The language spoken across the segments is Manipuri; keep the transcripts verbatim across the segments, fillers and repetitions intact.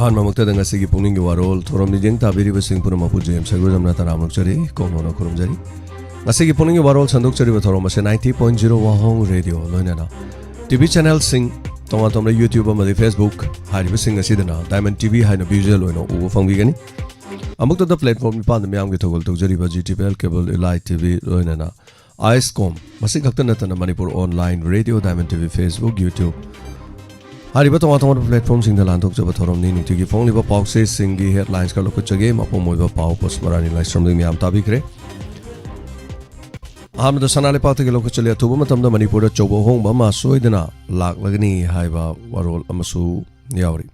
ꯑꯍꯥꯟꯕꯃꯛꯇꯗ ꯉꯁꯤꯒꯤ ꯄꯨꯛꯅꯤꯡꯒꯤ ꯋꯥꯔꯣꯜ ꯊꯧꯔꯝ ꯃꯤꯠꯌꯦꯡ ꯇꯥꯕꯤꯔꯤꯕꯁꯤꯡ ꯄꯨꯝꯅꯃꯛꯄꯨ ꯖꯦꯝꯁ ꯁꯒꯣꯜꯖꯝꯅ ꯇꯔꯥꯝꯅ ꯑꯣꯛꯆꯔꯤ, ꯀꯣꯛꯅꯣꯅ ꯈꯨꯔꯨꯝꯖꯔꯤ꯫ ꯉꯁꯤꯒꯤ ꯄꯨꯛꯅꯤꯡꯒꯤ ꯋꯥꯔꯣꯜ ꯁꯟꯗꯣꯛꯆꯔꯤꯕ ꯊꯧꯔꯝ ꯑꯁꯤ ninety point zero ꯋꯥꯍꯣꯡ ꯔꯦꯗꯤꯑꯣ, ꯂꯣꯏꯅꯅ ꯇꯤꯚꯤ ꯆꯦꯅꯦꯜꯁꯤꯡ, ꯇꯣꯉꯥꯟ ꯇꯣꯉꯥꯟꯕ YouTube ꯑꯃꯗꯤ Facebook ꯍꯥꯏꯔꯤꯕꯁꯤꯡ ꯑꯁꯤꯗꯅ Diamond TV ꯍꯥꯏꯅ visual ꯑꯣꯏꯅ ꯎꯕ ꯐꯪꯕꯤꯒꯅꯤ꯫ ꯑꯃꯨꯛꯇꯗ platform ꯅꯤꯄꯥꯟꯗ ꯃꯤꯌꯥꯝꯒꯤ ꯊꯧꯒꯜ ꯇꯧꯖꯔꯤꯕ GTPL cable, Elite TV, ꯂꯣꯏꯅꯅ ꯑꯥꯏꯁꯀꯣꯝ, ꯃꯁꯤ ꯈꯛꯇ ꯅꯠꯇꯅ Manipur online radio, Diamond TV, Facebook, YouTube ꯍꯥꯏꯔꯤꯕ ꯇꯣꯉꯥꯟ ꯇꯣꯉꯥꯟꯕ platformꯁꯤꯡꯗ ꯂꯥꯟꯊꯣꯛꯆꯕ ꯊꯧꯔꯝꯅꯤ꯫ ꯅꯨꯡꯇꯤꯒꯤ ꯐꯣꯡꯂꯤꯕ ꯄꯥꯎꯆꯦꯁꯤꯡꯒꯤ headlines ꯈꯔ ꯂꯧꯈꯠꯆꯒꯦ꯫ ꯃꯄꯨꯝ ꯑꯣꯏꯕ ꯄꯥꯎ ꯄꯣꯁꯃꯔꯥꯅꯤ ꯂꯥꯏꯁ꯭ꯔꯝꯗꯒꯤ ꯃꯤꯌꯥꯝ ꯇꯥꯕꯤꯈ꯭ꯔꯦ꯫ ꯑꯍꯥꯟꯕꯗ ꯁꯅꯥ ꯂꯩꯄꯥꯛꯇꯒꯤ ꯂꯧꯈꯠꯆꯂꯤ꯫ ꯑꯊꯨꯕ ꯃꯇꯝꯗ ꯃꯅꯤꯄꯨꯔꯗ ꯑꯆꯧꯕ ꯑꯍꯣꯡꯕ ꯑꯃ ꯁꯣꯏꯗꯅ ꯂꯥꯛꯂꯒꯅꯤ ꯍꯥꯏꯕ ꯋꯥꯔꯣꯜ ꯑꯃꯁꯨ ꯌꯥꯎꯔꯤ꯫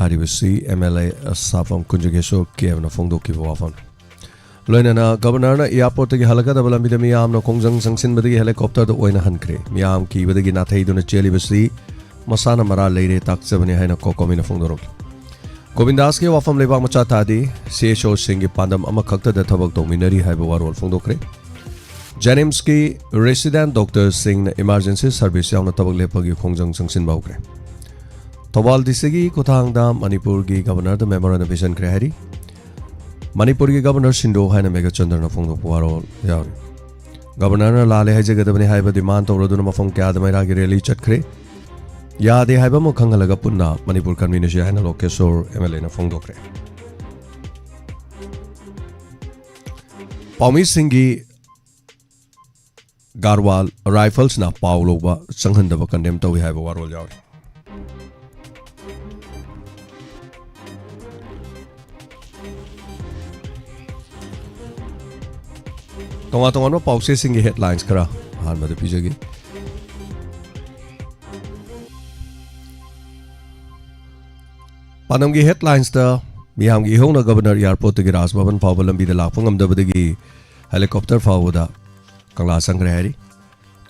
ꯍꯥꯏꯔꯤꯕꯁꯤ MLA ꯁꯥꯐꯝ ꯀꯨꯟꯖꯒꯦꯁꯣꯔ ꯀꯦꯕꯅ ꯐꯣꯡꯗꯣꯛꯈꯤꯕ ꯋꯥꯐꯝ꯫ ꯂꯣꯏꯅꯅ ꯒꯕꯔꯅꯔꯅ airportꯇꯒꯤ ꯍꯜꯂꯛꯀꯗꯕ ꯂꯝꯕꯤꯗ ꯃꯤꯌꯥꯝꯅ ꯈꯣꯡꯖꯪ ꯆꯪꯁꯤꯟꯕꯗꯒꯤ helicopterꯗ ꯑꯣꯏꯅ ꯍꯟꯈ꯭ꯔꯦ꯫ ꯃꯤꯌꯥꯝ ꯀꯤꯕꯗꯒꯤ ꯅꯥꯊꯩꯗꯨꯅ ꯆꯦꯜꯂꯤꯕꯁꯤ ꯃꯁꯥꯅ ꯃꯔꯥꯜ ꯂꯩꯔꯦ ꯇꯥꯛꯆꯕꯅꯤ ꯍꯥꯏꯅ COCOMIꯅ ꯐꯣꯡꯗꯣꯔꯛꯂꯤ꯫ ꯒꯣꯕꯤꯟꯗꯥꯁꯀꯤ ꯋꯥꯐꯝ ꯂꯩꯕꯥꯛ ꯃꯆꯥ ꯇꯥꯗꯦ, CHOꯁꯤꯡꯒꯤ ꯄꯥꯟꯗꯝ ꯑꯃꯈꯛꯇꯗ ꯊꯕꯛ ꯇꯧꯃꯤꯟꯅꯔꯤ ꯍꯥꯏꯕ ꯋꯥꯔꯣꯜ ꯐꯣꯡꯗꯣꯛꯈ꯭ꯔꯦ꯫ JNIMSꯀꯤ resident doctorꯁꯤꯡꯅ emergency service ꯌꯥꯎꯅ ꯊꯕꯛ ꯂꯦꯞꯄꯒꯤ ꯈꯣꯡꯖꯪ ꯆꯪꯁꯤꯟꯕ ꯍꯧꯈ꯭ꯔꯦ꯫ ꯊꯧꯕꯥꯜ DCꯒꯤ ꯈꯨꯠꯊꯥꯡꯗ ꯃꯅꯤꯄꯨꯔꯒꯤ ꯒꯕꯔꯅꯔꯗ memorandum ꯄꯤꯁꯤꯟꯈ꯭ꯔꯦ ꯍꯥꯏꯔꯤ꯫ ꯃꯅꯤꯄꯨꯔꯒꯤ ꯒꯕꯔꯅꯔ ꯁꯤꯟꯗꯣꯛ ꯍꯥꯏꯅ ꯃꯦꯘꯆꯟꯗ꯭ꯔꯅ ꯐꯣꯡꯗꯣꯛꯄ ꯋꯥꯔꯣꯜ ꯌꯥꯎꯔꯤ꯫ ꯒꯕꯔꯅꯔꯅ ꯂꯥꯜꯂꯦ ꯍꯥꯏꯖꯒꯗꯕꯅꯤ ꯍꯥꯏꯕ demand ꯇꯧꯔꯗꯨꯅ ꯃꯐꯝ ꯀꯌꯥꯗ ꯃꯩꯔꯥꯒꯤ rally ꯆꯠꯈ꯭ꯔꯦ꯫ ꯌꯥꯗꯦ ꯍꯥꯏꯕ ꯑꯃ ꯈꯪꯍꯜꯂꯒ ꯄꯨꯟꯅ ꯃꯅꯤꯄꯨꯔ ꯀꯟꯃꯤꯟꯅꯁꯤ ꯍꯥꯏꯅ ꯂꯣꯀꯦꯁꯣꯔ MLAꯅ ꯐꯣꯡꯗꯣꯛꯈ꯭ꯔꯦ꯫ ꯄꯥꯎꯃꯤꯁꯤꯡꯒꯤ ꯒꯥꯔꯋꯥꯜ ꯔꯥꯏꯐꯜꯁꯅ ꯄꯥꯎ ꯂꯧꯕ ꯆꯪꯍꯟꯗꯕ condemn ꯇꯧꯏ ꯍꯥꯏꯕ ꯋꯥꯔꯣꯜ ꯌꯥꯎꯔꯤ꯫ ꯇꯣꯉꯥꯟ ꯇꯣꯉꯥꯟꯕ ꯄꯥꯎꯆꯦꯁꯤꯡꯒꯤ headlines ꯈꯔ ꯑꯍꯥꯟꯕꯗ ꯄꯤꯖꯒꯦ꯫ ꯄꯥꯟꯗꯝꯒꯤ headlinesꯇ ꯃꯤꯌꯥꯝꯒꯤ ꯏꯍꯧꯅ ꯒꯕꯔꯅꯔ airportꯇꯒꯤ ꯔꯥꯖ ꯚꯕꯟ ꯐꯥꯎꯕ ꯂꯝꯕꯤꯗ ꯂꯥꯛꯄ ꯉꯝꯗꯕꯗꯒꯤ helicopter ꯐꯥꯎꯕꯗ ꯀꯪꯂꯥ ꯆꯪꯈ꯭ꯔꯦ ꯍꯥꯏꯔꯤ꯫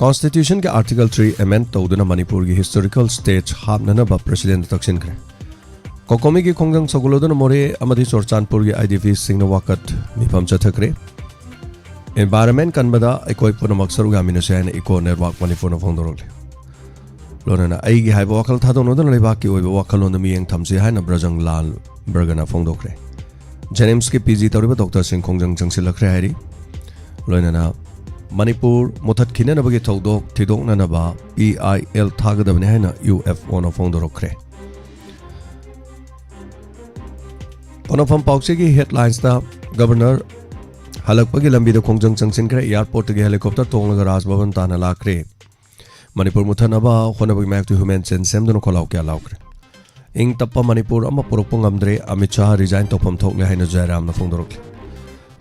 Constitutionꯒꯤ article three amend ꯇꯧꯗꯨꯅ ꯃꯅꯤꯄꯨꯔꯒꯤ historical status ꯍꯥꯞꯅꯅꯕ presidentꯇ ꯇꯛꯁꯤꯟꯈ꯭ꯔꯦ꯫ COCOMIꯒꯤ ꯈꯣꯡꯖꯪ ꯁꯧꯒꯠꯂꯗꯨꯅ ꯃꯣꯔꯦ ꯑꯃꯗꯤ ꯆꯨꯔꯆꯥꯟꯄꯨꯔꯒꯤ IDPꯁꯤꯡꯅ ꯋꯥꯀꯠ ꯃꯤꯐꯝ ꯆꯠꯊꯈ꯭ꯔꯦ꯫ Environment ꯀꯟꯕꯗ ꯑꯩꯈꯣꯏ ꯄꯨꯝꯅꯃꯛ ꯁꯔꯨꯛ ꯌꯥꯃꯤꯟꯅꯁꯤ ꯍꯥꯏꯅ Eco Network ꯃꯅꯤꯄꯨꯔꯅ ꯐꯣꯡꯗꯣꯔꯛꯂꯤ꯫ ꯂꯣꯏꯅꯅ ꯑꯩꯒꯤ ꯍꯥꯏꯕ ꯋꯥꯈꯜ ꯊꯥꯗꯣꯛꯅꯗꯨꯅ ꯂꯩꯕꯥꯛꯀꯤ ꯑꯣꯏꯕ ꯋꯥꯈꯜꯂꯣꯟꯗ ꯃꯤꯠꯌꯦꯡ ꯊꯝꯁꯤ ꯍꯥꯏꯅ ꯕ꯭ꯔꯖꯪ ꯂꯥꯜ ꯕꯔꯒꯅ ꯐꯣꯡꯗꯣꯛꯈ꯭ꯔꯦ꯫ ꯖꯦꯅꯤꯝꯁꯀꯤ ꯄꯤ ꯖꯤ ꯇꯧꯔꯤꯕ ꯗꯣꯛꯇꯔꯁꯤꯡ ꯈꯣꯡꯖꯪ ꯆꯪꯁꯤꯜꯂꯛꯈ꯭ꯔꯦ ꯍꯥꯏꯔꯤ꯫ ꯂꯣꯏꯅꯅ ꯃꯅꯤꯄꯨꯔ ꯃꯨꯊꯠꯈꯤꯅꯅꯕꯒꯤ ꯊꯧꯗꯣꯛ ꯊꯤꯗꯣꯛꯅꯅꯕ ꯄꯤ ꯑꯥꯏ ꯑꯦꯜ ꯊꯥꯒꯗꯕꯅꯤ ꯍꯥꯏꯅ ꯌꯨ ꯑꯦꯐ ꯑꯣꯅ ꯐꯣꯡꯗꯣꯔꯛꯈ꯭ꯔꯦ꯫ ꯄꯣꯠꯅꯐꯝ ꯄꯥꯎꯆꯦꯒꯤ ꯍꯦꯗꯂꯥꯏꯟꯁꯇ ꯒꯕꯔꯅꯔ ꯍꯜꯂꯛꯄꯒꯤ ꯂꯝꯕꯤꯗ ꯈꯣꯡꯖꯪ ꯆꯪꯁꯤꯟꯈ꯭ꯔꯦ꯫ ꯑꯦꯌꯥꯔꯄꯣꯔꯠꯇꯒꯤ ꯍꯦꯂꯤꯀꯣꯞꯇꯔ ꯇꯣꯡꯂꯒ ꯔꯥꯖꯚꯕꯟ ꯇꯥꯟꯅ ꯂꯥꯛꯈ꯭ꯔꯦ꯫ ꯃꯅꯤꯄꯨꯔ ꯃꯨꯠꯊꯠꯅꯕ ꯍꯣꯠꯅꯕꯒꯤ ꯃꯥꯌꯣꯛꯇ ꯍ꯭ꯌꯨꯃꯦꯟ ꯆꯦꯟ ꯁꯦꯝꯗꯨꯅ ꯈꯣꯜꯂꯥꯎ ꯀꯌꯥ ꯂꯥꯎꯈ꯭ꯔꯦ꯫ ꯏꯪ ꯇꯞꯄ ꯃꯅꯤꯄꯨꯔ ꯑꯃ ꯄꯨꯔꯛꯄ ꯉꯝꯗ꯭ꯔꯦ, ꯑꯃꯤꯠ ꯁꯥꯍ ꯔꯤꯖꯥꯏꯟ ꯇꯧꯐꯝ ꯊꯣꯛꯂꯦ ꯍꯥꯏꯅ ꯖꯌꯔꯥꯝꯅ ꯐꯣꯡꯗꯣꯔꯛꯂꯤ꯫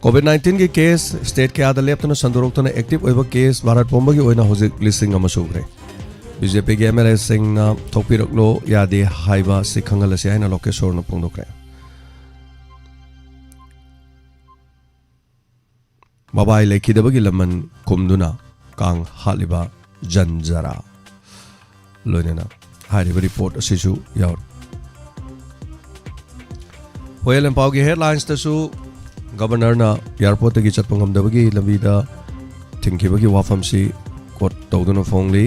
ꯀꯣꯚꯤꯗ ꯅꯥꯏꯟꯇꯤꯟꯒꯤ ꯀꯦꯁ ꯁ꯭ꯇꯦꯠ ꯀꯌꯥꯗ ꯂꯦꯞꯇꯅ ꯁꯟꯗꯣꯔꯛꯇꯨꯅ ꯑꯦꯛꯇꯤꯚ ꯑꯣꯏꯕ ꯀꯦꯁ ꯚꯥꯔꯠ ꯄꯨꯝꯕꯒꯤ ꯑꯣꯏꯅ ꯍꯧꯖꯤꯛ ꯂꯤꯁꯤꯡ ꯑꯃ ꯁꯨꯈ꯭ꯔꯦ꯫ ꯕꯤ ꯖꯦ ꯄꯤꯒꯤ ꯑꯦꯝ ꯑꯦꯜ ꯑꯦꯁꯤꯡꯅ ꯊꯣꯛꯄꯤꯔꯛꯂꯣ ꯌꯥꯗꯦ ꯍꯥꯏꯕ ꯑꯁꯤ ꯈꯪꯍꯜꯂꯁꯤ ꯍꯥꯏꯅ ꯂꯣꯀꯦꯁꯣꯔꯅ ꯐꯣꯡꯗꯣꯛꯈ꯭ꯔꯦ꯫ ꯃꯕꯥꯏ ꯂꯩꯈꯤꯗꯕꯒꯤ ꯂꯃꯟ ꯈꯨꯝꯗꯨꯅ ꯀꯥꯡ ꯍꯥꯠꯂꯤꯕ ꯖꯟꯖꯔꯥ꯫ ꯂꯣꯏꯅꯅ ꯍꯥꯏꯔꯤꯕ ꯔꯤꯄꯣꯔꯠ ꯑꯁꯤꯁꯨ ꯌꯥꯎꯔꯤ꯫ ꯍꯣꯌꯦꯜ ꯏꯝꯄꯥꯎꯒꯤ ꯍꯦꯗꯂꯥꯏꯟꯁꯇꯁꯨ ꯒꯕꯔꯅꯔꯅ ꯑꯦꯌꯥꯔꯄꯣꯔꯠꯇꯒꯤ ꯆꯠꯄ ꯉꯝꯗꯕꯒꯤ ꯂꯝꯕꯤꯗ ꯊꯤꯡꯈꯤꯕꯒꯤ ꯋꯥꯐꯝꯁꯤ ꯀꯣꯠ ꯇꯧꯗꯨꯅ ꯐꯣꯡꯂꯤ꯫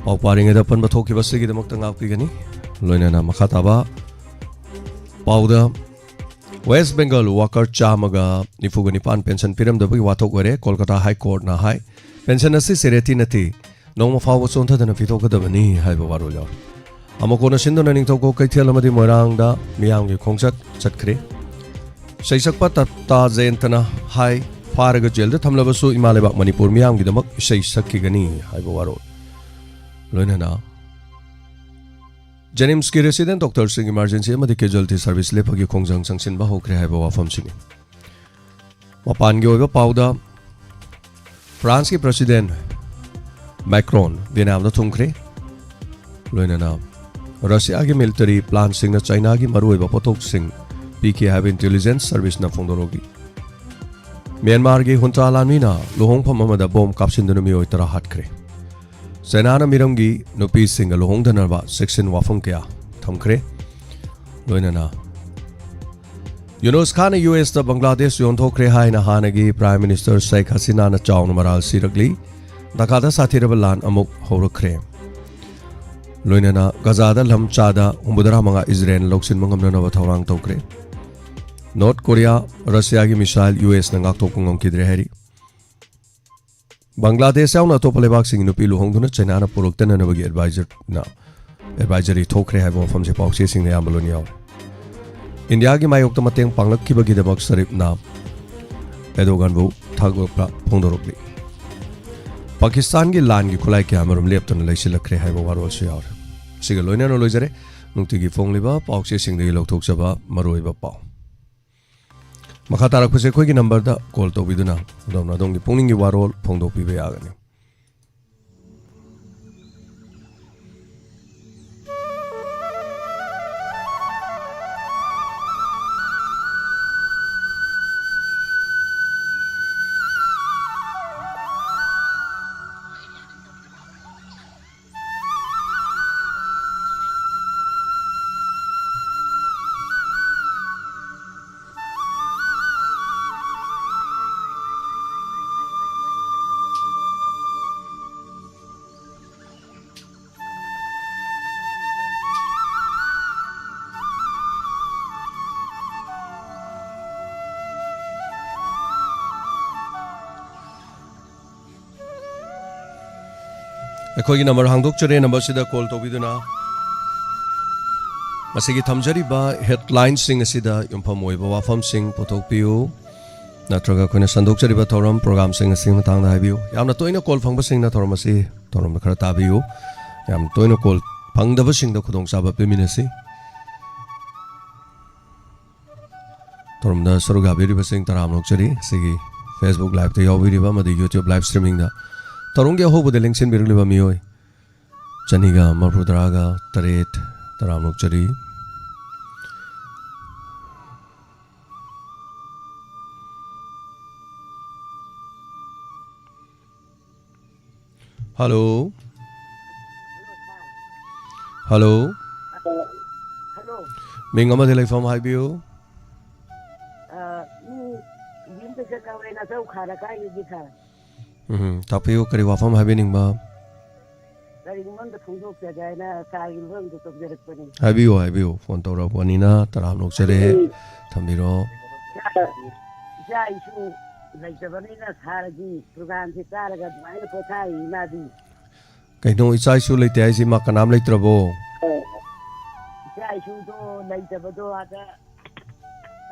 ꯄꯥꯎ ꯄꯥꯔꯤꯉꯩꯗ ꯑꯄꯟꯕ ꯊꯣꯛꯈꯤꯕ ꯑꯁꯤꯒꯤꯗꯃꯛꯇ ꯉꯥꯛꯄꯤꯒꯅꯤ꯫ ꯂꯣꯏꯅꯅ ꯃꯈꯥ ꯇꯥꯕ ꯄꯥꯎꯗ, ꯋꯦꯁ ꯕꯦꯡꯒꯜ ꯋꯥꯀꯔ ꯆꯥꯝꯃꯒ ꯅꯤꯐꯨꯒ ꯅꯤꯄꯥꯟ ꯄꯦꯟꯁꯟ ꯄꯤꯔꯝꯗꯕꯒꯤ ꯋꯥꯊꯣꯛ ꯑꯣꯏꯔꯦ꯫ ꯀꯣꯜꯀꯇꯥ ꯍꯥꯏ ꯀꯣꯔꯠꯅ ꯍꯥꯏ, ꯄꯦꯟꯁꯟ ꯑꯁꯤ ꯁꯦꯔꯦꯇꯤ ꯅꯠꯇꯦ, ꯅꯣꯡꯃ ꯐꯥꯎꯕ ꯆꯣꯟꯊꯗꯅ ꯄꯤꯊꯣꯛꯀꯗꯕꯅꯤ ꯍꯥꯏꯕ ꯋꯥꯔꯣꯜ ꯌꯥꯎꯔꯤ꯫ ꯑꯃꯀꯣꯟꯅ ꯁꯤꯟꯗꯨꯅ ꯅꯤꯡꯊꯧꯀꯣꯛ ꯀꯩꯊꯦꯜ ꯑꯃꯗꯤ ꯃꯣꯏꯔꯥꯡꯗ ꯃꯤꯌꯥꯝꯒꯤ ꯈꯣꯡꯆꯠ ꯆꯠꯈ꯭ꯔꯦ꯫ ꯏꯁꯩ ꯁꯛꯄ ꯇꯇꯥ ꯖꯌꯟꯇꯅ ꯍꯥꯏ, ꯐꯥꯔꯒ ꯖꯦꯜꯗ ꯊꯝꯂꯕꯁꯨ ꯏꯃꯥ ꯂꯩꯕꯥꯛ ꯃꯅꯤꯄꯨꯔ ꯃꯤꯌꯥꯝꯒꯤꯗꯃꯛ ꯏꯁꯩ ꯁꯛꯈꯤꯒꯅꯤ ꯍꯥꯏꯕ ꯋꯥꯔꯣꯜ꯫ ꯂꯣꯏꯅꯅ ꯖꯦꯅꯤꯝꯁꯀꯤ ꯔꯦꯁꯤꯗꯦꯟ ꯗꯣꯛꯇꯔꯁꯤꯡ ꯏꯃꯥꯔꯖꯦꯟꯁꯤ ꯑꯃꯗꯤ ꯀꯦꯖꯨꯋꯦꯜꯇꯤ ꯁꯔꯚꯤꯁ ꯂꯦꯞꯄꯒꯤ ꯈꯣꯡꯖꯪ ꯆꯪꯁꯤꯟꯕ ꯍꯧꯈ꯭ꯔꯦ ꯍꯥꯏꯕ ꯋꯥꯐꯝꯁꯤꯅꯤ꯫ ꯃꯄꯥꯟꯒꯤ ꯑꯣꯏꯕ ꯄꯥꯎꯗ, ꯐ꯭ꯔꯥꯟꯁꯀꯤ ꯄ꯭ꯔꯁꯤꯗꯦꯟ ꯃꯦꯀ꯭ꯔꯣꯟ ꯚꯤꯌꯦꯠꯅꯥꯝꯗ ꯊꯨꯡꯈ꯭ꯔꯦ꯫ ꯂꯣꯏꯅꯅ ꯔꯁꯤꯌꯥꯒꯤ ꯃꯤꯂꯤꯇꯔꯤ ꯄ꯭ꯂꯥꯟꯁꯤꯡꯅ ꯆꯥꯏꯅꯥꯒꯤ ꯃꯔꯨꯑꯣꯏꯕ ꯄꯣꯠꯊꯣꯛꯁꯤꯡ ꯄꯤꯈꯤ ꯍꯥꯏꯕ ꯏꯟꯇꯦꯂꯤꯖꯦꯟꯁ ꯁꯔꯚꯤꯁꯅ ꯐꯣꯡꯗꯣꯔꯛꯂꯤ꯫ ꯃ꯭ꯌꯥꯟꯃꯥꯔꯒꯤ ꯍꯨꯟꯇ꯭ꯔꯥ ꯂꯥꯟꯃꯤꯅ ꯂꯨꯍꯣꯡꯐꯝ ꯑꯃꯗ ꯕꯣꯝ ꯀꯥꯞꯁꯤꯟꯗꯨꯅ ꯃꯤꯑꯣꯏ ꯇꯔꯥ ꯍꯥꯠꯈ꯭ꯔꯦ꯫ ꯆꯥꯏꯅꯥꯅ ꯃꯤꯔꯝꯒꯤ ꯅꯨꯄꯤꯁꯤꯡꯒ ꯂꯨꯍꯣꯡꯗꯅꯕ ꯆꯦꯛꯁꯤꯟ ꯋꯥꯐꯝ ꯀꯌꯥ ꯊꯝꯈ꯭ꯔꯦ꯫ ꯂꯣꯏꯅꯅ ꯌꯨꯅꯨꯁ ꯈꯥꯟꯅ ꯌꯨ ꯑꯦꯁꯇ ꯕꯪꯒ꯭ꯂꯥꯗꯦꯁ ꯌꯣꯟꯊꯣꯛꯈ꯭ꯔꯦ ꯍꯥꯏꯅ ꯍꯥꯟꯅꯒꯤ ꯄ꯭ꯔꯥꯏꯝ ꯃꯤꯅꯤꯁꯇꯔ ꯁꯦꯈ ꯍꯁꯤꯅꯥꯅ ꯆꯥꯎꯅ ꯃꯔꯥꯜ ꯁꯤꯔꯛꯂꯤ꯫ ꯙꯥꯀꯥꯗ ꯁꯥꯊꯤꯔꯕ ꯂꯥꯟ ꯑꯃꯨꯛ ꯍꯧꯔꯛꯈ꯭ꯔꯦ꯫ ꯂꯣꯏꯅꯅ ꯒꯖꯥꯗ ꯂꯝ ꯆꯥꯗ ꯍꯨꯝꯐꯨꯇꯔꯥ ꯃꯉꯥ ꯏꯖꯔꯦꯜꯅ ꯂꯧꯁꯤꯟꯕ ꯉꯝꯅꯅꯕ ꯊꯧꯔꯥꯡ ꯇꯧꯈ꯭ꯔꯦ꯫ ꯅꯣꯔꯠ ꯀꯣꯔꯤꯌꯥ, ꯔꯁꯤꯌꯥꯒꯤ ꯃꯤꯁꯥꯏꯜ ꯌꯨ ꯑꯦꯁꯅ ꯉꯥꯛꯊꯣꯛꯄ ꯉꯝꯈꯤꯗ꯭ꯔꯦ ꯍꯥꯏꯔꯤ꯫ ꯕꯪꯒ꯭ꯂꯥꯗꯦꯁ ꯌꯥꯎꯅ ꯑꯇꯣꯞꯄ ꯂꯩꯕꯥꯛꯁꯤꯡꯒꯤ ꯅꯨꯄꯤ ꯂꯨꯍꯣꯡꯗꯨꯅ ꯆꯥꯏꯅꯥꯅ ꯄꯨꯔꯛꯇꯅꯅꯕꯒꯤ ꯑꯦꯗꯚꯥꯏꯖꯔꯅ, ꯑꯦꯗꯚꯥꯏꯖꯔꯤ ꯊꯣꯛꯈ꯭ꯔꯦ ꯍꯥꯏꯕ ꯋꯥꯐꯝꯁꯦ ꯄꯥꯎꯆꯦꯁꯤꯡꯗ ꯑꯌꯥꯝꯕ ꯂꯣꯏꯅ ꯌꯥꯎꯔꯦ꯫ ꯏꯟꯗꯤꯌꯥꯒꯤ ꯃꯥꯌꯣꯛꯇ ꯃꯇꯦꯡ ꯄꯥꯡꯂꯛꯈꯤꯕꯒꯤꯗꯃꯛ ꯁꯔꯤꯞꯅ ꯑꯦꯗꯣꯒꯥꯟꯕꯨ ꯊꯥꯒꯠꯄ ꯐꯣꯡꯗꯣꯔꯛꯂꯤ꯫ ꯄꯥꯀꯤꯁꯇꯥꯟꯒꯤ ꯂꯥꯟꯒꯤ ꯈꯨꯠꯂꯥꯏ ꯀꯌꯥ ꯑꯃꯔꯣꯝ ꯂꯦꯞꯇꯅ ꯂꯩꯁꯤꯜꯂꯛꯈ꯭ꯔꯦ ꯍꯥꯏꯕ ꯋꯥꯔꯣꯜꯁꯨ ꯌꯥꯎꯔꯦ꯫ ꯁꯤꯒ ꯂꯣꯏꯅꯅ ꯂꯣꯏꯖꯔꯦ ꯅꯨꯡꯇꯤꯒꯤ ꯐꯣꯡꯂꯤꯕ ꯄꯥꯎꯆꯦꯁꯤꯡꯗꯒꯤ ꯂꯧꯊꯣꯛꯆꯕ ꯃꯔꯨꯑꯣꯏꯕ ꯄꯥꯎ꯫ ꯃꯈꯥ ꯇꯥꯔꯛꯄꯁꯦ ꯑꯩꯈꯣꯏꯒꯤ ꯅꯝꯕꯔꯗ ꯀꯣꯜ ꯇꯧꯕꯤꯗꯨꯅ ꯑꯗꯣꯝꯅ ꯑꯗꯣꯝꯒꯤ ꯄꯨꯛꯅꯤꯡꯒꯤ ꯋꯥꯔꯣꯜ ꯐꯣꯡꯗꯣꯛꯄꯤꯕ ꯌꯥꯒꯅꯤ꯫ ꯑꯩꯈꯣꯏꯒꯤ ꯅꯝꯕꯔ ꯍꯥꯡꯗꯣꯛꯆꯔꯦ, ꯅꯝꯕꯔꯁꯤꯗ ꯀꯣꯜ ꯇꯧꯕꯤꯗꯨꯅ ꯃꯁꯤꯒꯤ ꯊꯝꯖꯔꯤꯕ ꯍꯦꯗꯂꯥꯏꯟꯁꯤꯡ ꯑꯁꯤꯗ ꯌꯨꯝꯐꯝ ꯑꯣꯏꯕ ꯋꯥꯐꯝꯁꯤꯡ ꯄꯨꯊꯣꯛꯄꯤꯌꯨ, ꯅꯠꯇ꯭ꯔꯒ ꯑꯩꯈꯣꯏꯅ ꯁꯟꯗꯣꯛꯆꯔꯤꯕ ꯊꯧꯔꯝ ꯄ꯭ꯔꯣꯒ꯭ꯔꯥꯝꯁꯤꯡ ꯑꯁꯤꯒꯤ ꯃꯇꯥꯡꯗ ꯍꯥꯏꯕꯤꯌꯨ꯫ ꯌꯥꯝꯅ ꯇꯣꯏꯅ ꯀꯣꯜ ꯐꯪꯕꯁꯤꯡꯅ ꯊꯧꯔꯝ ꯑꯁꯤ, ꯊꯧꯔꯝꯗ ꯈꯔ ꯇꯥꯕꯤꯌꯨ꯫ ꯌꯥꯝ ꯇꯣꯏꯅ ꯀꯣꯜ ꯐꯪꯗꯕꯁꯤꯡꯗ ꯈꯨꯗꯣꯡꯆꯥꯕ ꯄꯤꯃꯤꯟꯅꯁꯤ꯫ ꯊꯧꯔꯝꯗ ꯁꯔꯨꯛ ꯌꯥꯕꯤꯔꯤꯕꯁꯤꯡ ꯇꯔꯥꯝꯅ ꯑꯣꯛꯆꯔꯤ꯫ ꯑꯁꯤꯒꯤ Facebook Liveꯇ ꯌꯥꯎꯕꯤꯔꯤꯕ ꯑꯃꯗꯤ YouTube live streamingꯗ ꯊꯧꯔꯝꯒꯤ ꯑꯍꯧꯕꯗ ꯂꯦꯡꯁꯤꯟꯕꯤꯔꯛꯂꯤꯕ ꯃꯤꯑꯣꯏ ꯆꯅꯤꯒ ꯃꯔꯤꯐꯨ ꯇꯔꯥꯒ ꯇꯔꯦꯠ ꯇꯔꯥꯝꯅ ꯑꯣꯛꯆꯔꯤ꯫ ꯍꯜꯂꯣ꯫ ꯍꯜꯂꯣ꯫ ꯍꯜꯂꯣ꯫ ꯃꯤꯡ ꯑꯃꯗꯤ ꯂꯩꯐꯝ ꯍꯥꯏꯕꯤꯌꯨ꯫ ꯑ, ꯃꯤ ꯌꯨꯝꯗ ꯆꯠꯂꯧꯔꯦ, ꯅꯆꯧ ꯈꯥꯔ ꯀꯥꯏꯗꯒꯤ ꯁꯥꯔ꯫ ꯎꯝ, ꯇꯥꯛꯄꯤꯌꯨ, ꯀꯔꯤ ꯋꯥꯐꯝ ꯍꯥꯏꯕꯤꯅꯤꯡꯕ? ꯀꯔꯤꯒꯨꯝꯕ ꯑꯝꯇ ꯐꯣꯡꯗꯣꯛꯆꯒꯦ ꯍꯥꯏꯅ ꯁꯥꯔꯒꯤ ꯃꯐꯝꯗ ꯇꯧꯖꯔꯛꯄꯅꯤ꯫ ꯍꯥꯏꯕꯤꯌꯨ, ꯍꯥꯏꯕꯤꯌꯨ, ꯐꯣꯟ ꯇꯧꯔꯛꯄꯅꯤꯅ ꯇꯔꯥꯝꯅ ꯑꯣꯛꯆꯔꯦ꯫ ꯎꯝ꯫ ꯊꯝꯕꯤꯔꯣ꯫ ꯏꯆꯥ, ꯏꯆꯥ ꯏꯁꯨ ꯂꯩꯇꯕꯅꯤꯅ ꯁꯥꯔꯒꯤ ꯄ꯭ꯔꯣꯒ꯭ꯔꯥꯝꯁꯦ ꯇꯥꯔꯒ ꯑꯗꯨꯃꯥꯏꯅ ꯄꯣꯊꯥꯔꯤ ꯏꯃꯥꯗꯤ꯫ ꯀꯩꯅꯣ, ꯏꯆꯥ ꯏꯁꯨ ꯂꯩꯇꯦ ꯍꯥꯏꯁꯤ ꯃꯥ ꯀꯅꯥꯝ ꯂꯩꯇ꯭ꯔꯕꯣ? ꯏꯆꯥ ꯏꯁꯨꯗꯣ ꯂꯩꯇꯕꯗꯣ ꯑꯥꯗ,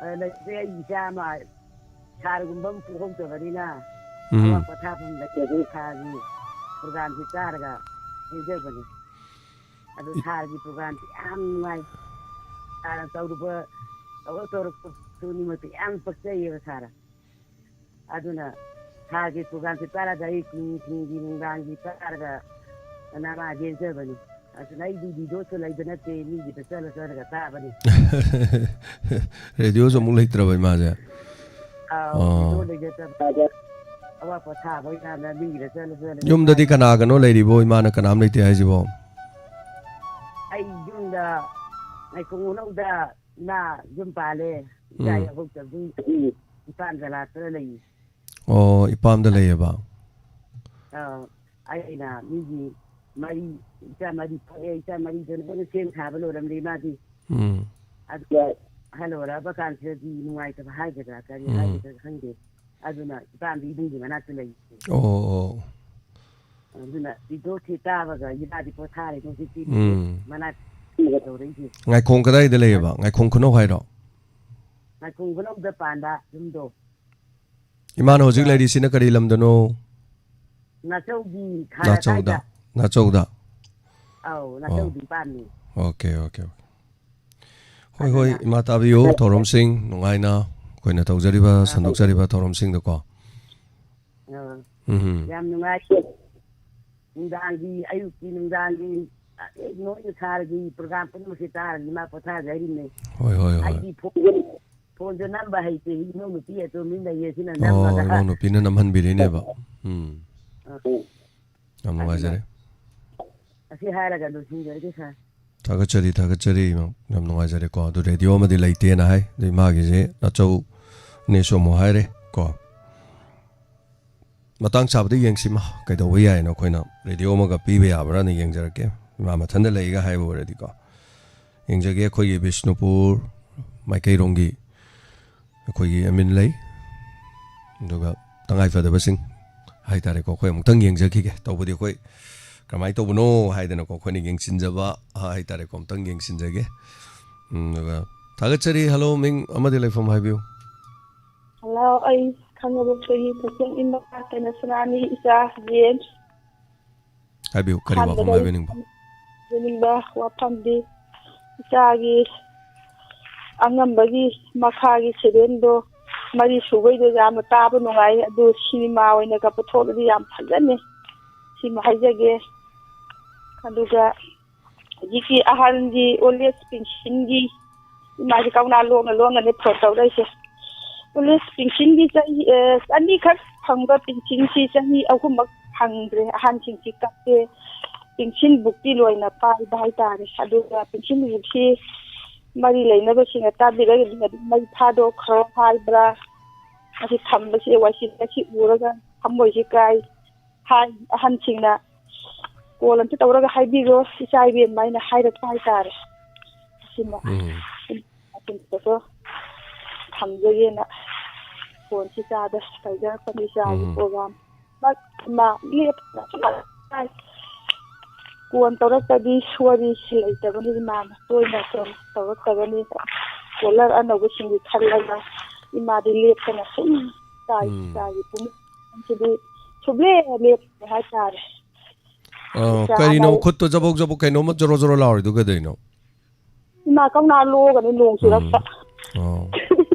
ꯑ, ꯂꯩꯇ꯭ꯔꯦ꯫ ꯑꯩ ꯏꯆꯥ ꯑꯃ ꯁꯥꯔꯒꯨꯝꯕ ꯑꯃ ꯄꯣꯛꯍꯧꯗꯕꯅꯤꯅ ꯎꯝ꯫ ꯑꯋꯥ ꯄꯣꯊꯥꯐꯝ ꯂꯩꯇꯕꯒꯤ ꯁꯥꯔꯒꯤ ꯄ꯭ꯔꯣꯒ꯭ꯔꯥꯝꯁꯤ ꯇꯥꯔꯒ ꯂꯩꯖꯕꯅꯤ꯫ ꯑꯗꯨ ꯁꯥꯔꯒꯤ ꯄ꯭ꯔꯣꯒ꯭ꯔꯥꯝꯁꯤ ꯌꯥꯝ ꯅꯨꯡꯉꯥꯏ꯫ ꯁꯥꯔꯅ ꯇꯧꯔꯨꯕ, ꯇꯧꯔ ꯇꯧꯔꯛꯄ ꯈꯨꯗꯤꯡꯃꯛꯇ ꯌꯥꯝ ꯄꯛꯆꯩꯌꯦꯕ ꯁꯥꯔ꯫ ꯑꯗꯨꯅ ꯁꯥꯔꯒꯤ ꯄ꯭ꯔꯣꯒ꯭ꯔꯥꯝꯁꯤ ꯇꯥꯔꯒ ꯑꯌꯨꯛ ꯅꯨꯡꯊꯤꯜꯒꯤ ꯅꯨꯡꯗꯥꯡꯒꯤ ꯇꯥꯔꯒ ꯅꯃꯥ ꯂꯦꯟꯖꯕꯅꯤ꯫ ꯑꯗꯨꯅ ꯑꯩꯗꯤ ꯔꯦꯗꯤꯑꯣꯁꯨ ꯂꯩꯕ ꯅꯠꯇꯦ, ꯃꯤꯒꯤꯗ ꯆꯠꯂ ꯆꯠꯂꯒ ꯇꯥꯕꯅꯤ꯫ ꯔꯦꯗꯤꯑꯣꯁꯨ ꯑꯃꯨꯛ ꯂꯩꯇ꯭ꯔꯕ ꯏꯃꯥꯁꯦ? ꯑꯥꯎ, ꯑꯣ꯫ ꯔꯦꯗꯤꯑꯣ ꯂꯩꯖꯗꯕ꯫ ꯑꯋꯥ ꯄꯣꯊꯥꯕ ꯑꯣꯏꯅ ꯃꯤꯒꯤꯗ ꯆꯠꯂ ꯆꯠꯂꯒ ꯌꯨꯝꯗꯗꯤ ꯇꯥꯕꯅꯤ꯫ ꯀꯅꯥꯒꯅꯣ ꯂꯩꯔꯤꯕꯣ? ꯏꯃꯥꯅ ꯀꯅꯥꯝ ꯂꯩꯇꯦ ꯍꯥꯏꯁꯤꯕꯣ? ꯑꯩ ꯌꯨꯝꯗ ꯉꯥꯏꯈꯣꯡ ꯈꯨꯅꯧꯗ ꯏꯃꯥ ꯌꯨꯝ ꯄꯥꯜꯂꯦ꯫ ꯏꯆꯥ ꯎꯝ꯫ ꯌꯥꯎꯍꯧꯗꯕꯗꯨ ꯏꯄꯥꯝꯗ ꯂꯥꯛꯇꯅ ꯂꯩ꯫ ꯑꯣ, ꯏꯄꯥꯝꯗ ꯂꯩꯌꯦꯕ? ꯑꯥ, ꯑꯩꯅ ꯃꯤꯒꯤ ꯃꯔꯤ, ꯏꯆꯥ ꯃꯔꯤ ꯄꯣꯛꯑꯦ, ꯏꯆꯥ ꯃꯔꯤꯗꯨꯅ ꯂꯣꯏꯅ ꯁꯦꯝ ꯁꯥꯕ ꯂꯣꯏꯔꯝꯂꯦ ꯃꯥꯗꯤ꯫ ꯎꯝ꯫ ꯑꯗꯨꯒ ꯑꯍꯜ ꯑꯣꯏꯔꯛꯑꯕ ꯀꯥꯟꯁꯤꯗꯗꯤ ꯅꯨꯡꯉꯥꯏꯇꯕ ꯍꯥꯏꯒꯗ꯭ꯔꯥ, ꯀꯔꯤ ꯎꯝ꯫ ꯍꯥꯏꯒꯗ꯭ꯔꯥ ꯈꯪꯗꯦ꯫ ꯑꯗꯨꯅ ꯏꯄꯥꯝꯗ ꯏꯕꯨꯡꯒꯤ ꯃꯅꯥꯛꯇ ꯂꯩ꯫ ꯑꯣ, ꯑꯣ꯫ ꯑꯗꯨꯅ ꯏꯗꯣ ꯁꯤ ꯇꯥꯕꯒ ꯏꯃꯥꯗꯤ ꯄꯣꯊꯥꯔꯦ ꯍꯧꯖꯤꯛꯇꯤ꯫ ꯎꯝ꯫ ꯃꯅꯥꯛ ꯇꯧꯔꯛꯏꯁꯦ꯫ ꯉꯥꯏꯈꯣꯡ ꯀꯗꯥꯏꯗ ꯂꯩꯌꯦꯕ? ꯉꯥꯏꯈꯣꯡ ꯈꯨꯅꯧ ꯍꯥꯏꯔꯣ? ꯉꯥꯏꯈꯣꯡ ꯈꯨꯅꯧꯗ ꯄꯥꯟꯕ ꯌꯨꯝꯗꯣ꯫ ꯏꯃꯥꯅ ꯍꯧꯖꯤꯛ ꯂꯩꯔꯤꯁꯤꯅ ꯀꯔꯤ ꯂꯝꯗꯅꯣ? ꯅꯥꯆꯧꯒꯤ ꯅꯥꯆꯧꯗ꯫ ꯈꯥꯔ ꯅꯥꯆꯧꯗ꯫ ꯑꯧ, ꯅꯥꯆꯧꯗꯤ ꯄꯥꯝꯃꯤ꯫ Okay, okay, okay. ꯍꯣꯏ, ꯍꯣꯏ, ꯑꯗꯨꯅ ꯏꯃꯥ ꯇꯥꯕꯤꯌꯨ, ꯊꯧꯔꯝꯁꯤꯡ ꯅꯨꯡꯉꯥꯏꯅ ꯑꯩꯈꯣꯏꯅ ꯇꯧꯖꯔꯤꯕ, ꯁꯟꯗꯣꯛꯆꯔꯤꯕ ꯊꯧꯔꯝꯁꯤꯡꯗꯀꯣ꯫ ꯑꯥ, ꯎꯝ꯫ ꯌꯥꯝ ꯅꯨꯡꯉꯥꯏ꯫ ꯅꯨꯡꯗꯥꯡꯒꯤ, ꯑꯌꯨꯛꯀꯤ, ꯅꯨꯡꯗꯥꯡꯒꯤ, ꯑꯦ, ꯅꯣꯏꯅ ꯁꯥꯔꯒꯤ ꯄ꯭ꯔꯣꯒ꯭ꯔꯥꯝ ꯄꯨꯝꯅꯃꯛꯁꯦ ꯇꯥꯔꯒ ꯏꯃꯥ ꯄꯣꯊꯥꯖꯔꯤꯅꯦ꯫ ꯍꯣꯏ, ꯍꯣꯏ, ꯍꯣꯏ꯫ ꯑꯩꯗꯤ ꯐꯣꯟ, ꯐꯣꯟꯁꯨ ꯅꯝꯕ ꯍꯩꯇꯦ, ꯏꯅꯧ ꯅꯨꯄꯤ ꯑꯇꯣꯝꯕꯤ ꯂꯩꯌꯦ, ꯁꯤꯅ ꯑꯣ, ꯅꯝꯃꯒ꯫ ꯏꯅꯥꯎꯅꯨꯄꯤꯅ ꯅꯝꯍꯟꯕꯤꯔꯤꯅꯦꯕ꯫ ꯎꯝ꯫ ꯑꯥ, ꯌꯥꯝ ꯅꯨꯡꯉꯥꯏꯖꯔꯦ꯫ ꯑꯁꯤ ꯍꯥꯏꯔꯒ ꯂꯣꯏꯁꯤꯟꯖꯔꯒꯦ, ꯁꯥꯔ꯫ ꯊꯥꯒꯠꯆꯔꯤ, ꯊꯥꯒꯠꯆꯔꯤ, ꯃꯦꯝ꯫ ꯌꯥꯝ ꯅꯨꯡꯉꯥꯏꯖꯔꯦꯀꯣ꯫ ꯑꯗꯨ ꯔꯦꯗꯤꯑꯣ ꯑꯃꯗꯤ ꯂꯩꯇꯦꯅ ꯍꯥꯏ꯫ ꯑꯗꯩ ꯃꯥꯒꯤꯁꯦ ꯅꯥꯆꯧꯅꯦꯁꯨ ꯑꯃꯨꯛ ꯍꯥꯏꯔꯦ ꯀꯣ꯫ ꯃꯇꯥꯡ ꯆꯥꯕꯗ ꯌꯦꯡꯁꯤ, ꯃꯥ ꯀꯩꯗꯧꯕ ꯌꯥꯏꯅꯣ, ꯑꯩꯈꯣꯏꯅ ꯔꯦꯗꯤꯑꯣ ꯑꯃꯒ ꯄꯤꯕ ꯌꯥꯕ꯭ꯔꯥꯅ ꯌꯦꯡꯖꯔꯛꯀꯦ꯫ ꯏꯃꯥ ꯃꯊꯟꯇ ꯂꯩꯒ ꯍꯥꯏꯕ ꯑꯣꯏꯔꯗꯤꯀꯣ꯫ ꯌꯦꯡꯖꯒꯦ, ꯑꯩꯈꯣꯏꯒꯤ ꯕꯤꯁꯅꯨꯄꯨꯔ ꯃꯥꯏꯀꯩꯔꯣꯝꯒꯤ ꯑꯩꯈꯣꯏꯒꯤ ꯑꯦꯃꯤꯟ ꯂꯩ, ꯑꯗꯨꯒ ꯇꯉꯥꯏ ꯐꯗꯕꯁꯤꯡ ꯍꯥꯏ ꯇꯥꯔꯦꯀꯣ, ꯑꯩꯈꯣꯏ ꯑꯃꯨꯛꯇꯪ ꯌꯦꯡꯖꯈꯤꯒꯦ꯫ ꯇꯧꯕꯗꯤ ꯑꯩꯈꯣꯏ ꯀꯃꯥꯏꯅ ꯇꯧꯕꯅꯣ ꯍꯥꯏꯗꯅꯀꯣ, ꯑꯩꯈꯣꯏꯅ ꯌꯦꯡꯁꯤꯟꯖꯕ ꯍꯥꯏ ꯇꯥꯔꯦꯀꯣ, ꯑꯃꯨꯛꯇꯪ ꯌꯦꯡꯁꯤꯟꯖꯒꯦ꯫ ꯎꯝ, ꯑꯗꯨꯒ ꯊꯥꯒꯠꯆꯔꯤ꯫ ꯍꯜꯂꯣ, ꯃꯤꯡ ꯑꯃꯗꯤ ꯂꯩꯐꯝ ꯍꯥꯏꯕꯤꯌꯨ꯫ ꯍꯜꯂꯣ, ꯑꯩ ꯈꯪꯉꯕꯣꯛꯇꯒꯤ ꯇꯈꯦꯜ ꯏꯃꯥ ꯀꯩꯅꯁꯅꯥꯅꯤ, ꯏꯆꯥ ꯖꯦꯝꯁ꯫ ꯍꯥꯏꯕꯤꯌꯨ, ꯀꯔꯤ ꯋꯥꯐꯝ ꯑꯍꯥꯟꯕꯗ ꯍꯥꯏꯕꯤꯅꯤꯡꯕ? ꯍꯥꯏꯖꯅꯤꯡꯕ ꯋꯥꯐꯝꯗꯤ, ꯏꯆꯥꯒꯤ ꯑꯉꯝꯕꯒꯤ ꯃꯈꯥꯒꯤ ꯁꯦꯚꯦꯟꯗꯣ ꯃꯔꯤ ꯁꯨꯕꯩꯗꯣ ꯌꯥꯝꯅ ꯇꯥꯕ ꯅꯨꯡꯉꯥꯏ, ꯑꯗꯨ ꯁꯤꯅꯦꯃꯥ ꯑꯣꯏꯅꯒ ꯄꯨꯊꯣꯛꯂꯗꯤ ꯌꯥꯝ ꯐꯖꯅꯤ, ꯁꯤꯃ ꯍꯥꯏꯖꯒꯦ꯫ ꯑꯗꯨꯒ ꯍꯧꯖꯤꯛꯀꯤ ꯑꯍꯜꯒꯤ ꯑꯣꯜ ꯑꯦꯖ ꯄꯦꯟꯁꯤꯟꯒꯤ, ꯏꯃꯥꯁꯦ ꯀꯧꯅꯥ ꯂꯣꯡꯅ ꯂꯣꯡꯅꯅꯦ ꯐꯣꯟ ꯇꯧꯔꯛꯏꯁꯦ꯫ ꯑꯣꯜ ꯑꯦꯖ ꯄꯦꯟꯁꯤꯟꯒꯤ ꯆꯍꯤ, ꯑꯦ, ꯑꯅꯤꯈꯛ ꯐꯪꯕ ꯄꯦꯟꯁꯤꯟꯁꯤ ꯆꯍꯤ ꯑꯍꯨꯝꯃꯛ ꯐꯪꯗ꯭ꯔꯦ, ꯑꯍꯟꯁꯤꯡꯁꯤ ꯀꯞꯄꯦ꯫ ꯄꯦꯟꯁꯤꯟ ꯕꯨꯛꯇꯤ ꯂꯣꯏꯅ ꯄꯥꯏꯕ ꯍꯥꯏꯇꯥꯔꯦ꯫ ꯑꯗꯨꯒ ꯄꯦꯟꯁꯤꯟ ꯕꯨꯛꯁꯤ ꯃꯔꯤ ꯂꯩꯅꯕꯁꯤꯡꯅ ꯇꯥꯕꯤꯔꯒꯗꯤ ꯑꯗꯨꯝ ꯃꯩ ꯊꯥꯗꯣꯛꯈ꯭ꯔꯣ ꯍꯥꯏꯕ꯭ꯔꯥ, ꯃꯁꯤ ꯊꯝꯕꯁꯤ ꯋꯥꯏꯁꯤꯠ ꯉꯁꯤ ꯎꯔꯒ ꯊꯃꯣꯏꯁꯤ ꯀꯥꯏ ꯍꯥꯏ꯫ ꯑꯍꯟꯁꯤꯡꯅ ꯀꯣꯜ ꯑꯝꯇ ꯇꯧꯔꯒ ꯍꯥꯏꯕꯤꯔꯣ ꯏꯆꯥ ꯏꯕꯦꯝꯃ ꯍꯥꯏꯅ ꯍꯥꯏꯔꯛꯄ ꯍꯥꯏꯇꯥꯔꯦ꯫ ꯁꯤꯃ ꯎꯝ꯫ ꯑꯗꯨꯝꯇꯁꯨ ꯊꯝꯖꯒꯦꯅ ꯐꯣꯟꯁꯤ ꯏꯆꯥꯗ ꯇꯧꯖꯔꯛꯄꯅꯤ, ꯏꯆꯥꯒꯤ ꯎꯝ꯫ ꯄ꯭ꯔꯣꯒ꯭ꯔꯥꯝ꯫ ꯃꯥ ꯂꯦꯞꯇꯅ ꯁꯨꯝ ꯇꯥꯏ꯫ ꯀꯣꯟ ꯇꯧꯔꯛꯇꯗꯤ ꯁꯣꯔꯤ ꯂꯩꯇꯕꯅꯤ ꯏꯃꯥꯅ ꯇꯣꯏꯅ ꯇꯧ-, ꯇꯧꯔꯛꯇꯕꯅꯤ꯫ ꯀꯣꯂꯔ ꯑꯅꯧꯕꯁꯤꯡꯗꯤ ꯈꯜꯂꯒ ꯏꯃꯥꯗꯤ ꯂꯦꯞꯇꯅ ꯁꯨꯝ ꯇꯥꯏ꯫ ꯎꯝ꯫ ꯏꯆꯥꯒꯤ ꯄꯨꯛꯅꯤꯡꯁꯤꯗꯤ ꯁꯨꯡꯂꯦꯞ ꯂꯦꯞꯇꯦ ꯍꯥꯏꯇꯥꯔꯦ꯫ ꯑ, ꯏꯆꯥ ꯀꯔꯤꯅꯣ ꯑꯃ ꯈꯨꯠꯇꯣ ꯖꯕꯣꯛ ꯖꯕꯣꯛ ꯀꯩꯅꯣꯝꯃ ꯖꯣꯔꯣ ꯖꯣꯔꯣ ꯂꯥꯎꯔꯤꯗꯨ ꯀꯩꯗꯧꯔꯤꯅꯣ? ꯏꯃꯥ ꯀꯧꯅꯥ ꯂꯣꯛꯑꯒꯅꯤ ꯅꯣꯡ ꯆꯨꯔꯛꯄ꯫ ꯎꯝ꯫ ꯑꯣ꯫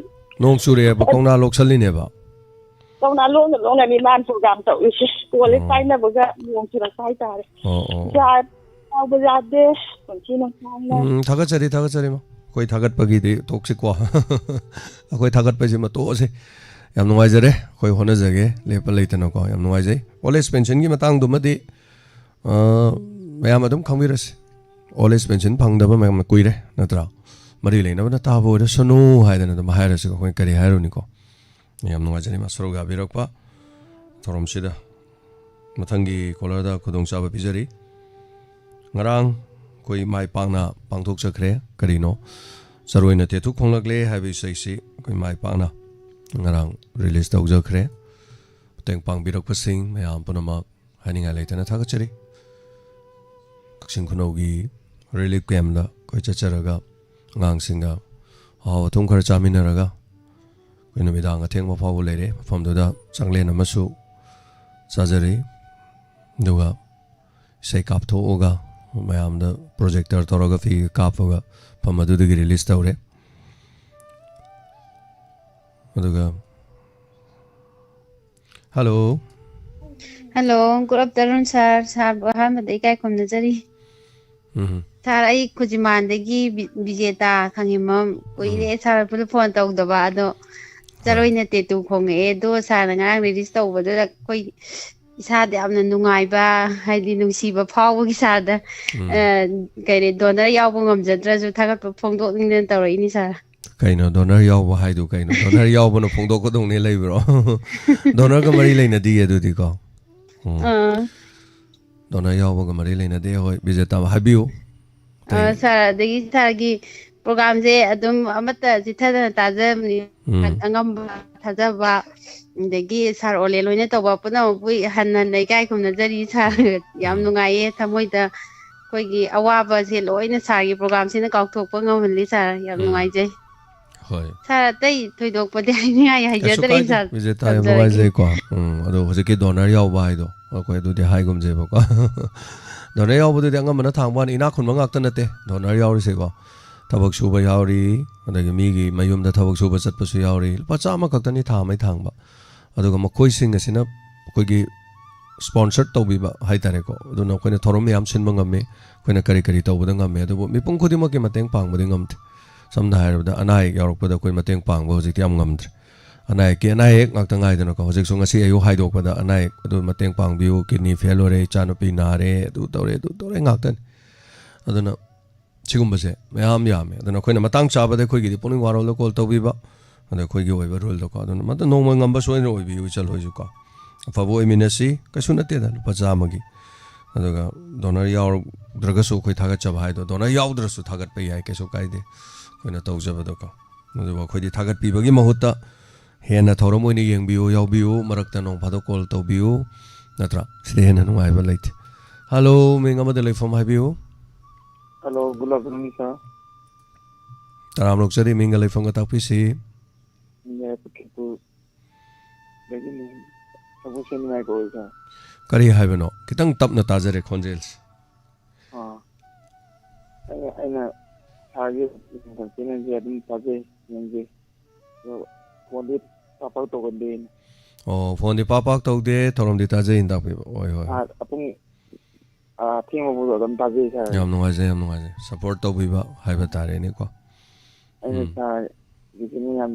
ꯅꯣꯡ ꯆꯨꯔꯛꯑꯦꯕ, ꯀꯧꯅꯥ ꯂꯣꯛꯁꯜꯂꯤꯅꯦꯕ? ꯀꯧꯅꯥ ꯂꯣꯛꯅ ꯂꯣꯛꯅꯅꯤ ꯃꯥꯅ program ꯇꯧꯔꯤꯁꯦ꯫ ꯀꯣꯜ ꯍꯦꯛ ꯑꯣ꯫ ꯄꯥꯏꯅꯕꯒ ꯅꯣꯡ ꯆꯨꯔꯛꯄ ꯍꯥꯏꯇꯥꯔꯦ꯫ ꯑꯣ, ꯑꯣ, ꯑꯣ꯫ ꯌꯥ-, ꯌꯥꯎꯕ ꯌꯥꯗꯦ꯫ ꯄꯨꯟꯁꯤ ꯅꯨꯡꯁꯥꯡꯅ꯫ ꯎꯝ, ꯊꯥꯒꯠꯆꯔꯤ, ꯊꯥꯒꯠꯆꯔꯤ, ꯃꯥ꯫ ꯑꯩꯈꯣꯏ ꯊꯥꯒꯠꯄꯒꯤꯗꯤ ꯇꯣꯛꯁꯤꯀꯣ꯫ ꯑꯩꯈꯣꯏ ꯊꯥꯒꯠꯄꯁꯤꯃ ꯇꯣꯛꯑꯁꯤ꯫ ꯌꯥꯝ ꯅꯨꯡꯉꯥꯏꯖꯔꯦ꯫ ꯑꯩꯈꯣꯏ ꯍꯣꯠꯅꯖꯒꯦ, ꯂꯦꯞꯄ ꯂꯩꯇꯅꯀꯣ꯫ ꯌꯥꯝ ꯅꯨꯡꯉꯥꯏꯖꯩ꯫ Old age pension ꯒꯤ ꯃꯇꯥꯡꯗꯨꯃꯗꯤ, ꯑ, ꯃꯌꯥꯝ ꯑꯗꯨꯝ ꯈꯪꯕꯤꯔꯁꯤ꯫ Old age pension ꯐꯪꯗꯕ ꯃꯌꯥꯝ ꯀꯨꯏꯔꯦ, ꯅꯠꯇ꯭ꯔꯥ? ꯃꯔꯤ ꯂꯩꯅꯕꯅ ꯇꯥꯕ ꯑꯣꯏꯔꯁꯅꯨ ꯍꯥꯏꯗꯅ ꯑꯗꯨꯝ ꯍꯥꯏꯔꯁꯤꯀꯣ꯫ ꯑꯩꯈꯣꯏ ꯀꯔꯤ ꯍꯥꯏꯔꯨꯅꯤꯀꯣ? ꯌꯥꯝ ꯅꯨꯡꯉꯥꯏꯖꯔꯤ ꯃꯥ ꯁꯔꯨꯛ ꯌꯥꯕꯤꯔꯛꯄ ꯊꯧꯔꯝꯁꯤꯗ꯫ ꯃꯊꯪꯒꯤ ꯀꯣꯂꯔꯗ ꯈꯨꯗꯣꯡꯆꯥꯕ ꯄꯤꯖꯔꯤ꯫ ꯉꯔꯥꯡ ꯑꯩꯈꯣꯏ ꯃꯥꯏ ꯄꯥꯛꯅ ꯄꯥꯡꯊꯣꯛꯆꯈ꯭ꯔꯦ꯫ ꯀꯔꯤꯅꯣ? ꯆꯔꯣꯏꯅ ꯇꯦꯊꯨ ꯈꯣꯡꯂꯛꯂꯦ ꯍꯥꯏꯕ ꯏꯁꯩꯁꯤ ꯑꯩꯈꯣꯏ ꯃꯥꯏ ꯄꯥꯛꯅ ꯉꯔꯥꯡ release ꯇꯧꯖꯈ꯭ꯔꯦ꯫ ꯃꯇꯦꯡ ꯄꯥꯡꯕꯤꯔꯛꯄꯁꯤꯡ ꯃꯌꯥꯝ ꯄꯨꯝꯅꯃꯛ ꯍꯥꯏꯅꯤꯡꯉꯥꯏ ꯂꯩꯇꯅ ꯊꯥꯒꯠꯆꯔꯤ꯫ ꯀꯛꯆꯤꯡ ꯈꯨꯅꯧꯒꯤ relief camp ꯇ ꯑꯩꯈꯣꯏ ꯆꯠꯆꯔꯒ ꯑꯉꯥꯡꯁꯤꯡꯒ ꯑꯍꯥꯎ ꯑꯊꯨꯝ ꯈꯔ ꯆꯥꯃꯤꯟꯅꯔꯒ ꯑꯩꯈꯣꯏ ꯅꯨꯃꯤꯗꯥꯡ ꯑꯊꯦꯡꯕ ꯐꯥꯎꯕ ꯂꯩꯔꯦ꯫ ꯃꯐꯝꯗꯨꯗ ꯆꯥꯛꯂꯦꯟ ꯑꯃꯁꯨ ꯆꯥꯖꯔꯦ꯫ ꯑꯗꯨꯒ ꯏꯁꯩ ꯀꯥꯞꯊꯣꯛꯑꯒ ꯃꯌꯥꯝꯗ projector ꯇꯧꯔꯒ ꯐꯤ ꯀꯥꯞꯄꯒ ꯃꯐꯝ ꯑꯗꯨꯗꯒꯤ release ꯇꯧꯔꯦ꯫ ꯑꯗꯨꯒ, hello꯫ Hello, good afternoon, sir꯫ Sir ꯕꯨ ꯑꯍꯥꯟꯕꯗ ꯏꯀꯥꯏ ꯈꯨꯝꯅꯖꯔꯤ꯫ ꯎꯝ꯫ Sir, ꯑꯩ ꯈꯨꯖꯤꯃꯥꯟꯗꯒꯤ ꯕꯤ-, ꯕꯤꯖꯦꯇꯥ ꯈꯪꯉꯦꯃꯝ꯫ ꯀꯨꯏꯔꯦ ꯎꯝ꯫ Sir ꯄꯨꯂꯞ phone ꯇꯧꯗꯕ꯫ ꯑꯗꯣ ꯍꯣꯏ꯫ ꯆꯔꯣꯏꯅ ꯇꯦꯇꯨ ꯈꯣꯡꯉꯛꯑꯦ꯫ ꯑꯗꯣ sir ꯅ ꯉꯔꯥꯡ release ꯇꯧꯕꯗꯨꯗ ꯑꯩꯈꯣꯏ ꯏꯁꯥꯗ ꯌꯥꯝꯅ ꯅꯨꯡꯉꯥꯏꯕ, ꯍꯥꯏꯗꯤ ꯅꯨꯡꯁꯤꯕ ꯐꯥꯎꯕꯒꯤ sir ꯗ, ꯎꯝ꯫ ꯑ, ꯀꯩ ꯍꯥꯏꯅꯤ, donor ꯌꯥꯎꯕ ꯉꯝꯖꯗ꯭ꯔꯁꯨ ꯊꯥꯒꯠꯄ ꯐꯣꯡꯗꯣꯛꯅꯤꯡꯗꯅ ꯇꯧꯔꯛꯏꯅꯤ, sir꯫ ꯀꯩꯅꯣ, donor ꯌꯥꯎꯕ ꯍꯥꯏꯗꯨ ꯀꯩꯅꯣ? Donor ꯌꯥꯎꯕꯅ ꯐꯣꯡꯗꯣꯛꯀꯗꯧꯅꯦ ꯂꯩꯕ꯭ꯔꯣ? Donor ꯒ ꯃꯔꯤ ꯂꯩꯅꯗꯤꯌꯦ ꯑꯗꯨꯗꯤꯀꯣ꯫ ꯎꯝ꯫ ꯑꯥ꯫ Donor ꯌꯥꯎꯕꯒ ꯃꯔꯤ ꯂꯩꯅꯗꯦ꯫ ꯍꯣꯏ, ꯕꯤꯖꯦꯇꯥ, ꯍꯥꯏꯕꯤꯌꯨ꯫ ꯑꯇꯩ ꯑ, sir, ꯑꯗꯒꯤ sir ꯒꯤ program ꯁꯦ ꯑꯗꯨꯝ ꯑꯃꯠꯇ ꯆꯤꯠꯊꯗꯅ ꯇꯥꯖꯕꯅꯤ꯫ ꯎꯝ꯫ ꯑꯉꯝꯕ, ꯊꯥꯖꯕ, ꯑꯗꯒꯤ ꯁꯥꯔ ꯑꯣꯂꯦꯟ ꯍꯣꯏꯅ ꯇꯧꯕ ꯄꯨꯝꯅꯃꯛꯄꯨ ꯍꯟꯅ ꯍꯟꯅ ꯏꯀꯥꯏ ꯈꯨꯝꯅꯖꯔꯤ ꯁꯥꯔ꯫ ꯌꯥꯝ ꯎꯝ꯫ ꯅꯨꯡꯉꯥꯏꯌꯦ, ꯊꯃꯣꯏꯗ ꯑꯩꯈꯣꯏꯒꯤ ꯑꯋꯥꯕꯁꯦ ꯂꯣꯏꯅ ꯁꯥꯔꯒꯤ ꯄ꯭ꯔꯣꯒꯥꯝꯁꯤꯅ ꯀꯥꯎꯊꯣꯛꯄ ꯉꯝꯍꯜꯂꯤ ꯁꯥꯔ꯫ ꯌꯥꯝ ꯎꯝ꯫ ꯅꯨꯡꯉꯥꯏꯖꯩ꯫ ꯍꯣꯏ꯫ ꯁꯥꯔ, ꯑꯇꯩ ꯊꯣꯏꯗꯣꯛꯄꯗꯤ ꯍꯥꯏꯅꯤꯡꯉꯥꯏ ꯀꯩꯁꯨ ꯍꯥꯏꯖꯗ꯭ꯔꯦ ꯀꯥꯏꯗꯦ, ꯁꯥꯔ꯫ ꯕꯤꯖꯦꯇꯥ, ꯌꯥꯝ ꯊꯝꯖꯔꯒꯦ꯫ ꯅꯨꯡꯉꯥꯏꯖꯩꯀꯣ꯫ ꯎꯝ, ꯑꯗꯣ ꯍꯧꯖꯤꯛꯀꯤ ꯗꯣꯅꯔ ꯌꯥꯎꯕ ꯍꯥꯏꯗꯣ ꯑꯩꯈꯣꯏ ꯑꯗꯨꯗꯤ ꯍꯥꯏꯒꯨꯝꯁꯦꯕꯀꯣ꯫ ꯗꯣꯅꯔ ꯌꯥꯎꯕꯗꯨꯗꯤ ꯑꯉꯝꯕꯅ ꯊꯥꯡꯕ ꯋꯥꯅꯤ, ꯏꯅꯥꯛ ꯈꯨꯟꯕ ꯉꯥꯛꯇ ꯅꯠꯇꯦ ꯗꯣꯅꯔ ꯌꯥꯎꯔꯤꯁꯦꯀꯣ꯫ ꯊꯕꯛ ꯁꯨꯕ ꯌꯥꯎꯔꯤ, ꯑꯗꯒꯤ ꯃꯤꯒꯤ ꯃꯌꯨꯝꯗ ꯊꯕꯛ ꯁꯨꯕ ꯆꯠꯄꯁꯨ ꯌꯥꯎꯔꯤ꯫ ꯂꯨꯄꯥ ꯆꯥꯝꯃ ꯈꯛꯇꯅꯤ ꯊꯥ ꯑꯃꯒꯤ ꯊꯥꯡꯕ꯫ ꯑꯗꯨꯒ ꯃꯈꯣꯏꯁꯤꯡ ꯑꯁꯤꯅ ꯑꯩꯈꯣꯏꯒꯤ sponsor ꯇꯧꯕꯤꯕ ꯍꯥꯏꯇꯥꯔꯦꯀꯣ꯫ ꯑꯗꯨꯅ ꯑꯩꯈꯣꯏꯅ ꯊꯧꯔꯝ ꯃꯌꯥꯝ ꯁꯤꯟꯕ ꯉꯝꯃꯤ, ꯑꯩꯈꯣꯏꯅ ꯀꯔꯤ ꯀꯔꯤ ꯇꯧꯕꯗ ꯉꯝꯃꯤ꯫ ꯑꯗꯨꯕꯨ ꯃꯤꯄꯨꯝ ꯈꯨꯗꯤꯡꯃꯛꯀꯤ ꯃꯇꯦꯡ ꯄꯥꯡꯕꯗꯤ ꯉꯝꯗꯦ꯫ ꯁꯝꯅ ꯍꯥꯏꯔꯕꯗ, ꯑꯅꯥ ꯑꯌꯦꯛ ꯌꯥꯎꯔꯛꯄꯗ ꯑꯩꯈꯣꯏ ꯃꯇꯦꯡ ꯄꯥꯡꯕ ꯍꯧꯖꯤꯛꯇꯤ ꯌꯥꯝ ꯉꯝꯗ꯭ꯔꯦ꯫ ꯑꯅꯥ ꯑꯌꯦꯛꯀꯤ ꯑꯅꯥ ꯑꯌꯦꯛ ꯉꯥꯛꯇ ꯉꯥꯏꯗꯅꯀꯣ꯫ ꯍꯧꯖꯤꯛꯁꯨ ꯉꯁꯤ ꯑꯌꯨꯛ ꯍꯥꯏꯗꯣꯛꯄꯗ ꯑꯅꯥ ꯑꯌꯦꯛ ꯑꯗꯨ ꯃꯇꯦꯡ ꯄꯥꯡꯕꯤꯌꯨ, kidney fail ꯑꯣꯏꯔꯦ, ꯏꯆꯥꯅꯨꯄꯤ ꯅꯥꯔꯦ, ꯑꯗꯨ ꯇꯧꯔꯦ, ꯑꯗꯨ ꯇꯧꯔꯦ ꯉꯥꯛꯇꯅꯤ꯫ ꯑꯗꯨꯅ ꯁꯤꯒꯨꯝꯕꯁꯦ ꯃꯌꯥꯝ ꯌꯥꯝꯃꯦ꯫ ꯑꯗꯨꯅ ꯑꯩꯈꯣꯏꯅ ꯃꯇꯥꯡ ꯆꯥꯕꯗ ꯑꯩꯈꯣꯏꯒꯤꯗꯤ ꯄꯨꯛꯅꯤꯡ ꯋꯥꯔꯣꯜꯗ call ꯇꯧꯕꯤꯕ, ꯑꯗ ꯑꯩꯈꯣꯏꯒꯤ ꯑꯣꯏꯕ ꯔꯨꯜꯗꯀꯣ꯫ ꯑꯗꯨꯅ ꯃꯇꯝ ꯅꯣꯡꯃ ꯉꯝꯕ ꯁꯣꯏꯗꯅ ꯑꯣꯏꯕꯤꯌꯨ, ꯏꯆꯜ ꯍꯣꯏꯁꯨꯀꯣ꯫ ꯑꯐꯕ ꯑꯣꯏꯃꯤꯟꯅꯁꯤ, ꯀꯩꯁꯨ ꯅꯠꯇꯦꯗ, ꯂꯨꯄꯥ ꯆꯥꯝꯃꯒꯤ꯫ ꯑꯗꯨꯒ ꯗꯣꯅꯔ ꯌꯥꯎꯗ꯭ꯔꯒꯁꯨ ꯑꯩꯈꯣꯏ ꯊꯥꯒꯠꯆꯕ ꯍꯥꯏꯗꯣ, ꯗꯣꯅꯔ ꯌꯥꯎꯗ꯭ꯔꯁꯨ ꯊꯥꯒꯠꯄ ꯌꯥꯏ, ꯀꯩꯁꯨ ꯀꯥꯏꯗꯦ, ꯑꯩꯈꯣꯏꯅ ꯇꯧꯖꯕꯗꯣꯀꯣ꯫ ꯑꯗꯨꯕꯨ ꯑꯩꯈꯣꯏꯗꯤ ꯊꯥꯒꯠꯄꯤꯕꯒꯤ ꯃꯍꯨꯠꯇ ꯍꯦꯟꯅ ꯊꯧꯔꯝ ꯑꯣꯏꯅ ꯌꯦꯡꯕꯤꯌꯨ, ꯌꯥꯎꯕꯤꯌꯨ, ꯃꯔꯛꯇ ꯅꯣꯡ ꯐꯥꯗꯣꯛ call ꯇꯧꯕꯤꯌꯨ, ꯅꯠꯇ꯭ꯔꯥ? ꯁꯤꯗ ꯍꯦꯟꯅ ꯅꯨꯡꯉꯥꯏꯕ ꯂꯩꯇꯦ꯫ ꯍꯜꯂꯣ, ꯃꯤꯡ ꯑꯃꯗ ꯂꯩꯐꯝ ꯍꯥꯏꯕꯤꯌꯨ꯫ Hello, good afternoon, sir. ꯇꯔꯥꯝꯅ ꯑꯣꯛꯆꯔꯤ, ꯃꯤꯡꯒ ꯂꯩꯐꯝꯒ ꯇꯥꯛꯄꯤꯁꯤ꯫ ꯌꯥꯏꯐ ꯈꯦꯇꯨꯗꯒꯤꯅꯤ꯫ ꯊꯕꯛꯁꯦ ꯅꯨꯡꯉꯥꯏꯀꯣ, sir? ꯀꯔꯤ ꯍꯥꯏꯕꯅꯣ? ꯈꯤꯇꯪ ꯇꯞꯅ ꯇꯥꯖꯔꯦ ꯈꯣꯟꯖꯦꯜꯁꯦ꯫ ꯑꯥ꯫ ꯑꯩꯅ, ꯑꯩꯅ sirꯒꯤ channelꯁꯦ ꯑꯗꯨꯝ ꯇꯥꯖꯩ, ꯌꯦꯡꯖꯩ꯫ ꯑꯗꯣ phoneꯗꯤ ꯄꯥꯛ ꯄꯥꯛ ꯇꯧꯒꯟꯗꯦ ꯑꯩꯅ꯫ ꯑꯣ, phoneꯗꯤ ꯄꯥꯛ ꯄꯥꯛ ꯇꯧꯗꯦ, ꯊꯧꯔꯝꯗꯤ ꯇꯥꯖꯩꯅ ꯇꯥꯛꯄꯤꯕ꯫ ꯍꯣꯏ, ꯍꯣꯏ, ꯍꯣꯏ꯫ ꯑꯥ, ꯄꯨꯡ, ꯑꯥ, ꯑꯊꯦꯡꯕ ꯐꯥꯎꯗ ꯑꯗꯨꯝ ꯇꯥꯖꯩ, sir꯫ ꯌꯥꯝ ꯅꯨꯡꯉꯥꯏꯖꯩ, ꯌꯥꯝ ꯅꯨꯡꯉꯥꯏꯖꯩ꯫ Support ꯇꯧꯕꯤꯕ ꯍꯥꯏꯕ ꯇꯥꯔꯦꯅꯦꯀꯣ꯫ ꯑꯩꯅ ꯎꯝ꯫ Sirꯒꯤ channel ꯌꯥꯝ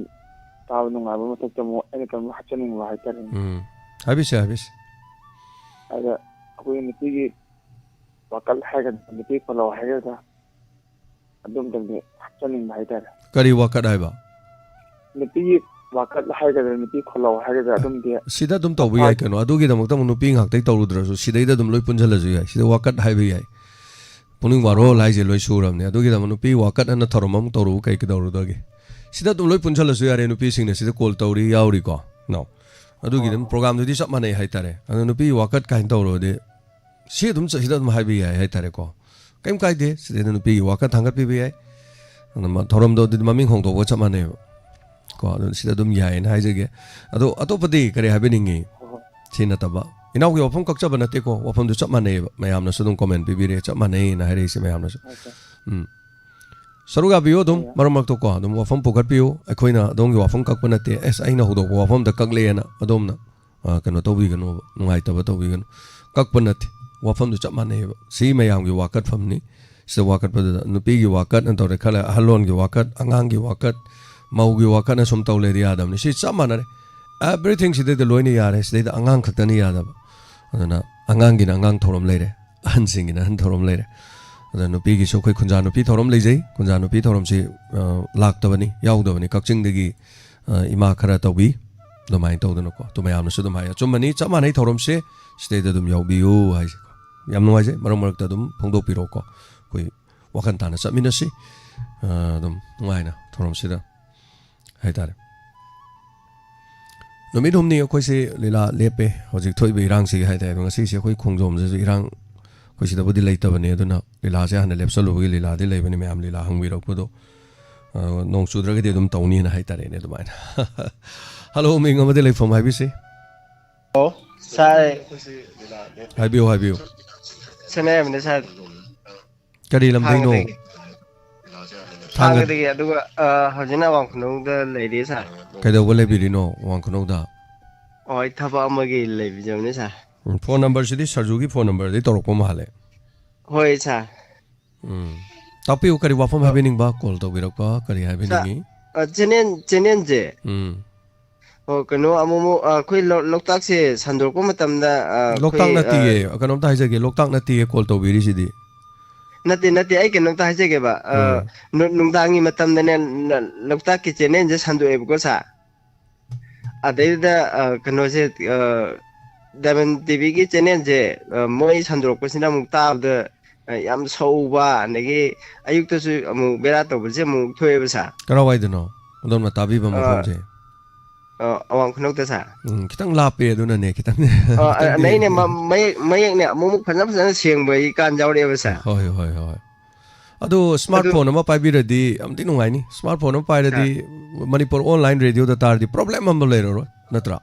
ꯇꯥꯕ ꯅꯨꯡꯉꯥꯏꯕ ꯃꯊꯛꯇ ꯑꯃꯨꯛ ꯑꯩꯅ ꯀꯩꯅꯣꯝ ꯍꯥꯞꯆꯅꯤꯡꯕ ꯍꯥꯏꯇꯥꯔꯦꯅꯦ꯫ ꯎꯝ꯫ ꯍꯥꯏꯕꯤꯁꯦ, ꯍꯥꯏꯕꯤꯁꯦ꯫ ꯑꯗ ꯑꯩꯈꯣꯏ ꯅꯨꯄꯤꯒꯤ ꯋꯥꯀꯠ ꯍꯥꯏꯒꯗ꯭ꯔꯥ, ꯅꯨꯄꯤ ꯈꯣꯜꯂꯧ ꯍꯥꯏꯒꯗ꯭ꯔꯥ, ꯑꯗꯨꯝꯇꯪꯗꯤ ꯍꯥꯞꯆꯅꯤꯡꯕ ꯍꯥꯏꯇꯥꯔꯦ꯫ ꯀꯔꯤ ꯋꯥꯀꯠ ꯍꯥꯏꯕ? ꯅꯨꯄꯤꯒꯤ ꯋꯥꯀꯠ ꯍꯥꯏꯒꯗ꯭ꯔꯥ, ꯅꯨꯄꯤ ꯈꯣꯜꯂꯧ ꯍꯥꯏꯒꯗ꯭ꯔꯥ, ꯑꯗꯨꯝꯗꯤ ꯁꯤꯗ ꯑꯗꯨꯝ ꯇꯧꯕ ꯌꯥꯏ ꯀꯩꯅꯣ꯫ ꯑꯗꯨꯒꯤꯗꯃꯛꯇ ꯑꯃꯨꯛ ꯅꯨꯄꯤ ꯉꯥꯛꯇꯩ ꯇꯧꯔꯨꯗ꯭ꯔꯁꯨ ꯁꯤꯗꯩꯗ ꯑꯗꯨꯝ ꯂꯣꯏ ꯄꯨꯟꯁꯤꯜꯂꯁꯨ ꯌꯥꯏ꯫ ꯁꯤꯗ ꯋꯥꯀꯠ ꯍꯥꯏꯕ ꯌꯥꯏ꯫ ꯄꯨꯛꯅꯤꯡ ꯋꯥꯔꯣꯜ ꯍꯥꯏꯁꯦ ꯂꯣꯏ ꯁꯨꯔꯕꯅꯦ꯫ ꯑꯗꯨꯒꯤꯗꯃꯛ ꯅꯨꯄꯤ ꯋꯥꯀꯠ ꯑꯅ ꯊꯧꯔꯝ ꯑꯃꯨꯛ ꯇꯧꯔꯨꯕ ꯀꯩ ꯀꯩꯗꯧꯔꯨꯗꯒꯦ? ꯁꯤꯗ ꯑꯗꯨꯝ ꯂꯣꯏ ꯄꯨꯟꯁꯤꯜꯂꯁꯨ ꯌꯥꯔꯦ, ꯅꯨꯄꯤꯁꯤꯡꯅ ꯁꯤꯗ ꯀꯣꯜ ꯇꯧꯔꯤ ꯌꯥꯎꯔꯤꯀꯣ꯫ ꯅꯣ, ꯑꯗꯨꯒꯤ ꯑꯗꯨꯝ ꯄ꯭ꯔꯣꯒꯥꯝꯗꯨꯗꯤ ꯆꯞ ꯃꯥꯟꯅꯩ ꯍꯥꯏꯇꯥꯔꯦ꯫ ꯑꯗꯣ ꯅꯨꯄꯤꯒꯤ ꯋꯥꯀꯠ ꯀꯥꯏꯅ ꯇꯧꯔꯨꯔꯗꯤ ꯁꯤ ꯑꯗꯨꯝ ꯆ- ꯁꯤꯗ ꯑꯗꯨꯝ ꯍꯥꯏꯕ ꯌꯥꯏ ꯍꯥꯏꯇꯥꯔꯦꯀꯣ꯫ ꯀꯩꯝ ꯀꯥꯏꯗꯦ, ꯁꯤꯗꯩꯗ ꯅꯨꯄꯤꯒꯤ ꯋꯥꯀꯠ ꯊꯥꯡꯒꯠꯄꯤꯕ ꯌꯥꯏ꯫ ꯑꯗꯨ ꯃ- ꯊꯧꯔꯝꯗꯣ ꯑꯗꯨꯗꯤ ꯃꯃꯤꯡ ꯍꯣꯡꯗꯣꯛꯄꯒ ꯆꯞ ꯃꯥꯟꯅꯩꯕ ꯀꯣ꯫ ꯑꯗꯨ ꯁꯤꯗ ꯑꯗꯨꯝ ꯌꯥꯏꯌꯦꯅ ꯍꯥꯏꯖꯒꯦ꯫ ꯑꯗꯣ ꯑꯇꯣꯞꯄꯗꯤ ꯀꯔꯤ ꯍꯥꯏꯕꯤꯅꯤꯡꯉꯤ? ꯁꯤ ꯅꯠꯇꯕ ꯏꯅꯥꯎꯒꯤ ꯋꯥꯐꯝ ꯀꯛꯆꯕ ꯅꯠꯇꯦꯀꯣ, ꯋꯥꯐꯝꯗꯨ ꯆꯞ ꯃꯥꯟꯅꯩꯌꯦꯕ꯫ ꯃꯌꯥꯝꯅꯁꯨ ꯑꯗꯨꯝ ꯀꯣꯃꯦꯟ ꯄꯤꯕꯤꯔꯦ, ꯆꯞ ꯃꯥꯟꯅꯩꯅ ꯍꯥꯏꯔꯛꯏꯁꯦ ꯃꯌꯥꯝꯅꯁꯨ꯫ ꯎꯝ, ꯁꯔꯨꯛ ꯌꯥꯕꯤꯌꯨ ꯑꯗꯨꯝ ꯃꯔꯛ ꯃꯔꯛꯇꯀꯣ, ꯑꯗꯨꯝ ꯋꯥꯐꯝ ꯄꯨꯈꯠꯄꯤꯌꯨ꯫ ꯑꯩꯈꯣꯏꯅ ꯑꯗꯣꯝꯒꯤ ꯋꯥꯐꯝ ꯀꯛꯄ ꯅꯠꯇꯦ, ꯑꯦꯁ, ꯑꯩꯅ ꯍꯧꯗꯣꯛꯄ ꯋꯥꯐꯝꯗ ꯀꯛꯂꯛꯑꯦꯅ ꯑꯗꯣꯝꯅ, ꯑ, ꯀꯩꯅꯣ ꯇꯧꯕꯤꯒꯅꯣꯕ, ꯅꯨꯡꯉꯥꯏꯇꯕ ꯇꯧꯕꯤꯒꯅꯨ꯫ ꯀꯛꯄ ꯅꯠꯇꯦ, ꯋꯥꯐꯝꯗꯨ ꯆꯞ ꯃꯥꯟꯅꯩꯌꯦꯕ꯫ ꯁꯤ ꯃꯌꯥꯝꯒꯤ ꯋꯥꯀꯠꯐꯝꯅꯤ꯫ ꯁꯤꯗ ꯋꯥꯀꯠꯄꯗꯨꯗ ꯅꯨꯄꯤꯒꯤ ꯋꯥꯀꯠꯅ ꯇꯧꯔꯦ ꯈꯜꯂꯦ, ꯑꯍꯜꯂꯣꯟꯒꯤ ꯋꯥꯀꯠ, ꯑꯉꯥꯡꯒꯤ ꯋꯥꯀꯠ, ꯃꯧꯒꯤ ꯋꯥꯀꯠꯅ ꯁꯨꯝ ꯇꯧ ꯂꯩꯔꯗꯤ ꯌꯥꯗꯕꯅꯤ꯫ ꯁꯤ ꯆꯞ ꯃꯥꯟꯅꯔꯦ꯫ Everything ꯁꯤꯗꯩꯗ ꯂꯣꯏꯅ ꯌꯥꯔꯦ꯫ ꯁꯤꯗꯩꯗ ꯑꯉꯥꯡ ꯈꯛꯇꯅꯤ ꯌꯥꯗꯕ꯫ ꯑꯗꯨꯅ ꯑꯉꯥꯡꯒꯤꯅ ꯑꯉꯥꯡ ꯊꯧꯔꯝ ꯂꯩꯔꯦ, ꯑꯍꯟꯁꯤꯡꯒꯤꯅ ꯑꯍꯟ ꯊꯧꯔꯝ ꯂꯩꯔꯦ꯫ ꯑꯗ ꯅꯨꯄꯤꯒꯤꯁꯨ ꯑꯩꯈꯣꯏ ꯈꯨꯟꯖꯥ ꯅꯨꯄꯤ ꯊꯧꯔꯝ ꯂꯩꯖꯩ꯫ ꯈꯨꯟꯖꯥ ꯅꯨꯄꯤ ꯊꯧꯔꯝꯁꯤ, ꯑ, ꯂꯥꯛꯇꯕꯅꯤ, ꯌꯥꯎꯗꯕꯅꯤ꯫ ꯀꯛꯆꯤꯡꯗꯒꯤ, ꯑ, ꯏꯃꯥ ꯈꯔ ꯇꯧꯕꯤ, ꯑꯗꯨꯃꯥꯏꯅ ꯇꯧꯗꯅꯀꯣ꯫ ꯑꯗꯨ ꯃꯌꯥꯝꯅꯁꯨ ꯑꯗꯨꯝ ꯍꯥꯏ, "ꯑꯆꯨꯝꯕꯅꯤ, ꯆꯞ ꯃꯥꯟꯅꯩ ꯊꯧꯔꯝꯁꯦ, ꯁꯤꯗꯩꯗ ꯑꯗꯨꯝ ꯌꯥꯎꯕꯤꯌꯨ" ꯍꯥꯏꯁꯦꯀꯣ꯫ ꯌꯥꯝ ꯅꯨꯡꯉꯥꯏꯖꯩ꯫ ꯃꯔꯛ ꯃꯔꯛꯇ ꯑꯗꯨꯝ ꯐꯣꯡꯗꯣꯛꯄꯤꯔꯛꯑꯣꯀꯣ꯫ ꯑꯩꯈꯣꯏ ꯋꯥꯈꯜ ꯇꯥꯅ ꯆꯠꯃꯤꯟꯅꯁꯤ꯫ ꯑ, ꯑꯗꯨꯝ ꯅꯨꯡꯉꯥꯏꯅ ꯊꯧꯔꯝꯁꯤꯗ ꯍꯥꯏꯇꯥꯔꯦ꯫ ꯅꯨꯃꯤꯠ ꯍꯨꯝꯅꯤ ꯑꯩꯈꯣꯏꯁꯤ ꯂꯤꯂꯥ ꯂꯦꯞꯄꯦ꯫ ꯍꯧꯖꯤꯛ ꯊꯣꯛꯏꯕ ꯏꯔꯥꯡꯁꯤꯒꯤ ꯍꯥꯏꯇꯥꯔꯦ꯫ ꯑꯗꯣ ꯉꯁꯤꯁꯦ ꯑꯩꯈꯣꯏ ꯈꯣꯡꯖꯣꯝꯁꯤꯁꯨ ꯏꯔꯥꯡ, ꯑꯩꯈꯣꯏ ꯁꯤꯗꯕꯨꯗꯤ ꯂꯩꯇꯕꯅꯦ꯫ ꯑꯗꯨꯅ ꯂꯤꯂꯥꯁꯦ ꯍꯥꯟꯅ ꯂꯦꯞꯁꯜꯂꯨꯕꯒꯤ ꯂꯤꯂꯥꯗꯤ ꯂꯩꯕꯅꯤ꯫ ꯃꯌꯥꯝ ꯂꯤꯂꯥ ꯍꯪꯕꯤꯔꯛꯄꯗꯣ, ꯑ, ꯅꯣꯡ ꯆꯨꯗ꯭ꯔꯒꯗꯤ ꯑꯗꯨꯝ ꯇꯧꯅꯤꯅ ꯍꯥꯏꯇꯥꯔꯦꯅꯦ ꯑꯗꯨꯃꯥꯏꯅ꯫ ꯍꯜꯂꯣ, ꯃꯤꯡ ꯑꯃꯗꯤ ꯂꯩꯐꯝ ꯍꯥꯏꯕꯤꯁꯤ꯫ ꯑꯣ, ꯁꯥꯔ꯫ ꯍꯥꯏꯕꯤꯌꯨ, ꯍꯥꯏꯕꯤꯌꯨ꯫ ꯁꯅꯥꯌꯥꯝꯕꯅꯦ, ꯁꯥꯔ꯫ ꯀꯔꯤ ꯂꯝꯗꯩꯅꯣ? ꯊꯥꯡꯒꯗꯒꯤ꯫ ꯊꯥꯡꯒ- ꯊꯥꯡꯒꯗꯒꯤ, ꯑꯗꯨꯒ, ꯑ, ꯍꯧꯖꯤꯛꯅ ꯑꯋꯥꯡ ꯈꯨꯅꯧꯗ ꯂꯩꯔꯤ, ꯁꯥꯔ꯫ ꯀꯩꯗꯧꯕ ꯂꯩꯕꯤꯔꯤꯅꯣ ꯑꯋꯥꯡ ꯈꯨꯅꯧꯗ? ꯑꯣ, ꯑꯩ ꯊꯕꯛ ꯑꯃꯒꯤ ꯂꯩꯕꯤꯖꯕꯅꯦ, ꯁꯥꯔ꯫ ꯎꯝ, ꯐꯣꯟ ꯅꯝꯕꯔꯁꯤꯗꯤ ꯁꯔꯖꯨꯒꯤ ꯐꯣꯟ ꯅꯝꯕꯔꯗꯒꯤ ꯇꯧꯔꯛꯄ ꯃꯥꯜꯂꯦ꯫ ꯍꯣꯏ, ꯁꯥꯔ꯫ ꯎꯝ꯫ ꯇꯥꯛꯄꯤꯌꯨ, ꯀꯔꯤ ꯋꯥꯐꯝ ꯑ, ꯍꯥꯏꯕꯤꯅꯤꯡꯕ, ꯀꯣꯜ ꯇꯧꯕꯤꯔꯛꯄ, ꯀꯔꯤ ꯁꯥꯔ, ꯍꯥꯏꯕꯤꯅꯤꯡꯉꯤ? ꯑ, ꯆꯦꯅꯦꯜ, ꯆꯦꯅꯦꯜꯁꯦ꯫ ꯎꯝ꯫ ꯑꯣ, ꯀꯩꯅꯣ, ꯑꯃꯨꯛ ꯑꯃꯨꯛ, ꯑ, ꯑꯩꯈꯣꯏ ꯂꯣ-, ꯂꯣꯛꯇꯥꯛꯁꯦ ꯁꯟꯗꯣꯔꯛꯄ ꯃꯇꯝꯗ, ꯑ, ꯂꯣꯛꯇꯥꯛ ꯑꯩꯈꯣꯏ, ꯑ, ꯅꯠꯇꯤꯌꯦ, ꯀꯩꯅꯣꯝꯇ ꯍꯥꯏꯖꯒꯦ, ꯂꯣꯛꯇꯥꯛ ꯅꯠꯇꯤꯌꯦ ꯀꯣꯜ ꯇꯧꯕꯤꯔꯤꯁꯤꯗꯤ꯫ ꯅꯠꯇꯦ, ꯅꯠꯇꯦ, ꯑꯩ ꯀꯩꯅꯣꯝꯇ ꯍꯥꯏꯖꯒꯦꯕ꯫ ꯑ, ꯎꯝ꯫ ꯅꯨ-, ꯅꯨꯡꯗꯥꯡꯒꯤ ꯃꯇꯝꯗꯅꯦ, ꯅ-, ꯂꯣꯛꯇꯥꯛꯀꯤ ꯆꯦꯅꯦꯜꯁꯦ ꯁꯟꯗꯣꯛꯑꯦꯕꯀꯣ, ꯁꯥꯔ꯫ ꯑꯗꯩꯗꯨꯗ, ꯑ, ꯀꯩꯅꯣꯁꯦ, ꯑ, ꯗꯥꯏꯃꯟ ꯇꯤꯚꯤꯒꯤ ꯆꯦꯅꯦꯜꯁꯦ, ꯑ, ꯃꯣꯏ ꯁꯟꯗꯣꯔꯛꯄꯁꯤꯅ ꯑꯃꯨꯛ ꯇꯥꯕꯗ, ꯑ, ꯌꯥꯝ ꯁꯧꯕ, ꯑꯗꯒꯤ ꯑꯌꯨꯛꯇꯁꯨ ꯑꯃꯨꯛ ꯕꯦꯔꯥ ꯇꯧꯕꯁꯦ ꯑꯃꯨꯛ ꯊꯣꯛꯑꯦꯕ, ꯁꯥꯔ꯫ ꯀꯔꯥꯏꯋꯥꯏꯗꯅꯣ? ꯑꯗꯣꯝꯅ ꯇꯥꯕꯤꯕ ꯑ, ꯃꯐꯝꯁꯦ꯫ ꯑ, ꯑꯋꯥꯡ ꯈꯨꯅꯧꯗ, ꯁꯥꯔ꯫ ꯎꯝ, ꯈꯤꯇꯪ ꯂꯥꯞꯄꯦ ꯑꯗꯨꯅꯅꯦ, ꯈꯤꯇꯪ, ꯑ, ꯑ, ꯈꯤꯇꯪꯗꯤ꯫ ꯑꯗꯩꯅꯦ, ꯃ-, ꯃꯌꯦꯛ, ꯃꯌꯦꯛꯅꯦ ꯑꯃꯨꯛꯃꯨꯛ ꯐꯖꯅ ꯐꯖꯅ ꯁꯦꯡꯕꯒꯤ ꯀꯥꯟ ꯌꯥꯎꯔꯛꯑꯦꯕ, ꯁꯥꯔ꯫ ꯍꯣꯏ, ꯍꯣꯏ, ꯍꯣꯏ꯫ ꯑꯗꯨ ꯑꯗꯨ smartphone ꯑꯃ ꯄꯥꯏꯕꯤꯔꯗꯤ ꯌꯥꯝ ꯊꯤ ꯅꯨꯡꯉꯥꯏꯅꯤ꯫ Smartphone ꯑꯃ ꯄꯥꯏꯔꯗꯤ ꯁꯥꯔ꯫ ꯃꯅꯤꯄꯨꯔ online radioꯗ ꯇꯥꯔꯗꯤ problem ꯑꯃ ꯂꯩꯔꯔꯣꯏ, ꯅꯠꯇ꯭ꯔꯥ?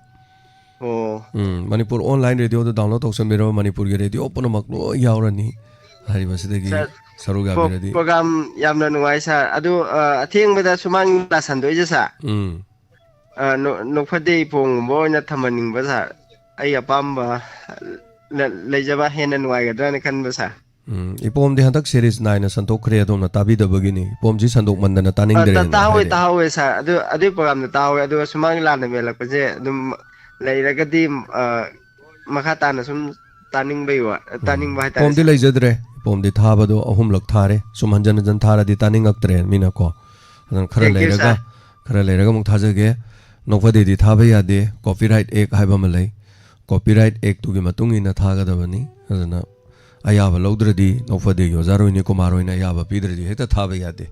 ꯑꯣ꯫ ꯎꯝ, ꯃꯅꯤꯄꯨꯔ online radioꯗ download ꯇꯧꯁꯟꯕꯤꯔꯕ ꯃꯅꯤꯄꯨꯔꯒꯤ radio ꯄꯨꯝꯅꯃꯛ ꯂꯣꯏ ꯌꯥꯎꯔꯅꯤ꯫ ꯍꯥꯏꯔꯤꯕꯁꯤꯗꯒꯤ ꯁꯥꯔ, ꯁꯔꯨꯛ ꯄ꯭ꯔꯣ-, ꯌꯥꯕꯤꯔꯗꯤ꯫ Program ꯌꯥꯝꯅ ꯅꯨꯡꯉꯥꯏ, ꯁꯥꯔ꯫ ꯑꯗꯨ, ꯑ, ꯑꯊꯦꯡꯕꯗ ꯁꯨꯃꯥꯡ ꯂꯤꯂꯥ ꯁꯟꯗꯣꯛꯏꯁꯦ, ꯁꯥꯔ꯫ ꯎꯝ꯫ ꯑ, ꯅꯣ-, ꯅꯣꯛꯐꯗꯦ ꯏꯄꯣꯝꯒꯨꯝꯕ ꯑꯣꯏꯅ ꯊꯝꯍꯟꯅꯤꯡꯕ, ꯁꯥꯔ꯫ ꯑꯩ ꯑꯄꯥꯝꯕ ꯂ-, ꯂꯩꯖꯕ ꯍꯦꯟꯅ ꯅꯨꯡꯉꯥꯏꯒꯗ꯭ꯔꯥꯅ ꯈꯟꯕ, ꯁꯥꯔ꯫ ꯎꯝ, ꯏꯄꯣꯝꯗꯤ ꯍꯟꯗꯛ series ꯅꯥꯏꯅ ꯁꯟꯗꯣꯛꯈ꯭ꯔꯦ, ꯑꯗꯣꯝꯅ ꯇꯥꯕꯤꯗꯕꯒꯤꯅꯤ꯫ ꯏꯄꯣꯝꯁꯤ ꯁꯟꯗꯣꯛꯃꯟꯗꯅ ꯑ, ꯇꯥ-, ꯇꯥꯅꯤꯡꯗ꯭ꯔꯦꯅ ꯇꯥꯍꯧꯋꯦ, ꯍꯥꯏꯔꯛꯑꯦ꯫ ꯇꯥꯍꯧꯋꯦ, ꯁꯥꯔ꯫ ꯑꯗꯨ, ꯑꯗꯨꯒꯤ program ꯗꯣ ꯇꯥꯍꯧꯋꯦ꯫ ꯑꯗꯨꯒ ꯁꯨꯃꯥꯡ ꯂꯤꯂꯥꯅ ꯃꯦꯜꯂꯛꯄꯁꯦ ꯑꯗꯨꯝ ꯂꯩꯔꯒꯗꯤ, ꯑ, ꯃꯈꯥ ꯇꯥꯅ ꯁꯨꯝ ꯇꯥꯅꯤꯡꯕꯩ ꯋꯥ-, ꯎꯝ꯫ ꯇꯥꯅꯤꯡꯕ ꯍꯥꯏꯇꯥꯔꯦ, ꯏꯄꯣꯝꯗꯤ ꯁꯥꯔ꯫ ꯂꯩꯖꯗ꯭ꯔꯦ꯫ ꯏꯄꯣꯝꯗꯤ ꯊꯥꯕꯗꯣ ꯑꯍꯨꯝꯂꯛ ꯊꯥꯔꯦ꯫ ꯁꯨꯝ ꯍꯟꯖꯟ ꯍꯟꯖꯟ ꯊꯥꯔꯗꯤ ꯇꯥꯅꯤꯡꯉꯛꯇ꯭ꯔꯦ ꯃꯤꯅꯀꯣ꯫ ꯑꯗꯨꯅ ꯈꯔ Thank you, ꯂꯩꯔꯒ, ꯁꯥꯔ꯫ ꯈꯔ ꯂꯩꯔꯒ ꯑꯃꯨꯛ ꯊꯥꯖꯒꯦ꯫ ꯅꯣꯛꯐꯗꯦꯗꯤ ꯊꯥꯕ ꯌꯥꯗꯦ, Copyright Act ꯍꯥꯏꯕ ꯑꯃ ꯂꯩ꯫ Copyright Act ꯇꯨꯒꯤ ꯃꯇꯨꯡ ꯏꯟꯅ ꯊꯥꯒꯗꯕꯅꯤ꯫ ꯑꯗꯨꯅ ꯑꯌꯥꯕ ꯂꯧꯗ꯭ꯔꯗꯤ ꯅꯣꯛꯐꯗꯦꯒꯤ ꯑꯣꯖꯥ ꯔꯣꯍꯤꯅꯤ ꯀꯨꯃꯥꯔ ꯍꯣꯏꯅ ꯑꯌꯥꯕ ꯄꯤꯗ꯭ꯔꯗꯤ ꯍꯦꯛꯇ ꯊꯥꯕ ꯌꯥꯗꯦ꯫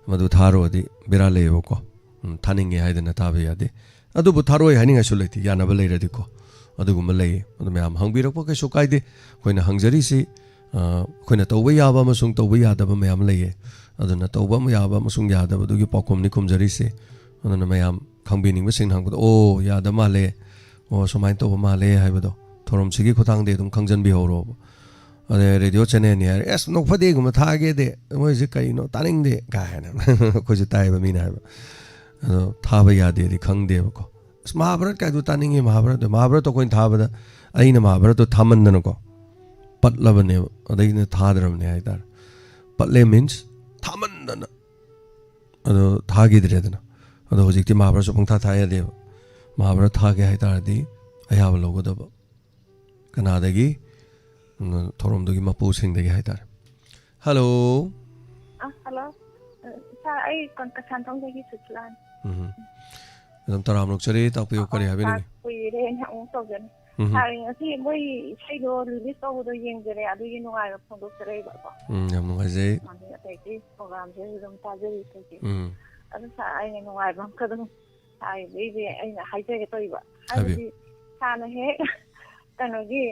ꯃꯗꯨ ꯊꯥꯔꯨꯔꯗꯤ ꯕꯦꯔꯥ ꯂꯩꯌꯦꯕꯀꯣ꯫ ꯎꯝ, ꯊꯥꯅꯤꯡꯉꯦ ꯍꯥꯏꯗꯅ ꯊꯥꯕ ꯌꯥꯗꯦ꯫ ꯑꯗꯨꯕꯨ ꯊꯥꯔꯣꯏ ꯍꯥꯏꯅꯤꯡꯉꯥꯏꯁꯨ ꯂꯩꯇꯦ, ꯌꯥꯅꯕ ꯂꯩꯔꯗꯤꯀꯣ꯫ ꯑꯗꯨꯒꯨꯝꯕ ꯂꯩꯌꯦ꯫ ꯑꯗꯨ ꯃꯌꯥꯝ ꯍꯪꯕꯤꯔꯛꯄ ꯀꯩꯁꯨ ꯀꯥꯏꯗꯦ꯫ ꯑꯩꯈꯣꯏꯅ ꯍꯪꯖꯔꯤꯁꯤ, ꯑ, ꯑꯩꯈꯣꯏꯅ ꯇꯧꯕ ꯌꯥꯕ ꯑꯃꯁꯨꯡ ꯇꯧꯕ ꯌꯥꯗꯕ ꯃꯌꯥꯝ ꯂꯩꯌꯦ꯫ ꯑꯗꯨꯅ ꯇꯧꯕ ꯑꯃ ꯌꯥꯕ ꯑꯃꯁꯨꯡ ꯌꯥꯗꯕꯗꯨꯒꯤ ꯄꯥꯎꯈꯨꯝꯅꯤ ꯈꯨꯝꯖꯔꯤꯁꯦ꯫ ꯑꯗꯨꯅ ꯃꯌꯥꯝ ꯈꯪꯕꯤꯅꯤꯡꯕꯁꯤꯡꯅ ꯍꯪꯕꯗ, "ꯑꯣ, ꯌꯥꯗ ꯃꯥꯜꯂꯦ, ꯑꯣ, ꯁꯨꯃꯥꯏꯅ ꯇꯧꯕ ꯃꯥꯜꯂꯦ" ꯍꯥꯏꯕꯗꯣ ꯊꯧꯔꯝꯁꯤꯒꯤ ꯈꯨꯊꯥꯡꯗꯒꯤ ꯑꯗꯨꯝ ꯈꯪꯖꯟꯕꯤꯍꯧꯔꯣꯕ꯫ ꯑꯗꯩ radio channelꯅꯤ ꯍꯥꯏꯔꯦ, "ꯑꯁ, ꯅꯣꯛꯐꯗꯦꯒꯨꯝꯕ ꯊꯥꯒꯦꯗꯤ, ꯃꯣꯏꯁꯦ ꯀꯩꯅꯣ ꯇꯥꯅꯤꯡꯗꯦ" ꯀꯥꯏꯅ꯫ ꯑꯩꯈꯣꯏꯁꯨ ꯇꯥꯏꯌꯦꯕ ꯃꯤꯅ ꯍꯥꯏꯕ꯫ ꯑꯗꯣ ꯊꯥꯕ ꯌꯥꯗꯦꯗꯤ ꯈꯪꯗꯦꯕꯀꯣ꯫ "ꯑꯁ, ꯃꯍꯥꯚꯥꯔꯠ ꯀꯥꯏꯗꯨ ꯇꯥꯅꯤꯡꯉꯤ, ꯃꯍꯥꯚꯥꯔꯠꯇꯣ"꯫ ꯃꯍꯥꯚꯥꯔꯠꯇꯣ ꯑꯩꯈꯣꯏꯅ ꯊꯥꯕꯗ, ꯑꯩꯅ ꯃꯍꯥꯚꯥꯔꯠꯇꯣ ꯊꯥꯃꯟꯗꯅꯀꯣ, ꯄꯠꯂꯕꯅꯦꯕ꯫ ꯑꯗꯩꯅ ꯊꯥꯗ꯭ꯔꯕꯅꯦ ꯍꯥꯏꯇꯥꯔꯦ꯫ ꯄꯠꯂꯦ means ꯊꯥꯃꯟꯗꯅ꯫ ꯑꯗꯣ ꯊꯥꯈꯤꯗ꯭ꯔꯦꯗꯅ꯫ ꯑꯗꯣ ꯍꯧꯖꯤꯛꯇꯤ ꯃꯍꯥꯚꯥꯔꯠꯁꯨ ꯄꯪꯊꯥ ꯊꯥ ꯌꯥꯗꯦꯕ꯫ ꯃꯍꯥꯚꯥꯔꯠ ꯊꯥꯒꯦ ꯍꯥꯏꯇꯥꯔꯗꯤ ꯑꯌꯥꯕ ꯂꯧꯒꯗꯕ꯫ ꯀꯅꯥꯗꯒꯤ? ꯎꯝ, ꯊꯧꯔꯝꯗꯨꯒꯤ ꯃꯄꯨꯁꯤꯡꯗꯒꯤ ꯍꯥꯏꯇꯥꯔꯦ꯫ Hello꯫ ꯑ, hello꯫ ꯑ, sir, ꯑꯩ ꯀ-, ꯀꯩꯁꯥꯝꯊꯣꯡꯗꯒꯤ ꯁꯨꯁꯤꯂꯥꯅꯤ꯫ ꯎꯝ꯫ ꯑꯗꯨꯝ ꯇꯔꯥꯝꯅ ꯑꯣꯛꯆꯔꯤ, ꯇꯥꯛꯄꯤꯌꯨ, ꯀꯔꯤ ꯑ, ꯍꯥꯏꯕꯤꯅꯤꯡꯉꯤ? Sir, ꯀꯨꯏꯔꯦꯅ ꯑꯃꯨꯛ ꯇꯧꯖꯔꯛꯏ꯫ ꯎꯝ꯫ Sir, ꯉꯁꯤ ꯃꯣꯏ ꯏꯁꯩꯗꯣ release ꯇꯧꯕꯗꯣ ꯌꯦꯡꯖꯔꯦ, ꯑꯗꯨꯒꯤ ꯅꯨꯡꯉꯥꯏꯕ ꯐꯣꯡꯗꯣꯛꯆꯔꯛꯏꯕꯀꯣ꯫ ꯎꯝ, ꯌꯥꯝ ꯅꯨꯡꯉꯥꯏꯖꯩ꯫ ꯑꯗꯩ ꯑꯇꯩꯗꯤ programꯁꯦ ꯑꯗꯨꯝ ꯇꯥꯖꯔꯤ ꯑꯩꯈꯣꯏꯒꯤ꯫ ꯎꯝ꯫ ꯑꯗꯨ ꯁꯥꯔ, ꯑꯩꯅ ꯅꯨꯡꯉꯥꯏꯕ ꯑꯃꯈꯛ ꯑꯗꯨꯝ ꯁꯥꯔꯒꯤꯗꯤ ꯑꯩꯅ ꯍꯥꯏꯖꯒꯦ ꯇꯧꯔꯤꯕ꯫ ꯍꯥꯏꯕꯤꯌꯨ꯫ ꯍꯥꯏꯕꯗꯤ ꯁꯥꯔꯅ ꯍꯦꯛ ꯀꯩꯅꯣꯒꯤ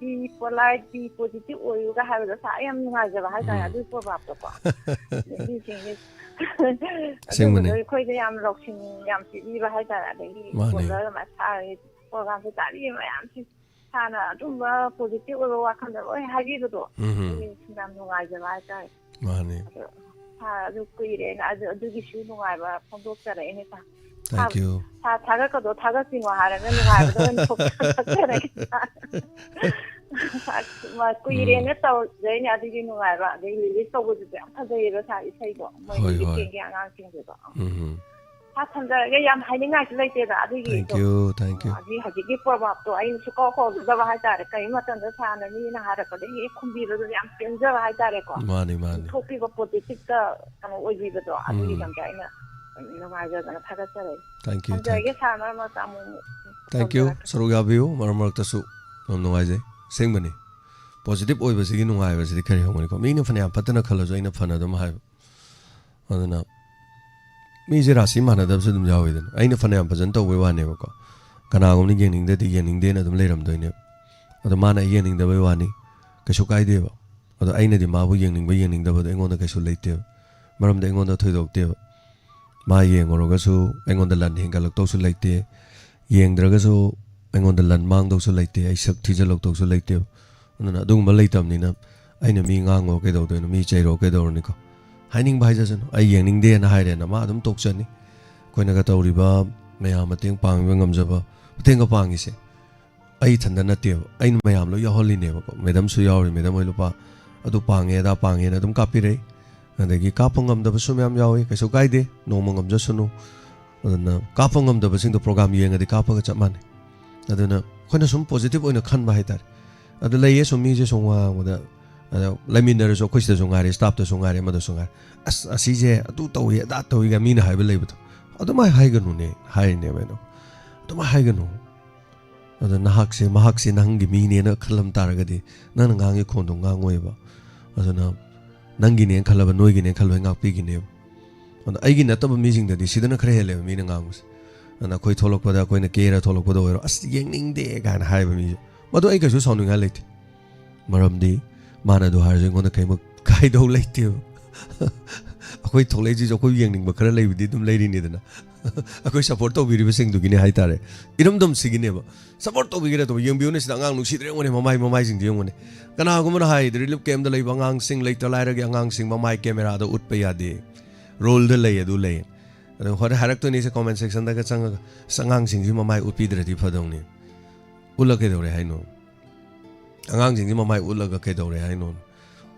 "Be polite, be positive" ꯑꯣꯏꯌꯨꯒ ꯍꯥꯏꯕꯗꯣ ꯁꯥꯔ, ꯑꯩ ꯌꯥꯝ ꯅꯨꯡꯉꯥꯏꯖꯕ ꯍꯥꯏꯇꯥꯔꯦ꯫ ꯎꯝ꯫ ꯑꯗꯨꯒꯤ ꯄ꯭ꯔꯣꯚꯥꯞꯇꯣꯀꯣ꯫ ꯃꯤꯁꯤꯡꯁꯦ ꯑꯁꯦꯡꯕꯅꯦ꯫ ꯑꯗꯨꯝꯕꯗꯣ ꯑꯩꯈꯣꯏꯗ ꯌꯥꯝ ꯂꯧꯁꯤꯡ ꯌꯥꯝ ꯄꯤꯕꯤꯕ ꯍꯥꯏꯇꯥꯔꯦ꯫ ꯑꯗꯒꯤ ꯃꯥꯅꯦ꯫ ꯀꯣꯂꯔ ꯑꯃ ꯁꯥꯔꯒꯤ ꯄ꯭ꯔꯣꯒ꯭ꯔꯥꯝꯁꯦ ꯇꯥꯕꯤꯕ ꯃꯌꯥꯝꯁꯦ, ꯁꯥꯔꯅ ꯑꯗꯨꯝꯕ ꯄꯣꯖꯤꯇꯤꯚ ꯑꯣꯏꯕ ꯋꯥꯈꯜꯗ ꯂꯣꯏ ꯍꯥꯏꯕꯤꯕꯗꯣ, ꯎꯝ꯫ ꯑꯩ ꯌꯥꯝ ꯅꯨꯡꯉꯥꯏꯖꯕ ꯍꯥꯏꯇꯥꯔꯦ꯫ ꯃꯥꯅꯦ꯫ ꯑꯗꯣ ꯁꯥꯔ, ꯑꯗꯨ ꯀꯨꯏꯔꯦꯅ, ꯑꯗꯨ, ꯑꯗꯨꯒꯤꯁꯨ ꯅꯨꯡꯉꯥꯏꯕ ꯐꯣꯡꯗꯣꯛꯆꯔꯛꯏꯅꯦ ꯁꯥꯔ꯫ Thank you. ꯁꯥꯔ, ꯊꯥꯒꯠꯀꯗꯣ ꯊꯥꯒꯠꯁꯤꯅꯣ ꯍꯥꯏꯔꯒ ꯅꯨꯡꯉꯥꯏꯕꯗ ꯑꯣꯏꯅ ꯐꯣꯡꯗꯣꯛꯆꯔꯛꯏꯅꯦ ꯁꯥꯔ꯫ ꯀꯨꯏꯔꯦꯅ ꯇꯧꯖꯩꯅꯦ, ꯑꯗꯨꯒꯤ ꯅꯨꯡꯉꯥꯏꯕ꯫ ꯑꯗꯩ ꯔꯤꯂꯤꯁ ꯇꯧꯕꯗꯨꯁꯨ ꯌꯥꯝ ꯐꯖꯩꯌꯦꯕ ꯁꯥꯔ, ꯏꯁꯩꯗꯣ꯫ ꯃꯣꯏ ꯍꯣꯏ, ꯔꯤꯂꯤꯁ ꯍꯣꯏ꯫ ꯌꯦꯡꯒꯦ ꯑꯉꯥꯡꯁꯤꯡꯗꯨꯗꯣ꯫ ꯎꯝ꯫ ꯁꯥꯔ, ꯊꯝꯖꯔꯒꯦ꯫ ꯌꯥꯝ ꯍꯥꯏꯅꯤꯡꯉꯥꯏꯁꯨ ꯂꯩꯇꯦꯗ ꯑꯗꯨꯒꯤ Thank ꯁꯨꯝ, you, thank you. ꯑꯗꯨꯒꯤ ꯍꯧꯖꯤꯛꯀꯤ ꯄ꯭ꯔꯣꯚꯥꯞꯇꯣ ꯑꯩꯅ ꯁꯨꯀꯥꯎ ꯀꯥꯎꯖꯗꯕ ꯍꯥꯏꯇꯥꯔꯦ꯫ ꯀꯔꯤ ꯃꯇꯝꯗ ꯁꯥꯔꯅ ꯃꯤꯅ ꯍꯥꯏꯔꯛꯄꯗ ꯍꯦꯛ ꯈꯨꯝꯕꯤꯕꯗꯨꯗ ꯌꯥꯝ ꯄꯦꯟꯖꯕ ꯍꯥꯏꯇꯥꯔꯦꯀꯣ꯫ ꯃꯥꯅꯤ, ꯃꯥꯅꯤ꯫ ꯊꯣꯛꯄꯤꯕ ꯄꯣꯖꯤꯇꯤꯚꯇ ꯀꯩꯅꯣ ꯑꯣꯏꯕꯤꯕꯗꯣ, ꯑꯗꯨꯒꯤꯗꯃꯛꯇ ꯑꯩꯅ ꯅꯨꯡꯉꯥꯏꯖꯗꯅ ꯊꯥꯒꯠꯆꯔꯤ꯫ Thank you, thank ꯊꯝꯖꯔꯒꯦ you. ꯁꯥꯔ, ꯃꯔꯛ ꯃꯔꯛꯇ ꯑꯃꯨꯛ ꯑꯃꯨꯛ Thank you. ꯇꯧꯖꯔꯛꯀꯦ꯫ ꯁꯔꯨꯛ ꯌꯥꯕꯤꯌꯨ꯫ ꯃꯔꯛ ꯃꯔꯛꯇꯁꯨ ꯌꯥꯝ ꯅꯨꯡꯉꯥꯏꯖꯩ꯫ ꯑꯁꯦꯡꯕꯅꯤ꯫ ꯄꯣꯖꯤꯇꯤꯚ ꯑꯣꯏꯕꯁꯤꯒꯤ ꯅꯨꯡꯉꯥꯏꯕꯁꯤꯗꯤ ꯀꯔꯤ ꯍꯥꯏꯔꯨꯅꯤꯀꯣ? ꯃꯤꯅ ꯐꯅꯌꯥꯝ ꯐꯠꯇꯅ ꯈꯜꯂꯁꯨ ꯑꯩꯅ ꯐꯅ ꯑꯗꯨꯝ ꯍꯥꯏꯕ꯫ ꯑꯗꯨꯅ ꯃꯤꯁꯦ ꯔꯥꯁꯤ ꯃꯥꯟꯅꯗꯕꯁꯨ ꯑꯗꯨꯝ ꯌꯥꯎꯋꯤꯗꯅ꯫ ꯑꯩꯅ ꯐꯅꯌꯥꯝ ꯐꯖꯅ ꯇꯧꯕꯩ ꯋꯥꯅꯦꯕꯀꯣ꯫ ꯀꯅꯥꯒꯨꯝꯕꯅ ꯌꯦꯡꯅꯤꯡꯗ꯭ꯔꯗꯤ ꯌꯦꯡꯅꯤꯡꯗꯦꯅ ꯑꯗꯨꯝ ꯂꯩꯔꯝꯗꯣꯏꯅꯦꯕ꯫ ꯑꯗꯣ ꯃꯥꯅ ꯑꯩ ꯌꯦꯡꯅꯤꯡꯗꯕꯩ ꯋꯥꯅꯤ꯫ ꯀꯩꯁꯨ ꯀꯥꯏꯗꯦꯕ꯫ ꯑꯗꯣ ꯑꯩꯅꯗꯤ ꯃꯥꯕꯨ ꯌꯦꯡꯅꯤꯡꯕ ꯌꯦꯡꯅꯤꯡꯗꯕꯗꯣ ꯑꯩꯉꯣꯟꯗ ꯀꯩꯁꯨ ꯂꯩꯇꯦꯕ꯫ ꯃꯔꯝꯗꯤ ꯑꯩꯉꯣꯟꯗ ꯊꯣꯏꯗꯣꯛꯇꯦꯕ꯫ ꯃꯥ ꯌꯦꯡꯉꯨꯔꯒꯁꯨ ꯑꯩꯉꯣꯟꯗ ꯂꯟ ꯍꯦꯟꯒꯠꯂꯛꯇꯧꯁꯨ ꯂꯩꯇꯦ꯫ ꯌꯦꯡꯗ꯭ꯔꯒꯁꯨ ꯑꯩꯉꯣꯟꯗ ꯂꯟ ꯃꯥꯡꯗꯧꯁꯨ ꯂꯩꯇꯦ꯫ ꯑꯩ ꯁꯛ ꯊꯤꯖꯤꯜꯂꯛꯇꯧꯁꯨ ꯂꯩꯇꯦꯕ꯫ ꯑꯗꯨꯅ ꯑꯗꯨꯒꯨꯝꯕ ꯂꯩꯇꯕꯅꯤꯅ ꯑꯩꯅ ꯃꯤ ꯉꯥꯡꯉꯣ ꯀꯩꯗꯧꯗꯣꯏꯅꯣ? ꯃꯤ ꯆꯩꯔꯣ ꯀꯩꯗꯧꯔꯨꯅꯤꯀꯣ? ꯍꯥꯏꯅꯤꯡꯕ ꯍꯥꯏꯖꯁꯅꯨ꯫ ꯑꯩ ꯌꯦꯡꯅꯤꯡꯗꯦꯅ ꯍꯥꯏꯔꯦꯅ ꯃꯥ ꯑꯗꯨꯝ ꯇꯣꯛꯆꯅꯤ꯫ ꯑꯩꯈꯣꯏꯅꯒ ꯇꯧꯔꯤꯕ ꯃꯌꯥꯝ ꯃꯇꯦꯡ ꯄꯥꯡꯕꯤꯕ ꯉꯝꯖꯕ ꯃꯇꯦꯡꯒ ꯄꯥꯡꯉꯤꯁꯦ ꯑꯩ ꯏꯊꯟꯗ ꯅꯠꯇꯦꯕ꯫ ꯑꯩꯅ ꯃꯌꯥꯝ ꯂꯣꯏ ꯌꯥꯎꯍꯜꯂꯤꯅꯦꯕꯀꯣ꯫ ꯃꯦꯗꯝꯁꯨ ꯌꯥꯎꯔꯤ꯫ ꯃꯦꯗꯝ ꯍꯣꯏ ꯂꯨꯄꯥ ꯑꯗꯨ ꯄꯥꯡꯉꯦ ꯑꯗꯥ ꯄꯥꯡꯉꯦꯅ ꯑꯗꯨꯝ ꯀꯥꯞꯄꯤꯔꯛꯏ꯫ ꯑꯗꯒꯤ ꯀꯥꯞꯄ ꯉꯝꯗꯕꯁꯨ ꯃꯌꯥꯝ ꯌꯥꯎꯏ꯫ ꯀꯩꯁꯨ ꯀꯥꯏꯗꯦ꯫ ꯅꯣꯡꯃ ꯉꯝꯖꯁꯅꯨ꯫ ꯑꯗꯨꯅ ꯀꯥꯞꯄ ꯉꯝꯗꯕꯁꯤꯡꯗꯣ ꯄ꯭ꯔꯣꯒꯥꯝ ꯌꯦꯡꯉꯗꯤ ꯀꯥꯞꯄꯒ ꯆꯞ ꯃꯥꯟꯅꯩ꯫ ꯑꯗꯨꯅ ꯑꯩꯈꯣꯏꯅ ꯁꯨꯝ ꯄꯣꯖꯤꯇꯤꯚ ꯑꯣꯏꯅ ꯈꯟꯕ ꯍꯥꯏꯇꯥꯔꯦ꯫ ꯑꯗꯨ ꯂꯩꯌꯦ ꯁꯨꯝ ꯃꯤꯁꯦ ꯁꯨꯝ ꯋꯥ ꯉꯥꯡꯕꯗ, ꯑꯗ ꯂꯩꯃꯤꯟꯅꯔꯁꯨ ꯑꯩꯈꯣꯏ ꯁꯤꯗꯁꯨ ꯉꯥꯏꯔꯦ, ꯁ꯭ꯇꯥꯐꯇꯁꯨ ꯉꯥꯏꯔꯦ, ꯑꯃꯗꯁꯨ ꯉꯥꯏꯔꯦ, "ꯑꯁ, ꯑꯁꯤꯁꯦ ꯑꯗꯨ ꯇꯧꯏ ꯑꯗꯥ ꯇꯧꯏꯒ" ꯃꯤꯅ ꯍꯥꯏꯕ ꯂꯩꯕꯗꯣ, "ꯑꯗꯨꯃꯥꯏꯅ ꯍꯥꯏꯒꯅꯨꯅꯦ" ꯍꯥꯏꯔꯤꯅꯦꯕ ꯑꯩꯅ꯫ "ꯑꯗꯨꯃꯥꯏꯅ ꯍꯥꯏꯒꯅꯨ꯫ ꯑꯗ ꯅꯍꯥꯛꯁꯦ, ꯃꯍꯥꯛꯁꯦ ꯅꯪꯒꯤ ꯃꯤꯅꯦꯅ ꯈꯜꯂꯝ ꯇꯥꯔꯒꯗꯤ ꯅꯪꯅ ꯉꯥꯡꯉꯤ ꯈꯣꯟꯗꯣ ꯉꯥꯡꯉꯣꯏꯕ꯫ ꯑꯗꯨꯅ ꯅꯪꯒꯤꯅꯦꯅ ꯈꯜꯂꯕ, ꯅꯣꯏꯒꯤꯅꯦꯅ ꯈꯜꯂꯕ ꯑꯩ ꯉꯥꯛꯄꯤꯒꯅꯦꯕ"꯫ ꯑꯗꯣ ꯑꯩꯒꯤ ꯅꯠꯇꯕ ꯃꯤꯁꯤꯡꯗꯗꯤ ꯁꯤꯗꯅ ꯈꯔ ꯍꯦꯜꯂꯦꯕ ꯃꯤꯅ ꯉꯥꯡꯕꯁꯦ꯫ ꯑꯗꯨꯅ ꯑꯩꯈꯣꯏ ꯊꯣꯛꯂꯛꯄꯗ, ꯑꯩꯈꯣꯏꯅ ꯀꯦꯔ ꯊꯣꯛꯂꯛꯄꯗ ꯑꯣꯏꯔꯣ, "ꯑꯁ, ꯌꯦꯡꯅꯤꯡꯗꯦ" ꯀꯥꯏꯅ ꯍꯥꯏꯕ ꯃꯤꯁꯦ, ꯃꯗꯨ ꯑꯩ ꯀꯩꯁꯨ ꯁꯥꯎꯅꯤꯡꯉꯥꯏ ꯂꯩꯇꯦ꯫ ꯃꯔꯝꯗꯤ ꯃꯥꯅ ꯑꯗꯨ ꯍꯥꯏꯔꯁꯨ ꯑꯩꯉꯣꯟꯗ ꯀꯩꯝ ꯀꯥꯏꯗꯧ ꯂꯩꯇꯦꯕ꯫ ꯑꯩꯈꯣꯏ ꯊꯣꯛꯂꯛꯏꯁꯤꯁꯨ ꯑꯩꯈꯣꯏ ꯌꯦꯡꯅꯤꯡꯕ ꯈꯔ ꯂꯩꯕꯗꯤ ꯑꯗꯨꯝ ꯂꯩꯔꯤꯅꯤꯗꯅ꯫ ꯑꯩꯈꯣꯏ ꯁꯞꯄꯣꯔꯠ ꯇꯧꯕꯤꯔꯤꯕꯁꯤꯡꯗꯨꯒꯤꯅꯦ ꯍꯥꯏꯇꯥꯔꯦ꯫ ꯏꯔꯝꯗꯝꯁꯤꯒꯤꯅꯦꯕ꯫ ꯁꯞꯄꯣꯔꯠ ꯇꯧꯕꯤꯒꯦꯔꯥ ꯇꯧꯕ, ꯌꯦꯡꯕꯤꯌꯨꯅꯦ, ꯁꯤꯗ ꯑꯉꯥꯡ ꯅꯨꯡꯁꯤꯗ꯭ꯔꯦ, ꯌꯦꯡꯉꯨꯅꯦ, ꯃꯃꯥꯏ, ꯃꯃꯥꯏꯁꯤꯡꯗꯣ ꯌꯦꯡꯉꯨꯅꯦ꯫ ꯀꯅꯥꯒꯨꯝꯕꯅ ꯍꯥꯏ, ꯔꯤꯂꯤꯐ ꯀꯦꯝꯞꯇ ꯂꯩꯕ ꯑꯉꯥꯡꯁꯤꯡ, ꯂꯩꯇ ꯂꯥꯏꯔꯒꯤ ꯑꯉꯥꯡꯁꯤꯡ ꯃꯃꯥꯏ ꯀꯦꯃꯦꯔꯥꯗ ꯎꯠꯄ ꯌꯥꯗꯦ, ꯔꯨꯜꯗ ꯂꯩ, ꯑꯗꯨ ꯂꯩ꯫ ꯑꯗꯣ ꯍꯣꯔꯦꯟ ꯍꯥꯏꯔꯛꯇꯣꯏꯅꯤ ꯁꯦ, ꯀꯣꯃꯦꯟ ꯁꯦꯛꯁꯟꯗꯒ ꯆꯪꯉꯒ, "ꯑꯁ, ꯑꯉꯥꯡꯁꯤꯡꯁꯤ ꯃꯃꯥꯏ ꯎꯠꯄꯤꯗ꯭ꯔꯗꯤ ꯐꯗꯧꯅꯤ꯫ ꯎꯠꯂ ꯀꯩꯗꯧꯔꯦ ꯍꯥꯏꯅꯣ? ꯑꯉꯥꯡꯁꯤꯡꯁꯤ ꯃꯃꯥꯏ ꯎꯠꯂꯒ ꯀꯩꯗꯧꯔꯦ ꯍꯥꯏꯅꯣ?"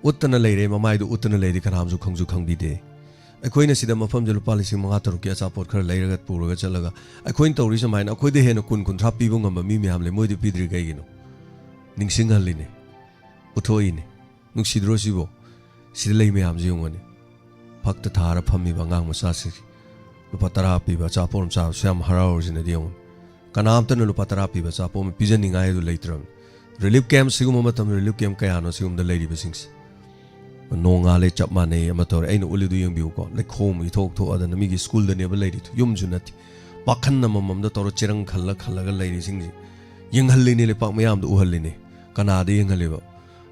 ꯎꯠꯇꯅ ꯂꯩꯔꯦ, ꯃꯃꯥꯏꯗꯨ ꯎꯠꯇꯅ ꯂꯩꯔꯗꯤ ꯀꯅꯥꯝꯁꯨ ꯈꯪꯁꯨ ꯈꯪꯕꯤꯗꯦ꯫ ꯑꯩꯈꯣꯏꯅ ꯁꯤꯗ ꯃꯐꯝꯁꯦ ꯂꯨꯄꯥ ꯂꯤꯁꯤꯡ ꯃꯉꯥ ꯇꯔꯨꯛꯀꯤ ꯑꯆꯥꯄꯣꯠ ꯈꯔ ꯂꯩꯔꯒ ꯄꯨꯔꯒ ꯆꯠꯂꯒ, ꯑꯩꯈꯣꯏꯅ ꯇꯧꯔꯤ ꯁꯨꯃꯥꯏꯅ ꯑꯩꯈꯣꯏꯗ ꯍꯦꯟꯅ ꯀꯨꯟ ꯀꯨꯟꯊ꯭ꯔꯥ ꯄꯤꯕ ꯉꯝꯕ ꯃꯤ ꯃꯌꯥꯝ ꯂꯩ, ꯃꯣꯏꯗ ꯄꯤꯗ꯭ꯔꯤ ꯀꯩꯒꯤꯅꯣ? ꯅꯤꯡꯁꯤꯡꯍꯜꯂꯤꯅꯦ, ꯎꯠꯊꯣꯛꯏꯅꯦ꯫ ꯅꯨꯡꯁꯤꯗ꯭ꯔꯣ ꯁꯤꯕꯣ? ꯁꯤꯗ ꯂꯩ ꯃꯌꯥꯝꯁꯦ ꯌꯦꯡꯉꯨꯅꯦ꯫ ꯐꯛꯇ ꯊꯥꯔ ꯐꯝꯃꯤꯕ ꯑꯉꯥꯡ ꯃꯆꯥꯁꯤꯡꯁꯦ꯫ ꯂꯨꯄꯥ ꯇꯔꯥ ꯄꯤꯕ ꯑꯆꯥꯄꯣꯠ ꯑꯃ ꯆꯥꯕꯁꯨ ꯌꯥꯝ ꯍꯔꯥꯎꯔꯤꯁꯤꯅꯗꯤ ꯌꯦꯡꯉꯨꯅꯦ꯫ ꯀꯅꯥꯝꯇꯅ ꯂꯨꯄꯥ ꯇꯔꯥ ꯄꯤꯕ ꯑꯆꯥꯄꯣꯠ ꯑꯃ ꯄꯤꯖꯅꯤꯡꯉꯥꯏ ꯑꯗꯨ ꯂꯩꯇ꯭ꯔꯕꯅꯤ꯫ ꯔꯤꯂꯤꯐ ꯀꯦꯝꯞ, ꯁꯤꯒꯨꯝꯕ ꯃꯇꯝꯗ ꯔꯤꯂꯤꯐ ꯀꯦꯝꯞ ꯀꯌꯥꯅꯣ ꯁꯤꯒꯨꯝꯕꯗ ꯂꯩꯔꯤꯕꯁꯤꯡꯁꯦ? ꯅꯣꯡꯉꯥꯜꯂꯦ, ꯆꯞ ꯃꯥꯟꯅꯩ, ꯑꯃ ꯇꯧꯔꯦ꯫ ꯑꯩꯅ ꯎꯠꯂꯤꯗꯨ ꯌꯦꯡꯕꯤꯌꯨꯀꯣ, ꯂꯩꯈꯣꯝ ꯏꯊꯣꯛ ꯊꯣꯛꯑꯗꯅ ꯃꯤꯒꯤ ꯁ꯭ꯀꯨꯜꯗꯅꯦꯕ ꯂꯩꯔꯤꯗꯨ, ꯌꯨꯝꯁꯨ ꯅꯠꯇꯦ꯫ ꯄꯥꯈꯟ ꯑꯃꯃꯝꯗ ꯇꯧꯔ ꯆꯦꯔꯪ ꯈꯜꯂ ꯈꯜꯂꯒ ꯂꯩꯔꯤꯁꯤꯡꯁꯦ ꯌꯦꯡꯍꯜꯂꯤꯅꯦ, ꯂꯩꯄꯥꯛ ꯃꯌꯥꯝꯗ ꯎꯍꯜꯂꯤꯅꯦ꯫ ꯀꯅꯥꯗ ꯌꯦꯡꯍꯜꯂꯤꯕ?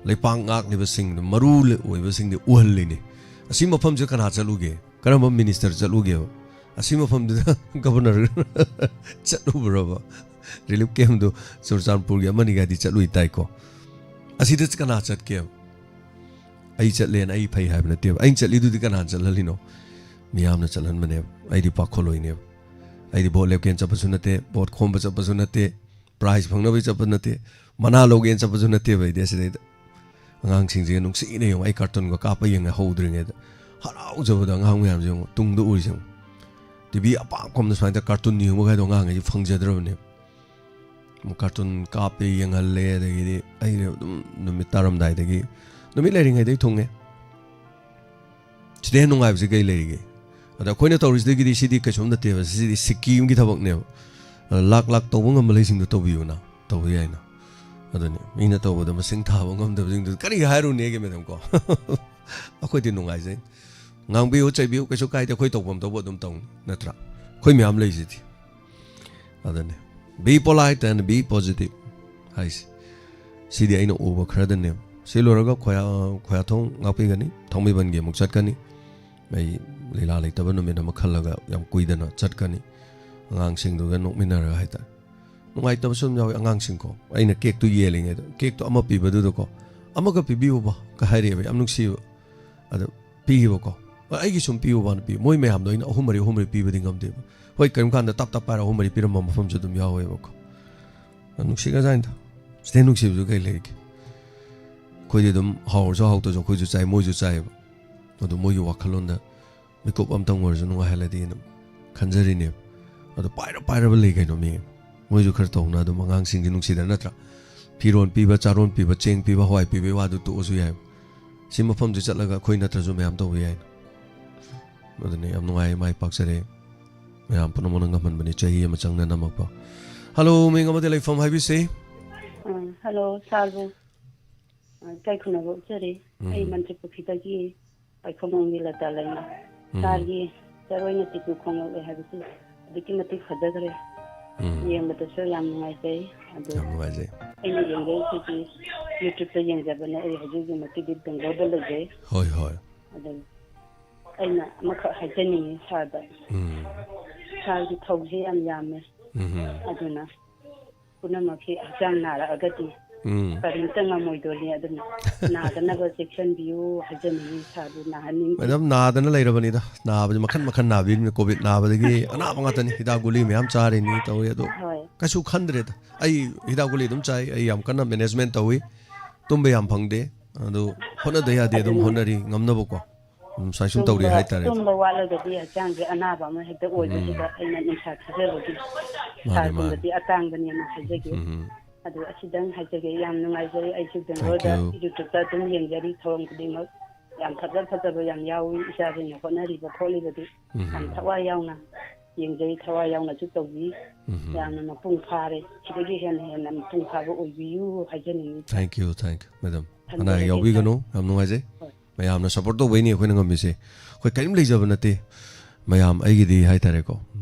ꯂꯩꯄꯥꯛ ꯉꯥꯛꯂꯤꯕꯁꯤꯡꯗ, ꯃꯔꯨ ꯑꯣꯏꯕꯁꯤꯡꯗ ꯎꯍꯜꯂꯤꯅꯦ꯫ ꯑꯁꯤ ꯃꯐꯝꯁꯤꯗ ꯀꯅꯥ ꯆꯠꯂꯨꯒꯦ? ꯀꯔꯝꯕ ꯃꯤꯅꯤꯁꯇꯔ ꯆꯠꯂꯨꯒꯦꯕ? ꯑꯁꯤ ꯃꯐꯝꯗꯨꯗ ꯒꯕꯔꯅꯔ ꯆꯠꯂꯨꯕ꯭ꯔꯕ? ꯔꯤꯂꯤꯐ ꯀꯦꯝꯞꯗꯨ ꯆꯨꯔꯆꯥꯟꯄꯨꯔꯒꯤ ꯑꯃꯅꯤꯒꯗꯤ ꯆꯠꯂꯨꯏ ꯇꯥꯏꯀꯣ꯫ ꯑꯁꯤꯗ ꯀꯅꯥ ꯆꯠꯀꯦꯕ? ꯑꯩ ꯆꯠꯂꯦꯅ ꯑꯩ ꯐꯩ ꯍꯥꯏꯕ ꯅꯠꯇꯦꯕ꯫ ꯑꯩꯅ ꯆꯠꯂꯤꯗꯨꯗꯤ ꯀꯅꯥꯅ ꯆꯠꯍꯜꯂꯤꯅꯣ? ꯃꯤꯌꯥꯝꯅ ꯆꯠꯍꯟꯕꯅꯦꯕ꯫ ꯑꯩꯗꯤ ꯄꯥꯈꯣꯜꯂꯣꯏꯅꯦꯕ꯫ ꯑꯩꯗꯤ ꯚꯣꯠ ꯂꯦꯞꯀꯦꯅ ꯆꯠꯄꯁꯨ ꯅꯠꯇꯦ, ꯚꯣꯠ ꯈꯣꯝꯕ ꯆꯠꯄꯁꯨ ꯅꯠꯇꯦ, ꯄ꯭ꯔꯥꯏꯖ ꯐꯪꯅꯕꯒꯤ ꯆꯠꯄ ꯅꯠꯇꯦ, ꯃꯅꯥ ꯂꯧꯒꯦꯅ ꯆꯠꯄꯁꯨ ꯅꯠꯇꯦꯕ ꯑꯩꯗꯤ꯫ ꯑꯁꯤꯗꯩꯗ ꯑꯉꯥꯡꯁꯤꯡꯁꯤꯒ ꯅꯨꯡꯁꯤꯅ ꯌꯦꯡꯉꯣ, ꯑꯩ ꯀꯥꯔꯇꯨꯟꯒ ꯀꯥꯞꯄ ꯌꯦꯡꯉꯦ ꯍꯧꯗ꯭ꯔꯤꯉꯩꯗ꯫ ꯍꯔꯥꯎꯖꯕꯗꯣ ꯑꯉꯥꯡ ꯃꯌꯥꯝꯁꯦ ꯌꯦꯡꯉꯣ, ꯇꯨꯡꯗ ꯎꯔꯤꯁꯦ ꯌꯦꯡꯉꯣ꯫ ꯇꯤ ꯚꯤ ꯑꯄꯥꯛꯄ ꯑꯃꯗ ꯁꯨꯃꯥꯏꯅ ꯀꯥꯔꯇꯨꯟ ꯌꯦꯡꯕ ꯀꯥꯏꯗꯣ ꯑꯉꯥꯡꯈꯩꯁꯦ ꯐꯪꯖꯗ꯭ꯔꯕꯅꯦꯕ꯫ ꯀꯥꯔꯇꯨꯟ ꯀꯥꯞꯄꯦ, ꯌꯦꯡꯍꯜꯂꯦ, ꯑꯗꯒꯤꯗꯤ ꯑꯩꯅ ꯑꯗꯨꯝ ꯅꯨꯃꯤꯠ ꯇꯥꯔꯝꯗꯥꯏꯗꯒꯤ, ꯅꯨꯃꯤꯠ ꯂꯩꯔꯤꯉꯩꯗꯒꯤ ꯊꯨꯡꯉꯦ꯫ ꯁꯤꯗꯩ ꯍꯦꯟꯅ ꯅꯨꯡꯉꯥꯏꯕꯁꯤ ꯀꯩ ꯂꯩꯔꯤꯒꯦ? ꯑꯗ ꯑꯩꯈꯣꯏꯅ ꯇꯧꯔꯤꯁꯤꯗꯒꯤꯗꯤ ꯁꯤꯗꯤ ꯀꯩꯁꯨꯝ ꯅꯠꯇꯦꯕ, ꯁꯤꯗꯤ ꯁꯤꯛꯀꯤꯝꯒꯤ ꯊꯕꯛꯅꯦꯕ꯫ ꯑꯗ ꯂꯥꯛ ꯂꯥꯛ ꯇꯧꯕ ꯉꯝꯕ ꯂꯩꯁꯤꯡꯗꯣ ꯇꯧꯕꯤꯌꯨꯅ, ꯇꯧꯕ ꯌꯥꯏꯅ꯫ ꯑꯗꯨꯅꯤ, ꯃꯤꯅ ꯇꯧꯕꯗ ꯃꯁꯤꯡ ꯊꯥꯕ ꯉꯝꯗꯕꯁꯤꯡꯗꯨ ꯀꯔꯤ ꯍꯥꯏꯔꯨꯅꯦꯒꯦ, ꯃꯦꯗꯥꯝ ꯀꯣ? ꯑꯩꯈꯣꯏꯗꯤ ꯅꯨꯡꯉꯥꯏꯖꯩ꯫ ꯉꯥꯡꯕꯤꯌꯨ, ꯆꯩꯕꯤꯌꯨ, ꯀꯩꯁꯨ ꯀꯥꯏꯗꯦ, ꯑꯩꯈꯣꯏ ꯇꯧꯐꯝ ꯊꯣꯛꯄ ꯑꯗꯨꯝ ꯇꯧꯅꯤ, ꯅꯠꯇ꯭ꯔꯥ? ꯑꯩꯈꯣꯏ ꯃꯌꯥꯝ ꯂꯩꯁꯤꯗꯤ꯫ ꯑꯗꯨꯅꯦ, be polite and be positive ꯍꯥꯏꯁꯦ꯫ ꯁꯤꯗꯤ ꯑꯩꯅ ꯎꯕ ꯈꯔꯗꯅꯦꯕ꯫ ꯁꯤ ꯂꯣꯏꯔꯒ ꯈꯣꯌꯥ-, ꯈꯣꯌꯥꯊꯣꯡ ꯉꯥꯛꯄꯤꯒꯅꯤ, ꯊꯥꯡꯃꯩꯕꯟꯒꯤ ꯑꯃꯨꯛ ꯆꯠꯀꯅꯤ꯫ ꯑꯩ ꯂꯤꯂꯥ ꯂꯩꯇꯕ ꯅꯨꯃꯤꯠ ꯑꯃ ꯈꯜꯂꯒ ꯌꯥꯝ ꯀꯨꯏꯗꯅ ꯆꯠꯀꯅꯤ꯫ ꯑꯉꯥꯡꯁꯤꯡꯗꯨꯒ ꯅꯣꯛꯃꯤꯟꯅꯔꯒ ꯍꯥꯏꯇꯥꯔꯦ꯫ ꯅꯨꯡꯉꯥꯏꯇꯕꯁꯨ ꯑꯗꯨꯝ ꯌꯥꯎꯋꯤ꯫ ꯑꯉꯥꯡꯁꯤꯡꯀꯣ, ꯑꯩꯅ ꯀꯦꯛꯇꯨ ꯌꯦꯜꯂꯤꯉꯩꯗ, ꯀꯦꯛꯇꯨ ꯑꯃ ꯄꯤꯕꯗꯨꯗꯀꯣ, "ꯑꯃꯒ ꯄꯤꯕꯤꯌꯨꯕ" ꯀ ꯍꯥꯏꯔꯛꯑꯦꯕ, ꯌꯥꯝ ꯅꯨꯡꯁꯤꯕ꯫ ꯑꯗ ꯄꯤꯕꯀꯣ, "ꯑꯩꯒꯤ ꯁꯨꯝ ꯄꯤꯌꯨꯕꯅ" ꯄꯤ꯫ ꯃꯣꯏ ꯃꯌꯥꯝꯗꯣ ꯑꯩꯅ ꯑꯍꯨꯝ ꯃꯔꯤ, ꯑꯍꯨꯝ ꯃꯔꯤ ꯄꯤꯕꯗꯤ ꯉꯝꯗꯦꯕ꯫ ꯍꯣꯏ, ꯀꯔꯤꯒꯨꯝꯕ ꯀꯥꯟꯗ ꯇꯞ ꯇꯞ ꯄꯥꯏꯔ ꯑꯍꯨꯝ ꯃꯔꯤ ꯄꯤꯔꯝꯕ ꯃꯐꯝꯁꯨ ꯑꯗꯨꯝ ꯌꯥꯎꯋꯦꯕꯀꯣ꯫ ꯅꯨꯡꯁꯤꯈ꯭ꯔꯖꯥꯠꯅꯤꯗ꯫ ꯁꯤꯗꯩ ꯅꯨꯡꯁꯤꯕꯁꯨ ꯀꯩ ꯂꯩꯒꯦ? ꯑꯩꯈꯣꯏꯗꯤ ꯑꯗꯨꯝ ꯍꯥꯎꯔꯁꯨ ꯍꯥꯎꯇ꯭ꯔꯁꯨ ꯑꯩꯈꯣꯏꯁꯨ ꯆꯥꯏ, ꯃꯣꯏꯁꯨ ꯆꯥꯏꯌꯦꯕ꯫ ꯑꯗꯣ ꯃꯣꯏꯒꯤ ꯋꯥꯈꯜꯂꯣꯟꯗ ꯃꯤꯀꯨꯞ ꯑꯝꯇꯪ ꯑꯣꯏꯔꯁꯨ ꯅꯨꯡꯉꯥꯏꯍꯜꯂꯗꯤꯅ ꯈꯟꯖꯔꯤꯅꯦꯕ꯫ ꯑꯗꯣ ꯄꯥꯏꯔ ꯄꯥꯏꯔꯕ ꯂꯩ ꯀꯩꯅꯣ ꯃꯤ꯫ ꯃꯣꯏꯁꯨ ꯈꯔ ꯇꯧꯅ ꯑꯗꯨꯝ ꯑꯉꯥꯡꯁꯤꯡꯁꯤ ꯅꯨꯡꯁꯤꯗ ꯅꯠꯇ꯭ꯔꯥ? ꯐꯤꯔꯣꯟ ꯄꯤꯕ, ꯆꯥꯔꯣꯟ ꯄꯤꯕ, ꯆꯦꯡ ꯄꯤꯕ, ꯍꯋꯥꯏ ꯄꯤꯕꯒꯤ ꯋꯥꯗꯨ ꯇꯣꯛꯑꯁꯨ ꯌꯥꯏꯕ꯫ ꯁꯤ ꯃꯐꯝꯁꯤ ꯆꯠꯂꯒ ꯑꯩꯈꯣꯏ ꯅꯠꯇ꯭ꯔꯁꯨ ꯃꯌꯥꯝ ꯇꯧꯕ ꯌꯥꯏꯅ꯫ ꯑꯗꯨꯅ ꯌꯥꯝ ꯅꯨꯡꯉꯥꯏ, ꯃꯥꯏ ꯄꯥꯛꯆꯔꯦ꯫ ꯃꯌꯥꯝ ꯄꯨꯝꯅꯃꯛꯅ ꯉꯝꯍꯟꯕꯅꯤ, ꯆꯍꯤ ꯑꯃ ꯆꯪꯅ ꯅꯝꯃꯛꯄ꯫ ꯍꯜꯂꯣ, ꯃꯤꯡ ꯑꯃꯗꯤ ꯂꯩꯐꯝ ꯍꯥꯏꯕꯤꯁꯤ꯫ ꯎꯝ, ꯍꯜꯂꯣ, ꯁꯥꯔꯕꯨ꯫ ꯑ, ꯏꯀꯥꯏ ꯈꯨꯝꯅꯕ ꯎꯠꯆꯔꯤ꯫ ꯎꯝ꯫ ꯑꯩ ꯃꯟꯇ꯭ꯔꯤ ꯄꯨꯈ꯭ꯔꯤꯗꯒꯤ ꯄꯥꯏꯈꯣꯝꯕꯝꯒꯤ ꯂꯇꯥ ꯂꯩꯃ꯫ ꯎꯝ꯫ ꯁꯥꯔꯒꯤ ꯆꯔꯣꯏꯅ ꯇꯤꯛꯇꯨ ꯈꯣꯡꯂꯛꯂꯦ ꯍꯥꯏꯕꯁꯤ ꯑꯗꯨꯛꯀꯤ ꯃꯇꯤꯛ ꯐꯖꯈ꯭ꯔꯦ꯫ ꯎꯝ꯫ ꯌꯦꯡꯕꯗꯁꯨ ꯌꯥꯝ ꯅꯨꯡꯉꯥꯏꯖꯩ꯫ ꯑꯗꯨ ꯌꯥꯝ ꯅꯨꯡꯉꯥꯏꯖꯩ꯫ ꯑꯩꯅ ꯌꯦꯡꯖꯔꯤꯁꯤꯗꯤ YouTube-ꯇ ꯌꯦꯡꯖꯕꯅꯦ꯫ ꯑꯩ ꯍꯧꯖꯤꯛ ꯍꯧꯖꯤꯛ ꯃꯛꯇꯤꯗꯤ ꯕꯦꯡꯒ꯭ꯂꯣꯔꯗ ꯂꯩꯖꯩ꯫ ꯍꯣꯏ, ꯍꯣꯏ꯫ ꯑꯗꯨ ꯑꯩꯅ ꯑꯃꯈꯛ ꯍꯥꯏꯖꯅꯤꯡꯉꯤ ꯁꯥꯔꯗ꯫ ꯎꯝ꯫ ꯁꯥꯔꯒꯤ ꯊꯧꯁꯦ ꯌꯥꯝ ꯌꯥꯝꯃꯦ꯫ ꯎꯝ꯫ ꯑꯗꯨꯅ ꯄꯨꯝꯅꯃꯛꯁꯤ ꯍꯛꯆꯥꯡ ꯅꯥꯔꯛꯑꯒꯗꯤ ꯎꯝ꯫ ꯀꯔꯤꯝꯇ ꯉꯝꯃꯣꯏꯗꯣꯏꯅꯤ꯫ ꯑꯗꯨꯅ ꯅꯥꯗꯅꯕ ꯆꯦꯛꯁꯤꯟꯕꯤꯌꯨ ꯍꯥꯏꯖꯅꯤꯡꯉꯤ ꯁꯥꯔꯕꯨ꯫ ꯅꯥꯍꯟꯅꯤꯡꯗꯦ꯫ ꯃꯦꯗꯥꯝ, ꯅꯥꯗꯅ ꯂꯩꯔꯕꯅꯤꯗ꯫ ꯅꯥꯕꯁꯦ ꯃꯈꯟ ꯃꯈꯟ ꯅꯥꯕꯤꯔꯤꯕꯅꯤ꯫ ꯀꯣꯚꯤꯗ ꯅꯥꯕꯗꯒꯤ ꯑꯅꯥꯕ ꯉꯥꯛꯇꯅꯤ꯫ ꯍꯤꯗꯥꯛ ꯒꯨꯂꯤ ꯃꯌꯥꯝ ꯆꯥꯔꯤꯅꯤ, ꯇꯧꯔꯤ꯫ ꯑꯗꯣ ꯍꯣꯏ꯫ ꯀꯩꯁꯨ ꯈꯟꯗ꯭ꯔꯦꯗ꯫ ꯑꯩ ꯍꯤꯗꯥꯛ ꯒꯨꯂꯤ ꯑꯗꯨꯝ ꯆꯥꯏ꯫ ꯑꯩ ꯌꯥꯝ ꯀꯟꯅ management ꯇꯧꯏ꯫ ꯇꯨꯝꯕ ꯌꯥꯝ ꯐꯪꯗꯦ꯫ ꯑꯗꯨ ꯍꯣꯠꯅꯗ ꯌꯥꯗꯦ, ꯑꯗꯨꯝ ꯑꯗꯨꯅꯤ꯫ ꯍꯣꯠꯅꯔꯤ ꯉꯝꯅꯕꯀꯣ꯫ ꯎꯝ, ꯁꯨꯃꯥꯏ ꯁꯨꯝ ꯇꯧꯔꯤ ꯇꯨꯝꯕ, ꯍꯥꯏꯇꯥꯔꯦ꯫ ꯇꯨꯝꯕ ꯋꯥꯠꯂꯒꯗꯤ ꯍꯛꯆꯥꯡꯁꯦ ꯑꯅꯥꯕ ꯑꯃ ꯍꯦꯛꯇ ꯑꯣꯏꯕꯁꯤꯗ ꯎꯝ꯫ ꯑꯩꯅ ꯅꯨꯡꯁꯥ ꯊꯥꯖꯕꯒꯤ ꯃꯥꯅꯦ, ꯁꯥꯔꯒꯨꯝꯕꯗꯤ ꯃꯥꯅꯦ꯫ ꯑꯇꯥꯡꯕꯅꯦꯅ ꯍꯥꯏꯖꯒꯦ꯫ ꯎꯝ꯫ ꯑꯗꯨ ꯑꯁꯤꯗꯪ ꯍꯥꯏꯖꯒꯦ꯫ ꯌꯥꯝ ꯅꯨꯡꯉꯥꯏꯖꯔꯦ꯫ ꯑꯩꯁꯨ Thank ꯕꯦꯡꯒ꯭ꯂꯣꯔꯗ you꯫ YouTube-ꯇ ꯑꯗꯨꯝ ꯌꯦꯡꯖꯔꯤ꯫ ꯊꯧꯔꯝ ꯈꯨꯗꯤꯡꯃꯛ ꯌꯥꯝ ꯐꯖ ꯐꯖꯕ ꯌꯥꯝ ꯌꯥꯎꯏ꯫ ꯏꯆꯥꯁꯤꯡꯅ ꯍꯣꯠꯅꯔꯤꯕ ꯈꯣꯠꯂꯤꯕꯗꯤ ꯎꯝ꯫ ꯌꯥꯝ ꯊꯋꯥꯏ ꯌꯥꯎꯅ ꯌꯦꯡꯖꯩ, ꯊꯋꯥꯏ ꯌꯥꯎꯅꯁꯨ ꯇꯧꯕꯤ꯫ ꯎꯝ꯫ ꯌꯥꯝꯅ ꯃꯄꯨꯡ ꯐꯥꯔꯦ꯫ ꯁꯤꯗꯒꯤ ꯍꯦꯟꯅ ꯍꯦꯟꯅ ꯃꯄꯨꯡ ꯐꯥꯕ ꯑꯣꯏꯕꯤꯌꯨ ꯍꯥꯏꯖꯅꯤꯡꯉꯤ꯫ Thank you, thank you, madam. ꯑꯅꯥ ꯑꯌꯦꯛ ꯊꯝꯖꯔꯒꯦ, ꯌꯥꯎꯕꯤꯒꯅꯨ꯫ ꯁꯥꯔ꯫ ꯌꯥꯝ ꯅꯨꯡꯉꯥꯏꯖꯩ꯫ ꯍꯣꯏ꯫ ꯃꯌꯥꯝꯅ ꯁꯞꯄꯣꯔꯠ ꯇꯧꯕꯩꯅꯤ ꯑꯩꯈꯣꯏꯅ ꯉꯝꯃꯤꯁꯦ꯫ ꯑꯩꯈꯣꯏ ꯀꯔꯤꯝ ꯂꯩꯖꯕ ꯅꯠꯇꯦ꯫ ꯃꯌꯥꯝ ꯑꯩꯒꯤꯗꯤ ꯍꯥꯏꯇꯥꯔꯦꯀꯣ,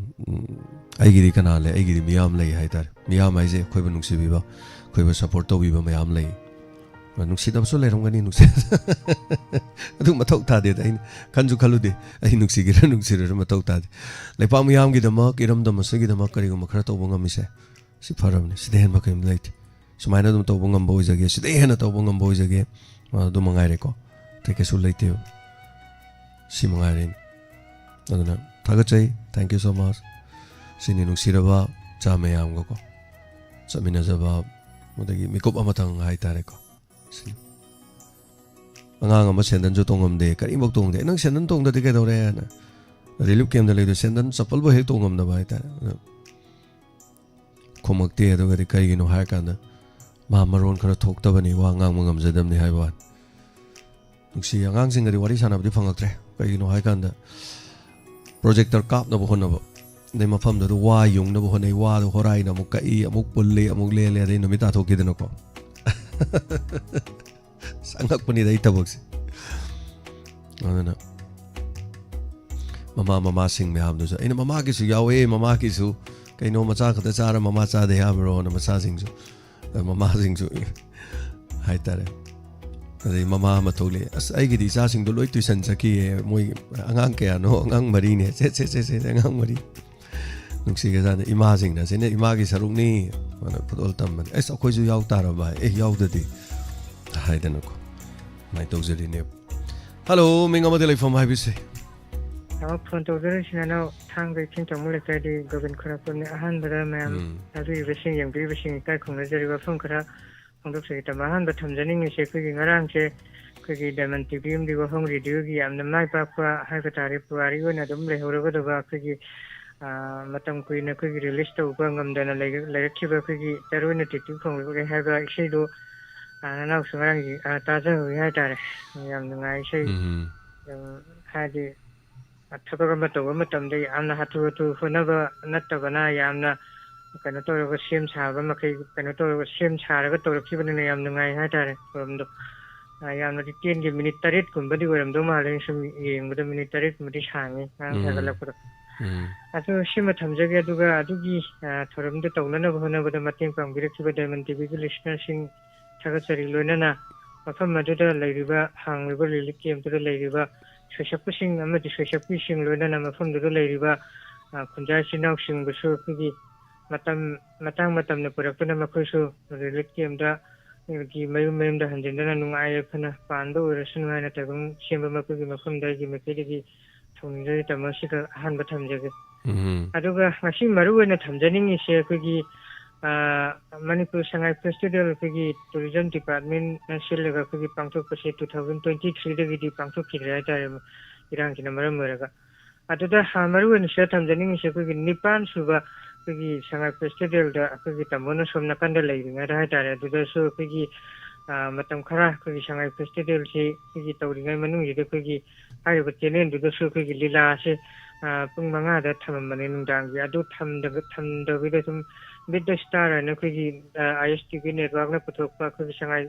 ꯎꯝ, ꯑꯩꯒꯤꯗꯤ ꯀꯅꯥ ꯂꯩ? ꯑꯩꯒꯤꯗꯤ ꯃꯤꯌꯥꯝ ꯂꯩ ꯍꯥꯏꯇꯥꯔꯦ꯫ ꯃꯤꯌꯥꯝ ꯍꯥꯏꯁꯦ ꯑꯩꯈꯣꯏꯕꯨ ꯅꯨꯡꯁꯤꯕꯤꯕ, ꯑꯩꯈꯣꯏꯕꯨ ꯁꯞꯄꯣꯔꯠ ꯇꯧꯕꯤꯕ ꯃꯌꯥꯝ ꯂꯩ꯫ ꯅꯨꯡꯁꯤꯗꯕꯁꯨ ꯂꯩꯔꯝꯒꯅꯤ, ꯅꯨꯡꯁꯤ-, ꯑꯗꯨ ꯃꯊꯧ ꯇꯥꯗꯦꯗ꯫ ꯑꯩꯅ ꯈꯟꯁꯨ ꯈꯜꯂꯨꯗꯦ, ꯑꯩ ꯅꯨꯡꯁꯤꯒꯦꯔꯥ ꯅꯨꯡꯁꯤꯔꯣꯏꯔꯥ ꯃꯊꯧ ꯇꯥꯗꯦ꯫ ꯂꯩꯄꯥꯛ ꯃꯤꯌꯥꯝꯒꯤꯗꯃꯛ, ꯏꯔꯝꯗꯝ ꯑꯁꯤꯒꯤꯗꯃꯛ ꯀꯔꯤꯒꯨꯝꯕ ꯈꯔ ꯇꯧꯕ ꯉꯝꯃꯤꯁꯦ, ꯁꯤ ꯐꯔꯕꯅꯤ꯫ ꯁꯤꯗꯩ ꯍꯦꯟꯕ ꯀꯔꯤꯝ ꯂꯩꯇꯦ꯫ ꯁꯨꯃꯥꯏꯅ ꯑꯗꯨꯝ ꯇꯧꯕ ꯉꯝꯕ ꯑꯣꯏꯖꯒꯦ, ꯁꯤꯗꯩ ꯍꯦꯟꯅ ꯇꯧꯕ ꯉꯝꯕ ꯑꯣꯏꯖꯒꯦ, ꯑꯗꯨ ꯃꯉꯥꯏꯔꯦꯀꯣ꯫ ꯑꯇꯩ ꯀꯩꯁꯨ ꯂꯩꯇꯦꯕ꯫ ꯁꯤ ꯃꯉꯥꯏꯔꯦ꯫ ꯑꯗꯨꯅ ꯊꯥꯒꯠꯆꯩ, thank you so much꯫ ꯁꯤꯅꯤ ꯅꯨꯡꯁꯤꯔꯕ ꯏꯆꯥ ꯃꯌꯥꯝꯒꯀꯣ ꯆꯠꯃꯤꯟꯅꯖꯕ, ꯑꯗꯒꯤ ꯃꯤꯀꯨꯞ ꯑꯃꯇꯪ ꯍꯥꯏꯇꯥꯔꯦꯀꯣ꯫ ꯁꯤꯅꯤ꯫ ꯑꯉꯥꯡ ꯑꯃ ꯁꯦꯟꯗꯟꯁꯨ ꯇꯣꯡꯉꯝꯗꯦ, ꯀꯔꯤꯝꯐꯥꯎ ꯇꯣꯡꯗꯦ, "ꯅꯪ ꯁꯦꯟꯗꯟ ꯇꯣꯡꯗꯗꯤ ꯀꯩꯗꯧꯔꯦ?" ꯍꯥꯏꯅ ꯔꯤꯂꯤꯐ ꯀꯦꯝꯗ ꯂꯩꯗꯣ, ꯁꯦꯟꯗꯟ ꯆꯄꯜꯕꯨ ꯍꯦꯛ ꯇꯣꯡꯉꯝꯗꯕ ꯍꯥꯏꯇꯥꯔꯦ꯫ ꯑꯗꯣ ꯈꯨꯝꯃꯛꯇꯦ꯫ ꯑꯗꯨꯒꯗꯤ ꯀꯩꯒꯤꯅꯣ ꯍꯥꯏꯔꯀꯥꯟꯗ, ꯃꯥ ꯃꯔꯣꯟ ꯈꯔ ꯊꯣꯛꯇꯕꯅꯤ, ꯋꯥ ꯉꯥꯡꯕ ꯉꯝꯖꯗꯕꯅꯤ ꯍꯥꯏꯕ ꯋꯥꯅꯤ꯫ ꯅꯨꯡꯁꯤ, ꯑꯉꯥꯡꯁꯤꯡꯒꯗꯤ ꯋꯥꯔꯤ ꯁꯥꯟꯅꯕꯗꯤ ꯐꯪꯉꯛꯇ꯭ꯔꯦ꯫ ꯀꯩꯒꯤꯅꯣ ꯍꯥꯏꯀꯥꯟꯗ, ꯄ꯭ꯔꯣꯖꯦꯛꯇꯔ ꯀꯥꯞꯅꯕ ꯍꯣꯠꯅꯕ, ꯑꯗꯩ ꯃꯐꯝꯗꯨꯗ ꯋꯥ ꯌꯨꯡꯅꯕ ꯍꯣꯠꯅꯩ, ꯋꯥꯗꯣ ꯍꯣꯔꯥꯏꯅ ꯑꯃꯨꯛ ꯀꯛꯏ, ꯑꯃꯨꯛ ꯄꯨꯜꯂꯤ, ꯑꯃꯨꯛ ꯂꯦꯜꯂꯦ, ꯑꯗꯩ ꯅꯨꯃꯤꯠ ꯇꯥꯊꯣꯛꯈꯤꯗꯅꯀꯣ꯫ ꯑꯁ, ꯑꯉꯛꯄꯅꯤꯗ ꯑꯩ ꯊꯕꯛꯁꯦ꯫ ꯑꯗꯨꯅ ꯃꯃꯥ ꯃꯃꯥꯁꯤꯡ ꯃꯌꯥꯝꯗꯨꯁꯨ ꯑꯩꯅ, "ꯃꯃꯥꯒꯤꯁꯨ ꯌꯥꯎꯋꯦ, ꯃꯃꯥꯒꯤꯁꯨ ꯀꯩꯅꯣ, ꯃꯆꯥ ꯈꯛꯇ ꯆꯥꯔ ꯃꯃꯥ ꯆꯥꯗꯦ ꯍꯥꯏꯕ꯭ꯔꯣꯅ?" ꯃꯆꯥꯁꯤꯡꯁꯨ, ꯃꯃꯥꯁꯤꯡꯁꯨ ꯍꯥꯏꯇꯥꯔꯦ꯫ ꯑꯗꯩ ꯃꯃꯥ ꯑꯃ ꯊꯣꯛꯂꯛꯑꯦ, "ꯑꯁ, ꯑꯩꯒꯤꯗꯤ ꯏꯆꯥꯁꯤꯡꯗꯣ ꯂꯣꯏ ꯇꯨꯏꯁꯟ ꯆꯠꯈꯤꯌꯦ, ꯃꯣꯏ ꯑꯉꯥꯡ ꯀꯌꯥꯅꯣ? ꯑꯉꯥꯡ ꯃꯔꯤꯅꯦ꯫ ꯁꯦ, ꯁꯦ, ꯁꯦ, ꯁꯦ, ꯑꯉꯥꯡ ꯃꯔꯤ꯫ ꯅꯨꯡꯁꯤꯈ꯭ꯔꯖꯥꯠꯅꯤ, ꯏꯃꯥꯁꯤꯡꯅ, ꯁꯤꯅ ꯏꯃꯥꯒꯤ ꯁꯔꯨꯛꯅꯤ, ꯃꯥꯅ ꯐꯨꯠꯕꯣꯜ ꯇꯝꯕꯅꯤ꯫ ꯑꯁ, ꯑꯩꯈꯣꯏꯁꯨ ꯌꯥꯎ ꯇꯥꯔꯕ ꯚꯥꯏ, ꯑꯦ, ꯌꯥꯎꯗꯗꯤ ꯍꯥꯏꯗꯅꯀꯣ, ꯑꯗꯨꯃꯥꯏꯅ ꯇꯧꯖꯔꯤꯅꯦꯕ꯫ ꯍꯜꯂꯣ, ꯃꯤꯡ ꯑꯃꯗꯤ ꯂꯩꯐꯝ ꯍꯥꯏꯕꯤꯁꯦ꯫ ꯑꯃ ꯐꯣꯟ ꯇꯧꯖꯔꯛꯏꯁꯤꯅ ꯅꯅꯥꯎ ꯊꯥꯡꯒ ꯏꯊꯤꯟ ꯇꯧꯕ ꯂꯩꯀꯥꯏꯗꯤ ꯒꯣꯕꯤꯟ ꯈꯨꯔꯥꯛꯄꯝꯅꯤ꯫ ꯑꯍꯥꯟꯕꯗ ꯃꯌꯥꯝ ꯎꯝ꯫ ꯇꯥꯕꯤꯔꯤꯕꯁꯤꯡ, ꯌꯦꯡꯕꯤꯔꯤꯕꯁꯤꯡ ꯏꯀꯥꯏ ꯈꯨꯝꯅꯖꯔꯤ꯫ ꯋꯥꯐꯝ ꯈꯔ ꯐꯣꯡꯗꯣꯛꯆꯒꯦ ꯇꯧꯕ꯫ ꯑꯍꯥꯟꯕ ꯊꯝꯖꯅꯤꯡꯉꯤꯁꯦ, ꯑꯩꯈꯣꯏꯒꯤ ꯉꯔꯥꯡꯁꯦ ꯑꯩꯈꯣꯏꯒꯤ ꯗꯥꯏꯃꯟ ꯇꯤ ꯚꯤ ꯑꯃꯗꯤ ꯋꯥꯍꯪ ꯔꯦꯗꯤꯑꯣꯒꯤ ꯌꯥꯝꯅ ꯃꯥꯏ ꯄꯥꯛꯄ ꯍꯥꯏꯕ ꯇꯥꯔꯦ, ꯄꯨꯋꯥꯔꯤ ꯑꯣꯏꯅ ꯑꯗꯨꯝ ꯂꯩꯍꯧꯔꯒꯗꯕ ꯑꯩꯈꯣꯏꯒꯤ, ꯑ, ꯃꯇꯝ ꯀꯨꯏꯅ ꯑꯩꯈꯣꯏꯒꯤ ꯔꯤꯂꯤꯁ ꯇꯧꯕ ꯉꯝꯗꯅ ꯂꯩ-, ꯂꯩꯔꯛꯈꯤꯕ ꯑꯩꯈꯣꯏꯒꯤ ꯇꯔꯨ ꯑꯣꯏꯅ ꯇꯤꯇꯨ ꯈꯣꯡꯂꯛꯂꯦ ꯍꯥꯏꯕ ꯏꯁꯩꯗꯨ, ꯑ, ꯅꯅꯥꯎꯁꯨ ꯉꯔꯥꯡꯒꯤ, ꯑ, ꯇꯥꯖꯍꯧꯋꯤ ꯍꯥꯏꯇꯥꯔꯦ꯫ ꯌꯥꯝ ꯅꯨꯡꯉꯥꯏ ꯏꯁꯩ꯫ ꯎꯝ꯫ ꯑꯗꯨꯝ ꯍꯥꯏꯗꯤ ꯊꯕꯛ ꯑꯃ ꯇꯧꯕ ꯃꯇꯝꯗ ꯌꯥꯝꯅ ꯍꯥꯊꯨ ꯍꯥꯊꯨ ꯍꯣꯠꯅꯕ ꯅꯠꯇꯕꯅ, ꯌꯥꯝꯅ ꯀꯩꯅꯣ ꯇꯧꯔꯒ ꯁꯦꯝ ꯁꯥꯕ ꯃꯈꯩ, ꯀꯩꯅꯣ ꯇꯧꯔꯒ ꯁꯦꯝ ꯁꯥꯔꯒ ꯇꯧꯔꯛꯈꯤꯕꯅꯤꯅ ꯌꯥꯝ ꯅꯨꯡꯉꯥꯏ ꯍꯥꯏꯇꯥꯔꯦ ꯊꯧꯔꯝꯗꯣ꯫ ꯑ, ꯌꯥꯝꯅꯗꯤ ꯇꯦꯟꯒꯦ, ꯃꯤꯅꯤꯠ ꯇꯔꯦꯠꯀꯨꯝꯕꯗꯤ ꯑꯣꯏꯔꯝꯗꯧ ꯃꯥꯜꯂꯦ꯫ ꯁꯨꯝ ꯌꯦꯡꯕꯗ ꯃꯤꯅꯤꯠ ꯇꯔꯦꯠꯀꯨꯝꯕꯗꯤ ꯁꯥꯡꯉꯤ, ꯉꯔꯥꯡ ꯎꯝ꯫ ꯊꯥꯒꯠꯂꯛꯄꯗꯣ꯫ ꯎꯝ꯫ ꯑꯗꯨ ꯁꯤꯃ ꯊꯝꯖꯒꯦ꯫ ꯑꯗꯨꯒ ꯑꯗꯨꯒꯤ, ꯑ, ꯊꯧꯔꯝꯗꯣ ꯇꯧꯅꯅꯕ ꯍꯣꯠꯅꯕꯗ ꯃꯇꯦꯡ ꯄꯥꯡꯕꯤꯔꯛꯈꯤꯕ Diamond ꯇꯤꯚꯤꯒꯤ listenerꯁꯤꯡ ꯊꯥꯒꯠꯆꯔꯤ꯫ ꯂꯣꯏꯅꯅ ꯃꯐꯝ ꯑꯗꯨꯗ ꯂꯩꯔꯤꯕ, ꯍꯥꯡꯂꯤꯕ relief campꯇꯨꯗ ꯂꯩꯔꯤꯕ ꯁꯣꯏꯁꯛꯄꯁꯤꯡ ꯑꯃꯗꯤ ꯁꯣꯏꯁꯛꯄꯤꯁꯤꯡ, ꯂꯣꯏꯅꯅ ꯃꯐꯝꯗꯨꯗ ꯂꯩꯔꯤꯕ, ꯑ, ꯈꯨꯟꯖꯥ ꯏꯆꯤꯟ ꯏꯅꯥꯎꯁꯤꯡꯕꯨꯁꯨ ꯑꯩꯈꯣꯏꯒꯤ ꯃꯇꯝ, ꯃꯇꯥꯡ ꯃꯇꯝꯅ ꯄꯨꯔꯛꯇꯨꯅ ꯃꯈꯣꯏꯁꯨ relief campꯇ ꯒꯤ ꯃꯌꯨꯝ ꯃꯌꯨꯝꯗ ꯍꯟꯖꯤꯟꯗꯨꯅ ꯅꯨꯡꯉꯥꯏ ꯌꯥꯏꯐꯅ ꯄꯥꯟꯕ ꯑꯣꯏꯔꯁꯅꯨ ꯍꯥꯏꯅ ꯇꯥꯏꯕꯪ ꯁꯦꯝꯕ ꯃꯄꯨꯒꯤ ꯃꯐꯝꯗ ꯑꯩꯒꯤ ꯃꯥꯏꯀꯩꯗꯒꯤ ꯊꯧꯅꯤꯖꯔꯤ꯫ ꯇꯥꯃꯣ, ꯁꯤꯒ ꯑꯍꯥꯟꯕ ꯊꯝꯖꯒꯦ꯫ ꯎꯝ꯫ ꯑꯗꯨꯒ ꯉꯁꯤ ꯃꯔꯨ ꯑꯣꯏꯅ ꯊꯝꯖꯅꯤꯡꯉꯤꯁꯦ ꯑꯩꯈꯣꯏꯒꯤ, ꯑ, ꯃꯅꯤꯄꯨꯔ ꯁꯉꯥꯏ festival ꯑꯩꯈꯣꯏꯒꯤ tourism departmentꯅ ꯁꯤꯜꯂꯒ ꯑꯩꯈꯣꯏꯒꯤ ꯄꯥꯡꯊꯣꯛꯄꯁꯦ two thousand twenty threeꯗꯒꯤꯗꯤ ꯄꯥꯡꯊꯣꯛꯈꯤꯗ꯭ꯔꯦ ꯍꯥꯏꯇꯥꯔꯦ, ꯏꯔꯥꯡꯁꯤꯅ ꯃꯔꯝ ꯑꯣꯏꯔꯒ꯫ ꯑꯗꯨꯗ, ꯑ, ꯃꯔꯨ ꯑꯣꯏꯅ ꯁꯤꯗ ꯊꯝꯖꯅꯤꯡꯉꯤꯁꯦ ꯑꯩꯈꯣꯏꯒꯤ ꯅꯤꯄꯥꯟ ꯁꯨꯕ ꯑꯩꯈꯣꯏꯒꯤ ꯁꯉꯥꯏ festivalꯗ ꯑꯩꯈꯣꯏꯒꯤ ꯇꯥꯃꯣꯅ ꯁꯣꯝ ꯅꯥꯀꯟꯗ ꯂꯩꯔꯤꯉꯩꯗ ꯍꯥꯏꯇꯥꯔꯦ, ꯑꯗꯨꯗꯁꯨ ꯑꯩꯈꯣꯏꯒꯤ, ꯑ, ꯃꯇꯝ ꯈꯔ ꯑꯩꯈꯣꯏꯒꯤ ꯁꯉꯥꯏ festivalꯁꯤ ꯑꯩꯈꯣꯏꯒꯤ ꯇꯧꯔꯤꯉꯩ ꯃꯅꯨꯡꯁꯤꯗ ꯑꯩꯈꯣꯏꯒꯤ ꯍꯥꯏꯔꯤꯕ channelꯗꯨꯗꯁꯨ ꯑꯩꯈꯣꯏꯒꯤ ꯂꯤꯂꯥꯁꯦ, ꯑ, ꯄꯨꯡ ꯃꯉꯥꯗ ꯊꯝꯃꯝꯕꯅꯦ ꯅꯨꯡꯗꯥꯡꯒꯤ꯫ ꯑꯗꯨ ꯊꯝꯗꯕ-, ꯊꯝꯗꯕꯤꯗ ꯁꯨꯝ Beat the Star ꯍꯥꯏꯅ ꯑꯩꯈꯣꯏꯒꯤ, ꯑ, ISTV networkꯅ ꯄꯨꯊꯣꯛꯄ ꯑꯩꯈꯣꯏꯒꯤ ꯁꯉꯥꯏ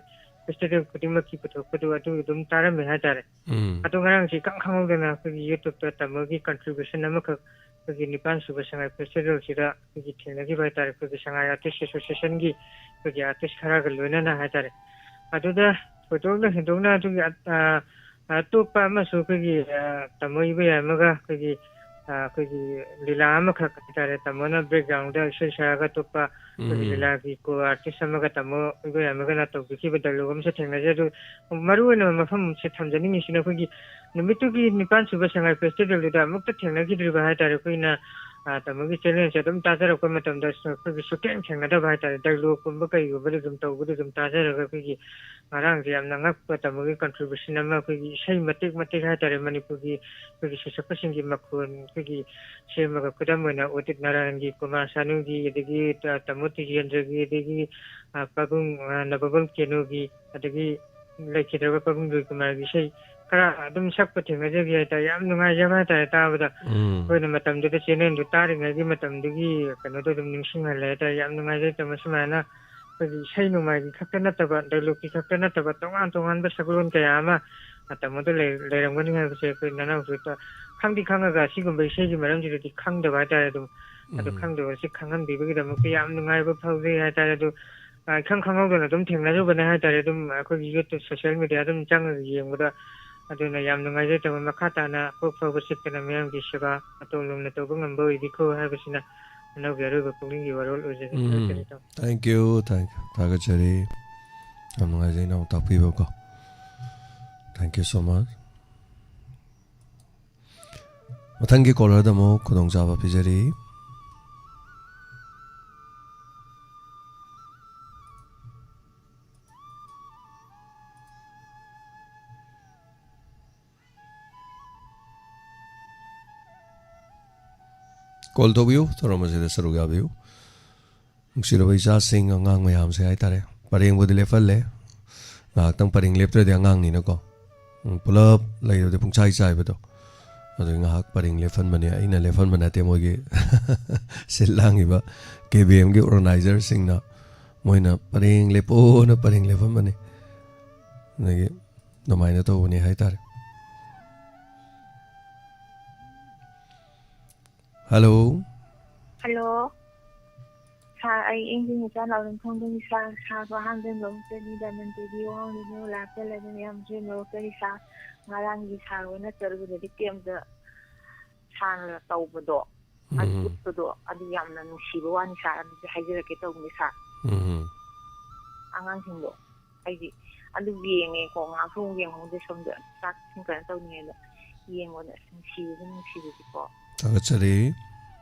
festival ꯈꯨꯗꯤꯡꯃꯛꯀꯤ ꯄꯨꯊꯣꯛꯄꯗꯨ ꯑꯗꯨ ꯑꯗꯨꯝ ꯇꯥꯔꯝꯃꯦ ꯍꯥꯏꯇꯥꯔꯦ꯫ ꯎꯝ꯫ ꯑꯗꯣ ꯉꯔꯥꯡꯁꯦ ꯏꯈꯪ ꯈꯪꯍꯧꯗꯅ ꯑꯩꯈꯣꯏꯒꯤ YouTubeꯇ ꯇꯥꯃꯣꯒꯤ contribution ꯑꯃꯈꯛ ꯑꯩꯈꯣꯏꯒꯤ ꯅꯤꯄꯥꯟ ꯁꯨꯕ ꯁꯉꯥꯏ festivalꯁꯤꯗ ꯑꯩꯈꯣꯏꯒꯤ ꯊꯦꯡꯅꯈꯤꯕ ꯍꯥꯏꯇꯥꯔꯦ, ꯑꯩꯈꯣꯏꯒꯤ ꯁꯉꯥꯏ artist associationꯒꯤ ꯑꯩꯈꯣꯏꯒꯤ artist ꯈꯔꯒ ꯂꯣꯏꯅꯅ ꯍꯥꯏꯇꯥꯔꯦ꯫ ꯑꯗꯨꯗ ꯊꯣꯏꯗꯣꯛꯅ ꯍꯦꯟꯗꯣꯛꯅ ꯑꯗꯨꯒꯤ, ꯑ, ꯑ, ꯑꯇꯣꯞꯄ ꯑꯃꯁꯨ ꯑꯩꯈꯣꯏꯒꯤ, ꯑ, ꯇꯥꯃꯣ ꯏꯕꯣꯌꯥꯏꯃꯒ ꯑꯩꯈꯣꯏꯒꯤ, ꯑ, ꯑꯩꯈꯣꯏꯒꯤ ꯂꯤꯂꯥ ꯑꯃꯈꯛ ꯍꯥꯏꯇꯥꯔꯦ, ꯇꯥꯃꯣꯅ backgroundꯗ ꯏꯁꯩ ꯁꯛꯑꯒ ꯑꯇꯣꯞꯄ ꯑꯩꯈꯣꯏꯒꯤ ꯎꯝ꯫ ꯂꯤꯂꯥꯒꯤ co-artist ꯑꯃꯒ ꯇꯥꯃꯣ ꯏꯕꯣꯌꯥꯏꯃꯒꯅ ꯇꯧꯕꯤꯈꯤꯕ dialogue ꯑꯃꯁꯨ ꯊꯦꯡꯅꯖꯩ꯫ ꯑꯗꯨ ꯃꯔꯨ ꯑꯣꯏꯅ ꯃꯐꯝꯁꯦ ꯊꯝꯖꯅꯤꯡꯉꯤꯁꯤꯅ ꯑꯩꯈꯣꯏꯒꯤ ꯅꯨꯃꯤꯠꯇꯨꯒꯤ ꯅꯤꯄꯥꯟ ꯁꯨꯕ ꯁꯉꯥꯏ festivalꯗꯨꯗ ꯑꯃꯨꯛꯇ ꯊꯦꯡꯅꯈꯤꯗ꯭ꯔꯤꯕ ꯍꯥꯏꯇꯥꯔꯦ꯫ ꯑꯩꯈꯣꯏꯅ, ꯑ, ꯇꯥꯃꯣꯒꯤ channelꯁꯦ ꯑꯗꯨꯝ ꯇꯥꯖꯔꯛꯄ ꯃꯇꯝꯗ ꯑꯩꯈꯣꯏꯒꯤ ꯁꯨꯛꯊꯦꯡ ꯊꯦꯡꯅꯗꯕ ꯍꯥꯏꯇꯥꯔꯦ, dialogueꯀꯨꯝꯕ ꯀꯩꯒꯨꯝꯕꯗ ꯑꯗꯨꯝ ꯇꯧꯕꯗ ꯑꯗꯨꯝ ꯇꯥꯖꯔꯒ ꯑꯩꯈꯣꯏꯒꯤ ꯉꯔꯥꯡꯁꯦ ꯌꯥꯝꯅ ꯉꯛꯄ ꯇꯥꯃꯣꯒꯤ contribution ꯑꯃ, ꯑꯩꯈꯣꯏꯒꯤ ꯏꯁꯩ ꯃꯇꯦꯛ ꯃꯇꯦꯛ ꯍꯥꯏꯇꯥꯔꯦ, ꯃꯅꯤꯄꯨꯔꯒꯤ ꯑꯩꯈꯣꯏꯒꯤ ꯁꯩꯁꯛꯄꯁꯤꯡꯒꯤ ꯃꯈꯣꯟ ꯑꯩꯈꯣꯏꯒꯤ ꯁꯦꯝꯃꯒ, ꯈꯨꯗꯝ ꯑꯣꯏꯅ ꯎꯗꯤꯠ ꯅꯥꯔꯥꯌꯟꯒꯤ, ꯀꯨꯃꯥꯔ ꯁꯥꯅꯨꯒꯤ, ꯑꯗꯒꯤ ꯇ-, ꯇꯥꯃꯣ ꯇꯤꯖꯦꯟꯗ꯭ꯔꯒꯤ, ꯑꯗꯒꯤ, ꯑ, ꯄꯥꯕꯨꯡ, ꯑ, ꯅꯕꯒꯣꯜ ꯀꯦꯅꯨꯒꯤ, ꯑꯗꯒꯤ ꯂꯩꯈꯤꯗ꯭ꯔꯕ ꯄꯥꯕꯨꯡ ꯖꯣꯏꯀꯨꯃꯥꯔꯒꯤ ꯏꯁꯩ ꯈꯔ ꯑꯗꯨꯝ ꯁꯛꯄ ꯊꯦꯡꯅꯖꯈꯤ ꯍꯥꯏꯇꯥꯔꯦ꯫ ꯌꯥꯝ ꯅꯨꯡꯉꯥꯏꯖꯕ ꯍꯥꯏꯇꯥꯔꯦ ꯇꯥꯕꯗ꯫ ꯎꯝ꯫ ꯑꯩꯈꯣꯏꯅ ꯃꯇꯝꯗꯨꯗ channelꯗꯨ ꯇꯥꯔꯤꯉꯩꯒꯤ ꯃꯇꯝꯗꯨꯒꯤ ꯀꯩꯅꯣꯗꯣ ꯑꯗꯨꯝ ꯅꯤꯡꯁꯤꯡꯍꯜꯂꯦ ꯍꯥꯏꯇꯥꯔꯦ꯫ ꯌꯥꯝ ꯅꯨꯡꯉꯥꯏꯖꯩ ꯇꯥꯃꯣ ꯁꯨꯃꯥꯏꯅ ꯑꯩꯈꯣꯏꯒꯤ ꯏꯁꯩ ꯅꯣꯡꯃꯥꯏꯒꯤ ꯈꯛꯇ ꯅꯠꯇꯕ, ꯗꯥꯏꯂꯣꯛꯀꯤ ꯈꯛꯇ ꯅꯠꯇꯕ, ꯇꯣꯉꯥꯟ ꯇꯣꯉꯥꯟꯕ ꯁꯛꯂꯣꯟ ꯀꯌꯥ ꯑꯃ ꯃꯇꯝ ꯑꯗꯨ ꯂꯩ-, ꯂꯩꯔꯝꯒꯅꯤ ꯍꯥꯏꯕꯁꯦ ꯑꯩꯈꯣꯏ ꯅꯅꯥꯎꯁꯨ ꯇ-, ꯈꯪꯗꯤ ꯈꯪꯉꯒ ꯑꯁꯤꯒꯨꯝꯕ ꯏꯁꯩꯒꯤ ꯃꯔꯝꯁꯤꯗꯗꯤ ꯈꯪꯗꯕ ꯍꯥꯏꯇꯥꯔꯦ꯫ ꯑꯗꯨꯝ ꯑꯗꯨ ꯎꯝ꯫ ꯈꯪꯗꯕꯁꯤ ꯈꯪꯍꯟꯕꯤꯕꯒꯤꯗꯃꯛꯇ ꯌꯥꯝ ꯅꯨꯡꯉꯥꯏꯕ ꯐꯥꯎꯖꯩ ꯍꯥꯏꯇꯥꯔꯦ꯫ ꯑꯗꯨ, ꯑ, ꯏꯈꯪ ꯈꯪꯍꯧꯗꯅ ꯑꯗꯨꯝ ꯊꯦꯡꯅꯔꯨꯕꯅꯦ ꯍꯥꯏꯇꯥꯔꯦ꯫ ꯑꯗꯨꯝ ꯑꯩꯈꯣꯏꯒꯤ YouTube, social media ꯑꯗꯨꯝ ꯆꯪꯉꯒ ꯌꯦꯡꯕꯗ, ꯑꯗꯨꯅ ꯌꯥꯝ ꯅꯨꯡꯉꯥꯏꯖꯩ꯫ ꯇꯥꯃꯣ, ꯃꯈꯥ ꯇꯥꯅ ꯀꯣꯛ ꯐꯥꯎꯕ ꯆꯠꯇꯅ ꯃꯤꯌꯥꯝꯒꯤ ꯁꯦꯕꯥ ꯃꯇꯧ ꯂꯨꯝꯅ ꯇꯧꯕ ꯉꯝꯕ ꯑꯣꯏꯕꯤꯈꯣ ꯍꯥꯏꯕꯁꯤꯅ ꯅꯅꯥꯎꯒꯤ ꯑꯔꯣꯏꯕ ꯄꯨꯛꯅꯤꯡꯒꯤ ꯋꯥꯔꯣꯜ ꯑꯣꯏꯖꯔꯤ꯫ ꯎꯝ꯫ ꯊꯥꯒꯠꯆꯔꯤ, ꯇꯥꯃꯣ꯫ Thank you, thank you. ꯊꯥꯒꯠꯆꯔꯤ꯫ ꯌꯥꯝ ꯅꯨꯡꯉꯥꯏꯖꯩ ꯅꯅꯥꯎ ꯇꯥꯛꯄꯤꯕꯀꯣ꯫ Thank you so much. ꯃꯊꯪꯒꯤ caller ꯗ ꯑꯃꯨꯛ ꯈꯨꯗꯣꯡꯆꯥꯕ ꯄꯤꯖꯔꯤ꯫ Call ꯇꯧꯕꯤꯌꯨ, ꯊꯧꯔꯝ ꯑꯁꯤꯗ ꯁꯔꯨꯛ ꯌꯥꯕꯤꯌꯨ꯫ ꯅꯨꯡꯁꯤꯔꯕ ꯏꯆꯥꯁꯤꯡ, ꯑꯉꯥꯡ ꯃꯌꯥꯝꯁꯦ ꯍꯥꯏꯇꯥꯔꯦ, ꯄꯔꯦꯡꯕꯨꯗꯤ ꯂꯦꯞꯍꯜꯂꯦ꯫ ꯉꯥꯏꯍꯥꯛꯇꯪ ꯄꯔꯦꯡ ꯂꯦꯞꯇ꯭ꯔꯗꯤ ꯑꯉꯥꯡꯅꯤꯅꯀꯣ, ꯎꯝ, ꯄꯨꯂꯞ ꯂꯩꯔꯨꯔꯗꯤ ꯄꯨꯡꯆꯥꯏ ꯆꯥꯏꯕꯗꯣ꯫ ꯑꯗꯨꯒꯤ ꯉꯥꯏꯍꯥꯛ ꯄꯔꯦꯡ ꯂꯦꯞꯍꯟꯕꯅꯦ꯫ ꯑꯩꯅ ꯂꯦꯞꯍꯟꯕ ꯅꯠꯇꯦ, ꯃꯣꯏꯒꯤ ꯁꯤꯜ ꯂꯥꯡꯉꯤꯕ ꯀꯦ ꯕꯤ ꯑꯦꯝꯒꯤ organizer ꯁꯤꯡꯅ, ꯃꯣꯏꯅ ꯄꯔꯦꯡ ꯂꯦꯞꯄꯣꯅ ꯄꯔꯦꯡ ꯂꯦꯞꯍꯟꯕꯅꯦ꯫ ꯑꯗꯒꯤ ꯑꯗꯨꯃꯥꯏꯅ ꯇꯧꯕꯅꯦ ꯍꯥꯏꯇꯥꯔꯦ꯫ Hello꯫ Hello꯫ Sir, ꯑꯩ ꯏꯪꯖꯤꯡ ꯃꯆꯥ ꯅꯥꯎꯔꯦꯝꯊꯣꯡꯗꯒꯤ sir, sir ꯕꯨ ꯑꯍꯥꯟꯕ ꯂꯧꯖꯅꯤ, Diamond T V ꯋꯥꯡꯂꯤꯅ ꯂꯥꯛꯆ ꯂꯩꯕ ꯃꯌꯥꯝꯁꯨ ꯂꯧꯖꯔꯤ sir꯫ ꯉꯔꯥꯡꯒꯤ sir ꯍꯣꯏꯅ ꯆꯠꯂꯨꯕꯗꯗꯤ ꯀꯩꯝꯇ sir ꯅ ꯇꯧꯕꯗꯣ, ꯑꯗꯨ ꯎꯝ꯫ ꯎꯠꯄꯗꯣ, ꯑꯗꯨ ꯌꯥꯝꯅ ꯅꯨꯡꯁꯤꯕ ꯋꯥꯅꯤ sir, ꯑꯗꯨꯗꯤ ꯍꯥꯏꯖꯔꯛꯀꯦ ꯇꯧꯕꯅꯤ sir꯫ ꯎꯝ꯫ ꯑꯉꯥꯡꯁꯤꯡꯗꯣ ꯑꯩꯗꯤ ꯑꯗꯨ ꯌꯦꯡꯉꯦꯀꯣ, ꯉꯥꯏꯍꯥꯛꯁꯨ ꯑꯃꯨꯛ ꯌꯦꯡꯍꯧꯗꯦ, ꯁꯣꯝꯗ ꯆꯥꯛ ꯏꯁꯤꯡ ꯀꯩꯅꯣ ꯇꯧꯅꯤꯡꯉꯦꯅ ꯌꯦꯡꯕꯗ ꯑꯁ ꯅꯨꯡꯁꯤꯕꯁꯤ ꯅꯨꯡꯁꯤꯕꯁꯤꯀꯣ꯫ ꯊꯥꯒꯠꯆꯔꯤ꯫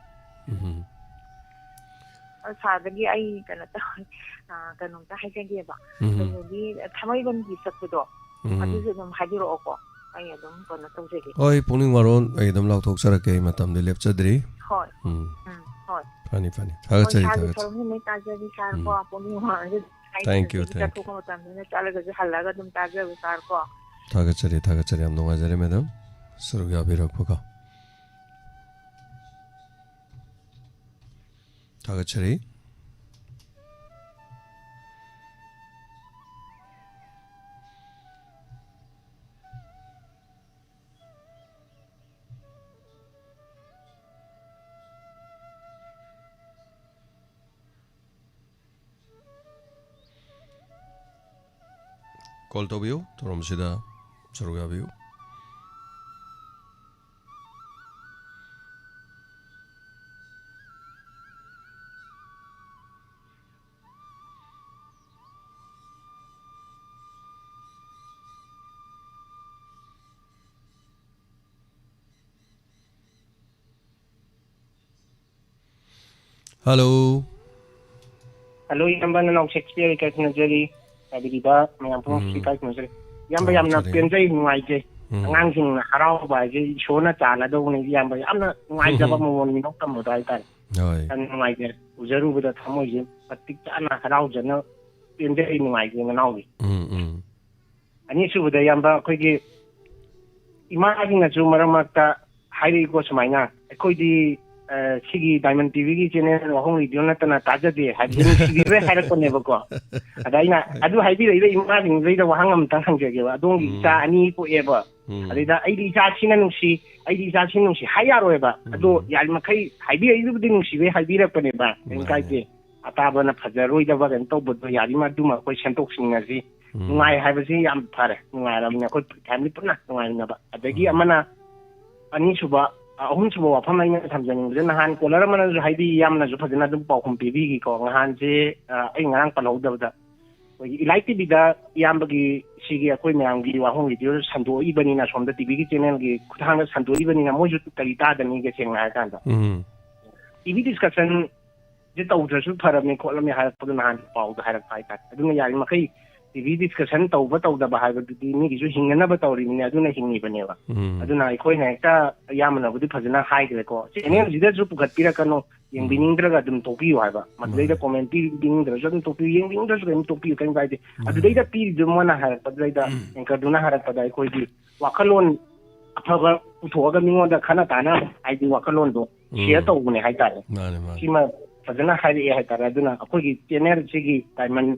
ꯎꯝ꯫ ꯑ, sir ꯗꯒꯤ ꯑꯩ ꯀꯩꯅꯣ ꯇꯧꯋꯦ, ꯑ, ꯀꯩꯅꯣꯝꯇ ꯍꯥꯏꯖꯒꯦꯕ꯫ ꯎꯝ꯫ ꯀꯩꯅꯣꯒꯤ ꯊꯥꯡꯃꯩꯕꯟꯒꯤ ꯆꯠꯄꯗꯣ, ꯎꯝ꯫ ꯑꯗꯨꯁꯨ ꯑꯗꯨꯝ ꯍꯥꯏꯕꯤꯔꯛꯑꯣꯀꯣ, ꯑꯩ ꯑꯗꯨꯝ ꯀꯩꯅꯣ ꯇꯧꯖꯒꯦ꯫ ꯍꯣꯏ, ꯄꯨꯛꯅꯤꯡ ꯋꯥꯔꯣꯜ ꯑꯩ ꯑꯗꯨꯝ ꯂꯥꯎꯊꯣꯛꯆꯔꯛꯀꯦ, ꯑꯩ ꯃꯇꯝꯗꯤ ꯂꯦꯞꯆꯗ꯭ꯔꯤ꯫ ꯍꯣꯏ꯫ ꯎꯝ꯫ ꯎꯝ, ꯍꯣꯏ꯫ ꯐꯅꯤ, ꯐꯅꯤ꯫ ꯍꯣꯏ, ꯊꯥꯒꯠꯆꯔꯤ, sir ꯒꯤ ꯊꯥꯒꯠꯆꯔꯤ꯫ ꯊꯧꯔꯝꯁꯤꯃ ꯇꯥꯖꯔꯤ, sir ꯀꯣ꯫ ꯎꯝ꯫ ꯄꯨꯛꯅꯤꯡ ꯋꯥꯡꯅ ꯍꯥꯏꯗꯤ Thank you, ꯑꯗꯒꯤ thank you꯫ ꯆꯠꯊꯣꯛꯄ ꯃꯇꯝꯗꯅ ꯆꯠꯂꯒꯁꯨ ꯍꯜꯂꯒ ꯑꯗꯨꯝ ꯇꯥꯖꯕ sir ꯀꯣ꯫ ꯊꯥꯒꯠꯆꯔꯤ, ꯊꯥꯒꯠꯆꯔꯤ꯫ ꯌꯥꯝ ꯅꯨꯡꯉꯥꯏꯖꯔꯦ, madam꯫ ꯁꯔꯨꯛ ꯌꯥꯕꯤꯔꯛꯄꯀꯣ꯫ ꯊꯥꯒꯠꯆꯔꯤ꯫ ꯀꯣꯜ ꯇꯧꯕꯤꯌꯨ, ꯊꯧꯔꯝꯁꯤꯗ ꯁꯔꯨꯛ ꯌꯥꯕꯤꯌꯨ꯫ ꯍꯜꯂꯣ꯫ ꯍꯜꯂꯣ, ꯏꯌꯥꯝꯕ, ꯅꯅꯥꯎ ꯁꯦꯛꯁꯄꯤꯌꯔ ꯏꯀꯥꯏ ꯈꯨꯝꯅꯖꯔꯤ꯫ ꯇꯥꯕꯤꯔꯤꯕ ꯃꯌꯥꯝ ꯄꯨꯝꯅꯃꯛꯁꯨ ꯎꯝ꯫ ꯏꯀꯥꯏ ꯈꯨꯝꯅꯖꯔꯤ꯫ ꯏꯌꯥꯝꯕ, ꯌꯥꯝꯅ ꯇꯥꯕꯤꯔꯤ꯫ ꯄꯦꯟꯖꯩ, ꯅꯨꯡꯉꯥꯏꯖꯩ꯫ ꯎꯝ꯫ ꯑꯉꯥꯡꯁꯤꯡꯅ ꯍꯔꯥꯎꯕ ꯍꯥꯏꯁꯦ ꯏꯁꯣꯔꯅ ꯆꯥꯟꯅꯗꯧꯕꯅꯤ꯫ ꯏꯌꯥꯝꯕ, ꯌꯥꯝꯅ ꯅꯨꯡꯉꯥꯏꯖꯕ ꯎꯝ꯫ ꯃꯃꯣꯟ ꯃꯤꯅꯣꯛ ꯇꯝꯕꯗꯣ ꯍꯥꯏꯇꯥꯔꯦ꯫ ꯍꯣꯏ꯫ ꯌꯥꯝ ꯅꯨꯡꯉꯥꯏꯖꯔꯦ꯫ ꯎꯖꯔꯨꯕꯗ ꯊꯃꯣꯏꯁꯦ ꯃꯇꯤꯛ ꯆꯥꯅ ꯍꯔꯥꯎꯖꯅ ꯄꯦꯟꯖꯩ, ꯅꯨꯡꯉꯥꯏꯖꯩ, ꯅꯅꯥꯎꯒꯤ꯫ ꯎꯝ, ꯎꯝ꯫ ꯑꯅꯤꯁꯨꯕꯗ, ꯏꯌꯥꯝꯕ, ꯑꯩꯈꯣꯏꯒꯤ ꯏꯃꯥꯁꯤꯡꯅꯁꯨ ꯃꯔꯛ ꯃꯔꯛꯇ ꯍꯥꯏꯔꯛꯏꯀꯣ, ꯁꯨꯃꯥꯏꯅ, "ꯑꯩꯈꯣꯏꯗꯤ, ꯑ, ꯁꯤꯒꯤ ꯗꯥꯏꯃꯟ ꯇꯤꯚꯤꯒꯤ ꯆꯦꯅꯦꯜ ꯋꯥꯍꯣꯡ ꯔꯦꯗꯤꯑꯣ ꯅꯠꯇꯅ ꯇꯥꯖꯗꯦ" ꯍꯥꯏꯕꯗꯤ ꯅꯨꯡꯁꯤꯕꯤꯕꯩ ꯍꯥꯏꯔꯛꯄꯅꯦꯕꯀꯣ꯫ ꯑꯗ ꯑꯩꯅ ꯑꯗꯨ ꯍꯥꯏꯕꯤꯔꯛꯏꯕ ꯏꯃꯥꯁꯤꯡꯗꯩꯗ ꯋꯥꯍꯪ ꯑꯃꯇꯪ ꯍꯪꯖꯒꯦꯕ꯫ ꯑꯗꯣꯝꯒꯤ ꯎꯝ꯫ ꯏꯆꯥ ꯑꯅꯤ ꯄꯣꯛꯑꯦꯕ꯫ ꯎꯝ꯫ ꯑꯗꯩꯗ "ꯑꯩꯗꯤ ꯏꯆꯥꯁꯤꯅ ꯅꯨꯡꯁꯤ, ꯑꯩꯗꯤ ꯏꯆꯥꯁꯤꯅ ꯅꯨꯡꯁꯤ" ꯍꯥꯏ ꯌꯥꯔꯣꯏꯕ꯫ ꯑꯗꯣ ꯎꯝ꯫ ꯌꯥꯔꯤꯃꯈꯩ ꯍꯥꯏꯕꯤꯔꯛꯏꯗꯨꯕꯨꯗꯤ ꯅꯨꯡꯁꯤꯕꯩ ꯍꯥꯏꯕꯤꯔꯛꯄꯅꯦꯕ꯫ ꯀꯩꯝ ꯃꯥꯅꯦ꯫ ꯀꯥꯏꯗꯦ꯫ ꯑꯇꯥꯕꯅ ꯐꯖꯔꯣꯏꯗꯕ ꯀꯩꯅꯣ ꯇꯧꯕꯗꯣ ꯌꯥꯔꯤꯃ ꯑꯗꯨꯃ ꯑꯩꯈꯣꯏ ꯁꯦꯝꯗꯣꯛꯁꯤꯟꯅꯁꯤ꯫ ꯎꯝ꯫ ꯅꯨꯡꯉꯥꯏ ꯍꯥꯏꯕꯁꯤ ꯌꯥꯝ ꯐꯔꯦ, ꯅꯨꯡꯉꯥꯏꯔꯕꯅꯤ, ꯑꯩꯈꯣꯏ ꯐꯦꯃꯤꯂꯤ ꯄꯨꯟꯅ ꯅꯨꯡꯉꯥꯏꯃꯤꯟꯅꯕ꯫ ꯑꯗꯒꯤ ꯎꯝ꯫ ꯑꯃꯅ, ꯑꯅꯤꯁꯨꯕ, ꯑ, ꯑꯍꯨꯝꯁꯨꯕ ꯋꯥꯐꯝ ꯑꯩꯅ ꯊꯝꯖꯅꯤꯡꯕꯁꯦ, ꯅꯍꯥꯟ ꯀꯣꯂꯔ ꯑꯃꯅꯁꯨ ꯍꯥꯏꯕꯤ, ꯌꯥꯝꯅꯁꯨ ꯐꯖꯅ ꯑꯗꯨꯝ ꯄꯥꯎꯈꯨꯝ ꯄꯤꯕꯤꯈꯤꯀꯣ꯫ ꯅꯍꯥꯟꯁꯦ, ꯑ, ꯑꯩ ꯉꯔꯥꯡ ꯄꯜꯍꯧꯗꯕꯗ, ꯑꯩꯈꯣꯏꯒꯤ ꯏꯂꯥꯏꯠ ꯇꯤꯚꯤꯗ ꯏꯌꯥꯝꯕꯒꯤ, ꯁꯤꯒꯤ ꯑꯩꯈꯣꯏ ꯃꯌꯥꯝꯒꯤ ꯋꯥꯍꯣꯡ ꯔꯦꯗꯤꯑꯣ ꯁꯟꯗꯣꯛꯏꯕꯅꯤꯅ, ꯁꯣꯝꯗ ꯇꯤꯚꯤꯒꯤ ꯆꯦꯅꯦꯜꯒꯤ ꯈꯨꯠꯊꯥꯡꯗ ꯁꯟꯗꯣꯛꯏꯕꯅꯤꯅ, ꯃꯣꯏꯁꯨ ꯀꯔꯤ ꯇꯥꯗꯅꯤꯒꯦ, ꯁꯦꯡꯅ ꯍꯥꯏꯔꯀꯥꯟꯗ? ꯎꯝ꯫ ꯇꯤꯚꯤ ꯗꯤꯁꯀꯁꯟ ꯁꯤ ꯇꯧꯗ꯭ꯔꯁꯨ ꯐꯔꯝꯃꯤ ꯈꯣꯠꯂꯝꯃꯤ ꯍꯥꯏꯔꯛꯄꯗꯣ ꯅꯍꯥꯟ ꯄꯥꯎꯗ ꯍꯥꯏꯔꯛꯄ ꯍꯥꯏꯇꯥꯔꯦ꯫ ꯑꯗꯨꯅ ꯌꯥꯔꯤꯃꯈꯩ ꯇꯤꯚꯤ ꯗꯤꯁꯀꯁꯟ ꯇꯧꯕ ꯇꯧꯗꯕ ꯍꯥꯏꯕꯗꯨꯗꯤ ꯃꯤꯒꯤꯁꯨ ꯍꯤꯡꯅꯅꯕ ꯇꯧꯔꯤꯕꯅꯤ, ꯑꯗꯨꯅ ꯍꯤꯡꯉꯤꯕꯅꯦꯕ꯫ ꯎꯝ꯫ ꯑꯗꯨꯅ ꯑꯩꯈꯣꯏꯅ ꯍꯦꯛꯇ ꯑꯌꯥꯝꯕꯅꯕꯨꯗꯤ ꯐꯖꯅ ꯍꯥꯏꯈ꯭ꯔꯦꯀꯣ, ꯆꯦꯅꯦꯜꯁꯤꯗꯁꯨ ꯄꯨꯈꯠꯄꯤꯔꯛꯀꯅꯨ, ꯎꯝ꯫ ꯌꯦꯡꯕꯤꯅꯤꯡꯗ꯭ꯔꯒ ꯑꯗꯨꯝ ꯇꯣꯛꯄꯤꯌꯨ ꯍꯥꯏꯕ꯫ ꯃꯗꯨꯗꯩꯗ ꯃꯥꯅꯦ꯫ ꯀꯣꯃꯦꯟ ꯄꯤꯅꯤꯡꯗ꯭ꯔꯁꯨ ꯑꯗꯨꯝ ꯇꯣꯛꯄꯤꯌꯨ, ꯌꯦꯡꯅꯤꯡꯗ꯭ꯔꯁꯨ ꯑꯗꯨꯝ ꯇꯣꯛꯄꯤꯌꯨ, ꯀꯔꯤꯝ ꯀꯥꯏꯗꯦ꯫ ꯃꯥꯅꯦ꯫ ꯑꯗꯨꯗꯩꯗ ꯄꯤꯔꯤꯗꯨ ꯃꯣꯏꯅ ꯍꯥꯏꯔꯛꯄꯗꯨꯗꯩꯗ, ꯎꯝ꯫ ꯑꯦꯡꯀꯔꯗꯨꯅ ꯍꯥꯏꯔꯛꯄꯗ ꯑꯩꯈꯣꯏꯗꯤ ꯋꯥꯈꯜꯂꯣꯟ ꯑꯐꯕ ꯄꯨꯊꯣꯛꯑꯒ ꯃꯤꯉꯣꯟꯗ ꯈꯟꯅ ꯇꯥꯅ, ꯍꯥꯏꯗꯤ, ꯋꯥꯈꯜꯂꯣꯟꯗꯣ ꯎꯝ꯫ ꯁꯤꯌꯔ ꯇꯧꯕꯅꯦ ꯍꯥꯏꯇꯥꯔꯦ꯫ ꯃꯥꯅꯦ, ꯃꯥꯅꯦ꯫ ꯁꯤꯃ ꯐꯖꯅ ꯍꯥꯏꯔꯛꯑꯦ ꯍꯥꯏꯇꯥꯔꯦ꯫ ꯑꯗꯨꯅ ꯑꯩꯈꯣꯏꯒꯤ ꯆꯦꯅꯦꯜꯁꯤꯒꯤ ꯗꯥꯏꯃꯟ,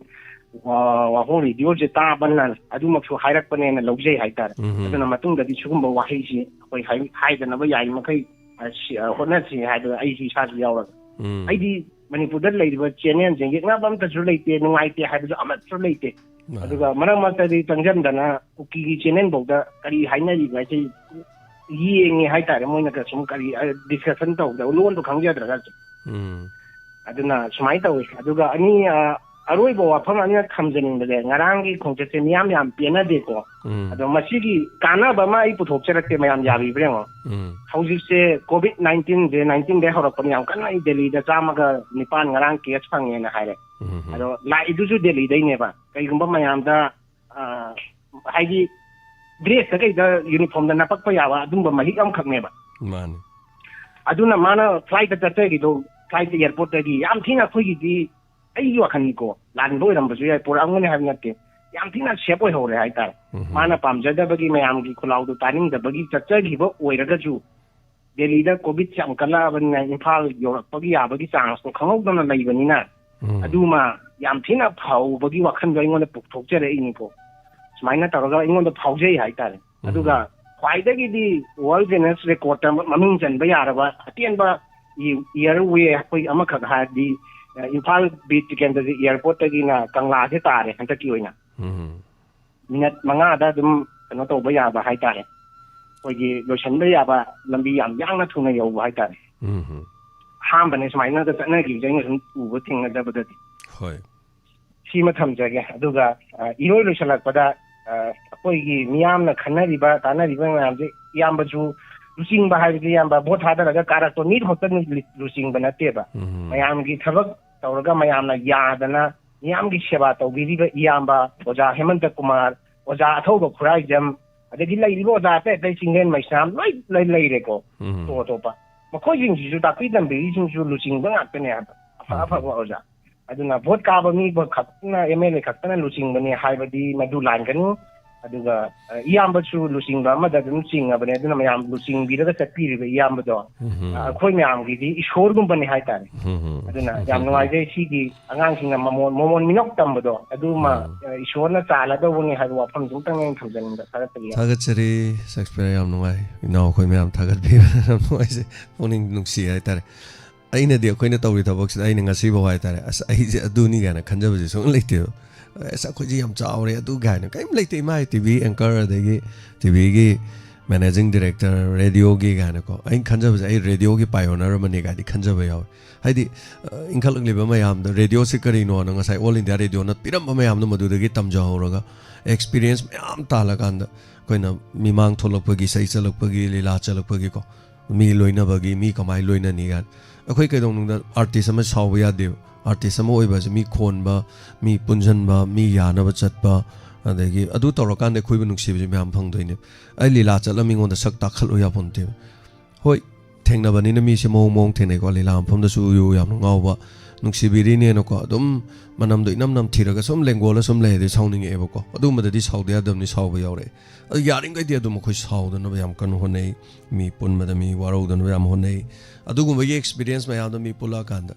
ꯑ, ꯋꯥꯍꯣꯡ ꯔꯦꯗꯤꯑꯣꯁꯦ ꯇꯥꯕꯅ ꯑꯗꯨꯃꯛꯁꯨ ꯍꯥꯏꯔꯛꯄꯅꯦꯅ ꯂꯧꯖꯩ ꯍꯥꯏꯇꯥꯔꯦ꯫ ꯎꯝ꯫ ꯑꯗꯨꯅ ꯃꯇꯨꯡꯗꯗꯤ ꯁꯤꯒꯨꯝꯕ ꯋꯥꯍꯩꯁꯤ ꯑꯩꯈꯣꯏ ꯍꯥꯏ-, ꯍꯥꯏꯗꯅꯕ ꯌꯥꯔꯤꯃꯈꯩ, ꯑ, ꯁꯤ-, ꯑ, ꯍꯣꯠꯅꯁꯤ ꯍꯥꯏꯕꯗ ꯑꯩꯁꯨ ꯏꯁꯥꯁꯨ ꯌꯥꯎꯔꯒ꯫ ꯎꯝ꯫ ꯑꯩꯗꯤ ꯃꯅꯤꯄꯨꯔꯗ ꯂꯩꯔꯤꯕ ꯆꯦꯅꯦꯜꯁꯦ ꯌꯦꯛꯅꯕ ꯑꯝꯇꯁꯨ ꯂꯩꯇꯦ, ꯅꯨꯡꯉꯥꯏꯇꯦ ꯍꯥꯏꯕꯁꯨ ꯑꯃꯠꯇꯁꯨ ꯂꯩꯇꯦ꯫ ꯑꯥ꯫ ꯑꯗꯨꯒ ꯃꯔꯛ ꯃꯔꯛꯇꯗꯤ ꯆꯪꯁꯤꯟꯗꯅ ꯀꯨꯀꯤꯒꯤ ꯆꯦꯅꯦꯜꯐꯧꯗ ꯀꯔꯤ ꯍꯥꯏꯅꯔꯤꯕ ꯍꯥꯏꯁꯦ ꯌꯦꯡꯉꯦ ꯍꯥꯏꯇꯥꯔꯦ꯫ ꯃꯣꯏꯅꯒ ꯁꯨꯝ ꯀꯔꯤ, ꯑ, ꯗꯤꯁꯀꯁꯟ ꯇꯧꯕꯗ ꯂꯣꯟꯗꯣ ꯈꯪꯖꯗ꯭ꯔꯒꯁꯨ꯫ ꯎꯝ꯫ ꯑꯗꯨꯅ ꯁꯨꯃꯥꯏꯅ ꯇꯧꯋꯤ꯫ ꯑꯗꯨꯒ ꯑꯅꯤ, ꯑ, ꯑꯔꯣꯏꯕ ꯋꯥꯐꯝ ꯑꯅꯤꯔꯛ ꯊꯝꯖꯅꯤꯡꯕꯁꯦ, ꯉꯔꯥꯡꯒꯤ ꯈꯣꯡꯆꯠꯁꯦ ꯃꯤꯌꯥꯝ ꯌꯥꯝ ꯄꯦꯟꯅꯗꯦꯀꯣ꯫ ꯎꯝ꯫ ꯑꯗꯣ ꯃꯁꯤꯒꯤ ꯀꯥꯟꯅꯕ ꯑꯃ ꯑꯩ ꯄꯨꯊꯣꯛꯆꯔꯛꯀꯦ, ꯃꯌꯥꯝ ꯌꯥꯕꯤꯕ꯭ꯔꯥ ꯌꯦꯡꯉꯣ꯫ ꯎꯝ꯫ ꯍꯧꯖꯤꯛꯁꯦ ꯀꯣꯚꯤꯗ ꯅꯥꯏꯟꯇꯤꯟꯁꯦ ꯅꯥꯏꯟꯇꯤꯟꯗꯩ ꯍꯧꯔꯛꯄꯅꯤ ꯌꯥꯝ ꯀꯟꯅ꯫ ꯑꯩ ꯗꯦꯜꯂꯤꯗ ꯆꯥꯝꯃꯒ ꯅꯤꯄꯥꯟ ꯉꯔꯥꯡ ꯀꯦꯁ ꯐꯪꯉꯦꯅ ꯍꯥꯏꯔꯦ꯫ ꯎꯝ꯫ ꯑꯗꯣ ꯂꯥꯛꯏꯗꯨꯁꯨ ꯗꯦꯜꯂꯤꯗꯩꯅꯦꯕ꯫ ꯀꯩꯒꯨꯝꯕ ꯃꯌꯥꯝꯗ, ꯑ, ꯍꯥꯏꯗꯤ ꯗ꯭ꯔꯦꯁꯇ ꯀꯩꯗ ꯌꯨꯅꯤꯐꯣꯔꯝꯗ ꯅꯄꯛꯄ ꯌꯥꯕ ꯑꯗꯨꯝꯕ ꯃꯍꯤꯛ ꯑꯃꯈꯛꯅꯦꯕ꯫ ꯃꯥꯅꯤ꯫ ꯑꯗꯨꯅ ꯃꯥꯅ ꯐ꯭ꯂꯥꯏꯠꯇ ꯆꯠꯆꯈꯤꯗꯣ, ꯐ꯭ꯂꯥꯏꯠꯇ ꯑꯦꯌꯥꯔꯄꯣꯔꯠꯇꯒꯤ ꯌꯥꯝ ꯊꯤꯅ ꯑꯩꯈꯣꯏꯒꯤꯗꯤ, ꯑꯩꯒꯤ ꯋꯥꯈꯜꯅꯤꯀꯣ, ꯂꯥꯟꯕ ꯑꯣꯏꯔꯝꯕꯁꯨ ꯌꯥꯏ, ꯄꯨꯔꯛꯑꯝꯒꯅꯤ ꯍꯥꯏꯕ ꯅꯠꯇꯦ, ꯌꯥꯝ ꯊꯤꯅ ꯁꯦꯞ ꯑꯣꯏꯍꯧꯔꯦ ꯍꯥꯏꯇꯥꯔꯦ꯫ ꯎꯝ꯫ ꯃꯥꯅ ꯄꯥꯝꯖꯗꯕꯒꯤ, ꯃꯌꯥꯝꯒꯤ ꯈꯨꯜꯂꯥꯎꯗꯨ ꯇꯥꯅꯤꯡꯗꯕꯒꯤ ꯆꯠꯆꯈꯤꯕ ꯑꯣꯏꯔꯒꯁꯨ, ꯗꯦꯜꯂꯤꯗ ꯀꯣꯚꯤꯗ ꯌꯥꯝ ꯀꯜꯂꯛꯑꯕꯅꯤꯅ ꯏꯝꯐꯥꯜ ꯌꯧꯔꯛꯄꯒꯤ ꯌꯥꯕꯒꯤ ꯆꯥꯟꯁꯇꯣ ꯈꯪꯍꯧꯗꯅ ꯂꯩꯕꯅꯤꯅ, ꯎꯝ꯫ ꯑꯗꯨꯃ ꯌꯥꯝ ꯊꯤꯅ ꯐꯍꯧꯕꯒꯤ ꯋꯥꯈꯜꯗꯣ ꯑꯩꯉꯣꯟꯗ ꯄꯨꯊꯣꯛꯆꯔꯛꯏꯅꯤꯀꯣ꯫ ꯁꯨꯃꯥꯏꯅ ꯇꯧꯔꯒ ꯑꯩꯉꯣꯟꯗ ꯐꯥꯎꯖꯩ ꯍꯥꯏꯇꯥꯔꯦ꯫ ꯎꯝ꯫ ꯑꯗꯨꯒ ꯈ꯭ꯋꯥꯏꯗꯒꯤꯗꯤ ꯋꯥꯔꯜ ꯒꯤꯅꯦꯁ ꯔꯦꯀꯣꯔꯠꯇ ꯃꯃꯤꯡ ꯆꯟꯕ ꯌꯥꯔꯕ ꯑꯇꯦꯟꯕ ꯏ-, ꯏꯌꯔꯋꯦ ꯑꯩꯈꯣꯏ ꯑꯃꯈꯛ ꯍꯥꯏꯔꯗꯤ, ꯑ, ꯏꯝꯐꯥꯜ ꯕꯤꯔ ꯇꯤꯀꯦꯟꯗ꯭ꯔꯖꯤꯠ ꯑꯦꯌꯥꯔꯄꯣꯔꯠꯇꯒꯤꯅ ꯀꯪꯂꯥꯁꯦ ꯇꯥꯔꯦ ꯍꯟꯗꯛꯀꯤ ꯑꯣꯏꯅ꯫ ꯎꯝ꯫ ꯃꯤꯅꯠ ꯃꯉꯥꯗ ꯑꯗꯨꯝ ꯀꯩꯅꯣ ꯇꯧꯕ ꯌꯥꯕ ꯍꯥꯏꯇꯥꯔꯦ, ꯑꯩꯈꯣꯏꯒꯤ ꯂꯣꯏꯁꯤꯟꯕ ꯌꯥꯕ ꯂꯝꯕꯤ ꯌꯥꯝ ꯌꯥꯡꯅ ꯊꯨꯅ ꯌꯧꯕ ꯍꯥꯏꯇꯥꯔꯦ꯫ ꯎꯝ꯫ ꯑꯍꯥꯟꯕꯅꯦ ꯁꯨꯃꯥꯏꯅꯒ ꯆꯠꯅꯈꯤꯕꯁꯦ ꯑꯩꯅ ꯁꯨꯝ ꯎꯕ ꯊꯦꯡꯅꯖꯕꯗꯗꯤ꯫ ꯍꯣꯏ꯫ ꯁꯤꯃ ꯊꯝꯖꯒꯦ꯫ ꯑꯗꯨꯒ, ꯑ, ꯏꯔꯣꯏ ꯂꯣꯏꯁꯤꯜꯂꯛꯄꯗ, ꯑ, ꯑꯩꯈꯣꯏꯒꯤ ꯃꯤꯌꯥꯝꯅ ꯈꯟꯅꯔꯤꯕ ꯇꯥꯟꯅꯔꯤꯕ ꯃꯌꯥꯝꯁꯦ, ꯏꯌꯥꯝꯕꯁꯨ ꯂꯨꯆꯤꯡꯕ ꯍꯥꯏꯕꯁꯦ, ꯏꯌꯥꯝꯕ, ꯚꯣꯠ ꯊꯥꯗꯔꯒ ꯀꯥꯔꯛꯄ ꯃꯤ ꯈꯛꯇ ꯂꯨ-, ꯂꯨꯆꯤꯡꯕ ꯅꯠꯇꯦꯕ꯫ ꯎꯝ꯫ ꯃꯌꯥꯝꯒꯤ ꯊꯕꯛ ꯇꯧꯔꯒ ꯃꯌꯥꯝꯅ ꯌꯥꯗꯅ ꯃꯤꯌꯥꯝꯒꯤ ꯁꯦꯕꯥ ꯇꯧꯕꯤꯔꯤꯕ ꯏꯌꯥꯝꯕ ꯑꯣꯖꯥ ꯍꯦꯃꯟꯇ ꯀꯨꯃꯥꯔ, ꯑꯣꯖꯥ ꯑꯊꯧꯕ ꯈꯨꯔꯥꯏꯖꯝ, ꯑꯗꯒꯤ ꯂꯩꯔꯤꯕ ꯑꯣꯖꯥ ꯑꯇꯩ ꯑꯇꯩ ꯆꯤꯡꯂꯦꯟ ꯃꯩꯁꯅꯥꯝ ꯂꯣꯏ ꯂꯩ-, ꯂꯩꯔꯦꯀꯣ꯫ ꯎꯝ꯫ ꯑꯇꯣꯞ ꯑꯇꯣꯞꯄ ꯃꯈꯣꯏꯁꯤꯡꯁꯤꯁꯨ ꯇꯥꯛꯄꯤ ꯇꯝꯕꯤꯔꯤꯁꯤꯡꯁꯨ ꯂꯨꯆꯤꯡꯕ ꯉꯥꯛꯇꯅꯦ ꯍꯥꯏꯕ, ꯑꯐ ꯎꯝ꯫ ꯑꯐꯕ ꯑꯣꯖꯥ꯫ ꯑꯗꯨꯅ ꯚꯣꯠ ꯀꯥꯕ ꯃꯤ ꯈꯛꯇꯅ, ꯑꯦꯝ ꯑꯦꯜ ꯑꯦ ꯈꯛꯇꯅ ꯂꯨꯆꯤꯡꯕꯅꯤ ꯍꯥꯏꯕꯗꯤ ꯃꯗꯨ ꯂꯥꯟꯒꯅꯤ꯫ ꯑꯗꯨꯒ, ꯑ, ꯏꯌꯥꯝꯕꯁꯨ ꯂꯨꯆꯤꯡꯕ ꯑꯃꯗ ꯑꯗꯨꯝ ꯆꯤꯡꯉꯕꯅꯦ꯫ ꯑꯗꯨꯅ ꯃꯌꯥꯝ ꯂꯨꯆꯤꯡꯕꯤꯔꯒ ꯆꯠꯄꯤꯔꯤꯕ ꯏꯌꯥꯝꯕꯗꯣ, ꯎꯝ꯫ ꯑ, ꯑꯩꯈꯣꯏ ꯃꯌꯥꯝꯒꯤꯗꯤ ꯏꯁꯣꯔꯒꯨꯝꯕꯅꯤ ꯍꯥꯏꯇꯥꯔꯦ꯫ ꯎꯝ꯫ ꯑꯗꯨꯅ ꯌꯥꯝ ꯅꯨꯡꯉꯥꯏꯖꯩ ꯁꯤꯒꯤ ꯑꯉꯥꯡꯁꯤꯡꯅ ꯃꯃꯣꯟ, ꯃꯃꯣꯟ ꯃꯤꯅꯣꯛ ꯇꯝꯕꯗꯣ ꯑꯗꯨꯃ, ꯎꯝ꯫ ꯑ, ꯏꯁꯣꯔꯅ ꯆꯥꯜꯂꯗꯧꯕꯅꯤ ꯍꯥꯏꯕ ꯋꯥꯐꯝꯁꯤꯃꯇꯪ ꯑꯩꯅ ꯊꯝꯖꯅꯤꯡꯕ꯫ ꯊꯥꯒꯠꯆꯔꯤ꯫ ꯊꯥꯒꯠꯆꯔꯤ, ꯁꯛꯁꯄꯤꯌꯔ, ꯌꯥꯝ ꯅꯨꯡꯉꯥꯏ꯫ ꯏꯅꯥꯎ ꯑꯩꯈꯣꯏ ꯃꯌꯥꯝ ꯊꯥꯒꯠꯄꯤꯕ ꯌꯥꯝ ꯅꯨꯡꯉꯥꯏꯖꯩ꯫ ꯄꯨꯛꯅꯤꯡ ꯅꯨꯡꯁꯤ ꯍꯥꯏꯇꯥꯔꯦ꯫ ꯑꯩꯅꯗꯤ ꯑꯩꯈꯣꯏꯅ ꯇꯧꯔꯤ ꯊꯕꯛꯁꯤꯗ ꯑꯩꯅ ꯉꯁꯤꯐꯥꯎ ꯍꯥꯏꯇꯥꯔꯦ, "ꯑꯁ, ꯑꯩꯁꯦ ꯑꯗꯨꯅꯤ" ꯀꯥꯏꯅ ꯈꯟꯖꯕꯁꯦ ꯁꯨꯡꯂꯩ ꯂꯩꯇꯦꯕ꯫ ꯑꯁ, ꯑꯩꯈꯣꯏꯁꯦ ꯌꯥꯝ ꯆꯥꯎꯔꯦ ꯑꯗꯨ ꯀꯥꯏꯅ ꯀꯔꯤꯝ ꯂꯩꯇꯦ꯫ ꯏꯃꯥ ꯇꯤ ꯚꯤ ꯑꯦꯡꯀꯔ, ꯑꯗꯒꯤ ꯇꯤ ꯚꯤꯒꯤ ꯃꯦꯅꯦꯖꯤꯡ ꯗꯤꯔꯦꯛꯇꯔ, ꯔꯦꯗꯤꯑꯣꯒꯤ ꯀꯥꯏꯅꯀꯣ꯫ ꯑꯩꯅ ꯈꯟꯖꯕꯁꯦ ꯑꯩ ꯔꯦꯗꯤꯑꯣꯒꯤ ꯄꯥꯏꯑꯣꯅꯔ ꯑꯃꯅꯤ ꯀꯥꯏꯗꯤ ꯈꯟꯖꯕ ꯌꯥꯎꯋꯦ꯫ ꯍꯥꯏꯗꯤ, ꯑ, ꯏꯟꯈꯠꯂꯛꯂꯤꯕ ꯃꯌꯥꯝꯗ ꯔꯦꯗꯤꯑꯣꯁꯤ ꯀꯔꯤꯅꯣꯅ ꯉꯁꯥꯏ ꯑꯣꯜ ꯏꯟꯗꯤꯌꯥ ꯔꯦꯗꯤꯑꯣꯅ ꯄꯤꯔꯝꯕ ꯃꯌꯥꯝꯗꯣ ꯃꯗꯨꯗꯒꯤ ꯇꯝꯖꯍꯧꯔꯒ, ꯑꯦꯛꯁꯄꯤꯔꯤꯌꯦꯟꯁ ꯃꯌꯥꯝ ꯇꯥꯜꯂꯀꯥꯟꯗ ꯑꯩꯈꯣꯏꯅ ꯃꯤꯃꯥꯡ ꯊꯣꯛꯂꯛꯄꯒꯤ, ꯏꯁꯩ ꯆꯠꯂꯛꯄꯒꯤ, ꯂꯤꯂꯥ ꯆꯠꯂꯛꯄꯒꯤꯀꯣ, ꯃꯤ ꯂꯣꯏꯅꯕꯒꯤ, ꯃꯤ ꯀꯃꯥꯏꯅ ꯂꯣꯏꯅꯅꯤ ꯀꯥꯏꯅ꯫ ꯑꯩꯈꯣꯏ ꯀꯩꯗꯧꯅꯨꯡꯗ ꯑꯥꯔꯇꯤꯁ ꯑꯃ ꯁꯥꯎꯕ ꯌꯥꯗꯦꯕ꯫ ꯑꯥꯔꯇꯤꯁ ꯑꯃ ꯑꯣꯏꯕ ꯍꯥꯏꯁꯦ ꯃꯤ ꯈꯣꯟꯕ, ꯃꯤ ꯄꯨꯟꯁꯤꯟꯕ, ꯃꯤ ꯌꯥꯅꯕ ꯆꯠꯄ, ꯑꯗꯒꯤ ꯑꯗꯨ ꯇꯧꯔꯀꯥꯟꯗ ꯑꯩꯈꯣꯏꯕꯨ ꯅꯨꯡꯁꯤꯕꯁꯦ ꯃꯌꯥꯝ ꯐꯪꯗꯣꯏꯅꯦꯕ꯫ ꯑꯩ ꯂꯤꯂꯥ ꯆꯠꯂ ꯃꯤꯉꯣꯟꯗ ꯁꯛ ꯇꯥꯛꯈꯠꯂꯨ ꯌꯥꯄꯣꯟꯇꯦꯕ꯫ ꯍꯣꯏ, ꯊꯦꯡꯅꯕꯅꯤꯅ ꯃꯤꯁꯦ ꯃꯑꯣꯡ ꯃꯑꯣꯡ ꯊꯦꯡꯅꯩꯀꯣ꯫ ꯂꯤꯂꯥ ꯃꯐꯝꯗꯁꯨ ꯎꯌꯨ ꯌꯥꯝꯅ ꯉꯥꯎꯕ, ꯅꯨꯡꯁꯤꯕꯤꯔꯤꯅꯦꯅꯀꯣ, ꯑꯗꯨꯝ ꯃꯅꯝꯗꯣ ꯏꯅꯝ ꯅꯝꯊꯤꯔꯒ ꯁꯨꯝ ꯂꯦꯡꯒꯣꯜꯂ ꯁꯨꯝ ꯂꯩꯔꯗꯤ ꯁꯥꯎꯅꯤꯡꯉꯛꯑꯦꯕꯀꯣ꯫ ꯑꯗꯨꯒꯨꯝꯕꯗꯗꯤ ꯁꯥꯎꯗ ꯌꯥꯗꯕꯅꯤ, ꯁꯥꯎꯕ ꯌꯥꯎꯔꯛꯑꯦ꯫ ꯑꯗꯨ ꯌꯥꯔꯤꯈꯩꯗꯤ ꯑꯗꯨꯝ ꯑꯩꯈꯣꯏ ꯁꯥꯎꯗꯅꯕ ꯌꯥꯝ ꯀꯟꯅ ꯍꯣꯠꯅꯩ꯫ ꯃꯤ ꯄꯨꯟꯕꯗ ꯃꯤ ꯋꯥꯔꯧꯗꯅꯕ ꯌꯥꯝ ꯍꯣꯠꯅꯩ꯫ ꯑꯗꯨꯒꯨꯝꯕꯒꯤ ꯑꯦꯛꯁꯄꯤꯔꯤꯌꯦꯟꯁ ꯃꯌꯥꯝꯗꯣ ꯃꯤ ꯄꯨꯜꯂꯛꯑꯀꯥꯟꯗ,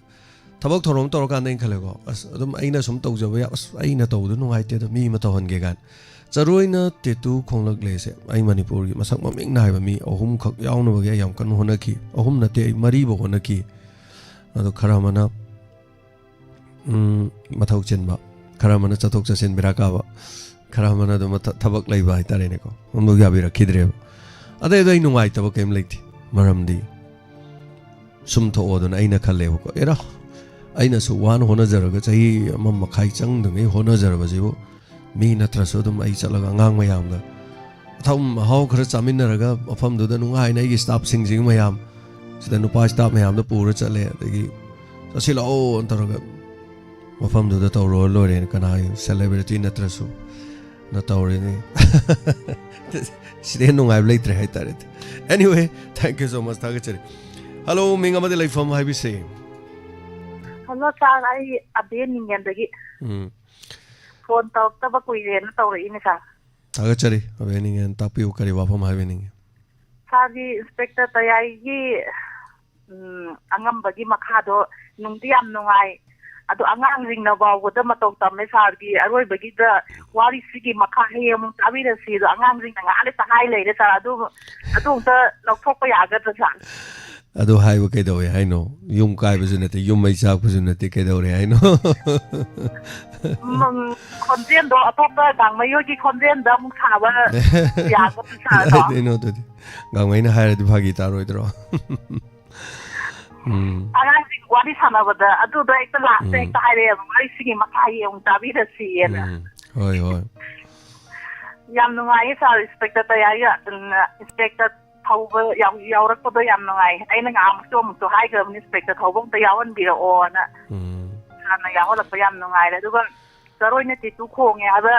ꯊꯕꯛ ꯊꯧꯔꯝ ꯇꯧꯔꯀꯥꯟꯗ ꯑꯩꯅ ꯈꯜꯂꯦꯀꯣ, ꯑꯁ, ꯑꯗꯨꯝ ꯑꯩꯅ ꯁꯨꯝ ꯇꯧꯖꯕ ꯌꯥ-, ꯑꯁ, ꯑꯩꯅ ꯇꯧꯕꯗꯣ ꯅꯨꯡꯉꯥꯏꯇꯦꯗ, ꯃꯤ ꯑꯃ ꯇꯧꯍꯟꯒꯦ ꯀꯥꯏꯅ꯫ ꯆꯔꯨ ꯑꯣꯏꯅ ꯇꯦꯇꯨ ꯈꯣꯡꯂꯛꯂꯦꯁꯦ ꯑꯩ ꯃꯅꯤꯄꯨꯔꯒꯤ ꯃꯁꯛ ꯃꯃꯤꯡ ꯅꯥꯏꯕ ꯃꯤ ꯑꯍꯨꯝꯈꯛ ꯌꯥꯎꯅꯕꯒꯤ ꯑꯩ ꯌꯥꯝ ꯀꯟꯅ ꯍꯣꯠꯅꯈꯤ꯫ ꯑꯍꯨꯝ ꯅꯠꯇꯦ, ꯑꯩ ꯃꯔꯤꯐꯧ ꯍꯣꯠꯅꯈꯤ꯫ ꯑꯗꯣ ꯈꯔ ꯑꯃꯅ, ꯎꯝ, ꯃꯊꯧ ꯆꯤꯟꯕ, ꯈꯔ ꯑꯃꯅ ꯆꯠꯊꯣꯛ ꯆꯠꯁꯤꯟ ꯕꯦꯔꯥ ꯀꯥꯕ, ꯈꯔ ꯑꯃꯅ ꯑꯗꯨꯝ ꯊ-, ꯊꯕꯛ ꯂꯩꯕ ꯍꯥꯏꯇꯥꯔꯦꯅꯦꯀꯣ, ꯑꯃꯐꯥꯎ ꯌꯥꯕꯤꯔꯛꯈꯤꯗ꯭ꯔꯦꯕ꯫ ꯑꯗꯩ ꯑꯗꯣ ꯑꯩ ꯅꯨꯡꯉꯥꯏꯇꯕ ꯀꯩꯝ ꯂꯩꯇꯦ, ꯃꯔꯝꯗꯤ ꯁꯨꯝ ꯊꯣꯛꯑꯣ ꯑꯗꯨꯅ ꯑꯩꯅ ꯈꯜꯂꯦꯕꯀꯣ꯫ ꯑꯦꯔꯥ, ꯑꯩꯅꯁꯨ ꯋꯥꯅ ꯍꯣꯠꯅꯖꯔꯒ ꯆꯍꯤ ꯑꯃ ꯃꯈꯥꯏ ꯆꯪꯗꯉꯩ ꯍꯣꯠꯅꯖꯔꯕꯁꯤꯕꯨ, ꯃꯤ ꯅꯠꯇ꯭ꯔꯁꯨ ꯑꯗꯨꯝ ꯑꯩ ꯆꯠꯂꯒ ꯑꯉꯥꯡ ꯃꯌꯥꯝꯒ ꯑꯊꯨꯝ ꯑꯍꯥꯎ ꯈꯔ ꯆꯥꯃꯤꯟꯅꯔꯒ ꯃꯐꯝꯗꯨꯗ ꯅꯨꯡꯉꯥꯏꯅ ꯑꯩꯒꯤ ꯁ꯭ꯇꯥꯐꯁꯤꯡꯁꯤꯒꯤ ꯃꯌꯥꯝ, ꯁꯤꯗ ꯅꯨꯄꯥ ꯁ꯭ꯇꯥꯐ ꯃꯌꯥꯝꯗ ꯄꯨꯔ ꯆꯠꯂꯦ, ꯑꯗꯒꯤ "ꯆꯠꯁꯤꯜꯂꯛꯑꯣ" ꯇꯧꯔꯒ ꯃꯐꯝꯗꯨꯗ ꯇꯧꯔꯨꯔ ꯂꯣꯏꯔꯦꯅ, ꯀꯅꯥꯒꯤ ꯁꯦꯂꯦꯕ꯭ꯔꯤꯇꯤ ꯅꯠꯇ꯭ꯔꯁꯨ ꯅ ꯇꯧꯔꯤꯅꯤ꯫ ꯁꯤꯗꯩ ꯍꯦꯟꯅ ꯅꯨꯡꯉꯥꯏꯕ ꯂꯩꯇ꯭ꯔꯦ ꯍꯥꯏꯇꯥꯔꯦ꯫ Anyway, thank you so much, ꯊꯥꯒꯠꯆꯔꯤ꯫ ꯍꯜꯂꯣ, ꯃꯤꯡ ꯑꯃꯗꯤ ꯂꯩꯐꯝ ꯍꯥꯏꯕꯤꯁꯦ꯫ ꯍꯜꯂꯣ ꯁꯥꯔ, ꯑꯩ ꯑꯕꯦ ꯅꯤꯡꯉꯦꯟꯗꯒꯤ ꯎꯝ꯫ ꯐꯣꯟ ꯇꯧꯔꯛꯇꯕ ꯀꯨꯏꯔꯦꯅ ꯇꯧꯔꯛꯏꯅꯦ ꯁꯥꯔ꯫ ꯊꯥꯒꯠꯆꯔꯤ, ꯑꯕꯦ ꯅꯤꯡꯉꯦꯟ, ꯇꯥꯛꯄꯤꯌꯨ, ꯀꯔꯤ ꯋꯥꯐꯝ ꯍꯥꯏꯕꯤꯅꯤꯡꯉꯤ? ꯁꯥꯔꯒꯤ ꯏꯟꯁꯄꯦꯛꯇꯔ ꯇꯌꯥꯏꯒꯤ, ꯎꯝ, ꯑꯉꯝꯕꯒꯤ ꯃꯈꯥꯗꯣ ꯅꯨꯡꯗꯤ ꯌꯥꯝ ꯅꯨꯡꯉꯥꯏ꯫ ꯑꯗꯣ ꯑꯉꯥꯡꯁꯤꯡꯅ ꯐꯥꯎꯕꯗ ꯃꯇꯧ ꯇꯝꯃꯦ ꯁꯥꯔꯒꯤ ꯑꯔꯣꯏꯕꯒꯤꯗ ꯋꯥꯔꯤꯁꯤꯒꯤ ꯃꯈꯥ ꯍꯌꯦꯡ ꯑꯃꯨꯛ ꯇꯥꯕꯤꯔꯁꯤ꯫ ꯑꯗꯣ ꯑꯉꯥꯡꯁꯤꯡꯅ ꯉꯥꯏꯍꯥꯛ ꯂꯩꯇ ꯍꯥꯏ ꯂꯩꯔꯦ ꯁꯥꯔ꯫ ꯑꯗꯨ, ꯑꯗꯨ ꯑꯝꯇ ꯂꯧꯊꯣꯛꯄ ꯌꯥꯒꯗ꯭ꯔꯥ ꯁꯥꯔ? ꯑꯗꯨ ꯍꯥꯏꯕ ꯀꯩꯗꯧꯋꯦ ꯍꯥꯏꯅꯣ? ꯌꯨꯝ ꯀꯥꯏꯕꯁꯨ ꯅꯠꯇꯦ, ꯌꯨꯝ ꯃꯩ ꯆꯥꯛꯄꯁꯨ ꯅꯠꯇꯦ, ꯀꯩꯗꯧꯔꯦ ꯍꯥꯏꯅꯣ? ꯎꯝ, ꯈꯣꯟꯖꯦꯜꯗꯣ ꯑꯇꯣꯞꯄ ꯒꯥꯡꯃꯩ ꯍꯣꯏꯒꯤ ꯈꯣꯟꯖꯦꯜꯗ ꯑꯃꯨꯛ ꯁꯥꯕ ꯌꯥꯒꯗ꯭ꯔꯥ ꯁꯥꯔꯗꯣ? ꯀꯩꯅꯣ ꯑꯗꯨꯗꯤ, ꯒꯥꯡꯃꯩꯅ ꯍꯥꯏꯔꯗꯤ ꯐꯥꯒꯤ ꯇꯥꯔꯣꯏꯗ꯭ꯔꯣ? ꯎꯝ꯫ ꯑꯉꯥꯡꯁꯤꯡ ꯋꯥꯔꯤ ꯁꯥꯟꯅꯕꯗ ꯑꯗꯨꯗꯣ ꯍꯦꯛꯇ ꯂꯥꯁꯇ ꯎꯝ꯫ ꯍꯦꯛꯇ ꯍꯥꯏꯔꯛꯑꯦꯕ, "ꯋꯥꯔꯤꯁꯤꯒꯤ ꯃꯈꯥ ꯌꯦꯡꯉꯨ, ꯇꯥꯕꯤꯔꯁꯤꯑꯅ"꯫ ꯎꯝ꯫ ꯍꯣꯏ, ꯍꯣꯏ꯫ ꯌꯥꯝ ꯅꯨꯡꯉꯥꯏꯌꯦ ꯁꯥꯔ, ꯏꯟꯁꯄꯦꯛꯇꯔ ꯇꯌꯥꯏꯒ, ꯎꯝ, ꯏꯟꯁꯄꯦꯛꯇꯔ ꯊꯧꯕ ꯌꯥꯎ-, ꯌꯥꯎꯔꯛꯄꯗꯣ ꯌꯥꯝ ꯅꯨꯡꯉꯥꯏ꯫ ꯑꯩꯅ ꯉꯥꯏꯍꯥꯛꯃꯨꯛꯁꯨ ꯑꯃꯨꯛꯁꯨ ꯍꯥꯏꯈ꯭ꯔꯕꯅꯤ, ꯏꯟꯁꯄꯦꯛꯇꯔ ꯊꯧꯕ ꯑꯝꯇ ꯌꯥꯎꯍꯟꯕꯤꯔꯛꯑꯣꯅ꯫ ꯎꯝ꯫ ꯁꯥꯔꯅ ꯌꯥꯎꯍꯜꯂꯛꯄ ꯌꯥꯝ ꯅꯨꯡꯉꯥꯏꯔꯦ꯫ ꯑꯗꯨꯒ ꯆꯔꯣꯏꯅ ꯇꯤꯇꯨ ꯈꯣꯡꯉꯦ ꯍꯥꯏꯕ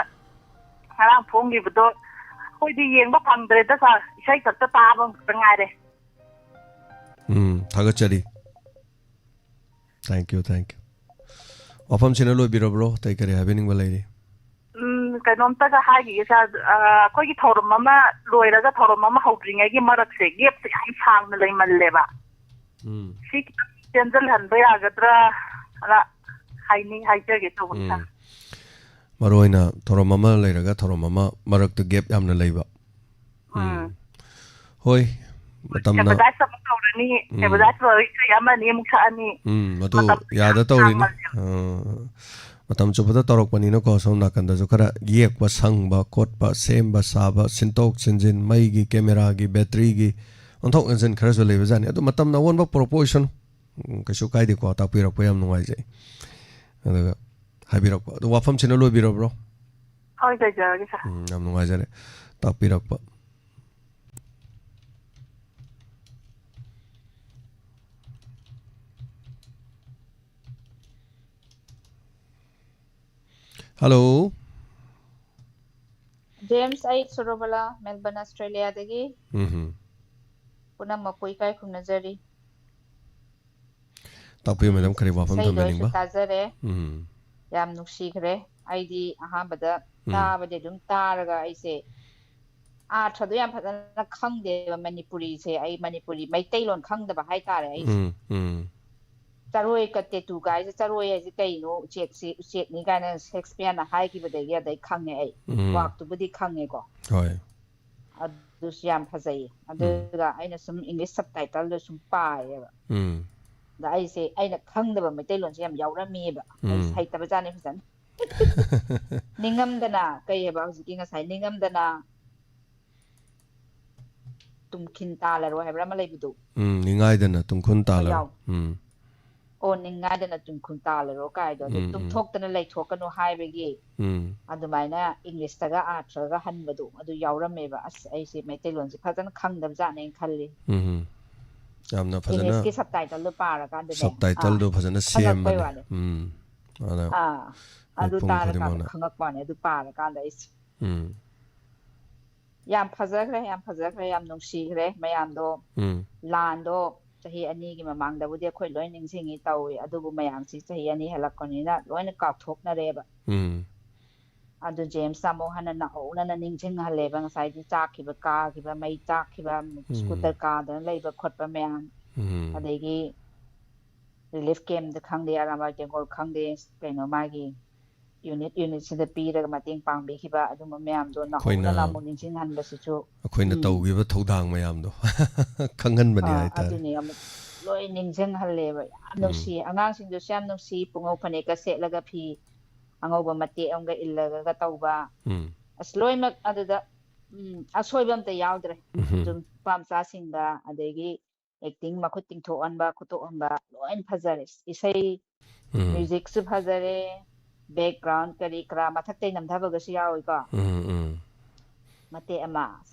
ꯉꯔꯥꯡ ꯐꯣꯡꯈꯤꯕꯗꯣ ꯑꯩꯈꯣꯏꯗꯤ ꯌꯦꯡꯕ ꯐꯪꯗ꯭ꯔꯦꯗ ꯁꯥꯔ, ꯏꯁꯩ ꯈꯛꯇ ꯇꯥꯕ ꯈꯛꯇ ꯉꯥꯏꯔꯦ꯫ ꯎꯝ, ꯊꯥꯒꯠꯆꯔꯤ꯫ Thank you, thank you꯫ ꯋꯥꯐꯝꯁꯤꯅ ꯂꯣꯏꯕꯤꯔꯕ꯭ꯔꯣ? ꯑꯇꯩ ꯀꯔꯤ ꯍꯥꯏꯕꯤꯅꯤꯡꯕ ꯂꯩꯔꯤ? ꯎꯝ, ꯀꯩꯅꯣꯝꯇꯒ ꯍꯥꯏꯈꯤꯒꯦ ꯁꯥꯔ꯫ ꯑ, ꯑꯩꯈꯣꯏꯒꯤ ꯊꯧꯔꯝ ꯑꯃ ꯂꯣꯏꯔꯒ ꯊꯧꯔꯝ ꯑꯃ ꯍꯧꯗ꯭ꯔꯤꯉꯩꯒꯤ ꯃꯔꯛꯁꯦ, ꯒꯦꯞꯁꯦ ꯌꯥꯝ ꯁꯥꯡꯅ ꯂꯩꯃꯜꯂꯦꯕ꯫ ꯎꯝ꯫ ꯁꯤ ꯈꯤꯇꯪ ꯇꯦꯟꯖꯜꯍꯟꯕ ꯌꯥꯒꯗ꯭ꯔꯥ ꯑꯅ ꯍꯥꯏꯅꯤꯡ-, ꯍꯥꯏꯖꯒꯦ ꯇꯧꯕꯅꯤ ꯎꯝ꯫ ꯁꯥꯔ꯫ ꯃꯔꯨ ꯑꯣꯏꯅ ꯊꯧꯔꯝ ꯑꯃ ꯂꯩꯔꯒ ꯊꯧꯔꯝ ꯑꯃ ꯃꯔꯛꯇ ꯒꯦꯞ ꯌꯥꯝꯅ ꯂꯩꯕ꯫ ꯎꯝ꯫ ꯎꯝ꯫ ꯍꯣꯏ, ꯃꯇꯝꯅ ꯑꯦꯗꯚꯔꯇꯥꯏꯁ ꯑꯃ ꯇꯧꯔꯅꯤ, ꯎꯝ꯫ ꯑꯦꯗꯚꯔꯇꯥꯏꯁ ꯂꯣꯏꯔꯒ ꯏꯁꯩ ꯑꯃ ꯑꯅꯤ ꯑꯃꯨꯛ ꯁꯛꯑꯅꯤ꯫ ꯎꯝ, ꯃꯗꯨ ꯃꯇꯝ ꯌꯥꯗ ꯌꯥꯝ ꯇꯧꯔꯤꯅꯤ꯫ ꯁꯥꯡꯃꯜꯂꯦꯕ꯫ ꯑ, ꯃꯇꯝ ꯆꯨꯞꯄꯗ ꯇꯧꯔꯛꯄꯅꯤꯅꯀꯣ, ꯁꯣꯝ ꯅꯥꯀꯟꯗꯁꯨ ꯈꯔ ꯌꯦꯛꯄ, ꯁꯪꯕ, ꯈꯣꯠꯄ, ꯁꯦꯝꯕ, ꯁꯥꯕ, ꯁꯤꯟꯗꯣꯛ, ꯁꯤꯟꯖꯤꯟ, ꯃꯩꯒꯤ, ꯀꯦꯃꯦꯔꯥꯒꯤ, ꯕꯦꯇ꯭ꯔꯤꯒꯤ, ꯑꯣꯟꯊꯣꯛ ꯑꯣꯟꯁꯤꯟ ꯈꯔꯁꯨ ꯂꯩꯕꯖꯥꯠꯅꯤ꯫ ꯑꯗꯨ ꯃꯇꯝꯅ ꯑꯑꯣꯟꯕ ꯄꯨꯔꯛꯄ ꯑꯣꯏꯁꯅꯨ꯫ ꯎꯝ, ꯀꯩꯁꯨ ꯀꯥꯏꯗꯦꯀꯣ, ꯇꯥꯛꯄꯤꯔꯛꯄ ꯌꯥꯝ ꯅꯨꯡꯉꯥꯏꯖꯩ꯫ ꯑꯗꯨꯒ ꯍꯥꯏꯕꯤꯔꯛꯄ, ꯑꯗꯨ ꯋꯥꯐꯝꯁꯤꯅ ꯂꯣꯏꯕꯤꯔꯕ꯭ꯔꯣ? ꯍꯣꯏ, ꯂꯣꯏꯖꯔꯒꯦ, ꯁꯥꯔ꯫ ꯎꯝ, ꯌꯥꯝ ꯅꯨꯡꯉꯥꯏꯖꯔꯦ ꯇꯥꯛꯄꯤꯔꯛꯄ꯫ ꯍꯜꯂꯣ꯫ ꯖꯦꯝꯁ, ꯑꯩ ꯁꯨꯔꯕꯂꯥ, ꯃꯦꯜꯕꯔꯟ, ꯑꯁꯇ꯭ꯔꯦꯂꯤꯌꯥꯗꯒꯤ꯫ ꯎꯝꯍꯨꯝ꯫ ꯄꯨꯝꯅꯃꯛꯄꯨ ꯏꯀꯥꯏ ꯈꯨꯝꯅꯖꯔꯤ꯫ ꯇꯥꯛꯄꯤꯌꯨ, ꯃꯦꯗꯥꯝ, ꯀꯔꯤ ꯋꯥꯐꯝ ꯏꯁꯩꯗꯣ ꯑꯩꯁꯨ ꯊꯝꯖꯅꯤꯡꯕ? ꯇꯥꯖꯔꯦ꯫ ꯎꯝ꯫ ꯌꯥꯝ ꯅꯨꯡꯁꯤꯈ꯭ꯔꯦ꯫ ꯑꯩꯗꯤ ꯑꯍꯥꯟꯕꯗ ꯎꯝ꯫ ꯇꯥꯕꯗꯤ ꯑꯗꯨꯝ ꯇꯥꯔꯒ ꯑꯩꯁꯦ ꯑꯥꯔꯊꯗꯣ ꯌꯥꯝ ꯐꯖꯅ ꯈꯪꯗꯦꯕ ꯃꯅꯤꯄꯨꯔꯤꯁꯦ꯫ ꯑꯩ ꯃꯅꯤꯄꯨꯔꯤ ꯃꯩꯇꯩꯂꯣꯟ ꯈꯪꯗꯕ ꯍꯥꯏꯇꯥꯔꯦ ꯑꯩꯁꯦ꯫ ꯎꯝ, ꯎꯝ꯫ ꯆꯔꯣꯏ ꯀ ꯇꯦꯇꯨ ꯀꯥꯏꯁꯦ, ꯆꯔꯣꯏ ꯍꯥꯏꯁꯦ ꯀꯩꯅꯣ? ꯎꯆꯦꯛꯁꯤ, ꯎꯆꯦꯛꯅꯤ ꯀꯥꯏꯅ ꯁꯦꯛꯁꯄꯤꯌꯔꯅ ꯍꯥꯏꯈꯤꯕꯗꯒꯤ ꯑꯗꯩ ꯈꯪꯉꯦ ꯑꯩ꯫ ꯎꯝ꯫ ꯋꯥꯛꯇꯨꯕꯨꯗꯤ ꯈꯪꯉꯦꯀꯣ꯫ ꯍꯣꯏ꯫ ꯑꯗꯨꯁꯨ ꯌꯥꯝ ꯐꯖꯩꯌꯦ꯫ ꯎꯝ꯫ ꯑꯗꯨꯒ ꯑꯩꯅ ꯁꯨꯝ ꯏꯪꯂꯤꯁ ꯁꯕꯇꯥꯏꯇꯜꯗꯣ ꯁꯨꯝ ꯄꯥꯏꯌꯦꯕ꯫ ꯎꯝ꯫ ꯑꯗ ꯑꯩꯁꯦ, ꯑꯩꯅ ꯈꯪꯗꯕ ꯃꯩꯇꯩꯂꯣꯟꯁꯦ ꯌꯥꯝ ꯌꯥꯎꯔꯝꯃꯤꯑꯕ꯫ ꯑꯩꯁꯦ ꯎꯝ꯫ ꯍꯩꯇꯕꯖꯥꯠꯅꯤ ꯐꯖꯅ꯫ ꯅꯤꯡꯉꯝꯗꯅ, ꯀꯩ ꯍꯥꯏꯕ ꯍꯧꯖꯤꯛꯀꯤ ꯉꯁꯥꯏ, ꯅꯤꯡꯉꯝꯗꯅ ꯇꯨꯝꯈꯤꯟ ꯇꯥꯜꯂꯔꯣ ꯍꯥꯏꯕ꯭ꯔꯥ ꯑꯃ ꯂꯩꯕꯗꯣ? ꯎꯝ, ꯅꯤꯡꯉꯥꯏꯗꯅ ꯇꯨꯡꯈꯨꯟ ꯇꯥꯜꯂꯔꯣ. ꯌꯥꯎ- ꯎꯝ, ꯑꯣ, ꯅꯤꯡꯉꯥꯏꯗꯅ ꯇꯨꯝꯈꯨꯟ ꯇꯥꯜꯂꯔꯣ ꯀꯥꯏꯗꯣ, ꯑꯗꯨ ꯎꯝ, ꯎꯝ. ꯇꯨꯝꯊꯣꯛꯇꯅ ꯂꯩꯊꯣꯛꯀꯅꯨ ꯍꯥꯏꯕꯒꯤ ꯎꯝ, ꯑꯗꯨꯃꯥꯏꯅ ꯏꯪꯂꯤꯁꯇꯒ ꯑꯥꯔꯊꯒ ꯍꯟꯕꯗꯣ ꯑꯗꯨ ꯌꯥꯎꯔꯝꯃꯦꯕ꯫ ꯑꯁ, ꯑꯩꯁꯦ ꯃꯩꯇꯩꯂꯣꯟꯁꯦ ꯐꯖꯅ ꯈꯪꯗꯕꯖꯥꯠꯅꯦꯅ ꯈꯜꯂꯤ꯫ ꯎꯝ, ꯎꯝ. ꯌꯥꯝꯅ ꯐꯖꯅ ꯏꯪꯂꯤꯁꯀꯤ ꯁꯕꯇꯥꯏꯇꯜꯗꯣ ꯄꯥꯔꯀꯥꯟꯗꯅꯦ꯫ ꯁꯕꯇꯥꯏꯇꯜꯗꯣ ꯑꯥ, ꯐꯖꯅ ꯈꯪꯉꯛꯄꯩ ꯁꯦꯝꯕꯅꯦ. ꯋꯥꯅꯤ꯫ ꯎꯝ, ꯑꯗ ꯑꯥ, ꯑꯗꯨ ꯃꯤꯄꯨꯝ ꯇꯥꯔꯀꯥꯟꯗ ꯈꯨꯗꯤꯡꯃꯛꯅ. ꯈꯪꯉꯛꯄ ꯋꯥꯅꯤ, ꯑꯗꯨ ꯄꯥꯔꯀꯥꯟꯗ ꯑꯩꯁꯦ꯫ ꯎꯝ, ꯌꯥꯝ ꯐꯖꯈ꯭ꯔꯦ, ꯌꯥꯝ ꯐꯖꯈ꯭ꯔꯦ, ꯌꯥꯝ ꯅꯨꯡꯁꯤꯈ꯭ꯔꯦ ꯃꯌꯥꯝꯗꯣ꯫ ꯎꯝ, ꯂꯥꯟꯗꯣ ꯆꯍꯤ ꯑꯅꯤꯒꯤ ꯃꯃꯥꯡꯗꯕꯨꯗꯤ ꯑꯩꯈꯣꯏ ꯂꯣꯏ ꯅꯤꯡꯁꯤꯡꯉꯤ ꯇꯧꯏ, ꯑꯗꯨꯕꯨ ꯃꯌꯥꯝꯁꯤ ꯆꯍꯤ ꯑꯅꯤ ꯍꯦꯜꯂꯛꯄꯅꯤꯅ ꯂꯣꯏꯅ ꯀꯥꯎꯊꯣꯛꯅꯔꯦꯕ꯫ ꯎꯝ. ꯑꯗꯨ ꯖꯦꯝꯁꯅ ꯑꯃꯨꯛ ꯍꯟꯅ ꯅꯧꯍꯧꯅꯅ ꯅꯤꯡꯁꯤꯡꯍꯜꯂꯦꯕ, ꯉꯁꯥꯏꯒꯤ ꯆꯥꯛꯈꯤꯕ, ꯀꯥꯈꯤꯕ, ꯃꯩ ꯆꯥꯛꯈꯤꯕ, ꯎꯝ. ꯁ꯭ꯀꯨꯇꯔ ꯀꯥꯗꯅ ꯂꯩꯕ ꯈꯣꯠꯄ ꯃꯌꯥꯝ, ꯎꯝ. ꯑꯗꯒꯤ ꯔꯤꯂꯤꯐ ꯀꯦꯝꯞꯇ ꯈꯪꯗꯦ, ꯑꯔꯥꯝꯕꯥꯏ ꯇꯦꯡꯒꯣꯜ ꯈꯪꯗꯦ, ꯀꯩꯅꯣ, ꯃꯥꯒꯤ ꯌꯨꯅꯤꯠ ꯌꯨꯅꯤꯠꯁꯤꯗ ꯄꯤꯔꯒ ꯃꯇꯦꯡ ꯄꯥꯡꯕꯤꯈꯤꯕ ꯑꯗꯨꯝꯕ ꯃꯌꯥꯝꯗꯣ ꯑꯩꯈꯣꯏꯅ ꯅꯧꯍꯧꯅꯅ ꯑꯃꯨꯛ ꯅꯤꯡꯁꯤꯡꯍꯟꯕꯁꯤꯁꯨ꯫ ꯑꯩꯈꯣꯏꯅ ꯎꯝ. ꯇꯧꯈꯤꯕ ꯊꯧꯗꯥꯡ ꯃꯌꯥꯝꯗꯣ ꯈꯪꯍꯟꯕꯅꯤ ꯑꯥ, ꯍꯥꯏꯇꯥꯔꯦ. ꯑꯗꯨꯅꯤ, ꯑꯃꯨꯛ ꯂꯣꯏ ꯅꯤꯡꯁꯤꯡꯍꯜꯂꯦꯕ꯫ ꯌꯥꯝ ꯎꯝ. ꯅꯨꯡꯁꯤ, ꯑꯉꯥꯡꯁꯤꯡꯗꯨꯁꯨ ꯌꯥꯝ ꯅꯨꯡꯁꯤ, ꯄꯨꯡꯉꯧ ꯐꯅꯦꯛꯀ ꯁꯦꯠꯂꯒ, ꯐꯤ ꯑꯉꯧꯕ ꯃꯇꯦꯛ ꯑꯃꯒ ꯏꯜꯂꯒ ꯇꯧꯕ꯫ ꯎꯝ. ꯑꯁ, ꯂꯣꯏꯅꯃꯛ ꯑꯗꯨꯗ, ꯎꯝ, ꯑꯁꯣꯏꯕ ꯑꯝꯇ ꯌꯥꯎꯗ꯭ꯔꯦ꯫ ꯎꯝ. ꯑꯗꯨꯝ ꯅꯨꯄꯥ ꯃꯆꯥꯁꯤꯡꯗ, ꯑꯗꯒꯤ ꯑꯦꯛꯇꯤꯡ, ꯃꯈꯨꯠ ꯇꯤꯡꯊꯣꯛꯍꯟꯕ, ꯈꯣꯠꯇꯣꯛꯍꯟꯕ, ꯂꯣꯏꯅ ꯐꯖꯔꯦ꯫ ꯏꯁꯩ, ꯎꯝ. ꯃ꯭ꯌꯨꯖꯤꯛꯁꯨ ꯐꯖꯔꯦ, ꯕꯦꯛꯒ꯭ꯔꯥꯎꯟ ꯀꯔꯤ ꯀꯔꯥ ꯃꯊꯛꯇꯩ ꯅꯝꯊꯕꯒꯁꯨ ꯌꯥꯎꯏꯀꯣ꯫ ꯎꯝ, ꯎꯝ. ꯃꯇꯦꯛ ꯑꯃ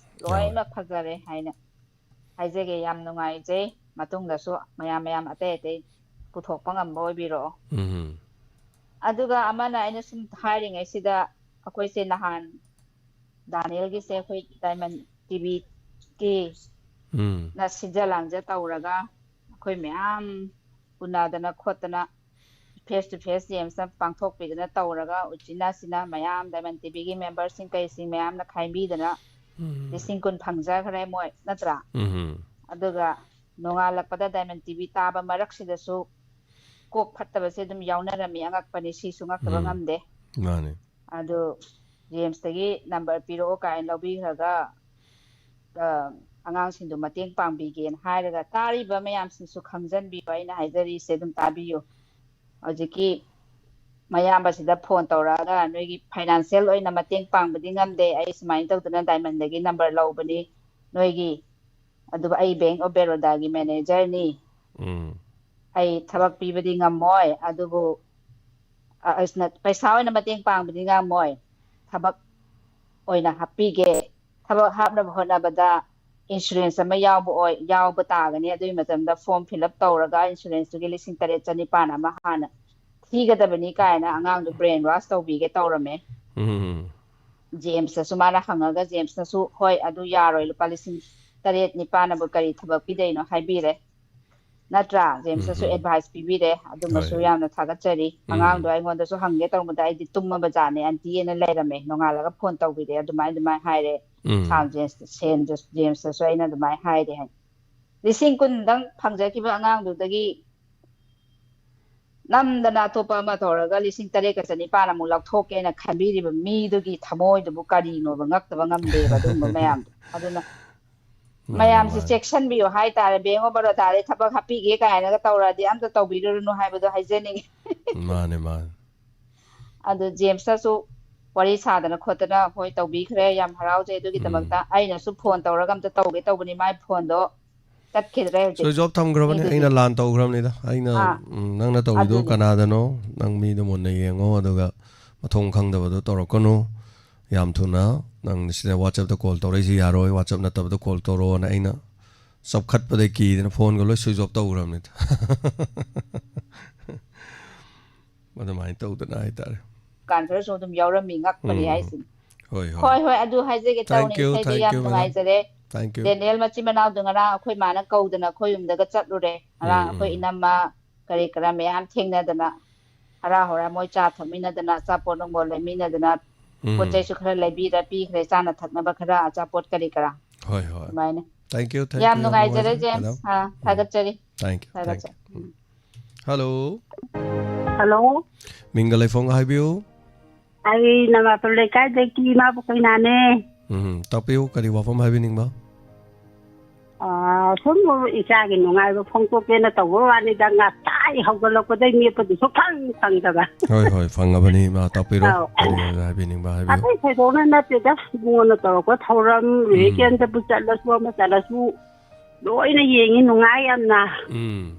ꯌꯥꯎꯋꯦ. ꯂꯣꯏꯅꯃꯛ ꯐꯖꯔꯦ ꯍꯥꯏꯅ ꯍꯥꯏꯖꯒꯦ꯫ ꯌꯥꯝ ꯅꯨꯡꯉꯥꯏꯖꯩ꯫ ꯃꯇꯨꯡꯗꯁꯨ ꯃꯌꯥꯝ ꯃꯌꯥꯝ ꯑꯇꯩ ꯑꯇꯩ ꯄꯨꯊꯣꯛꯄ ꯉꯝꯕ ꯑꯣꯏꯕꯤꯔꯛꯑꯣ꯫ ꯎꯝ. ꯑꯗꯨꯒ ꯑꯃꯅ, ꯑꯩꯅ ꯁꯨꯝ ꯍꯥꯏꯔꯤꯉꯩꯁꯤꯗ, ꯑꯩꯈꯣꯏꯁꯦ ꯅꯍꯥꯟ ꯗꯥꯅꯤꯌꯦꯜꯒꯤꯁꯦ ꯑꯩꯈꯣꯏ ꯗꯥꯏꯃꯟ ꯇꯤꯚꯤꯒꯤ ꯎꯝ. ꯅ ꯁꯤꯟꯖ ꯂꯥꯡꯖ ꯇꯧꯔꯒ ꯑꯩꯈꯣꯏ ꯃꯌꯥꯝ ꯎꯅꯗꯅ ꯈꯣꯠꯇꯅ, ꯐꯦꯁ ꯇꯨ ꯐꯦꯁ ꯖꯦꯝꯁꯅ ꯄꯥꯡꯊꯣꯛꯄꯤꯗꯅ ꯇꯧꯔꯒ, ꯎꯆꯤꯟ ꯅꯥꯆꯤꯟꯅ ꯃꯌꯥꯝ ꯗꯥꯏꯃꯟ ꯇꯤꯚꯤꯒꯤ ꯃꯦꯝꯕꯔꯁꯤꯡ ꯀꯩꯁꯤꯡ ꯃꯌꯥꯝꯅ ꯈꯥꯏꯕꯤꯗꯅ ꯎꯝ. ꯂꯤꯁꯤꯡ ꯀꯨꯟ ꯐꯪꯖꯈ꯭ꯔꯦ ꯃꯣꯏ, ꯅꯠꯇ꯭ꯔꯥ? ꯎꯝ. ꯑꯗꯨꯒ ꯅꯣꯡꯉꯥꯜꯂꯛꯄꯗ ꯗꯥꯏꯃꯟ ꯇꯤꯚꯤ ꯇꯥꯕ ꯃꯔꯛꯁꯤꯗꯁꯨ ꯀꯣꯛ ꯐꯠꯇꯕꯁꯦ ꯑꯗꯨꯝ ꯌꯥꯎꯅꯔꯝꯃꯤ꯫ ꯑꯉꯛꯄꯅꯤ, ꯁꯤꯁꯨ ꯉꯛꯇꯕ ꯎꯝ. ꯉꯝꯗꯦ꯫ ꯃꯥꯅꯦ. ꯑꯗꯨ ꯖꯦꯝꯁꯇꯒꯤ ꯅꯝꯕꯔ ꯄꯤꯔꯛꯑꯣ ꯀꯥꯏꯅ ꯂꯧꯕꯤꯈ꯭ꯔꯒ, ꯑ, ꯑꯉꯥꯡꯁꯤꯡꯗꯣ ꯃꯇꯦꯡ ꯄꯥꯡꯕꯤꯒꯦꯅ ꯍꯥꯏꯔꯒ, ꯇꯥꯔꯤꯕ ꯃꯌꯥꯝꯁꯤꯡꯁꯨ ꯈꯪꯖꯟꯕꯤꯌꯨ꯫ ꯑꯩꯅ ꯍꯥꯏꯖꯔꯤꯁꯦ ꯑꯗꯨꯝ ꯇꯥꯕꯤꯌꯨ꯫ ꯍꯧꯖꯤꯛꯀꯤ ꯃꯌꯥꯝꯕꯁꯤꯗ ꯐꯣꯟ ꯇꯧꯔꯛꯑꯒ, "ꯅꯣꯏꯒꯤ ꯐꯥꯏꯅꯥꯟꯁꯤꯌꯦꯜ ꯑꯣꯏꯅ ꯃꯇꯦꯡ ꯄꯥꯡꯕꯗꯤ ꯉꯝꯗꯦ, ꯑꯩ ꯁꯨꯃꯥꯏꯅ ꯇꯧꯗꯅ ꯗꯥꯏꯃꯟꯗꯒꯤ ꯅꯝꯕꯔ ꯂꯧꯕꯅꯤ ꯅꯣꯏꯒꯤ, ꯑꯗꯨꯒ ꯑꯩ ꯕꯦꯡ ꯑꯣꯐ ꯕꯔꯣꯗꯥꯒꯤ ꯃꯦꯅꯦꯖꯔꯅꯤ, ꯎꯝ ꯑꯩ ꯊꯕꯛ ꯄꯤꯕꯗꯤ ꯉꯝꯃꯣꯏ, ꯑꯗꯨꯕꯨ ꯑ, ꯑꯁꯅ ꯄꯩꯁꯥ ꯑꯣꯏꯅ ꯃꯇꯦꯡ ꯄꯥꯡꯕꯗꯤ ꯉꯝꯃꯣꯏ, ꯊꯕꯛ ꯑꯣꯏꯅ ꯍꯥꯞꯄꯤꯒꯦ, ꯊꯕꯛ ꯍꯥꯞꯅꯕ ꯍꯣꯠꯅꯕꯗ ꯏꯟꯁꯨꯔꯦꯟꯁ ꯑꯃ ꯌꯥꯎꯕ ꯑꯣꯏ, ꯌꯥꯎꯕ ꯇꯥꯒꯅꯤ, ꯑꯗꯨꯒꯤ ꯃꯇꯝꯗ ꯐꯣꯔꯝ ꯐꯤꯜ ꯑꯞ ꯇꯧꯔꯒ ꯏꯟꯁꯨꯔꯦꯟꯁꯇꯨꯒꯤ ꯂꯤꯁꯤꯡ ꯇꯔꯦꯠ ꯆꯅꯤꯄꯥꯟ ꯑꯃ ꯍꯥꯟꯅ ꯊꯤꯒꯗꯕꯅꯤ" ꯀꯥꯏꯅ ꯑꯉꯥꯡꯗꯣ ꯕ꯭ꯔꯦꯟ ꯋꯥꯁ ꯇꯧꯕꯤꯒꯦ ꯇꯧꯔꯝꯃꯦ꯫ ꯎꯝ ꯖꯦꯝꯁꯇꯁꯨ ꯃꯥꯅ ꯍꯪꯉꯒ, ꯖꯦꯝꯁꯅꯁꯨ, "ꯍꯣꯏ, ꯑꯗꯨ ꯌꯥꯔꯣꯏ, ꯂꯨꯄꯥ ꯂꯤꯁꯤꯡ ꯇꯔꯦꯠ ꯅꯤꯄꯥꯟ ꯑꯕꯨ ꯀꯔꯤ ꯊꯕꯛ ꯄꯤꯗꯣꯏꯅꯣ?" ꯍꯥꯏꯕꯤꯔꯦ꯫ ꯅꯠꯇ꯭ꯔꯥ? ꯖꯦꯝꯁꯇꯁꯨ ꯎꯝ ꯑꯦꯗꯚꯥꯏꯁ ꯄꯤꯕꯤꯔꯦ, ꯑꯗꯨꯃꯁꯨ ꯍꯣꯏ ꯌꯥꯝꯅ ꯊꯥꯒꯠꯆꯔꯤ꯫ ꯎꯝ ꯑꯉꯥꯡꯗꯣ ꯑꯩꯉꯣꯟꯗꯁꯨ ꯍꯪꯒꯦ ꯇꯧꯕꯗ ꯑꯩꯗꯤ ꯇꯨꯝꯃꯕ ꯖꯥꯠꯅꯦ, ꯑꯟꯇꯤ ꯑꯅ ꯂꯩꯔꯝꯃꯦ, ꯅꯣꯡꯉꯥꯜꯂꯒ ꯐꯣꯟ ꯇꯧꯕꯤꯔꯦ, ꯑꯗꯨꯃꯥꯏꯅ ꯑꯗꯨꯃꯥꯏꯅ ꯍꯥꯏꯔꯦ꯫ ꯎꯝ ꯁꯥꯝ ꯖꯦꯝꯁ ꯁꯦꯟ ꯖꯦꯝꯁꯇꯁꯨ ꯑꯩꯅ ꯑꯗꯨꯃꯥꯏꯅ ꯍꯥꯏꯔꯦ ꯍꯥꯏ꯫ ꯂꯤꯁꯤꯡ ꯀꯨꯟꯗꯪ ꯐꯪꯖꯈꯤꯕ ꯑꯉꯥꯡꯗꯨꯗꯒꯤ ꯅꯝꯗꯅ ꯑꯇꯣꯞꯄ ꯑꯃ ꯇꯧꯔꯒ ꯂꯤꯁꯤꯡ ꯇꯔꯦꯠꯀ ꯆꯅꯤꯄꯥꯟ ꯑꯃꯨꯛ ꯂꯧꯊꯣꯛꯀꯦꯅ ꯈꯟꯕꯤꯔꯤꯕ ꯃꯤꯗꯨꯒꯤ ꯊꯃꯣꯏꯗꯨꯕꯨ ꯀꯔꯤꯅꯣꯕ ꯉꯛꯇꯕ ꯉꯝꯗꯦꯕ ꯑꯗꯨꯒꯨꯝꯕ ꯃꯌꯥꯝꯗꯣ꯫ ꯑꯗꯨꯅ ꯃꯥꯅꯦ ꯃꯌꯥꯝꯁꯦ ꯃꯥꯅꯦ ꯆꯦꯛꯁꯟꯕꯤꯌꯨ ꯍꯥꯏꯇꯥꯔꯦ꯫ ꯕꯦꯡ ꯑꯣꯐ ꯕꯔꯣꯗꯥꯗꯩ ꯊꯕꯛ ꯍꯥꯞꯄꯤꯒꯦ ꯀꯥꯏꯅꯒ ꯇꯧꯔꯛꯑꯗꯤ ꯑꯝꯇ ꯇꯧꯕꯤꯔꯨꯔꯅꯨ ꯍꯥꯏꯕꯗꯣ ꯍꯥꯏꯖꯅꯤꯡꯉꯤ꯫ ꯃꯥꯅꯦ ꯃꯥꯅꯦ ꯑꯗꯨ ꯖꯦꯝꯁꯇꯁꯨ ꯋꯥꯔꯤ ꯁꯥꯗꯅ ꯈꯣꯠꯇꯅ ꯍꯣꯏ ꯇꯧꯕꯤꯈ꯭ꯔꯦ꯫ ꯌꯥꯝ ꯍꯔꯥꯎꯖꯩ꯫ ꯎꯝ ꯑꯗꯨꯒꯤꯗꯃꯛꯇ ꯑꯩꯅꯁꯨ ꯐꯣꯟ ꯇꯧꯔꯒ ꯑꯝꯇ ꯇꯧꯒꯦ ꯇꯧꯕꯅꯤ꯫ ꯃꯥꯏ ꯐꯣꯟꯗꯣ ꯇꯠꯈꯤꯗ꯭ꯔꯦ ꯍꯧꯖꯤꯛ꯫ ꯁ꯭ꯋꯤꯆ ꯑꯣꯐ ꯊꯝꯈ꯭ꯔꯕꯅꯦ꯫ ꯃꯤꯗꯨꯗꯤ ꯑꯩꯅ ꯂꯥꯟ ꯇꯧꯈ꯭ꯔꯕꯅꯤꯗ꯫ ꯑꯩꯅ ꯑꯥ ꯎꯝ, ꯅꯪꯅ ꯇꯧꯔꯤꯗꯣ ꯑꯗꯨꯅꯤ꯫ ꯀꯅꯥꯗꯅꯣ? ꯅꯪ ꯃꯤꯗꯣ ꯃꯨꯟꯅ ꯌꯦꯡꯉꯣ, ꯑꯗꯨꯒ ꯃꯊꯣꯡ ꯈꯪꯗꯕꯗꯣ ꯇꯧꯔꯛꯀꯅꯨ꯫ ꯌꯥꯝ ꯊꯨꯅ ꯅꯪ ꯁꯤꯗ ꯋꯥꯆꯞꯇ ꯀꯣꯜ ꯇꯧꯔꯛꯏꯁꯤ ꯌꯥꯔꯣꯏ, ꯋꯥꯆꯞ ꯅꯠꯇꯕꯗ ꯀꯣꯜ ꯇꯧꯔꯛꯑꯣꯅ ꯑꯩꯅ ꯆꯞꯈꯠꯄꯗꯒꯤ ꯀꯤꯗꯅ ꯐꯣꯟꯒ ꯂꯣꯏ ꯁ꯭ꯋꯤꯆ ꯑꯣꯐ ꯇꯧꯈ꯭ꯔꯕꯅꯤꯗ꯫ ꯑꯗꯨꯃꯥꯏꯅ ꯇꯧꯗꯅ ꯍꯥꯏꯇꯥꯔꯦ꯫ ꯀꯥꯟ ꯈꯔꯁꯨ ꯑꯗꯨꯝ ꯌꯥꯎꯔꯝꯃꯤ, ꯉꯛꯄꯅꯤ ꯎꯝ ꯍꯥꯏꯁꯤꯅꯤ꯫ ꯍꯣꯏ ꯍꯣꯏ ꯍꯣꯏ ꯍꯣꯏ, ꯑꯗꯨ ꯍꯥꯏꯖꯒꯦ Thank ꯇꯧꯅꯤ꯫ you, ꯏꯁꯩꯗꯣ thank ꯌꯥꯝ you, madam. ꯅꯨꯡꯉꯥꯏꯖꯔꯦ꯫ Thank you. ꯗꯦꯅꯤꯌꯦꯜ ꯃꯆꯤꯟ ꯃꯅꯥꯎꯗꯣ ꯉꯔꯥꯡ ꯑꯩꯈꯣꯏ ꯃꯥꯅ ꯀꯧꯗꯅ ꯑꯩꯈꯣꯏ ꯌꯨꯝꯗꯒ ꯆꯠꯂꯨꯔꯦ꯫ ꯉꯔꯥꯡ ꯎꯝ ꯑꯩꯈꯣꯏ ꯎꯝ ꯏꯅꯝꯃ ꯀꯔꯤ ꯀꯔꯥ ꯃꯌꯥꯝ ꯊꯦꯡꯅꯗꯅ ꯍꯔꯥ ꯍꯔꯥ ꯃꯣꯏ ꯆꯥ ꯊꯛꯃꯤꯟꯅꯗꯅ ꯑꯆꯥꯄꯣꯠ ꯅꯨꯡꯕꯣꯠ ꯂꯩꯃꯤꯟꯅꯗꯅ ꯄꯣꯠ ꯎꯝ ꯆꯩꯁꯨ ꯈꯔ ꯂꯩꯕꯤꯔ ꯄꯤꯈ꯭ꯔꯦ, ꯆꯥꯅ ꯊꯛꯅꯕ ꯈꯔ ꯑꯆꯥꯄꯣꯠ ꯀꯔꯤ ꯀꯔꯥ꯫ ꯍꯣꯏ ꯍꯣꯏ꯫ ꯑꯗꯨꯃꯥꯏꯅ꯫ Thank you, thank ꯌꯥꯝ you, ꯌꯥꯝ ꯅꯨꯡꯉꯥꯏꯖꯔꯦ ꯅꯨꯡꯉꯥꯏꯖꯔꯦ ꯖꯦꯝꯁ꯫ madam. ꯑꯥ, ꯎꯝ꯫ ꯊꯥꯒꯠꯆꯔꯤ꯫ Thank you, thank ꯊꯥꯒꯠꯆꯔꯤ꯫ you. ꯎꯝ꯫ Hello. ꯍꯜꯂꯣ꯫ ꯃꯤꯡꯒ ꯂꯩꯐꯝꯒ ꯍꯥꯏꯕꯤꯌꯨ꯫ ꯑꯩ ꯅꯃꯥꯇꯣꯟ ꯂꯩꯀꯥꯏꯗꯒꯤ ꯏꯃꯥ ꯄꯨꯈꯩꯅꯥꯅꯦ꯫ ꯎꯝ, ꯇꯥꯛꯄꯤꯌꯨ, ꯀꯔꯤ ꯋꯥꯐꯝ ꯍꯥꯏꯕꯤꯅꯤꯡꯕ? ꯑꯥ, ꯁꯨꯝ ꯏꯆꯥꯒꯤ ꯅꯨꯡꯉꯥꯏꯕ ꯐꯣꯡꯗꯣꯛꯀꯦꯅ ꯇꯧꯕ ꯋꯥꯅꯤꯗ, ꯉꯟꯇꯥ ꯑꯩ ꯍꯧꯒꯠꯂꯛꯄꯗꯩ ꯃꯦꯠꯄꯗꯤ ꯁꯨꯛꯐꯪ ꯐꯪꯗꯕ꯫ ꯍꯣꯏ, ꯍꯣꯏ, ꯐꯪꯉꯕꯅꯤ꯫ ꯏꯃꯥ, ꯇꯥꯛꯄꯤꯔꯣ꯫ ꯑꯧ꯫ ꯀꯔꯤ ꯍꯥꯏꯕꯤꯅꯤꯡꯕ ꯍꯥꯏꯕꯤꯌꯨ꯫ ꯑꯇꯩ ꯊꯣꯏꯗꯣꯛꯅ ꯅꯠꯇꯦꯗ, ꯏꯕꯨꯡꯉꯣꯅ ꯇꯧꯔꯛꯄ ꯊꯧꯔꯝ, ꯎꯝ꯫ ꯋꯤꯀꯦꯟꯗꯕꯨ ꯆꯠꯂꯁꯨ, ꯑꯃ ꯆꯠꯂꯁꯨ, ꯂꯣꯏꯅ ꯌꯦꯡꯉꯤ, ꯅꯨꯡꯉꯥꯏ ꯌꯥꯝꯅ꯫ ꯎꯝ꯫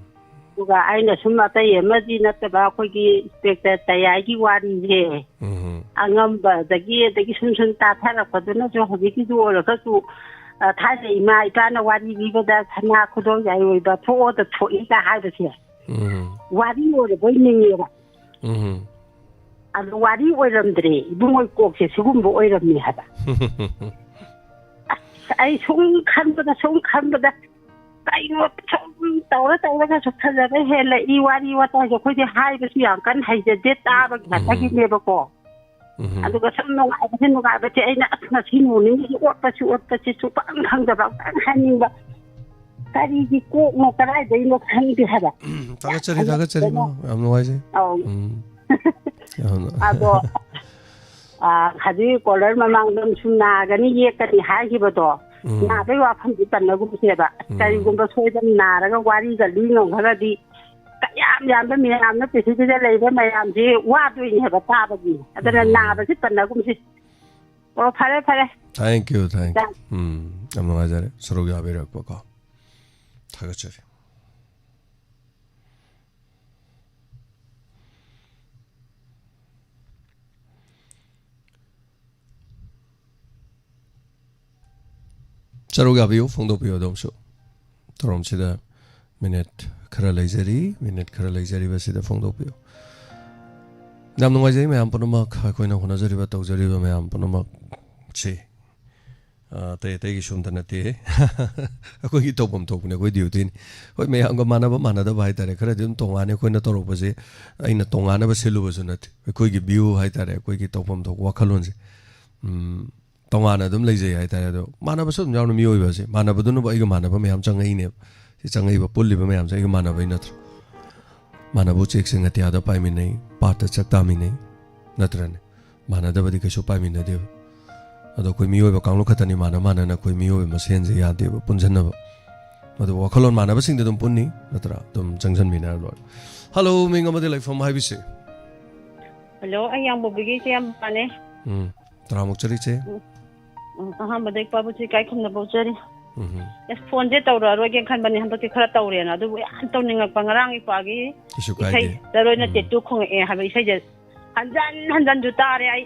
ꯑꯗꯨꯒ ꯑꯩꯅ ꯁꯨꯝ ꯑꯇꯩ ꯑꯃꯗꯤ ꯅꯠꯇꯕ, ꯑꯩꯈꯣꯏꯒꯤ ꯏꯟꯁꯄꯦꯛꯇꯔ ꯇꯌꯥꯏꯒꯤ ꯋꯥꯔꯤꯁꯦ, ꯎꯝ꯫ ꯑꯉꯝꯕꯗꯒꯤ, ꯑꯗꯒꯤ ꯁꯨꯝ ꯁꯨꯝ ꯇꯥꯊꯔꯛꯄꯗꯨꯅꯁꯨ, ꯍꯧꯖꯤꯛꯀꯤꯁꯨ ꯑꯣꯏꯔꯒꯁꯨ, ꯑ, ꯊꯥꯏꯅ ꯏꯃꯥ ꯏꯄꯥꯅ ꯋꯥꯔꯤ ꯂꯤꯕꯗ, "ꯁꯅꯥ ꯈꯨꯗꯣꯜ ꯌꯥꯏꯔꯣꯏꯕ ꯊꯣꯛꯑꯣꯗ ꯊꯣꯛꯏꯒ" ꯍꯥꯏꯕꯁꯦ, ꯎꯝ꯫ ꯋꯥꯔꯤ ꯑꯣꯏꯔꯕꯣꯏ ꯅꯤꯡꯉꯦꯕ꯫ ꯎꯝ꯫ ꯑꯗꯣ ꯋꯥꯔꯤ ꯑꯣꯏꯔꯝꯗ꯭ꯔꯦ, ꯏꯕꯨꯡꯉꯣꯏ ꯀꯣꯛꯁꯦ ꯁꯤꯒꯨꯝꯕ ꯑꯣꯏꯔꯝꯃꯤ ꯍꯥꯏꯕ꯫ ꯑꯁ, ꯑꯩ ꯁꯨꯝ ꯈꯟꯕꯗ, ꯁꯨꯝ ꯈꯟꯕꯗ, ꯀꯩꯅꯣ ꯁꯨꯝ ꯇꯧꯔ ꯇꯧꯔꯒꯁꯨ ꯐꯖꯕ ꯍꯦꯜꯂꯛꯏ꯫ ꯋꯥꯔꯤ ꯋꯥꯇꯥꯏꯁꯦ ꯑꯩꯈꯣꯏꯗꯤ ꯍꯥꯏꯕꯁꯨ ꯌꯥꯝ ꯀꯟꯅ ꯍꯩꯖꯗꯦ, ꯇꯥꯕꯒꯤ ꯎꯝ꯫ ꯈꯛꯇꯒꯤꯅꯦꯕꯀꯣ꯫ ꯎꯝ꯫ ꯑꯗꯨꯒ ꯁꯨꯝ ꯅꯨꯡꯉꯥꯏꯕꯁꯦ, ꯅꯨꯡꯉꯥꯏꯕꯁꯦ ꯑꯩꯅ, ꯑꯁ, ꯉꯁꯤ ꯅꯣꯡ ꯅꯤꯅꯤꯒꯤ ꯑꯣꯠꯄꯁꯤ, ꯑꯣꯠꯄꯁꯤ ꯁꯨꯛꯈꯪ ꯈꯪꯗꯕ, ꯑꯝꯇꯪ ꯍꯥꯏꯅꯤꯡꯕ꯫ ꯀꯔꯤꯒꯤ ꯀꯣꯛꯅꯣ, ꯀꯗꯥꯏꯗꯩꯅꯣ ꯈꯪꯗꯦ ꯍꯥꯏꯕ꯫ ꯊꯥꯒꯠꯆꯔꯤ, ꯌꯥꯝ ꯊꯥꯒꯠꯆꯔꯤ, ꯀꯩꯅꯣ ꯃꯥ꯫ ꯌꯥꯝ ꯅꯨꯡꯉꯥꯏꯖꯩ꯫ ꯑꯧ꯫ ꯎꯝ꯫ ꯌꯥꯝꯅ ꯑꯗꯣ, ꯑ, ꯍꯧꯖꯤꯛ ꯀꯣꯂꯔ ꯃꯃꯥꯡꯗ ꯁꯨꯝ ꯅꯥꯒꯅꯤ, ꯌꯦꯛꯀꯅꯤ ꯍꯥꯏꯈꯤꯕꯗꯣ, ꯎꯝ꯫ ꯅꯥꯕꯒꯤ ꯋꯥꯐꯝꯗꯤ ꯄꯟꯅꯒꯨꯝꯁꯦꯕ꯫ ꯎꯝ꯫ ꯀꯔꯤꯒꯨꯝꯕ ꯁꯣꯏꯗꯅ ꯅꯥꯔꯒ ꯋꯥꯔꯤꯒ ꯂꯤ ꯉꯝꯈ꯭ꯔꯒꯗꯤ, ꯀꯌꯥꯝ ꯌꯥꯝꯕ ꯃꯌꯥꯝꯅ ꯄ꯭ꯔꯤꯊꯤꯕꯤꯗ ꯂꯩꯕ ꯃꯌꯥꯝꯁꯦ ꯋꯥꯗꯣꯏꯅꯦ ꯍꯥꯏꯕ ꯇꯥꯕꯒꯤ꯫ ꯑꯗꯨꯅ ꯎꯝ꯫ ꯅꯥꯕꯁꯤ ꯄꯟꯅꯒꯨꯝꯁꯤ꯫ ꯑꯣ, ꯐꯔꯦ, ꯐꯔꯦ꯫ Thank you, thank you. ꯌꯥꯝ ꯎꯝ, ꯌꯥꯝ ꯅꯨꯡꯉꯥꯏꯖꯔꯦ ꯁꯔꯨꯛ ꯌꯥꯕꯤꯔꯛꯄꯀꯣ꯫ ꯊꯥꯒꯠꯆꯔꯤ꯫ ꯁꯔꯨꯛ ꯌꯥꯕꯤꯌꯨ, ꯐꯣꯡꯗꯣꯛꯄꯤꯌꯨ ꯑꯗꯣꯝꯁꯨ꯫ ꯊꯧꯔꯝꯁꯤꯗ ꯃꯤꯅꯤꯠ ꯈꯔ ꯂꯩꯖꯔꯤ, ꯃꯤꯅꯤꯠ ꯈꯔ ꯂꯩꯖꯔꯤꯕꯁꯤꯗ ꯐꯣꯡꯗꯣꯛꯄꯤꯌꯨ꯫ ꯌꯥꯝ ꯅꯨꯡꯉꯥꯏꯖꯩ ꯃꯌꯥꯝ ꯄꯨꯝꯅꯃꯛ, ꯑꯩꯈꯣꯏꯅ ꯍꯣꯠꯅꯖꯔꯤꯕ, ꯇꯧꯖꯔꯤꯕ ꯃꯌꯥꯝ ꯄꯨꯝꯅꯃꯛꯁꯤ, ꯑ, ꯑꯇꯩ ꯑꯇꯩꯒꯤꯁꯨ ꯑꯝꯇ ꯅꯠꯇꯦ꯫ ꯑꯩꯈꯣꯏꯒꯤ ꯇꯧꯐꯝ ꯊꯣꯛꯄꯅꯦ, ꯑꯩꯈꯣꯏ ꯗ꯭ꯌꯨꯇꯤꯅꯤ꯫ ꯍꯣꯏ, ꯃꯌꯥꯝꯒ ꯃꯥꯟꯅꯕ ꯃꯥꯟꯅꯗꯕ ꯍꯥꯏꯇꯥꯔꯦ, ꯈꯔꯗꯤ ꯑꯗꯨꯝ ꯇꯣꯉꯥꯟꯅꯤ꯫ ꯑꯩꯈꯣꯏꯅ ꯇꯧꯔꯛꯄꯁꯦ ꯑꯩꯅ ꯇꯣꯉꯥꯟꯅꯕ ꯁꯤꯜꯂꯨꯕꯁꯨ ꯅꯠꯇꯦ꯫ ꯑꯩꯈꯣꯏꯒꯤ ꯚ꯭ꯌꯨ ꯍꯥꯏꯇꯥꯔꯦ, ꯑꯩꯈꯣꯏꯒꯤ ꯇꯧꯐꯝ ꯊꯣꯛꯄ ꯋꯥꯈꯜꯂꯣꯟꯁꯦ, ꯎꯝ, ꯇꯣꯉꯥꯟꯅ ꯑꯗꯨꯝ ꯂꯩꯖꯩ ꯍꯥꯏꯇꯥꯔꯦ꯫ ꯑꯗꯣ ꯃꯥꯟꯅꯕꯁꯨ ꯑꯗꯨꯝ ꯌꯥꯎꯅ, ꯃꯤꯑꯣꯏꯕ ꯑꯁꯦ ꯃꯥꯟꯅꯕꯗꯨꯅꯕꯨ ꯑꯩꯒ ꯃꯥꯟꯅꯕ ꯃꯌꯥꯝ ꯆꯪꯉꯛꯏꯅꯦꯕ꯫ ꯁꯤ ꯆꯪꯉꯛꯏꯕ, ꯄꯨꯜꯂꯤꯕ ꯃꯌꯥꯝꯁꯦ ꯑꯩꯒ ꯃꯥꯟꯅꯕꯩ ꯅꯠꯇ꯭ꯔꯣ? ꯃꯥꯟꯅꯕ ꯎꯆꯦꯛꯁꯤꯡ ꯑꯇꯤꯌꯥꯗ ꯄꯥꯏꯃꯤꯟꯅꯩ, ꯄꯥꯠꯇ ꯆꯥꯛ ꯇꯥꯃꯤꯟꯅꯩ, ꯅꯠꯇ꯭ꯔꯅꯦ? ꯃꯥꯟꯅꯗꯕꯗꯤ ꯀꯩꯁꯨ ꯄꯥꯏꯃꯤꯟꯅꯗꯦꯕ꯫ ꯑꯗꯣ ꯑꯩꯈꯣꯏ ꯃꯤꯑꯣꯏꯕ ꯀꯥꯡꯂꯨꯞ ꯈꯛꯇꯅꯤ ꯃꯥꯟꯅ ꯃꯥꯟꯅꯅ ꯑꯩꯈꯣꯏ ꯃꯤꯑꯣꯏꯕ ꯃꯁꯦꯟꯁꯦ ꯌꯥꯗꯦꯕ ꯄꯨꯟꯁꯤꯟꯅꯕ꯫ ꯑꯗꯨ ꯋꯥꯈꯜꯂꯣꯟ ꯃꯥꯟꯅꯕꯁꯤꯡꯗꯤ ꯑꯗꯨꯝ ꯄꯨꯟꯅꯤ, ꯅꯠꯇ꯭ꯔꯥ? ꯑꯗꯨꯝ ꯆꯪꯁꯤꯟꯃꯤꯟꯅꯔ ꯂꯣꯏꯔꯦ꯫ ꯍꯜꯂꯣ, ꯃꯤꯡ ꯑꯃꯗꯤ ꯂꯩꯐꯝ ꯍꯥꯏꯕꯤꯁꯤ꯫ ꯍꯜꯂꯣ, ꯑꯩ ꯌꯥꯝꯕꯨꯕꯤꯒꯤ ꯏꯆꯦ ꯌꯥꯝꯕꯅꯦ꯫ ꯎꯝ, ꯇꯔꯥꯃꯨꯛ ꯆꯠꯂꯤꯁꯦ꯫ ꯎꯝ, ꯑꯍꯥꯟꯕꯗ ꯏꯄꯥꯕꯨꯁꯨ ꯏꯀꯥꯏ ꯈꯨꯝꯅꯕ ꯎꯠꯆꯔꯤ꯫ ꯎꯝ, ꯑꯁ, ꯐꯣꯟꯁꯦ ꯇꯧꯔꯛꯑꯔꯣꯏꯒꯦꯅ ꯈꯟꯕꯅꯦ, ꯍꯟꯗꯛꯇꯤ ꯈꯔ ꯇꯧꯔꯦꯅ꯫ ꯑꯗꯨꯕꯨ ꯌꯥꯝ ꯇꯧꯅꯤꯡꯉꯛꯄ, ꯉꯔꯥꯡ ꯏꯄꯥꯒꯤ ꯀꯩꯁꯨ ꯏꯁꯩ ꯀꯥꯏꯗꯦ꯫ ꯇꯔꯣꯏꯅ ꯎꯝ꯫ ꯇꯦꯇꯨ ꯈꯣꯡꯉꯛꯑꯦ ꯍꯥꯏꯕ ꯏꯁꯩꯁꯦ ꯍꯟꯖꯟ ꯍꯟꯖꯟꯁꯨ ꯇꯥꯔꯦ ꯑꯩ꯫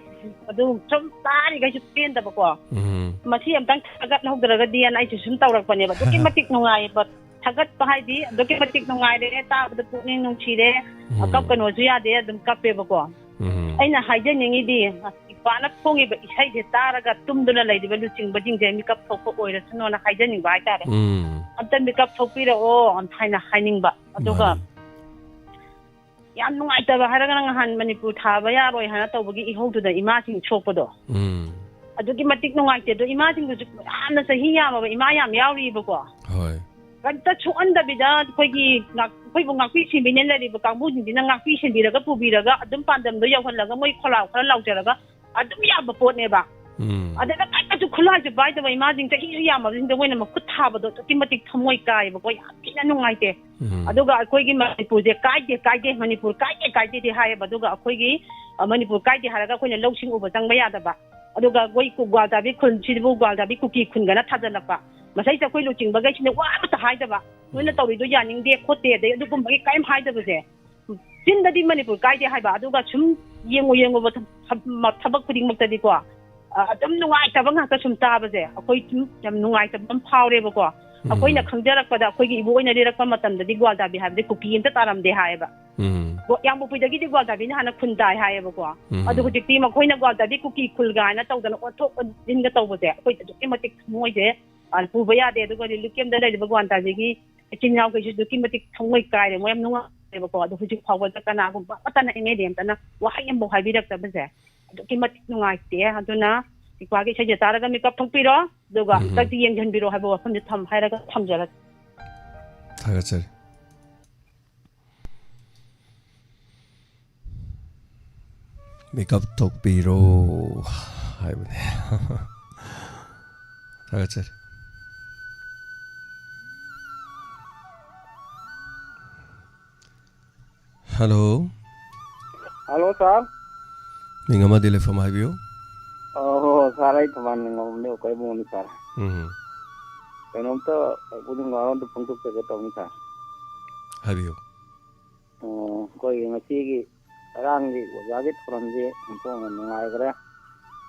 ꯑꯗꯨ ꯁꯨꯝ ꯇꯥꯔꯤꯈꯩꯁꯨ ꯄꯦꯟꯗꯕꯀꯣ꯫ ꯎꯝ꯫ ꯃꯁꯤ ꯑꯝꯇꯪ ꯊꯥꯒꯠꯍꯧꯗ꯭ꯔꯒꯗꯤꯅ ꯑꯩꯁꯨ ꯁꯨꯝ ꯇꯧꯔꯛꯄꯅꯦꯕ꯫ ꯑꯗꯨꯛꯀꯤ ꯃꯇꯤꯛ ꯅꯨꯡꯉꯥꯏꯕ, ꯊꯥꯒꯠꯄ ꯍꯥꯏꯗꯤ ꯑꯗꯨꯛꯀꯤ ꯃꯇꯤꯛ ꯅꯨꯡꯉꯥꯏꯔꯦ, ꯇꯥꯕꯗ ꯄꯨꯛꯅꯤꯡ ꯅꯨꯡꯁꯤꯔꯦ꯫ ꯎꯝ꯫ ꯀꯞꯀꯅꯣꯁꯨ ꯌꯥꯗꯦ, ꯑꯗꯨꯝ ꯀꯞꯄꯦꯕꯀꯣ꯫ ꯎꯝ꯫ ꯑꯩꯅ ꯍꯥꯏꯖꯅꯤꯡꯉꯤꯗꯤ, ꯏꯄꯥꯅ ꯐꯣꯡꯉꯤꯕ ꯏꯁꯩꯁꯦ ꯇꯥꯔꯒ ꯇꯨꯝꯗꯨꯅ ꯂꯩꯔꯤꯕ ꯂꯨꯆꯤꯡꯕꯁꯤꯡꯁꯦ ꯃꯤꯀꯞ ꯊꯣꯛꯄ ꯑꯣꯏꯔꯁꯅꯨꯅ ꯍꯥꯏꯖꯅꯤꯡꯕ ꯍꯥꯏꯇꯥꯔꯦ꯫ ꯎꯝ꯫ ꯑꯝꯇ ꯃꯤꯀꯞ ꯊꯣꯛꯄꯤꯔꯛꯑꯣ ꯍꯥꯏꯅ ꯍꯥꯏꯅꯤꯡꯕ꯫ ꯑꯗꯨꯒ ꯃꯥꯅꯤ꯫ ꯌꯥꯝ ꯅꯨꯡꯉꯥꯏꯇꯕ ꯍꯥꯏꯔꯒꯅ, ꯉꯍꯥꯟ ꯃꯅꯤꯄꯨꯔ ꯊꯥꯕ ꯌꯥꯔꯣꯏ ꯍꯥꯏꯅ ꯇꯧꯕꯒꯤ ꯏꯍꯧꯗꯨꯗ ꯏꯃꯥꯁꯤꯡ ꯁꯣꯛꯄꯗꯣ, ꯎꯝ꯫ ꯑꯗꯨꯛꯀꯤ ꯃꯇꯤꯛ ꯅꯨꯡꯉꯥꯏꯇꯦ꯫ ꯑꯗꯣ ꯏꯃꯥꯁꯤꯡꯗꯨꯁꯨ ꯌꯥꯝꯅ ꯆꯍꯤ ꯌꯥꯝꯃꯕ ꯏꯃꯥ ꯌꯥꯝ ꯌꯥꯎꯔꯤꯕꯀꯣ꯫ ꯍꯣꯏ꯫ ꯀꯔꯤꯝꯇ ꯁꯣꯛꯍꯟꯗꯕꯤꯗ ꯑꯩꯈꯣꯏꯒꯤ ꯉꯥꯛ-, ꯑꯩꯈꯣꯏꯕꯨ ꯉꯥꯛꯄꯤ ꯁꯦꯟꯕꯤꯅ ꯂꯩꯔꯤꯕ ꯀꯥꯡꯕꯨꯁꯤꯡꯁꯤꯅ ꯉꯥꯛꯄꯤ ꯁꯦꯟꯕꯤꯔꯒ ꯄꯨꯕꯤꯔꯒ ꯑꯗꯨꯝ ꯄꯥꯟꯗꯝꯗꯣ ꯌꯧꯍꯜꯂꯒ ꯃꯣꯏ ꯈꯣꯂꯥꯎ ꯈꯔ ꯂꯥꯎꯖꯔꯒ ꯑꯗꯨꯝ ꯌꯥꯕ ꯄꯣꯠꯅꯦꯕ꯫ ꯎꯝ꯫ ꯑꯗꯨꯒ ꯀꯔꯤꯝꯇꯁꯨ ꯈꯨꯠꯂꯥꯏꯁꯨ ꯄꯥꯏꯗꯕ ꯏꯃꯥꯁꯤꯡ ꯆꯍꯤꯁꯨ ꯌꯥꯝꯃꯕꯁꯤꯡꯗ ꯃꯣꯏꯅ ꯃꯈꯨꯠ ꯊꯥꯕꯗꯣ ꯑꯗꯨꯛꯀꯤ ꯃꯇꯤꯛ ꯊꯃꯣꯏ ꯀꯥꯏꯌꯦꯕꯀꯣ꯫ ꯌꯥꯝ ꯊꯤꯅ ꯅꯨꯡꯉꯥꯏꯇꯦ꯫ ꯎꯝ꯫ ꯑꯗꯨꯒ ꯑꯩꯈꯣꯏꯒꯤ ꯃꯅꯤꯄꯨꯔꯁꯦ ꯀꯥꯏꯗꯦ, ꯀꯥꯏꯗꯦ, ꯃꯅꯤꯄꯨꯔ ꯀꯥꯏꯗꯦ, ꯀꯥꯏꯗꯦꯗꯤ ꯍꯥꯏꯌꯦꯕ꯫ ꯑꯗꯨꯒ ꯑꯩꯈꯣꯏꯒꯤ, ꯑ, ꯃꯅꯤꯄꯨꯔ ꯀꯥꯏꯗꯦ ꯍꯥꯏꯔꯒ ꯑꯩꯈꯣꯏꯅ ꯂꯧꯁꯤꯡ ꯎꯕ ꯆꯪꯕ ꯌꯥꯗꯕ꯫ ꯑꯗꯨꯒ ꯑꯩꯈꯣꯏ ꯀꯨ-, ꯒ꯭ꯋꯥꯜꯇꯥꯕꯤ ꯈꯨꯜꯁꯤꯕꯨ ꯒ꯭ꯋꯥꯜꯇꯥꯕꯤ ꯀꯨꯀꯤ ꯈꯨꯟꯒꯅ ꯊꯥꯖꯤꯜꯂꯛꯄ꯫ ꯃꯁꯩꯁꯦ ꯑꯩꯈꯣꯏ ꯂꯨꯆꯤꯡꯕꯈꯩꯁꯤꯅ ꯋꯥ ꯑꯃꯇ ꯍꯥꯏꯗꯕ꯫ ꯅꯣꯏꯅ ꯎꯝ꯫ ꯇꯧꯔꯤꯗꯣ ꯌꯥꯅꯤꯡꯗꯦ ꯈꯣꯠꯇꯦ, ꯑꯗꯩ ꯑꯗꯨꯒꯨꯝꯕꯒꯤ ꯀꯔꯤꯝ ꯍꯥꯏꯗꯕꯁꯦ꯫ ꯆꯤꯟꯗꯗꯤ ꯃꯅꯤꯄꯨꯔ ꯀꯥꯏꯗꯦ ꯍꯥꯏꯕ, ꯑꯗꯨꯒ ꯁꯨꯝ ꯌꯦꯡꯉꯨ ꯌꯦꯡꯉꯨꯕ ꯊ-, ꯊ-, ꯊꯕꯛ ꯈꯨꯗꯤꯡꯃꯛꯇꯗꯤꯀꯣ, ꯑ, ꯑꯗꯨꯝ ꯅꯨꯡꯉꯥꯏꯇꯕ ꯉꯥꯛꯇ ꯁꯨꯝ ꯇꯥꯕꯁꯦ ꯑꯩꯈꯣꯏ ꯁꯨꯝ ꯌꯥꯝ ꯅꯨꯡꯉꯥꯏꯇꯕ ꯑꯃ ꯐꯥꯎꯔꯦꯕꯀꯣ꯫ ꯎꯝ꯫ ꯑꯩꯈꯣꯏꯅ ꯈꯪꯖꯔꯛꯄꯗ, ꯑꯩꯈꯣꯏꯒꯤ ꯏꯕꯣꯛ ꯑꯣꯏꯅ ꯂꯤꯔꯛꯄ ꯃꯇꯝꯗꯗꯤ ꯒ꯭ꯋꯥꯜꯇꯥꯕꯤ ꯍꯥꯏꯕꯗꯤ ꯀꯨꯀꯤ ꯑꯝꯇ ꯇꯥꯔꯝꯗꯦ ꯍꯥꯏꯌꯦꯕ꯫ ꯎꯝ꯫ ꯒꯣ-, ꯌꯥꯝꯕꯨꯄꯨꯏꯗꯒꯤꯗꯤ ꯒ꯭ꯋꯥꯜꯇꯥꯕꯤꯅ ꯍꯥꯟꯅ ꯈꯨꯟ ꯇꯥꯏ ꯍꯥꯏꯌꯦꯕꯀꯣ꯫ ꯎꯝ꯫ ꯑꯗꯣ ꯍꯧꯖꯤꯛꯇꯤ ꯃꯈꯣꯏꯅ ꯒ꯭ꯋꯥꯜꯇꯥꯕꯤ ꯀꯨꯀꯤ ꯈꯨꯜ ꯀꯥꯏꯅ ꯇꯧꯗꯅ ꯑꯣꯟꯊꯣꯛ ꯑꯣꯟꯁꯤꯟꯒ ꯇꯧꯕꯁꯦ ꯑꯩꯈꯣꯏ ꯑꯗꯨꯛꯀꯤ ꯃꯇꯤꯛ ꯊꯃꯣꯏꯁꯦ, ꯑ, ꯄꯨꯕ ꯌꯥꯗꯦ꯫ ꯑꯗꯨꯒ ꯔꯤꯂꯤꯐ ꯀꯦꯝꯞꯇ ꯂꯩꯔꯤꯕ ꯒ꯭ꯋꯥꯜꯇꯥꯕꯤꯒꯤ ꯏꯆꯤꯟ ꯏꯅꯥꯎꯈꯩꯁꯨ ꯑꯗꯨꯛꯀꯤ ꯃꯇꯤꯛ ꯊꯃꯣꯏ ꯀꯥꯏꯔꯦ, ꯃꯣꯏ ꯌꯥꯝ ꯅꯨꯡꯉꯥꯏꯔꯦꯕꯀꯣ꯫ ꯑꯗꯣ ꯍꯧꯖꯤꯛ ꯐꯥꯎꯕꯗ ꯀꯅꯥꯒꯨꯝꯕ ꯑꯃꯠꯇꯅ ꯑꯦꯝ ꯑꯦꯜ ꯑꯦ ꯑꯃꯠꯇꯅ ꯋꯥꯍꯩ ꯑꯃꯐꯥꯎ ꯍꯥꯏꯕꯤꯔꯛꯇꯕꯁꯦ ꯑꯗꯨꯛꯀꯤ ꯃꯇꯤꯛ ꯅꯨꯡꯉꯥꯏꯇꯦ꯫ ꯑꯗꯨꯅ ꯏꯄꯥꯒꯤ ꯏꯁꯩꯁꯦ ꯇꯥꯔꯒ ꯃꯤꯀꯞ ꯊꯣꯛꯄꯤꯔꯣ, ꯑꯗꯨꯒ ꯎꯝ꯫ ꯑꯝꯇꯪꯗꯤ ꯌꯦꯡꯁꯤꯟꯕꯤꯔꯣ ꯍꯥꯏꯕ ꯋꯥꯐꯝꯁꯦ ꯊꯝ-, ꯍꯥꯏꯔꯒ ꯊꯝꯖꯔꯒꯦ꯫ ꯊꯥꯒꯠꯆꯔꯤ꯫ ꯃꯤꯀꯞ ꯊꯣꯛꯄꯤꯔꯣ ꯍꯥꯏꯕꯅꯦ꯫ ꯊꯥꯒꯠꯆꯔꯤ꯫ ꯍꯜꯂꯣ꯫ ꯍꯜꯂꯣ, ꯁꯥꯔ꯫ ꯃꯤꯡ ꯑꯃꯗꯤ ꯂꯩꯐꯝ ꯍꯥꯏꯕꯤꯌꯨ꯫ ꯑꯣ, ꯁꯥꯔ, ꯑꯩ ꯊꯧꯕꯥꯜ ꯅꯤꯡꯉꯣꯝꯅꯦ, ꯑꯩꯈꯣꯏ ꯏꯕꯨꯡꯅꯤ, ꯁꯥꯔ꯫ ꯎꯝ꯫ ꯀꯩꯅꯣꯝꯇ ꯈꯨꯗꯤꯡ ꯋꯥꯔꯣꯝꯗ ꯐꯣꯡꯗꯣꯛꯆꯒꯦ ꯇꯧꯅꯤ, ꯁꯥꯔ꯫ ꯍꯥꯏꯕꯤꯌꯨ꯫ ꯑꯣ, ꯑꯩꯈꯣꯏꯒꯤ ꯉꯁꯤꯒꯤ ꯉꯔꯥꯡꯒꯤ ꯑꯣꯖꯥꯒꯤ ꯊꯧꯔꯝꯁꯦ ꯑꯣꯟꯊꯣꯛꯅ ꯅꯨꯡꯉꯥꯏꯈ꯭ꯔꯦ꯫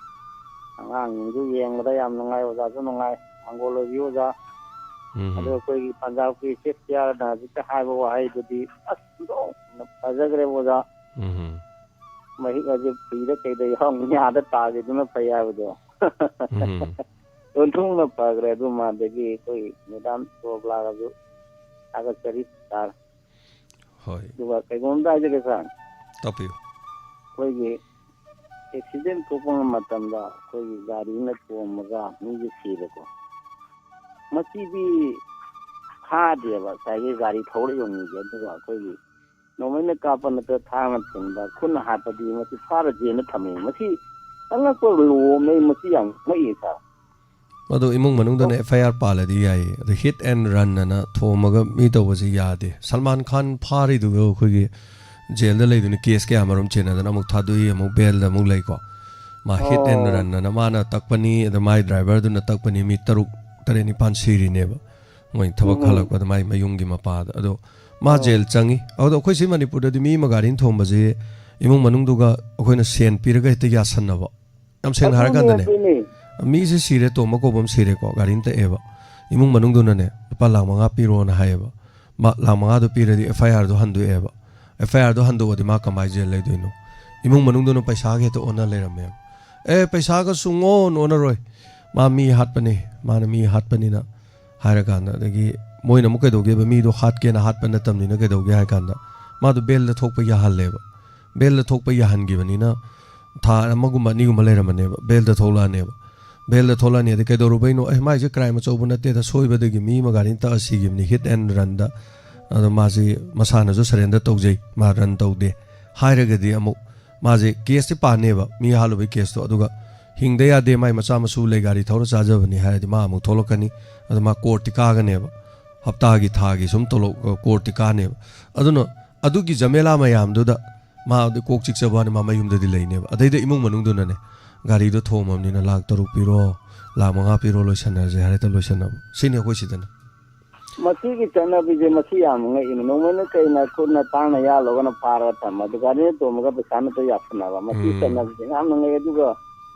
ꯑꯉꯥꯡꯁꯤꯡꯁꯨ ꯌꯦꯡꯕꯗ ꯌꯥꯝ ꯅꯨꯡꯉꯥꯏ, ꯑꯣꯖꯥꯁꯨ ꯅꯨꯡꯉꯥꯏ, ꯃꯪꯒꯣꯜ ꯑꯣꯏꯕꯤ ꯑꯣꯖꯥ꯫ ꯎꯝ꯫ ꯑꯗꯣ ꯑꯩꯈꯣꯏꯒꯤ ꯄꯟꯖꯥꯕꯀꯤ ꯆꯤꯐ ꯆꯤꯌꯥꯔꯅ ꯍꯧꯖꯤꯛꯇ ꯍꯥꯏꯕ ꯋꯥꯍꯩꯗꯨꯗꯤ ꯑꯁ ꯑꯣꯟꯊꯣꯛꯅ ꯐꯖꯈ꯭ꯔꯦ ꯑꯣꯖꯥ꯫ ꯎꯝ꯫ ꯃꯍꯤꯛ ꯑꯁꯦ ꯐꯤꯗ ꯀꯩꯗ ꯌꯥꯎꯔꯝꯒꯅꯤ, ꯑꯥꯗ ꯇꯥꯒꯦꯗꯨꯅ ꯐꯩ ꯍꯥꯏꯕꯗꯣ꯫ ꯎꯝ꯫ ꯑꯣꯟꯊꯣꯛꯅ ꯐꯈ꯭ꯔꯦ꯫ ꯑꯗꯨ ꯃꯥꯗꯒꯤ ꯑꯩꯈꯣꯏ ꯃꯦꯗꯥꯝ ꯁꯣꯕ꯭ꯂꯥꯒꯁꯨ ꯊꯥꯒꯠꯆꯔꯤ, ꯁꯥꯔ꯫ ꯍꯣꯏ꯫ ꯑꯗꯨꯒ ꯀꯩꯒꯨꯝꯕ ꯑꯃ ꯍꯥꯏꯖꯒꯦ, ꯁꯥꯔ꯫ ꯇꯥꯛꯄꯤꯌꯨ꯫ ꯑꯩꯈꯣꯏꯒꯤ ꯑꯦꯛꯁꯤꯗꯦꯟ ꯊꯣꯛꯄ ꯃꯇꯝꯗ ꯑꯩꯈꯣꯏꯒꯤ ꯒꯥꯔꯤꯅ ꯊꯣꯝꯃꯒ ꯃꯤꯁꯦ ꯁꯤꯕꯀꯣ, ꯃꯁꯤꯗꯤ ꯐꯥꯗꯦꯕ ꯉꯁꯥꯏꯒꯤ ꯒꯥꯔꯤ ꯊꯧꯔꯛꯏꯕ ꯃꯤꯁꯦ꯫ ꯑꯗꯨꯒ ꯑꯩꯈꯣꯏꯒꯤ ꯅꯣꯡꯃꯩꯅ ꯀꯥꯞꯄ ꯅꯠꯇ꯭ꯔꯒ ꯊꯥꯡꯅ ꯊꯤꯟꯕ, ꯈꯨꯠꯅ ꯍꯥꯠꯄꯗꯤ ꯃꯁꯤ ꯐꯥꯔꯗꯦꯅ ꯊꯝꯃꯤ꯫ ꯃꯁꯤ ꯑꯉꯛꯄ ꯂꯣ ꯑꯃꯅꯤ, ꯃꯁꯤ ꯌꯥꯝ ꯉꯛꯏ, ꯁꯥꯔ꯫ ꯑꯗꯣ ꯏꯃꯨꯡ ꯃꯅꯨꯡꯗꯅ ꯑꯦꯐ ꯑꯥꯏ ꯑꯥꯔ ꯄꯥꯜꯂꯗꯤ ꯌꯥꯏꯌꯦ꯫ ꯑꯗꯣ ꯍꯤꯠ ꯑꯦꯟ ꯔꯟ ꯑꯅ ꯊꯣꯝꯃꯒ ꯃꯤ ꯇꯧꯕꯁꯦ ꯌꯥꯗꯦ꯫ ꯁꯜꯃꯥꯟ ꯈꯥꯟ ꯐꯥꯔꯤꯗꯨꯒ ꯑꯩꯈꯣꯏꯒꯤ ꯖꯦꯜꯗ ꯂꯩꯗꯨꯅ ꯀꯦꯁ ꯀꯌꯥ ꯃꯔꯨꯝ ꯆꯦꯟꯅꯗꯅ ꯑꯃꯨꯛ ꯊꯥꯗꯣꯛꯏ, ꯑꯃꯨꯛ ꯕꯦꯜꯗ ꯑꯃꯨꯛ ꯂꯩꯀꯣ꯫ ꯃꯥ ꯍꯤꯠ ꯑꯦꯟ ꯑꯣ꯫ ꯔꯟ ꯑꯅ ꯃꯥꯅ ꯇꯛꯄꯅꯤ, ꯑꯗ ꯃꯥꯏ ꯗ꯭ꯔꯥꯏꯚꯔꯗꯨꯅ ꯇꯛꯄꯅꯤ, ꯃꯤ ꯇꯔꯨꯛ ꯇꯔꯦꯠ ꯅꯤꯄꯥꯟ ꯁꯤꯔꯤꯅꯦꯕ꯫ ꯃꯣꯏ ꯊꯕꯛ ꯎꯝ꯫ ꯍꯜꯂꯛꯄꯗ ꯃꯥꯏ ꯃꯌꯨꯝꯒꯤ ꯃꯄꯥꯗ꯫ ꯑꯗꯣ ꯃꯥ ꯑꯣ꯫ ꯖꯦꯜ ꯆꯪꯉꯤ꯫ ꯑꯗꯣ ꯑꯩꯈꯣꯏ ꯁꯤ ꯃꯅꯤꯄꯨꯔꯗꯗꯤ ꯃꯤ ꯑꯃ ꯒꯥꯔꯤꯅ ꯊꯣꯝꯕꯁꯦ ꯏꯃꯨꯡ ꯃꯅꯨꯡꯗꯨꯒ ꯑꯩꯈꯣꯏꯅ ꯁꯦꯟ ꯄꯤꯔꯒ ꯍꯦꯛꯇ ꯌꯥꯁꯟꯅꯕ꯫ ꯌꯥꯝ ꯁꯦꯡꯅ ꯑꯗꯨꯅꯦ, ꯍꯥꯏꯔꯀꯥꯟꯗꯅꯦ, ꯑꯗꯨꯅꯦ꯫ ꯃꯤꯁꯦ ꯁꯤꯔꯦ, ꯇꯣꯝꯕ ꯀꯧꯕ ꯑꯃ ꯁꯤꯔꯦꯀꯣ, ꯒꯥꯔꯤꯅ ꯇꯛꯑꯦꯕ꯫ ꯏꯃꯨꯡ ꯃꯅꯨꯡꯗꯨꯅꯅꯦ, "ꯂꯨꯄꯥ ꯂꯥꯈ ꯃꯉꯥ ꯄꯤꯔꯣꯅ" ꯍꯥꯏꯌꯦꯕ꯫ ꯃꯥ ꯂꯥꯈ ꯃꯉꯥꯗꯣ ꯄꯤꯔꯗꯤ ꯑꯦꯐ ꯑꯥꯏ ꯑꯥꯔꯗꯣ ꯍꯟꯗꯣꯛꯑꯦꯕ꯫ ꯑꯦꯐ ꯑꯥꯏ ꯑꯥꯔꯗꯣ ꯍꯟꯗꯣꯛꯑꯗꯤ ꯃꯥ ꯀꯃꯥꯏꯅ ꯖꯦꯜ ꯂꯩꯗꯣꯏꯅꯣ? ꯏꯃꯨꯡ ꯃꯅꯨꯡꯗꯨꯅ ꯄꯩꯁꯥꯒ ꯍꯦꯛꯇ ꯑꯣꯟꯅ ꯂꯩꯔꯝꯃꯦꯕ꯫ "ꯑꯦ, ꯄꯩꯁꯥꯒ ꯁꯨꯡꯑꯣꯟ ꯑꯣꯟꯅꯔꯣꯏ, ꯃꯥ ꯃꯤ ꯍꯥꯠꯄꯅꯦ, ꯃꯥꯅ ꯃꯤ ꯍꯥꯠꯄꯅꯤꯅ" ꯍꯥꯏꯔꯀꯥꯟꯗ, ꯑꯗꯒꯤ ꯃꯣꯏꯅ ꯑꯃꯨꯛ ꯀꯩꯗꯧꯒꯦꯕ, ꯃꯤꯗꯣ ꯍꯥꯠꯀꯦꯅ ꯍꯥꯠꯄ ꯅꯠꯇꯕꯅꯤꯅ ꯀꯩꯗꯧꯒꯦ ꯍꯥꯏ ꯀꯥꯟꯗ, ꯃꯥꯗꯣ ꯕꯦꯜꯗ ꯊꯣꯛꯄ ꯌꯥꯍꯜꯂꯦꯕ꯫ ꯕꯦꯜꯗ ꯊꯣꯛꯄ ꯌꯥꯍꯟꯈꯤꯕꯅꯤꯅ ꯊꯥ ꯑꯃꯒꯨꯝꯕ ꯑꯅꯤꯒꯨꯝꯕ ꯂꯩꯔꯝꯃꯅꯦꯕ, ꯕꯦꯜꯗ ꯊꯣꯛꯂꯛꯑꯅꯦꯕ꯫ ꯕꯦꯜꯗ ꯊꯣꯛꯂꯛꯑꯅꯤ, ꯑꯗꯩ ꯀꯩꯗꯧꯔꯨꯕꯩꯅꯣ? "ꯑꯦ, ꯃꯥꯏꯁꯦ ꯀ꯭ꯔꯥꯏꯝ ꯑꯆꯧꯕ ꯅꯠꯇꯦꯗ, ꯁꯣꯏꯕꯗꯒꯤ ꯃꯤ ꯑꯃ ꯒꯥꯔꯤꯅ ꯇꯛꯑ ꯁꯤꯈꯤꯕꯅꯤ, ꯍꯤꯠ ꯑꯦꯟ ꯔꯟꯗ, ꯑꯗꯣ ꯃꯥꯁꯤ ꯃꯁꯥꯅꯁꯨ ꯁꯔꯦꯟꯗꯔ ꯇꯧꯖꯩ, ꯃꯥ ꯔꯟ ꯇꯧꯗꯦ" ꯍꯥꯏꯔꯒꯗꯤ ꯑꯃꯨꯛ ꯃꯥꯁꯦ ꯀꯦꯁꯇꯤ ꯄꯥꯅꯦꯕ, ꯃꯤ ꯍꯥꯠꯂꯨꯕꯒꯤ ꯀꯦꯁꯇꯣ, ꯑꯗꯨꯒ ꯍꯤꯡꯗ ꯌꯥꯗꯦ, ꯃꯥꯏ ꯃꯆꯥ ꯃꯁꯨ ꯂꯩ, ꯒꯥꯔꯤ ꯊꯧꯔ ꯆꯥꯖꯕꯅꯤ ꯍꯥꯏꯔꯗꯤ ꯃꯥ ꯑꯃꯨꯛ ꯊꯣꯛꯂꯛꯀꯅꯤ꯫ ꯑꯗꯣ ꯃꯥ ꯀꯣꯔꯠꯇꯤ ꯀꯥꯒꯅꯦꯕ, ꯍꯞꯇꯥꯒꯤ, ꯊꯥꯒꯤ ꯁꯨꯝ ꯇꯣꯂꯣꯞ, ꯀꯣꯔꯠꯇꯤ ꯀꯥꯅꯦꯕ꯫ ꯑꯗꯨꯅ ꯑꯗꯨꯒꯤ ꯖꯃꯦꯂꯥ ꯃꯌꯥꯝꯗꯨꯗ ꯃꯥꯗꯤ ꯀꯣꯛ ꯆꯤꯛꯆꯕ ꯋꯥꯅꯤ, ꯃꯥ ꯃꯌꯨꯝꯗꯗꯤ ꯂꯩꯅꯦꯕ꯫ ꯑꯗꯩꯗ ꯏꯃꯨꯡ ꯃꯅꯨꯡꯗꯨꯅꯅꯦ, "ꯒꯥꯔꯤꯗꯣ ꯊꯣꯝꯃꯕꯅꯤꯅ ꯂꯥꯛ ꯇꯔꯨꯛ ꯄꯤꯔꯣ, ꯂꯥꯛ ꯃꯉꯥ ꯄꯤꯔꯣ, ꯂꯣꯏꯁꯟꯅꯔꯁꯦ" ꯍꯥꯏꯔ ꯍꯦꯛꯇ ꯂꯣꯏꯁꯟꯅꯕ꯫ ꯁꯤꯅꯤ ꯑꯩꯈꯣꯏ ꯁꯤꯗꯅ꯫ ꯃꯁꯤꯒꯤ ꯆꯠꯅꯕꯤꯁꯦ ꯃꯁꯤ ꯌꯥꯝ ꯉꯛꯏꯅꯦ꯫ ꯅꯣꯡꯃꯩꯅ ꯀꯩꯅ ꯈꯨꯠꯅ ꯊꯥꯡꯅ ꯌꯥꯜꯂꯒꯅ ꯐꯥꯔꯒ ꯊꯝꯕ, ꯑꯗꯨ ꯒꯥꯔꯤꯅ ꯇꯣꯡꯉꯒ ꯄꯩꯁꯥꯅ ꯇ ꯌꯥꯁꯟꯅꯕ꯫ ꯃꯁꯤ ꯎꯝ꯫ ꯆꯠꯅꯕꯤꯁꯦ ꯌꯥꯝꯅ ꯉꯛꯑꯦ꯫ ꯑꯗꯨꯒ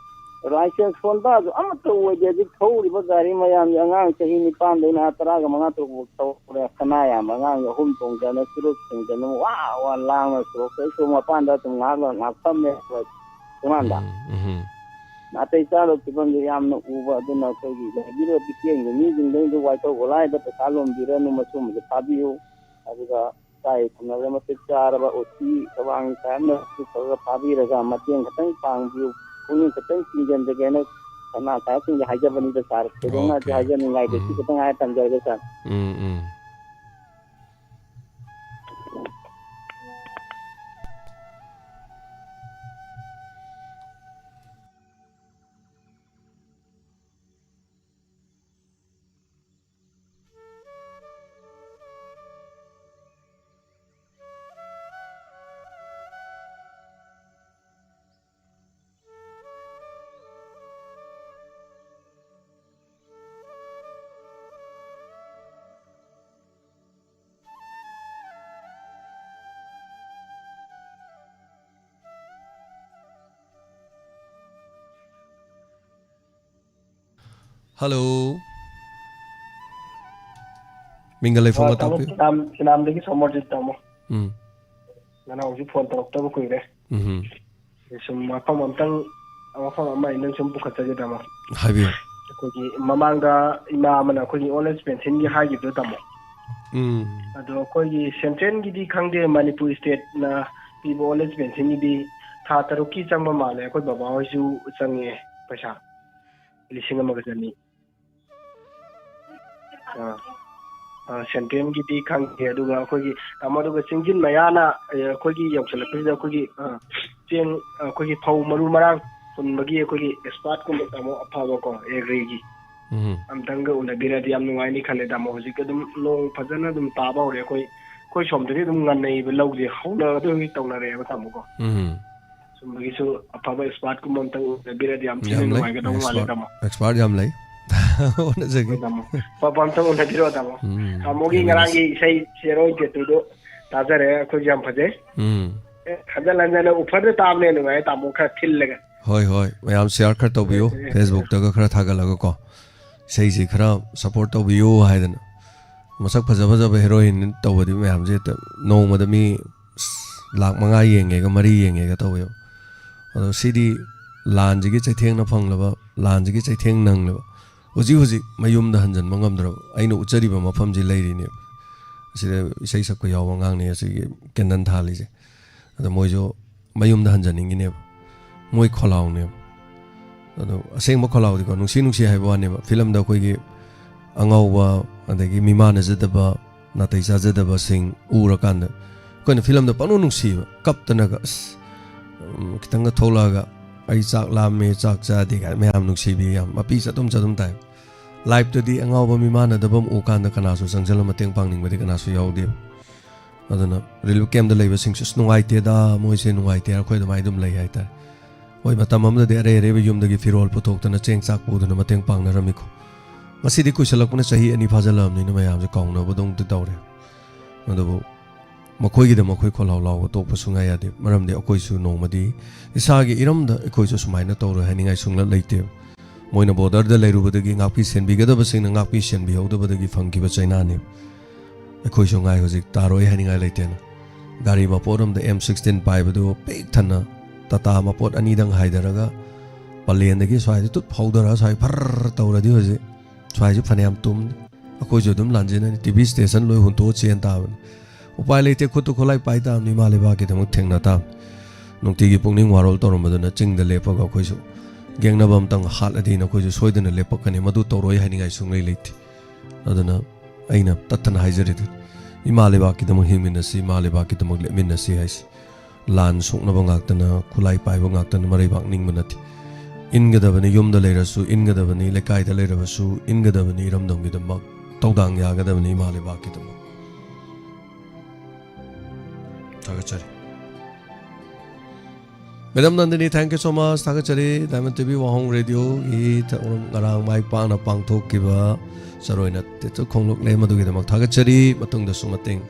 ꯂꯥꯏꯁꯦꯟꯁ ꯍꯣꯟꯗꯥꯁꯨ ꯑꯃꯠꯇ ꯑꯣꯏꯗꯦ꯫ ꯍꯧꯖꯤꯛ ꯊꯧꯔꯤꯕ ꯒꯥꯔꯤ ꯃꯌꯥꯝꯁꯦ ꯑꯉꯥꯡ ꯆꯍꯤ ꯅꯤꯄꯥꯟꯗꯩꯅ ꯇꯔꯥꯒ ꯃꯉꯥ ꯇꯔꯨꯛ ꯐꯥꯎ ꯊꯧꯔꯦ꯫ ꯀꯅꯥ ꯌꯥꯝꯕ ꯑꯉꯥꯡꯁꯦ ꯑꯍꯨꯝ ꯇꯣꯡꯗꯅ, ꯆꯨꯔꯨꯞ ꯊꯤꯟꯗꯅ ꯋꯥ ꯋꯥ ꯂꯥꯡꯅ ꯁꯣꯔꯣꯛꯇ ꯑꯩꯁꯨ ꯃꯄꯥꯟꯗ ꯑꯗꯨꯝ ꯉꯥꯏꯍꯥꯛ ꯉꯥꯏꯍꯥꯛ ꯐꯝꯃꯦ꯫ ꯊꯣꯡꯒꯥꯟꯗ ꯎꯝ, ꯎꯝ꯫ ꯅꯥꯇꯩ ꯆꯥꯗꯕ ꯐꯤꯕꯝꯁꯦ ꯌꯥꯝꯅ ꯎꯕ꯫ ꯑꯗꯨꯅ ꯑꯩꯈꯣꯏꯒꯤ ꯂꯩꯕꯤꯔꯤꯕ ꯕꯤꯄꯤꯑꯦꯜꯒꯤ ꯃꯤꯁꯤꯡꯗꯩꯁꯨ ꯋꯥꯏꯊꯧ ꯋꯥꯂꯥꯏꯗ ꯄꯩꯁꯥ ꯂꯣꯟꯕꯤꯔꯅꯨ, ꯃꯁꯤꯒꯨꯝꯕꯁꯦ ꯊꯥꯕꯤꯌꯨ꯫ ꯑꯗꯨꯒ ꯆꯥꯏ ꯊꯛꯅꯕ ꯃꯇꯤꯛ ꯆꯥꯔꯕ ꯑꯣꯇꯤ ꯀꯕꯥꯡ ꯇꯥꯏꯞꯅ ꯈꯔ ꯈꯔ ꯐꯥꯕꯤꯔꯒ ꯃꯇꯦꯡ ꯈꯛꯇꯪ ꯄꯥꯡꯕꯤꯌꯨ, ꯄꯨꯛꯅꯤꯡ ꯈꯛꯇꯪ ꯆꯤꯡꯁꯤꯟꯖꯒꯦꯅ ꯁꯅꯥ ꯁꯥꯁꯤꯡꯁꯦ ꯍꯥꯏꯖꯕꯅꯤꯗ ꯁꯥꯔ꯫ ꯊꯣꯏꯗꯣꯛꯅ ꯑꯣꯀꯦ꯫ ꯍꯥꯏꯖꯅꯤꯡꯉꯥꯏ ꯂꯩꯇꯦ꯫ ꯁꯤ ꯎꯝ꯫ ꯈꯛꯇꯪ ꯍꯥꯏꯔ ꯊꯝꯖꯔꯒꯦ ꯁꯥꯔ꯫ ꯎꯝ, ꯎꯝ꯫ ꯍꯜꯂꯣ꯫ ꯃꯤꯡꯒ ꯂꯩꯐꯝꯒ ꯑ, ꯇꯥꯃꯣ, ꯇꯥꯛꯄꯤꯌꯨ꯫ ꯁꯤꯅꯥꯝ-, ꯁꯤꯅꯥꯝꯗꯒꯤ ꯁꯣꯃꯣꯔꯖꯤꯠ, ꯇꯥꯃꯣ꯫ ꯎꯝ꯫ ꯅꯅꯥꯎꯁꯨ ꯐꯣꯟ ꯇꯧꯔꯛꯇꯕ ꯀꯨꯏꯔꯦ꯫ ꯎꯝ꯫ ꯁꯨꯝ ꯋꯥꯐꯝ ꯑꯝꯇꯪ, ꯋꯥꯐꯝ ꯑꯃ ꯑꯩꯅ ꯁꯨꯝ ꯄꯨꯈꯠꯆꯒꯦ, ꯇꯥꯃꯣ꯫ ꯍꯥꯏꯕꯤꯌꯨ꯫ ꯑꯩꯈꯣꯏꯒꯤ ꯃꯃꯥꯡꯗ ꯏꯃꯥ ꯑꯃꯅ ꯑꯩꯈꯣꯏꯒꯤ old age pension ꯒꯤ ꯍꯥꯏꯈꯤꯕꯗꯣ, ꯇꯥꯃꯣ꯫ ꯎꯝ꯫ ꯑꯗꯣ ꯑꯩꯈꯣꯏꯒꯤ central ꯒꯤꯗꯤ ꯈꯪꯗꯦ, ꯃꯅꯤꯄꯨꯔ state ꯅ ꯄꯤꯕ old age pension ꯒꯤꯗꯤ ꯊꯥ ꯇꯔꯨꯛꯀꯤ ꯆꯪꯕ ꯃꯥꯜꯂꯦ꯫ ꯑꯩꯈꯣꯏ ꯕꯕꯥ ꯍꯣꯏꯁꯨ ꯆꯪꯉꯦ ꯄꯩꯁꯥ ꯂꯤꯁꯤꯡ ꯑꯃꯒ ꯆꯅꯤ꯫ ꯑꯥ꯫ ꯑꯥ, central ꯒꯤꯗꯤ ꯈꯪꯗꯦ꯫ ꯑꯗꯨꯒ ꯑꯩꯈꯣꯏꯒꯤ, ꯇꯥꯃꯣ, ꯑꯗꯨꯒ ꯆꯤꯡꯖꯤꯟ ꯃꯌꯥꯅ, ꯑꯦ, ꯑꯩꯈꯣꯏꯒꯤ ꯌꯧꯁꯤꯜꯂꯛꯄꯁꯤꯗ ꯑꯩꯈꯣꯏꯒꯤ, ꯑꯥ, ꯆꯦꯡ, ꯑꯩꯈꯣꯏꯒꯤ ꯐꯧ ꯃꯔꯨ ꯃꯔꯥꯡ ꯍꯨꯟꯕꯒꯤ ꯑꯩꯈꯣꯏꯒꯤ expert ꯀꯨꯝꯕ, ꯇꯥꯃꯣ, ꯑꯐꯕꯀꯣ, agri ꯒꯤ ꯎꯝ꯫ ꯑꯝꯇꯪꯒ ꯎꯅꯕꯤꯔꯗꯤ ꯌꯥꯝ ꯅꯨꯡꯉꯥꯏꯅꯤ ꯈꯜꯂꯦ, ꯇꯥꯃꯣ꯫ ꯍꯧꯖꯤꯛ ꯑꯗꯨꯝ ꯅꯣꯡ ꯐꯖꯅ ꯑꯗꯨꯝ ꯇꯥꯕ ꯍꯧꯔꯦ ꯑꯩꯈꯣꯏ ꯑꯩꯈꯣꯏ ꯁꯣꯝꯗꯗꯤ ꯑꯗꯨꯝ ꯉꯟꯅꯩꯕ, ꯂꯧꯁꯦ ꯍꯧꯅꯗꯣꯏ ꯇꯧꯅꯔꯦꯕ, ꯇꯥꯃꯣꯀꯣ꯫ ꯎꯝ ꯁꯨꯝꯕꯒꯤꯁꯨ ꯑꯐꯕ ꯑꯦꯛꯁꯄꯥꯔꯠꯀꯨꯝꯕ ꯑꯝꯇꯪ ꯎꯅꯕꯤꯔꯗꯤ ꯌꯥꯝ ꯊꯤꯅ ꯌꯥꯝ ꯂꯩ꯫ ꯅꯨꯡꯉꯥꯏꯒꯗꯧꯕ ꯃꯥꯜꯂꯦ, ꯑꯦꯛꯁꯄꯥꯔꯠ ꯇꯥꯃꯣ꯫ ꯑꯦꯛꯁꯄꯥꯔꯠ ꯌꯥꯝ ꯂꯩ꯫ ꯍꯣꯠꯅꯖꯒꯦ꯫ ꯍꯣꯏ, ꯇꯥꯃꯣ꯫ ꯑꯐꯕ ꯑꯝꯇꯪ ꯎꯅꯕꯤꯔꯣ, ꯇꯥꯃꯣ꯫ ꯎꯝ ꯇꯥꯃꯣꯒꯤ ꯌꯥꯝ ꯉꯔꯥꯡꯒꯤ ꯏꯁꯩ ꯆꯦꯔꯣꯏ ꯇꯦꯇꯨꯗꯣ ꯇꯥꯖꯔꯦ, ꯑꯩꯈꯣꯏꯁꯨ ꯌꯥꯝ ꯐꯖꯩ꯫ ꯎꯝ ꯑꯦ, ꯍꯟꯖꯟ ꯍꯟꯖꯟꯅ ꯎꯐꯔꯗ ꯇꯥꯕꯅꯦ, ꯅꯨꯡꯉꯥꯏ, ꯇꯥꯃꯣ ꯈꯔ ꯊꯤꯜꯂꯒ꯫ ꯍꯣꯏ ꯍꯣꯏ, ꯃꯌꯥꯝ ꯁꯤꯌꯥꯔ ꯈꯔ ꯇꯧꯕꯤꯌꯨ, ꯍꯣꯏ, ꯍꯣꯏ꯫ ꯐꯦꯁꯕꯨꯛꯇꯒ ꯈꯔ ꯊꯥꯒꯠꯂꯒꯀꯣ, ꯏꯁꯩꯁꯤ ꯈꯔ ꯁꯞꯄꯣꯔꯠ ꯇꯧꯕꯤꯌꯨ ꯍꯥꯏꯗꯅ꯫ ꯃꯁꯛ ꯐꯖ ꯐꯖꯕ ꯍꯦꯔꯣꯏꯟ ꯇꯧꯕꯗꯤ ꯃꯌꯥꯝꯁꯦ ꯍꯦꯛꯇ ꯅꯣꯡꯃꯗ ꯃꯤ ꯂꯥꯛ ꯃꯉꯥ ꯌꯦꯡꯉꯦꯒ ꯃꯔꯤ ꯌꯦꯡꯉꯦꯒ ꯇꯧꯋꯦꯕ꯫ ꯑꯗꯣ ꯁꯤꯗꯤ ꯂꯥꯟꯁꯤꯒꯤ ꯆꯩꯊꯦꯡꯅ ꯐꯪꯂꯕ, ꯂꯥꯟꯁꯤꯒꯤ ꯆꯩꯊꯦꯡ ꯅꯪꯂꯕ, ꯍꯧꯖꯤꯛ ꯍꯧꯖꯤꯛ ꯃꯌꯨꯝꯗ ꯍꯟꯖꯤꯟꯕ ꯉꯝꯗ꯭ꯔꯕ, ꯑꯩꯅ ꯎꯠꯆꯔꯤꯕ ꯃꯐꯝꯁꯤ ꯂꯩꯔꯤꯅꯦꯕ꯫ ꯑꯁꯤꯗ ꯏꯁꯩ ꯁꯛꯄ ꯌꯥꯎꯕ ꯑꯉꯥꯡꯅꯤ ꯑꯁꯤꯒꯤ ꯀꯦꯟꯗꯜ ꯊꯥꯜꯂꯤꯁꯦ꯫ ꯑꯗꯣ ꯃꯣꯏꯁꯨ ꯃꯌꯨꯝꯗ ꯍꯟꯖꯅꯤꯡꯉꯤꯅꯦꯕ, ꯃꯣꯏ ꯈꯣꯜꯂꯥꯎꯅꯦꯕ꯫ ꯑꯗꯣ ꯑꯁꯦꯡꯕ ꯈꯣꯜꯂꯥꯎꯗꯤꯀꯣ, ꯅꯨꯡꯁꯤ ꯅꯨꯡꯁꯤ ꯍꯥꯏꯕ ꯋꯥꯅꯦꯕ, ꯐꯤꯂꯝꯗ ꯑꯩꯈꯣꯏꯒꯤ ꯑꯉꯥꯎꯕ, ꯑꯗꯒꯤ ꯃꯤꯃꯥꯟꯅꯖꯗꯕ, ꯅꯥꯇꯩ ꯆꯥꯖꯗꯕꯁꯤꯡ ꯎꯔꯀꯥꯟꯗ ꯑꯩꯈꯣꯏꯅ ꯐꯤꯂꯝꯗ ꯄꯪꯅꯨꯡ ꯅꯨꯡꯁꯤꯕ, ꯀꯞꯇꯅꯒ ꯑꯁ, ꯎꯝ, ꯈꯤꯇꯪꯒ ꯊꯣꯛꯂꯛꯑꯒ "ꯑꯩ ꯆꯥꯛ ꯂꯥꯝꯃꯦ, ꯆꯥꯛ ꯆꯥꯗꯦ" ꯀꯥꯏꯅ ꯃꯌꯥꯝ ꯅꯨꯡꯁꯤꯕꯤ, ꯌꯥꯝ ꯃꯄꯤ ꯆꯠꯇꯨꯝ ꯆꯠꯇꯨꯝ ꯇꯥꯏ꯫ ꯂꯥꯏꯞꯇꯗꯤ ꯑꯉꯥꯎꯕ ꯃꯤꯃꯥꯟꯅꯗꯕ ꯑꯃ ꯎꯀꯥꯟꯗ ꯀꯅꯥꯁꯨ ꯆꯪꯁꯤꯜꯂ ꯃꯇꯦꯡ ꯄꯥꯡꯅꯤꯡꯕꯗꯤ ꯀꯅꯥꯁꯨ ꯌꯥꯎꯗꯦꯕ꯫ ꯑꯗꯨꯅ ꯔꯤꯂꯤꯐ ꯀꯦꯝꯗ ꯂꯩꯕꯁꯤꯡꯁꯨ "ꯑꯁ, ꯅꯨꯡꯉꯥꯏꯇꯦꯗ, ꯃꯣꯏꯁꯦ ꯅꯨꯡꯉꯥꯏꯇꯦ", ꯑꯩꯈꯣꯏ ꯑꯗꯨꯃꯥꯏꯅ ꯑꯗꯨꯝ ꯂꯩ ꯍꯥꯏꯇꯥꯔꯦ꯫ ꯍꯣꯏ, ꯃꯇꯝ ꯑꯃꯗꯗꯤ ꯑꯔꯩ ꯑꯔꯩꯕ ꯌꯨꯝꯗꯒꯤ ꯐꯤꯔꯣꯜ ꯄꯨꯊꯣꯛꯇꯅ ꯆꯦꯡ ꯆꯥꯛ ꯄꯨꯗꯅ ꯃꯇꯦꯡ ꯄꯥꯡꯅꯔꯝꯃꯤꯀꯣ꯫ ꯉꯁꯤꯗꯤ ꯀꯨꯏꯁꯜꯂꯛꯄꯅ ꯆꯍꯤ ꯑꯅꯤ ꯐꯥꯖꯜꯂꯛꯑꯕꯅꯤꯅ ꯃꯌꯥꯝꯁꯦ ꯀꯥꯎꯅꯕꯗꯧꯗꯤ ꯇꯧꯔꯦ꯫ ꯑꯗꯨꯕꯨ ꯃꯈꯣꯏꯒꯤꯗꯃꯛ ꯑꯩꯈꯣꯏ ꯈꯣꯜꯂꯥꯎ ꯂꯥꯎꯕ ꯇꯣꯛꯄ ꯁꯨꯡꯌꯥ ꯌꯥꯗꯦ꯫ ꯃꯔꯝꯗꯤ ꯑꯩꯈꯣꯏꯁꯨ ꯅꯣꯡꯃꯗꯤ ꯏꯁꯥꯒꯤ ꯏꯔꯝꯗ ꯑꯩꯈꯣꯏꯁꯨ ꯁꯨꯃꯥꯏꯅ ꯇꯧꯔꯣꯏ ꯍꯥꯏꯅꯤꯡꯉꯥꯏ ꯁꯨꯡꯂꯞ ꯂꯩꯇꯦ꯫ ꯃꯣꯏꯅ ꯕꯣꯔꯗꯔꯗ ꯂꯩꯔꯨꯕꯗꯒꯤ ꯉꯥꯛꯄꯤ ꯁꯦꯟꯕꯤꯒꯗꯕꯁꯤꯡꯅ ꯉꯥꯛꯄꯤ ꯁꯦꯟꯕꯤꯍꯧꯗꯕꯗꯒꯤ ꯐꯪꯈꯤꯕ ꯆꯩꯅꯥꯅꯤ꯫ ꯑꯩꯈꯣꯏꯁꯨ ꯉꯥꯏ ꯍꯧꯖꯤꯛ ꯇꯥꯔꯣꯏ ꯍꯥꯏꯅꯤꯡꯉꯥꯏ ꯂꯩꯇꯦꯅ꯫ ꯒꯥꯔꯤ ꯃꯄꯣꯠ ꯑꯃꯗ ꯑꯦꯝ ꯁꯤꯛꯁꯇꯤꯟ ꯄꯥꯏꯕꯗꯨ ꯄꯤꯛ ꯊꯟꯅ ꯇꯥꯇꯥ ꯃꯄꯣꯠ ꯑꯅꯤꯗꯪ ꯍꯥꯏꯗꯔꯒ ꯄꯂꯦꯟꯗꯒꯤ ꯁ꯭ꯋꯥꯏꯗ ꯇꯨꯠ ꯐꯧꯗꯔꯒ ꯁ꯭ꯋꯥꯏ ꯐꯔ ꯇꯧꯔꯗꯤ ꯍꯧꯖꯤꯛ ꯁ꯭ꯋꯥꯏꯁꯨ ꯐꯅꯌꯥꯝ ꯇꯨꯝꯅꯤ꯫ ꯑꯩꯈꯣꯏꯁꯨ ꯑꯗꯨꯝ ꯂꯥꯟꯖꯦꯟꯅꯅꯤ, ꯇꯤ ꯚꯤ ꯁ꯭ꯇꯦꯁꯟ ꯂꯣꯏ ꯍꯨꯟꯇꯣꯛꯑ ꯆꯦꯟ ꯇꯥꯕꯅꯤ꯫ ꯎꯄꯥꯏ ꯂꯩꯇꯦ, ꯈꯨꯠꯇ ꯈꯨꯠꯂꯥꯏ ꯄꯥꯏ ꯇꯥꯕꯅꯤ, ꯏꯃꯥ ꯂꯩꯕꯥꯛꯀꯤꯗꯃꯛ ꯊꯦꯡꯅ ꯇꯥꯕꯅꯤ꯫ ꯅꯨꯡꯇꯤꯒꯤ ꯄꯨꯛꯅꯤꯡ ꯋꯥꯔꯣꯜ ꯇꯧꯔꯝꯕꯗꯨꯅ ꯆꯤꯡꯗ ꯂꯦꯞꯄꯒ ꯑꯩꯈꯣꯏꯁꯨ ꯒꯦꯡꯅꯕ ꯑꯝꯇꯪ ꯍꯥꯠꯂꯗꯤꯅ ꯑꯩꯈꯣꯏꯁꯨ ꯁꯣꯏꯗꯅ ꯂꯦꯞꯄꯛꯀꯅꯤ꯫ ꯃꯗꯨ ꯇꯧꯔꯣꯏ ꯍꯥꯏꯅꯤꯡꯉꯥꯏ ꯁꯨꯡꯂꯩ ꯂꯩꯇꯦ꯫ ꯑꯗꯨꯅ ꯑꯩꯅ ꯇꯠꯇꯅ ꯍꯥꯏꯖꯔꯤꯗꯨꯅꯤ, ꯏꯃꯥ ꯂꯩꯕꯥꯛꯀꯤꯗꯃꯛ ꯍꯤꯡꯃꯤꯟꯅꯁꯤ, ꯏꯃꯥ ꯂꯩꯕꯥꯛꯀꯤꯗꯃꯛ ꯂꯦꯞꯃꯤꯟꯅꯁꯤ ꯍꯥꯏꯁꯤ꯫ ꯂꯥꯟ ꯁꯣꯛꯅꯕ ꯉꯥꯛꯇꯅ, ꯈꯨꯠꯂꯥꯏ ꯄꯥꯏꯕ ꯉꯥꯛꯇꯅ ꯃꯔꯩꯕꯥꯛ ꯅꯤꯡꯕ ꯅꯠꯇꯦ꯫ ꯏꯟꯒꯗꯕꯅꯤ, ꯌꯨꯝꯗ ꯂꯩꯔꯁꯨ ꯏꯟꯒꯗꯕꯅꯤ, ꯂꯩꯀꯥꯏꯗ ꯂꯩꯔꯕꯁꯨ ꯏꯟꯒꯗꯕꯅꯤ, ꯏꯔꯝꯗꯝꯒꯤꯗꯃꯛ ꯇꯧꯗꯥꯡ ꯌꯥꯒꯗꯕꯅꯤ, ꯏꯃꯥ ꯂꯩꯕꯥꯛꯀꯤꯗꯃꯛ꯫ ꯊꯥꯒꯠꯆꯔꯤ꯫ Madam Nandini, thank you so much. ꯊꯥꯒꯠꯆꯔꯤ꯫ Diamond T V ꯋꯥꯍꯣꯡ ꯔꯦꯗꯤꯑꯣꯒꯤ ꯊꯧꯔꯝ ꯉꯔꯥꯡ ꯃꯥꯏ ꯄꯥꯛꯅ ꯄꯥꯡꯊꯣꯛꯈꯤꯕ ꯆꯔꯣꯏꯅ ꯇꯦꯠꯆ ꯈꯣꯡꯂꯣꯛꯂꯦ, ꯃꯗꯨꯒꯤꯗꯃꯛ ꯊꯥꯒꯠꯆꯔꯤ꯫ ꯃꯇꯨꯡꯗꯁꯨ ꯃꯇꯦꯡ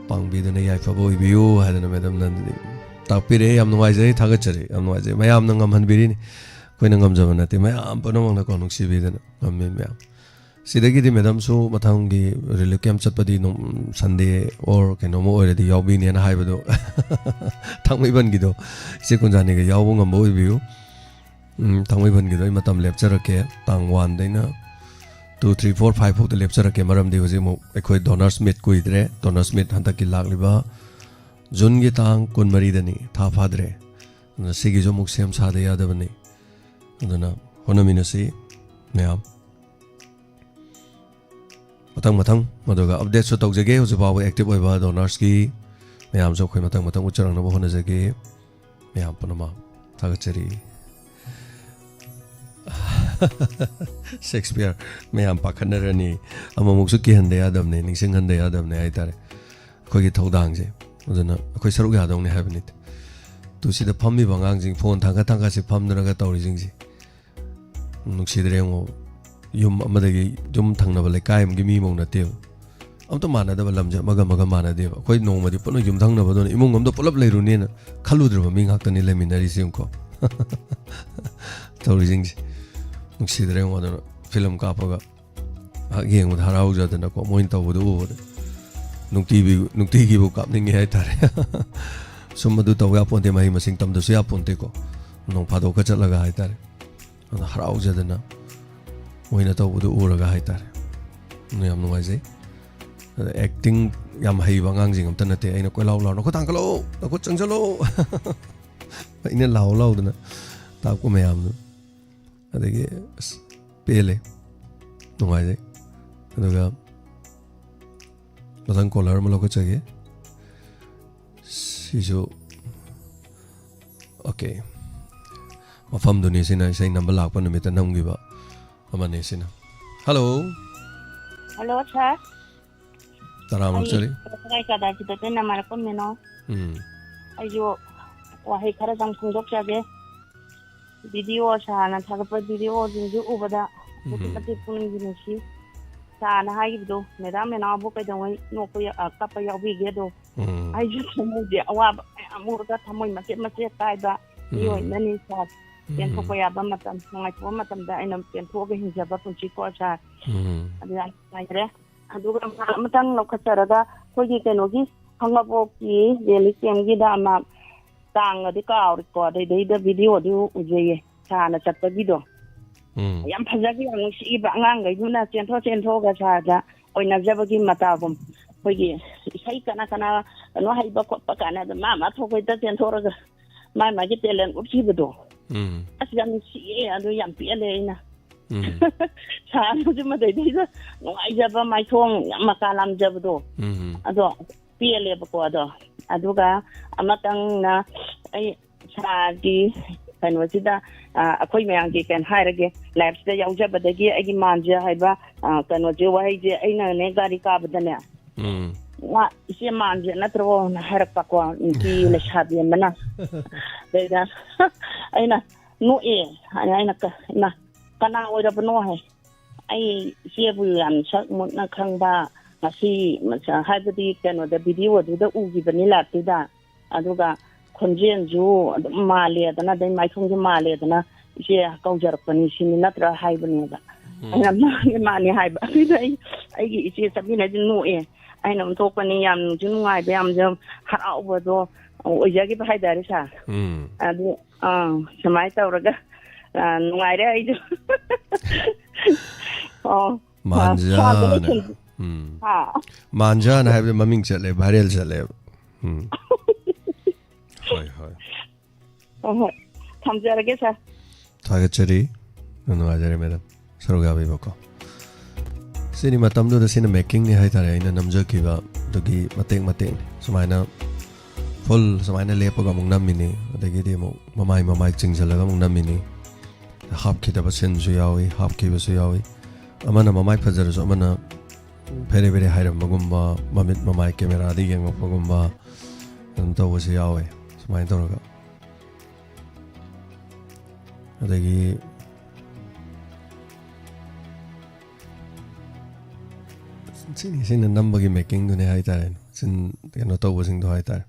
ꯄꯥꯡꯕꯤꯗꯨꯅ ꯌꯥꯏꯐꯕ ꯑꯣꯏꯕꯤꯌꯨ ꯍꯥꯏꯗꯅ Madam Nandini ꯇꯥꯛꯄꯤꯔꯦ꯫ ꯌꯥꯝ ꯅꯨꯡꯉꯥꯏꯖꯔꯦ, ꯊꯥꯒꯠꯆꯔꯤ꯫ ꯌꯥꯝ ꯅꯨꯡꯉꯥꯏꯖꯩ꯫ ꯃꯌꯥꯝꯅ ꯉꯝꯍꯟꯕꯤꯔꯤꯅꯤ, ꯑꯩꯈꯣꯏꯅ ꯉꯝꯖꯕ ꯅꯠꯇꯦ꯫ ꯃꯌꯥꯝ ꯄꯨꯝꯅꯃꯛꯅꯀꯣ ꯅꯨꯡꯁꯤꯕꯤꯗꯅ ꯉꯝꯃꯤ ꯃꯌꯥꯝ꯫ ꯁꯤꯗꯒꯤꯗꯤ ꯃꯦꯗꯥꯝꯁꯨ ꯃꯊꯪꯒꯤ ꯔꯤꯂꯤꯐ ꯀꯦꯝꯞ ꯆꯠꯄꯗꯤ ꯅꯣꯡ-, ꯁꯟꯗꯦ ꯑꯣꯔ ꯀꯩꯅꯣꯝꯃ ꯑꯣꯏꯔꯗꯤ ꯌꯥꯎꯕꯤꯅꯦꯅ ꯍꯥꯏꯕꯗꯣ, ꯊꯥꯡꯃꯩꯕꯟꯒꯤꯗꯣ, ꯏꯆꯦ ꯀꯨꯟꯖꯥꯅꯤꯒ ꯌꯥꯎꯕ ꯉꯝꯕ ꯑꯣꯏꯕꯤꯌꯨ꯫ ꯎꯝ, ꯊꯥꯡꯃꯩꯕꯟꯒꯤꯗꯣ ꯑꯩ ꯃꯇꯝ ꯂꯦꯞꯆꯔꯛꯀꯦ꯫ ꯇꯥꯡ ꯋꯥꯟꯗꯩꯅ ꯇꯨ, ꯊ꯭ꯔꯤ, ꯐꯣꯔ, ꯐꯥꯏꯚ ꯐꯥꯎꯗ ꯂꯦꯞꯆꯔꯛꯀꯦ꯫ ꯃꯔꯝꯗꯤ ꯍꯧꯖꯤꯛ ꯑꯃꯨꯛ ꯑꯩꯈꯣꯏ Donors Meet ꯀꯨꯏꯗ꯭ꯔꯦ꯫ Donors Meet ꯍꯟꯗꯛꯀꯤ ꯂꯥꯛꯂꯤꯕ ꯖꯨꯟꯒꯤ ꯇꯥꯡ ꯀꯨꯟꯃꯔꯤꯗꯅꯤ, ꯊꯥ ꯐꯥꯗ꯭ꯔꯦ꯫ ꯑꯗꯨꯅ ꯁꯤꯒꯤꯁꯨ ꯑꯃꯨꯛ ꯁꯦꯝ ꯁꯥꯗ ꯌꯥꯗꯕꯅꯤ꯫ ꯑꯗꯨꯅ ꯍꯣꯠꯅꯃꯤꯟꯅꯁꯤ ꯃꯌꯥꯝ꯫ ꯃꯊꯪ ꯃꯊꯪ ꯃꯗꯨꯒ ꯑꯞꯗꯦꯠꯁꯨ ꯇꯧꯖꯒꯦ꯫ ꯍꯧꯖꯤꯛ ꯐꯥꯎꯕ ꯑꯦꯛꯇꯤꯚ ꯑꯣꯏꯕ ꯗꯣꯅꯔꯁꯀꯤ ꯃꯌꯥꯝꯁꯨ ꯑꯩꯈꯣꯏ ꯃꯊꯪ ꯃꯊꯪ ꯎꯠꯆꯔꯛꯅꯕ ꯍꯣꯠꯅꯖꯒꯦ꯫ ꯃꯌꯥꯝ ꯄꯨꯝꯅꯃꯛ ꯊꯥꯒꯠꯆꯔꯤ꯫ ꯁꯦꯛꯁꯄꯤꯌꯔ ꯃꯌꯥꯝ ꯄꯥꯈꯠꯅꯔꯅꯤ꯫ ꯑꯃꯃꯨꯛꯁꯨ ꯀꯤꯍꯟꯗ ꯌꯥꯗꯕꯅꯦ, ꯅꯤꯡꯁꯤꯡꯍꯟꯗ ꯌꯥꯗꯕꯅꯦ ꯍꯥꯏꯇꯥꯔꯦ ꯑꯩꯈꯣꯏꯒꯤ ꯊꯧꯗꯥꯡꯁꯦ꯫ ꯑꯗꯨꯅ ꯑꯩꯈꯣꯏ ꯁꯔꯨꯛ ꯌꯥꯗꯧꯅꯦ ꯍꯥꯏꯕꯅꯤꯗ꯫ ꯇꯨ ꯁꯤꯗ ꯐꯝꯃꯤꯕ ꯑꯉꯥꯡꯁꯤꯡ ꯐꯣꯟ ꯊꯥꯡꯒꯠ ꯊꯥꯡꯒꯠꯁꯦ ꯐꯝꯗꯅꯒ ꯇꯧꯔꯤꯁꯤꯡꯁꯦ꯫ ꯅꯨꯡꯁꯤꯗ꯭ꯔꯦ ꯌꯦꯡꯉꯣ꯫ ꯌꯨꯝ ꯑꯃꯗꯒꯤ ꯌꯨꯝ ꯊꯪꯅꯕ ꯂꯩꯀꯥꯏ ꯑꯃꯒꯤ ꯃꯤꯃꯧ ꯅꯠꯇꯦꯕ꯫ ꯑꯝꯇ ꯃꯥꯟꯅꯗꯕ, ꯂꯝꯁꯦ ꯑꯃꯒ ꯑꯃꯒ ꯃꯥꯟꯅꯗꯦꯕ꯫ ꯑꯩꯈꯣꯏ ꯅꯣꯡꯃꯗꯤ ꯄꯨꯟꯅ ꯌꯨꯝꯊꯪꯅꯕꯗꯨꯅ ꯏꯃꯨꯡ ꯑꯃꯗ ꯄꯨꯂꯞ ꯂꯩꯔꯨꯅꯦꯅ ꯈꯜꯂꯨꯗ꯭ꯔꯕ ꯃꯤ ꯉꯥꯛꯇꯅꯤ ꯂꯩꯃꯤꯟꯅꯔꯤꯁꯦ ꯌꯦꯡꯉꯨꯀꯣ꯫ ꯇꯧꯔꯤꯁꯤꯡꯁꯦ꯫ ꯅꯨꯡꯁꯤꯗ꯭ꯔꯦ ꯌꯦꯡꯉꯣ꯫ ꯑꯗꯨꯅ ꯐꯤꯂꯝ ꯀꯥꯞꯄꯒ ꯉꯥꯏꯍꯥꯛ ꯌꯦꯡꯕꯗ ꯍꯔꯥꯎꯖꯗꯅꯀꯣ, ꯃꯣꯏꯅ ꯇꯧꯕꯗꯨ ꯎꯕꯗ ꯅꯨꯡꯇꯤꯕꯤ-, ꯅꯨꯡꯇꯤꯒꯤꯕꯨ ꯀꯥꯞꯅꯤꯡꯉꯦ ꯍꯥꯏꯇꯥꯔꯦ꯫ ꯁꯨꯝ ꯑꯗꯨ ꯇꯧꯕ ꯌꯥꯄꯣꯟꯇꯦ, ꯃꯍꯩ ꯃꯁꯤꯡ ꯇꯝꯗꯁꯨ ꯌꯥꯄꯣꯟꯇꯦꯀꯣ꯫ ꯅꯣꯡ ꯐꯥꯗꯣꯛꯀ ꯆꯠꯂꯒ ꯍꯥꯏꯇꯥꯔꯦ꯫ ꯑꯗ ꯍꯔꯥꯎꯖꯗꯅ ꯃꯣꯏꯅ ꯇꯧꯕꯗꯨ ꯎꯔꯒ ꯍꯥꯏꯇꯥꯔꯦ꯫ ꯑꯗꯨ ꯌꯥꯝ ꯅꯨꯡꯉꯥꯏꯖꯩ꯫ ꯑꯗ ꯑꯦꯛꯇꯤꯡ ꯌꯥꯝ ꯍꯩꯕ ꯑꯉꯥꯡꯁꯤꯡ ꯑꯝꯇ ꯅꯠꯇꯦ꯫ ꯑꯩꯅ ꯀꯣꯏꯂꯥꯎ ꯂꯥꯎꯅ, "ꯅꯈꯨꯠ ꯊꯥꯡꯒꯠꯂꯛꯑꯣ, ꯅꯈꯨꯠ ꯆꯪꯁꯜꯂꯛꯑꯣ!" ꯑꯩꯅ ꯂꯥꯎ ꯂꯥꯎꯗꯅ ꯇꯥꯛꯄ ꯃꯌꯥꯝꯗꯨ꯫ ꯑꯗꯒꯤ ꯑꯁ, ꯄꯦꯜꯂꯦ, ꯅꯨꯡꯉꯥꯏꯖꯩ꯫ ꯑꯗꯨꯒ ꯃꯊꯪ ꯀꯣꯂꯔ ꯑꯃ ꯂꯧꯈꯠꯆꯒꯦ꯫ ꯁꯤꯁꯨ ꯑꯣꯀꯦ꯫ ꯃꯐꯝꯗꯨꯅꯤ ꯁꯤꯅ, ꯏꯁꯩ ꯅꯝꯕ ꯂꯥꯛꯄ ꯅꯨꯃꯤꯠꯇ ꯅꯝꯈꯤꯕ ꯑꯃꯅꯤ ꯁꯤꯅ꯫ ꯍꯜꯂꯣ꯫ ꯍꯜꯂꯣ, ꯁꯥꯔ꯫ ꯇꯔꯥꯃꯨꯛ ꯑꯩ ꯆꯠꯂꯤ꯫ ꯀꯗꯥꯏ ꯀꯗꯥꯏꯁꯤꯗ ꯇꯦꯟꯅ ꯃꯥꯏꯔꯛꯄꯝꯃꯤꯅꯣ? ꯎꯝ꯫ ꯑꯩꯁꯨ ꯋꯥꯍꯩ ꯈꯔꯗꯪ ꯐꯣꯡꯗꯣꯛꯆꯒꯦ꯫ ꯚꯤꯗꯤꯑꯣ ꯁꯥꯔꯅ ꯊꯥꯒꯠꯄ ꯚꯤꯗꯤꯑꯣꯁꯤꯡꯁꯨ ꯎꯕꯗ ꯑꯗꯨꯛꯀꯤ ꯎꯝ꯫ ꯃꯇꯤꯛ ꯄꯨꯛꯅꯤꯡꯁꯨ ꯅꯨꯡꯁꯤ꯫ ꯁꯥꯔꯅ ꯍꯥꯏꯈꯤꯕꯗꯣ, "ꯃꯦꯗꯥꯝ ꯃꯦꯅꯥꯎꯕꯨ ꯀꯩꯗꯧꯉꯩ ꯅꯣꯛꯄ ꯌꯥ-, ꯑ, ꯀꯞꯄ ꯌꯥꯎꯕꯤꯒꯦ?" ꯑꯗꯣ ꯎꯝ꯫ ꯑꯩꯁꯨ ꯊꯃꯣꯏꯁꯦ ꯑꯋꯥꯕ ꯃꯌꯥꯝ ꯎꯔꯒ ꯊꯃꯣꯏ ꯃꯆꯦꯠ ꯃꯆꯦꯠ ꯀꯥꯏꯕ ꯎꯝ꯫ ꯃꯤꯑꯣꯏ ꯑꯃꯅꯤ ꯁꯥꯔ꯫ ꯎꯝ꯫ ꯄꯦꯟꯊꯣꯛꯄ ꯌꯥꯕ ꯃꯇꯝ, ꯅꯨꯡꯉꯥꯏꯊꯣꯛꯄ ꯃꯇꯝꯗ ꯑꯩꯅ ꯄꯦꯟꯊꯣꯛꯑꯒ ꯍꯤꯡꯖꯕ ꯄꯨꯟꯁꯤꯀꯣ ꯁꯥꯔ꯫ ꯎꯝ꯫ ꯑꯗꯨ ꯌꯥꯝ ꯅꯨꯡꯉꯥꯏꯖꯔꯦ꯫ ꯑꯗꯨꯒ ꯃꯥ ꯑꯃꯇꯪ ꯂꯧꯈꯠꯆꯔꯒ ꯑꯩꯈꯣꯏꯒꯤ ꯀꯩꯅꯣꯒꯤ ꯈꯥꯡꯉꯕꯣꯛꯀꯤ ꯔꯦꯂꯤ ꯀꯦꯝꯒꯤꯗ ꯑꯃ ꯇꯥꯡꯒꯗꯤ ꯀꯥꯎꯔꯦꯀꯣ, ꯑꯗꯩꯗꯩꯗ ꯚꯤꯗꯤꯑꯣꯗꯨ ꯎꯖꯩꯌꯦ ꯁꯥꯔꯅ ꯆꯠꯄꯒꯤꯗꯣ꯫ ꯎꯝ꯫ ꯌꯥꯝ ꯐꯖꯈꯤ, ꯌꯥꯝ ꯅꯨꯡꯁꯤꯕ ꯑꯉꯥꯡꯈꯩꯗꯨꯅ ꯆꯦꯟꯊꯣꯛ ꯆꯦꯟꯊꯣꯛꯑꯒ ꯁꯥꯔꯗ ꯑꯣꯏꯅꯖꯕꯒꯤ ꯃꯇꯥꯒꯨꯝ꯫ ꯑꯩꯈꯣꯏꯒꯤ ꯏꯁꯩ ꯀꯅꯥ ꯀꯅꯥ ꯀꯩꯅꯣ ꯍꯩꯕ ꯈꯣꯠꯄ ꯀꯥꯏꯅ ꯑꯗꯨꯝ ꯃꯥ ꯃꯥ ꯊꯣꯛꯄ ꯍꯦꯛꯇ ꯆꯦꯟꯊꯣꯛꯑꯒ ꯃꯥꯏ ꯃꯥꯒꯤ ꯇꯦꯂꯦꯟ ꯎꯠꯈꯤꯕꯗꯣ꯫ ꯎꯝ꯫ ꯑꯁ ꯌꯥꯝ ꯅꯨꯡꯁꯤꯌꯦ, ꯑꯗꯨ ꯌꯥꯝ ꯄꯦꯜꯂꯦ ꯑꯩꯅ꯫ ꯎꯝ꯫ ꯁꯥꯔꯅꯁꯨ ꯃꯗꯩꯗꯩꯗ ꯅꯨꯡꯉꯥꯏꯖꯕ ꯃꯥꯏꯊꯣꯡ ꯌꯥꯝ ꯃꯀꯥ ꯂꯥꯝꯖꯕꯗꯣ꯫ ꯎꯝ꯫ ꯑꯗꯣ ꯄꯦꯜꯂꯦꯕꯀꯣ꯫ ꯑꯗꯣ ꯑꯗꯨꯒ ꯑꯃꯇꯪꯅ ꯑꯩ ꯁꯥꯔꯒꯤ ꯀꯩꯅꯣꯁꯤꯗ, ꯑ, ꯑꯩꯈꯣꯏ ꯃꯌꯥꯝꯒꯤ ꯀꯩꯅꯣ ꯍꯥꯏꯔꯒꯦ, ꯂꯥꯏꯐꯁꯤꯗ ꯌꯥꯎꯖꯕꯗꯒꯤ ꯑꯩꯒꯤ ꯃꯥꯟꯁꯦ ꯍꯥꯏꯕ, ꯑ, ꯀꯩꯅꯣꯁꯦ, ꯋꯥꯍꯩꯁꯦ ꯑꯩꯅꯅꯦ ꯒꯥꯔꯤ ꯀꯥꯕꯗꯅꯦ, ꯎꯝ꯫ "ꯃꯥ ꯏꯆꯦ ꯃꯥꯟꯁꯦ ꯅꯠꯇ꯭ꯔꯣꯅ?" ꯍꯥꯏꯔꯛꯄꯀꯣ, ꯅꯨꯄꯤ ꯂꯩꯁꯥꯕꯤ ꯑꯃꯅ꯫ ꯑꯗꯩꯗ ꯑꯩꯅ ꯅꯣꯛꯑꯦ꯫ ꯑꯩꯅ, "ꯀ-, ꯏꯃꯥ, ꯀꯅꯥ ꯑꯣꯏꯔꯕꯅꯣ?" ꯍꯥꯏ꯫ "ꯑꯩ ꯏꯆꯦꯕꯨ ꯌꯥꯝ ꯁꯛ ꯃꯨꯠꯅ ꯈꯪꯕ, ꯉꯁꯤ ꯃꯁ-, ꯍꯥꯏꯕꯗꯤ ꯀꯩꯅꯣꯗ, ꯚꯤꯗꯤꯑꯣꯗꯨꯗ ꯎꯈꯤꯕꯅꯤ, ꯂꯥꯏꯞꯇꯨꯗ꯫ ꯑꯗꯨꯒ ꯈꯣꯟꯖꯦꯜꯁꯨ ꯑꯗꯨꯝ ꯃꯥꯜꯂꯦꯗꯅ, ꯑꯗꯩ ꯃꯥꯏꯊꯣꯡꯁꯨ ꯃꯥꯜꯂꯦꯗꯅ, ꯏꯆꯦ ꯀꯧꯖꯔꯛꯄꯅꯤ ꯁꯤꯅꯤ ꯅꯠꯇ꯭ꯔꯥ?" ꯍꯥꯏꯕꯅꯦꯕ꯫ ꯎꯝ꯫ ꯑꯩꯅ, "ꯃꯥꯅꯤ, ꯃꯥꯅꯤ" ꯍꯥꯏꯕ꯫ ꯑꯗꯨꯗ ꯑꯩ, ꯑꯩꯒꯤ ꯏꯆꯦ ꯆꯠꯃꯤꯟꯅꯁꯤ ꯅꯣꯛꯑꯦ꯫ ꯑꯩꯅ ꯑꯣꯟꯊꯣꯛꯄꯅꯤ, ꯌꯥꯝ ꯅꯨꯡꯁꯨ ꯅꯨꯡꯉꯥꯏꯕ, ꯌꯥꯝꯁꯨ ꯍꯔꯥꯎꯕꯗꯣ ꯑꯣꯏꯖꯈꯤꯕ ꯍꯥꯏꯇꯥꯔꯦ ꯁꯥꯔ꯫ ꯎꯝ꯫ ꯑꯗꯨ, ꯑꯥ, ꯁꯨꯃꯥꯏꯅ ꯇꯧꯔꯒ, ꯑꯥ, ꯅꯨꯡꯉꯥꯏꯔꯦ ꯑꯩꯁꯨ꯫ ꯑꯣ, ꯃꯥꯟꯖꯥꯅ꯫ ꯁꯥꯔꯗ ꯂꯣꯏꯁꯤꯟ-, ꯎꯝ꯫ ꯍꯥ? ꯃꯥꯟꯖꯥꯅ ꯍꯥꯏꯕꯗ ꯃꯃꯤꯡ ꯆꯠꯂꯦ, ꯚꯥꯏꯔꯦꯜ ꯆꯠꯂꯦꯕ꯫ ꯎꯝ꯫ ꯍꯣꯏ, ꯍꯣꯏ꯫ ꯍꯣꯏ, ꯍꯣꯏ꯫ ꯊꯝꯖꯔꯒꯦ, ꯁꯥꯔ꯫ ꯊꯥꯒꯠꯆꯔꯤ꯫ ꯌꯥꯝ ꯅꯨꯡꯉꯥꯏꯖꯔꯦ, ꯃꯦꯗꯥꯝ꯫ ꯁꯔꯨꯛ ꯌꯥꯕꯤꯕꯀꯣ꯫ ꯁꯤꯅꯤ ꯃꯇꯝꯗꯨꯗ ꯁꯤꯅ ꯃꯦꯀꯤꯡꯅꯤ ꯍꯥꯏꯇꯥꯔꯦ, ꯑꯩꯅ ꯅꯝꯖꯈꯤꯕ ꯑꯗꯨꯒꯤ ꯃꯇꯦꯛ ꯃꯇꯦꯛꯅꯤ꯫ ꯁꯨꯃꯥꯏꯅ ꯐꯨꯜ ꯁꯨꯃꯥꯏꯅ ꯂꯦꯞꯄꯒ ꯑꯃꯨꯛ ꯅꯝꯃꯤꯅꯤ, ꯑꯗꯒꯤꯗꯤ ꯑꯃꯨꯛ ꯃꯃꯥꯏ ꯃꯃꯥꯏ ꯆꯤꯡꯁꯤꯜꯂꯒ ꯑꯃꯨꯛ ꯅꯝꯃꯤꯅꯤ꯫ ꯍꯥꯞꯈꯤꯗꯕ ꯁꯤꯟꯁꯨ ꯌꯥꯎꯏ, ꯍꯥꯞꯈꯤꯕꯁꯨ ꯌꯥꯎꯏ꯫ ꯑꯃꯅ ꯃꯃꯥꯏ ꯐꯖꯔꯁꯨ ꯑꯃꯅ ꯐꯦꯔꯦ ꯐꯦꯔꯦ ꯍꯥꯏꯔꯝꯕꯒꯨꯝꯕ, ꯃꯃꯤꯠ ꯃꯃꯥꯏ ꯀꯦꯃꯦꯔꯥꯗ ꯌꯦꯡꯉꯛꯄꯒꯨꯝꯕ ꯑꯗꯨꯝ ꯇꯧꯕꯁꯨ ꯌꯥꯎꯋꯦ꯫ ꯁꯨꯃꯥꯏꯅ ꯇꯧꯔꯒ, ꯑꯗꯒꯤ ꯁꯤꯅꯤ, ꯁꯤꯅ ꯅꯝꯕꯒꯤ ꯃꯦꯀꯤꯡꯗꯨꯅꯦ ꯍꯥꯏꯇꯥꯔꯦ, ꯁꯤꯟ ꯀꯩꯅꯣ ꯇꯧꯕꯁꯤꯡꯗꯣ ꯍꯥꯏꯇꯥꯔꯦ꯫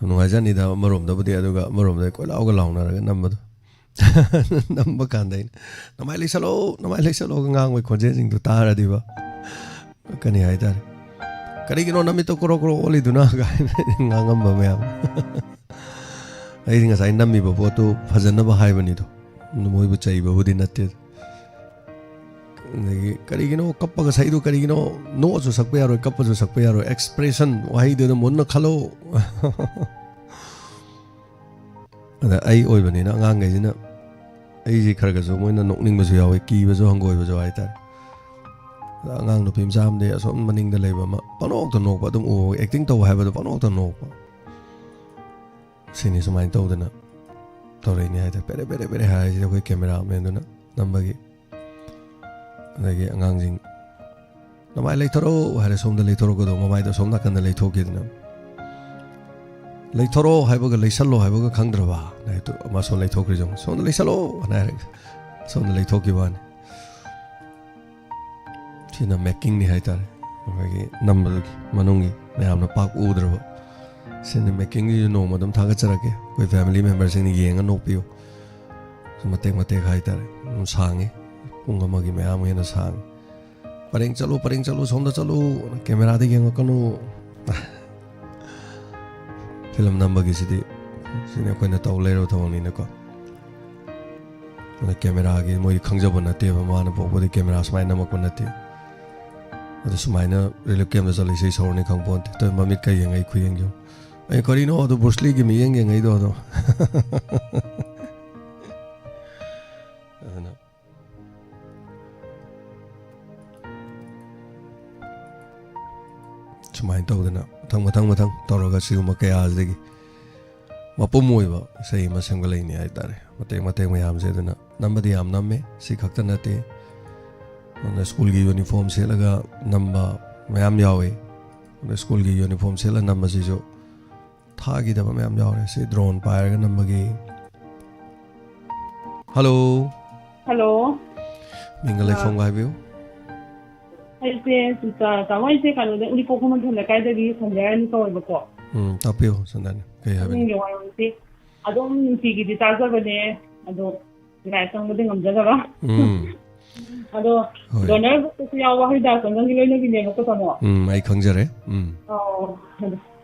ꯌꯥꯝ ꯅꯨꯡꯉꯥꯏꯖꯥꯠꯅꯤꯗ ꯑꯃꯔꯣꯝꯗꯕꯨꯗꯤ, ꯑꯗꯨꯒ ꯑꯃꯔꯣꯝꯗ ꯀꯣꯏꯂꯥꯎꯒ ꯂꯥꯎꯅꯔꯒ ꯅꯝꯕꯗꯣ꯫ ꯅꯝꯕ ꯀꯥꯟꯗ ꯑꯩꯅ, "ꯅꯃꯥꯏ ꯂꯩꯁꯜꯂꯣ, ꯅꯃꯥꯏ ꯂꯩꯁꯜꯂꯣꯒ" ꯉꯥꯡꯕꯒꯤ ꯈꯣꯟꯖꯦꯜꯁꯤꯡꯗꯣ ꯇꯥꯔꯗꯤꯕ ꯀꯅꯤ ꯍꯥꯏꯇꯥꯔꯦ꯫ "ꯀꯔꯤꯒꯤꯅꯣ ꯅꯃꯤꯠꯇꯣ ꯀ꯭ꯔꯣ ꯀ꯭ꯔꯣ ꯑꯣꯜꯂꯤꯗꯨꯅ?" ꯀꯥꯏꯅ ꯉꯥꯡꯉꯝꯕ ꯃꯌꯥꯝ꯫ ꯑꯩꯗꯤ ꯉꯁꯥꯏ ꯅꯝꯃꯤꯕ ꯄꯣꯠꯇꯨ ꯐꯖꯅꯕ ꯍꯥꯏꯕꯅꯤꯗꯣ, ꯃꯣꯏꯕꯨ ꯆꯩꯕꯕꯨꯗꯤ ꯅꯠꯇꯦ꯫ ꯑꯗꯒꯤ, "ꯀꯔꯤꯒꯤꯅꯣ ꯀꯞꯄꯒ ꯁꯛꯏꯗꯣ ꯀꯔꯤꯒꯤꯅꯣ? ꯅꯣꯛꯑꯁꯨ ꯁꯛꯄ ꯌꯥꯔꯣꯏ, ꯀꯞꯄꯁꯨ ꯁꯛꯄ ꯌꯥꯔꯣꯏ, ꯑꯦꯛꯁꯄ꯭ꯔꯦꯁꯟ ꯋꯥꯍꯩꯗꯨꯗ ꯃꯨꯟꯅ ꯈꯜꯂꯣ꯫" ꯑꯗ ꯑꯩ ꯑꯣꯏꯕꯅꯤꯅ ꯑꯉꯥꯡꯈꯩꯁꯤꯅ ꯑꯩꯁꯦ ꯈꯔ ꯈꯔꯁꯨ ꯃꯣꯏꯅ ꯅꯣꯛꯅꯤꯡꯕꯁꯨ ꯌꯥꯎꯋꯦ, ꯀꯤꯕꯁꯨ ꯍꯪꯒꯣꯏꯕꯁꯨ ꯍꯥꯏꯇꯥꯔꯦ꯫ ꯑꯗ ꯑꯉꯥꯡ ꯅꯨꯄꯤ ꯃꯆꯥ ꯑꯃꯗꯤ ꯑꯁꯣꯝ ꯃꯅꯤꯡꯗ ꯂꯩꯕ ꯑꯃ ꯄꯪꯅꯣꯛꯇ ꯅꯣꯛꯄ, ꯑꯗꯨꯝ ꯎꯕ, ꯑꯦꯛꯇꯤꯡ ꯇꯧꯕ ꯍꯥꯏꯕꯗꯣ ꯄꯪꯅꯣꯛꯇ ꯅꯣꯛꯄ꯫ ꯁꯤꯅꯤ ꯁꯨꯃꯥꯏꯅ ꯇꯧꯗꯅ ꯇꯧꯔꯛꯏꯅꯦ ꯍꯥꯏꯇꯥꯔꯦ꯫ ꯄꯦꯔꯦ ꯄꯦꯔꯦ ꯄꯦꯔꯦ ꯍꯥꯏꯔꯤꯁꯤꯗ ꯑꯩꯈꯣꯏ ꯀꯦꯃꯦꯔꯥꯃꯦꯟꯗꯨꯅ ꯅꯝꯕꯒꯤ꯫ ꯑꯗꯒꯤ ꯑꯉꯥꯡꯁꯤꯡ, "ꯅꯃꯥꯏ ꯂꯩꯊꯔꯣ" ꯍꯥꯏꯔꯦ, ꯁꯣꯝꯗ ꯂꯩꯊꯣꯔꯛꯀꯗꯧꯕ, ꯃꯃꯥꯏꯗꯣ ꯁꯣꯝ ꯅꯥꯀꯟꯗ ꯂꯩꯊꯣꯛꯈꯤꯗꯅ꯫ "ꯂꯩꯊꯣꯔꯣ" ꯍꯥꯏꯕꯒ "ꯂꯩꯁꯜꯂꯣ" ꯍꯥꯏꯕꯒ ꯈꯪꯗ꯭ꯔꯕ꯫ ꯍꯥꯏꯗꯣ ꯑꯃ ꯁꯣꯝ ꯂꯩꯊꯣꯛꯈ꯭ꯔꯤꯁꯦ ꯑꯃꯨꯛ, "ꯁꯣꯝꯗ ꯂꯩꯁꯜꯂꯣ" ꯍꯥꯏꯅ ꯍꯥꯏꯔꯒ ꯁꯣꯝꯗ ꯂꯩꯊꯣꯛꯈꯤꯕ ꯋꯥꯅꯤ꯫ ꯁꯤꯅ ꯃꯦꯀꯤꯡꯅꯤ ꯍꯥꯏꯇꯥꯔꯦ, ꯑꯩꯈꯣꯏꯒꯤ ꯅꯝꯕꯗꯨꯒꯤ ꯃꯅꯨꯡꯒꯤ ꯃꯌꯥꯝꯅ ꯄꯥꯛ ꯎꯗ꯭ꯔꯕ꯫ ꯁꯤꯅ ꯃꯦꯀꯤꯡꯒꯤꯁꯨ ꯅꯣꯡꯃ ꯑꯗꯨꯝ ꯊꯥꯒꯠꯆꯔꯛꯀꯦ, ꯑꯩꯈꯣꯏ ꯐꯦꯃꯤꯂꯤ ꯃꯦꯝꯕꯔꯁꯤꯡꯅ ꯌꯦꯡꯉ ꯅꯣꯛꯄꯤꯌꯨ꯫ ꯁꯨꯝ ꯃꯇꯦꯛ ꯃꯇꯦꯛ ꯍꯥꯏꯇꯥꯔꯦ, ꯑꯗꯨꯝ ꯁꯥꯡꯉꯤ, ꯄꯨꯡ ꯑꯃꯒꯤ ꯃꯌꯥ ꯑꯃ ꯍꯦꯟꯅ ꯁꯥꯡꯉꯤ꯫ "ꯄꯔꯦꯡ ꯆꯠꯂꯨ, ꯄꯔꯦꯡ ꯆꯠꯂꯨ, ꯁꯣꯝꯗ ꯆꯠꯂꯨ, ꯀꯦꯃꯦꯔꯥꯗ ꯌꯦꯡꯉꯛꯀꯅꯨ꯫" ꯐꯤꯂꯝ ꯅꯝꯕꯒꯤꯁꯤꯗꯤ ꯁꯤꯅꯤ ꯑꯩꯈꯣꯏꯅ ꯇꯧ ꯂꯩꯔꯕ ꯊꯕꯛꯅꯤꯅꯀꯣ꯫ ꯑꯗ ꯀꯦꯃꯦꯔꯥꯒꯤ ꯃꯣꯏ ꯈꯪꯖꯕ ꯅꯠꯇꯦꯕ, ꯃꯥꯅ ꯄꯣꯛꯄꯗꯤ ꯀꯦꯃꯦꯔꯥ ꯁꯨꯃꯥꯏꯅ ꯅꯝꯃꯛꯄ ꯅꯠꯇꯦ꯫ ꯑꯗ ꯁꯨꯃꯥꯏꯅ ꯔꯤꯂꯤꯐ ꯀꯦꯝꯗ ꯆꯠꯂ ꯏꯁꯩ ꯁꯧꯔꯅꯤ ꯈꯪꯄꯣꯟꯇꯦ꯫ ꯇꯧ ꯃꯃꯤꯠ ꯀꯩ ꯌꯦꯡꯉꯛꯏ, ꯈꯨꯌꯦꯡꯁꯦ ꯌꯦꯡꯉꯨ꯫ ꯑꯩ, "ꯀꯔꯤꯅꯣ ꯑꯗꯨ ꯕ꯭ꯔꯨꯁꯂꯤꯒꯤ ꯃꯤꯠꯌꯦꯡ ꯌꯦꯡꯉꯛꯏꯗꯣ?" ꯑꯗꯣ꯫ ꯑꯗꯨꯅ ꯁꯨꯃꯥꯏꯅ ꯇꯧꯗꯅ ꯃꯊꯪ, ꯃꯊꯪ, ꯃꯊꯪ ꯇꯧꯔꯒ ꯁꯤꯒꯨꯝꯕ ꯀꯌꯥꯁꯤꯗꯒꯤ ꯃꯄꯨꯝ ꯑꯣꯏꯕ ꯏꯁꯩ ꯑꯃ ꯁꯦꯝꯒꯠꯂꯛꯏꯅꯦ ꯍꯥꯏꯇꯥꯔꯦ, ꯃꯇꯦꯛ ꯃꯇꯦꯛ ꯃꯌꯥꯝꯁꯦ꯫ ꯑꯗꯨꯅ ꯅꯝꯕꯗꯤ ꯌꯥꯝ ꯅꯝꯃꯦ꯫ ꯁꯤ ꯈꯛꯇ ꯅꯠꯇꯦ, ꯑꯗꯨꯅ ꯁ꯭ꯀꯨꯜꯒꯤ ꯌꯨꯅꯤꯐꯣꯔꯝ ꯁꯦꯠꯂꯒ ꯅꯝꯕ ꯃꯌꯥꯝ ꯌꯥꯎꯋꯤ꯫ ꯑꯗꯣ ꯁ꯭ꯀꯨꯜꯒꯤ ꯌꯨꯅꯤꯐꯣꯔꯝ ꯁꯦꯠꯂ ꯅꯝꯕꯁꯤꯁꯨ ꯊꯥꯈꯤꯗꯕ ꯃꯌꯥꯝ ꯌꯥꯎꯔꯦ꯫ ꯁꯤ ꯗ꯭ꯔꯣꯟ ꯄꯥꯏꯔꯒ ꯅꯝꯕꯒꯤ꯫ ꯍꯜꯂꯣ꯫ ꯍꯜꯂꯣ꯫ ꯃꯤꯡꯒ ꯑꯥ꯫ ꯂꯩꯐꯝꯒ ꯍꯥꯏꯕꯤꯌꯨ꯫ ꯑꯩꯁꯦ, ꯇꯥ-, ꯇꯥꯃꯣ, ꯑꯩꯁꯦ ꯀꯩꯅꯣꯗ, ꯎꯔꯤꯄꯣꯛ ꯈꯨꯃꯟꯊꯦꯜ ꯂꯩꯀꯥꯏꯗꯒꯤ ꯁꯟꯗ꯭ꯌꯥꯔꯥꯅꯤ ꯀꯧꯋꯦꯕꯀꯣ꯫ ꯎꯝ, ꯇꯥꯛꯄꯤꯌꯨ, ꯁꯟꯗ꯭ꯌꯥꯔꯥꯅꯤ꯫ ꯀꯩ ꯍꯥꯏꯕꯤꯅꯤꯡ? ꯄꯨꯛꯅꯤꯡꯒꯤ ꯋꯥꯔꯣꯜꯁꯦ ꯑꯗꯨꯝ ꯅꯨꯡꯇꯤꯒꯤꯗꯤ ꯇꯥꯖꯕꯅꯦ, ꯑꯗꯣ ꯂꯥꯏ ꯆꯪꯕꯗꯤ ꯉꯝꯖꯗꯕ꯫ ꯎꯝ꯫ ꯑꯗꯣ ꯍꯣꯏ꯫ ꯗꯣꯅꯔ ꯒ꯭ꯔꯨꯞꯇꯁꯨ ꯌꯥꯎꯕ ꯍꯔꯤꯗꯥꯁ ꯆꯟꯗ꯭ꯔꯪꯒꯤ ꯂꯣꯏꯅꯕꯤꯅꯦꯕꯀꯣ, ꯇꯥꯃꯣ꯫ ꯎꯝ, ꯑꯩ ꯈꯪꯖꯔꯦ꯫ ꯎꯝ꯫ ꯑꯧ꯫ ꯑꯗꯣ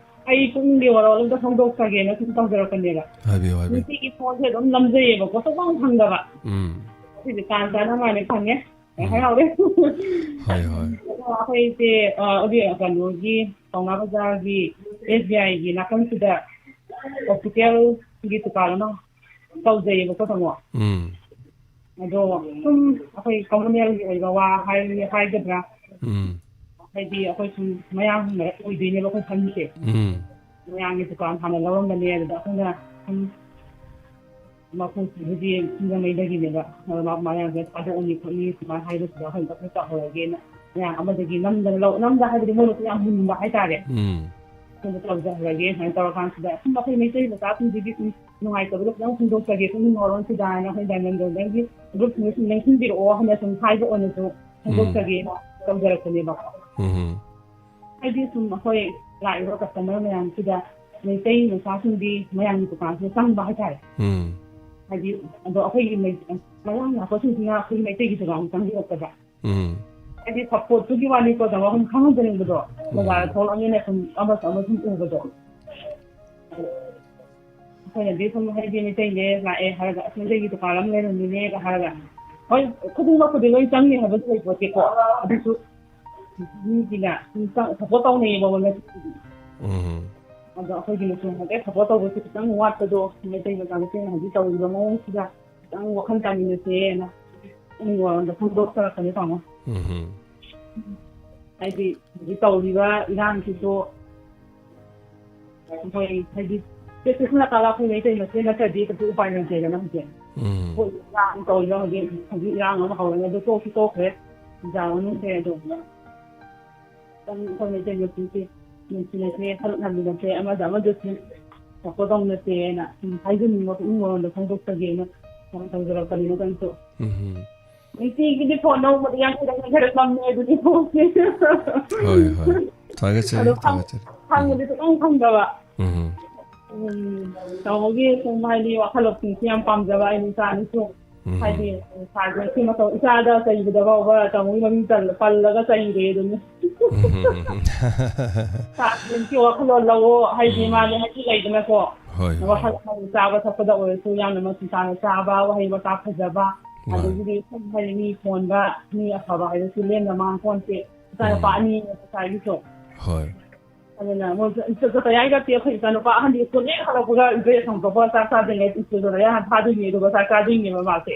ꯑꯩ ꯄꯨꯛꯅꯤꯡꯒꯤ ꯋꯥꯔꯣꯜ ꯑꯝꯇ ꯐꯣꯡꯗꯣꯛꯆꯒꯦꯅ ꯁꯨꯝ ꯇꯧꯖꯔꯛꯄꯅꯦꯕ꯫ ꯍꯥꯏꯕꯤꯌꯨ, ꯍꯥꯏꯕꯤꯌꯨ꯫ ꯅꯨꯡꯇꯤꯒꯤ ꯐꯣꯟꯁꯦ ꯑꯗꯨꯝ ꯅꯝꯖꯩꯌꯦꯕꯀꯣ, ꯁꯨꯡꯐꯪ ꯐꯪꯗꯕ꯫ ꯎꯝ꯫ ꯉꯁꯤꯗꯤ ꯇꯥꯟ ꯆꯥꯅ ꯃꯥꯅꯦ ꯐꯪꯉꯦ꯫ ꯎꯝ꯫ ꯍꯔꯥꯎꯔꯦ꯫ ꯍꯣꯏ, ꯍꯣꯏ꯫ ꯑꯗꯣ ꯑꯩꯈꯣꯏꯁꯦ, ꯑ, ꯑꯗꯨ ꯀꯩꯅꯣꯒꯤ ꯄꯥꯎꯅꯥ ꯕꯖꯥꯔꯒꯤ ꯑꯦꯁ ꯕꯤ ꯑꯥꯏꯒꯤ ꯅꯥꯀꯟꯁꯤꯗ ꯑꯣꯞꯇꯤꯀꯦꯜꯒꯤ ꯗꯨꯀꯥꯟ ꯑꯃ ꯇꯧꯖꯩꯌꯦꯕꯀꯣ, ꯇꯥꯃꯣ꯫ ꯎꯝ꯫ ꯑꯗꯣ ꯁꯨꯝ ꯑꯩꯈꯣꯏ ꯀꯃꯔꯁꯤꯌꯦꯜꯒꯤ ꯑꯣꯏꯕ ꯋꯥ ꯍꯥꯏ-, ꯍꯥꯏꯒꯗ꯭ꯔꯥ? ꯎꯝ꯫ ꯍꯥꯏꯗꯤ ꯑꯩꯈꯣꯏ ꯁꯨꯝ ꯃꯌꯥꯡ ꯃꯔꯛ ꯑꯣꯏꯗꯣꯏꯅꯦꯕ ꯑꯩꯈꯣꯏ ꯐꯝꯃꯤꯁꯦ꯫ ꯎꯝ꯫ ꯃꯌꯥꯡꯒꯤ ꯗꯨꯀꯥꯟ ꯍꯥꯟꯅ ꯂꯧꯔꯝꯕꯅꯦ, ꯑꯗꯨꯗ ꯑꯩꯈꯣꯏꯅ ꯁꯨꯝ ꯃꯄꯨꯁꯤꯕꯨꯗꯤ ꯁꯤꯡꯖꯃꯩꯗꯒꯤꯅꯦꯕ꯫ ꯑꯗꯣ ꯃꯥ, ꯃꯌꯥꯡꯁꯦ ꯊꯥꯗꯣꯛꯑꯅꯤ ꯈꯣꯠꯅꯤ ꯁꯨꯃꯥꯏꯅ ꯍꯥꯏꯕꯁꯤꯗ ꯑꯩꯈꯣꯏꯅ ꯇꯧꯍꯧꯔꯒꯦꯅ ꯃꯌꯥꯝ ꯑꯃꯗꯒꯤ ꯅꯝꯗꯅ ꯂꯧ-, ꯅꯝꯗ ꯍꯥꯏꯕꯗꯤ ꯃꯣꯏꯅꯁꯨ ꯌꯥꯝ ꯍꯨꯟꯕ ꯍꯥꯏꯇꯥꯔꯦ꯫ ꯎꯝ꯫ ꯑꯗꯨ ꯇꯧꯖꯍꯧꯔꯒꯦ ꯁꯨꯃꯥꯏꯅ ꯇꯧꯔꯀꯥꯟꯁꯤꯗ ꯁꯨꯝ ꯑꯩꯈꯣꯏ ꯃꯩꯇꯩ ꯃꯆꯥꯁꯤꯡꯁꯤꯒꯤ ꯁꯨꯝ ꯅꯨꯡꯉꯥꯏꯇꯕꯗꯣ ꯈꯤꯇꯪ ꯐꯣꯡꯗꯣꯛꯆꯒꯦ, ꯁꯨꯝ ꯅꯣꯔꯣꯟꯁꯤꯗ ꯍꯥꯏꯅ ꯑꯩꯈꯣꯏ ꯗꯥꯏꯃꯟ ꯒꯣꯜꯗꯟꯒꯤ ꯒ꯭ꯔꯨꯞꯁꯤꯡꯗ ꯁꯨꯝ ꯅꯤꯡꯁꯤꯡꯕꯤꯔꯛꯑꯣ ꯍꯥꯏꯅ ꯁꯨꯝ ꯍꯥꯏꯕ ꯑꯣꯏꯅꯁꯨ ꯎꯝ꯫ ꯐꯣꯡꯗꯣꯛꯆꯒꯦꯅ ꯇꯧꯖꯔꯛꯄꯅꯦꯕ꯫ ꯎꯝ꯫ ꯍꯥꯏꯗꯤ ꯁꯨꯝ ꯑꯩꯈꯣꯏ ꯂꯥꯛꯏꯕ ꯀꯁꯇꯃꯔ ꯃꯌꯥꯝꯁꯤꯗ ꯃꯩꯇꯩ ꯃꯆꯥꯁꯤꯡꯗꯤ ꯃꯌꯥꯝꯒꯤ ꯗꯨꯀꯥꯟꯁꯤꯗ ꯆꯪꯕ ꯍꯥꯏꯇꯥꯔꯦ꯫ ꯎꯝ꯫ ꯍꯥꯏꯗꯤ ꯑꯗꯣ ꯑꯩꯈꯣꯏꯒꯤ ꯃꯩ-, ꯃꯌꯥꯡ ꯂꯥꯛꯄꯁꯤꯡꯁꯤꯅ ꯑꯩꯈꯣꯏꯒꯤ ꯃꯩꯇꯩꯒꯤ ꯗꯨꯀꯥꯟ ꯆꯪꯕꯤꯔꯛꯄꯗ ꯎꯝ꯫ ꯍꯥꯏꯗꯤ ꯁꯞꯄꯣꯔꯠꯇꯨꯒꯤ ꯋꯥꯅꯤꯀꯣ, ꯇꯥꯃꯣ, ꯑꯗꯨꯝ ꯈꯪꯍꯧꯗꯅꯤꯡꯕꯗꯣ꯫ ꯎꯝ꯫ ꯕꯖꯥꯔꯗ ꯊꯣꯛꯂꯛꯑꯕꯅꯤꯅ ꯁꯨꯝ ꯑꯃꯁꯨ ꯑꯃꯁꯨ ꯁꯨꯝ ꯎꯕꯗꯣ꯫ ꯑꯩꯈꯣꯏꯅꯗꯤ ꯁꯨꯝ ꯍꯥꯏꯗꯤ ꯃꯩꯇꯩꯅꯦ ꯂꯥꯛꯑꯦ ꯍꯥꯏꯔꯒ, "ꯑꯁ, ꯃꯩꯇꯩꯒꯤ ꯗꯨꯀꯥꯟ ꯑꯃ ꯂꯩꯔꯝꯃꯤꯅꯦꯒ" ꯍꯥꯏꯔꯒ, ꯍꯣꯏ, ꯈꯨꯗꯤꯡꯃꯛꯄꯨꯗꯤ ꯂꯣꯏ ꯆꯪꯅꯤ ꯍꯥꯏꯕꯗꯤ ꯂꯩꯄꯣꯠꯇꯦꯀꯣ, ꯑꯗꯨꯁꯨ ꯃꯤꯒꯤꯅ ꯁꯨꯝ ꯆꯪ-, ꯁꯞꯄꯣꯔꯠ ꯇꯧꯅꯩꯌꯦꯕ ꯃꯣꯏ ꯃꯆꯤꯟꯗꯤ꯫ ꯎꯝ꯫ ꯑꯗꯣ ꯑꯩꯈꯣꯏꯒꯤ ꯃꯆꯤꯟ ꯍꯥꯏꯐꯦꯠ ꯁꯞꯄꯣꯔꯠ ꯇꯧꯕꯁꯨ ꯈꯤꯇꯪ ꯋꯥꯠꯄꯗꯣ, ꯃꯩꯇꯩ ꯃꯆꯥ ꯃꯁꯦꯜꯅ ꯍꯧꯖꯤꯛ ꯇꯧꯔꯤꯕ ꯃꯑꯣꯡꯁꯤꯗ ꯈꯤꯇꯪ ꯋꯥꯈꯜ ꯇꯥꯃꯤꯟꯅꯁꯦꯅ ꯃꯤꯋꯥꯔꯣꯝꯗ ꯐꯣꯡꯗꯣꯛꯆꯔꯛꯄꯅꯦ, ꯇꯥꯃꯣ꯫ ꯎꯝ꯫ ꯍꯥꯏꯗꯤ ꯍꯧꯖꯤꯛ ꯇꯧꯔꯤꯕ ꯏꯔꯥꯡꯁꯤꯁꯨ ꯑꯩꯈꯣꯏ ꯍꯥꯏꯗꯤ ꯆꯦꯛꯁꯤꯟꯅ ꯀꯥꯂꯥ ꯑꯩꯈꯣꯏ ꯃꯩꯇꯩ ꯃꯁꯦꯜ ꯅꯠꯇ꯭ꯔꯗꯤ ꯀꯩꯁꯨ ꯎꯄꯥꯏ ꯂꯩꯇꯦꯗꯅ ꯍꯧꯖꯤꯛ꯫ ꯎꯝ꯫ ꯑꯩꯈꯣꯏ ꯏꯔꯥꯡ ꯇꯧꯔꯤꯕ ꯍꯧꯖꯤꯛ, ꯍꯧꯖꯤꯛ ꯏꯔꯥꯡ ꯑꯃ ꯍꯧꯔꯒ ꯑꯗꯨ ꯇꯣꯛꯁꯨ ꯇꯣꯛꯈ꯭ꯔꯦ꯫ ꯖꯥꯔ ꯃꯅꯨꯡꯁꯦ ꯑꯗꯨꯝ ꯈꯤꯇꯪ ꯑꯩꯈꯣꯏ ꯃꯩꯇꯩ ꯅꯨꯄꯤꯁꯦ ꯅꯨꯡꯁꯤꯅꯁꯦ, ꯁꯔꯨꯛ ꯌꯥꯃꯤꯟꯅꯁꯦ, ꯑꯃꯗ ꯑꯃꯗꯁꯨ ꯁꯞꯄꯣꯔꯠ ꯇꯧꯅꯁꯦꯅ ꯁꯨꯝ ꯍꯥꯏꯖꯅꯤꯡꯕ ꯄꯨꯛꯅꯤꯡ ꯋꯥꯈꯜꯗ ꯐꯣꯡꯗꯣꯛꯆꯒꯦꯅ ꯐꯣꯟ ꯇꯧꯖꯔꯛꯄꯅꯤꯅ ꯅꯪꯁꯨ꯫ ꯎꯝ꯫ ꯅꯨꯡꯇꯤꯒꯤꯗꯤ ꯐꯣꯟ ꯅꯣꯡꯃꯗ ꯌꯥꯡꯈꯩ ꯌꯥꯡꯈꯩ ꯈꯔ ꯅꯝꯃꯦ ꯑꯗꯨꯗꯤ ꯐꯣꯟꯁꯦ꯫ ꯍꯣꯏ, ꯍꯣꯏ꯫ ꯊꯥꯒꯠꯆꯔꯤ, ꯑꯗꯣ ꯐꯪ-, ꯊꯥꯒꯠꯆꯔꯤ꯫ ꯐꯪꯕꯗꯤ ꯁꯨꯡꯐꯪ ꯐꯪꯗꯕ꯫ ꯎꯝ꯫ ꯎꯝ, ꯇꯥꯃꯣꯒꯤ ꯁꯨꯝ ꯍꯥꯏꯗꯤ ꯋꯥꯈꯜ ꯂꯧꯁꯤꯡꯁꯤ ꯌꯥꯝ ꯄꯥꯝꯖꯕ ꯑꯩꯅ ꯏꯆꯥꯅꯁꯨ꯫ ꯎꯝ꯫ ꯍꯥꯏꯗꯤ ꯁꯥꯔ ꯖꯦꯝꯁꯀꯤ ꯃꯇꯧ ꯏꯆꯥꯗ ꯆꯩꯕꯗ ꯐꯥꯎꯕ ꯇꯥꯃꯣꯒꯤ ꯃꯃꯤꯡ ꯆꯜ-, ꯄꯜꯂꯒ ꯆꯩꯔꯦ ꯑꯗꯨꯅꯤ꯫ ꯎꯝ꯫ ꯁꯥꯔ ꯖꯦꯝꯁꯀꯤ ꯋꯥꯈꯜꯂꯣꯟ ꯂꯧꯑꯣ ꯍꯥꯏꯗꯤ ꯎꯝ꯫ ꯃꯥꯗꯤ ꯍꯥꯏꯗꯤ ꯂꯩꯗꯅꯀꯣ꯫ ꯍꯣꯏ, ꯍꯣꯏ꯫ ꯋꯥꯈꯜ ꯍꯥꯏꯗꯤ ꯆꯥꯕ ꯊꯛꯄꯗ ꯑꯣꯏꯔꯁꯨ ꯌꯥꯝꯅ ꯃꯆꯨ ꯇꯥꯅ ꯆꯥꯕ, ꯋꯥꯍꯩ ꯋꯥꯇꯥ ꯐꯖꯕ, ꯃꯥꯅꯤ꯫ ꯑꯗꯒꯤꯗꯤ ꯁꯨꯝ ꯍꯥꯏꯗꯤ ꯃꯤ ꯁꯣꯟꯕ, ꯃꯤ ꯑꯐꯕ ꯍꯥꯏꯕꯁꯤ ꯂꯦꯝꯅ ꯃꯥꯡ ꯄꯣꯟꯇꯦ꯫ ꯏꯆꯥꯅꯨꯄꯥ ꯎꯝ꯫ ꯑꯅꯤ ꯉꯁꯥꯏꯒꯤꯁꯨ꯫ ꯍꯣꯏ꯫ ꯑꯗꯨꯅ ꯃꯣꯏꯁꯨ ꯁ꯭ꯀꯨꯜ ꯆꯠꯄ ꯌꯥꯏꯒ ꯅꯠꯇꯦ꯫ ꯑꯩꯈꯣꯏ ꯏꯆꯥꯅꯨꯄꯥ ꯑꯍꯟꯗꯤ ꯁ꯭ꯀꯨꯜ ꯍꯦꯛ ꯍꯜꯂꯛꯄꯒ ꯗ꯭ꯔꯦꯁ ꯍꯣꯡꯗꯣꯛꯄꯒ ꯆꯥꯛ ꯆꯥꯗ꯭ꯔꯤꯉꯩ ꯁ꯭ꯀꯨꯜ ꯆꯠꯄ ꯌꯥꯏ ꯍꯥꯟꯅ ꯊꯥꯗꯣꯏꯅꯦ, ꯑꯗꯨꯒ ꯆꯥꯛ ꯆꯥꯗꯣꯏꯅꯦꯕ ꯃꯥꯁꯦ꯫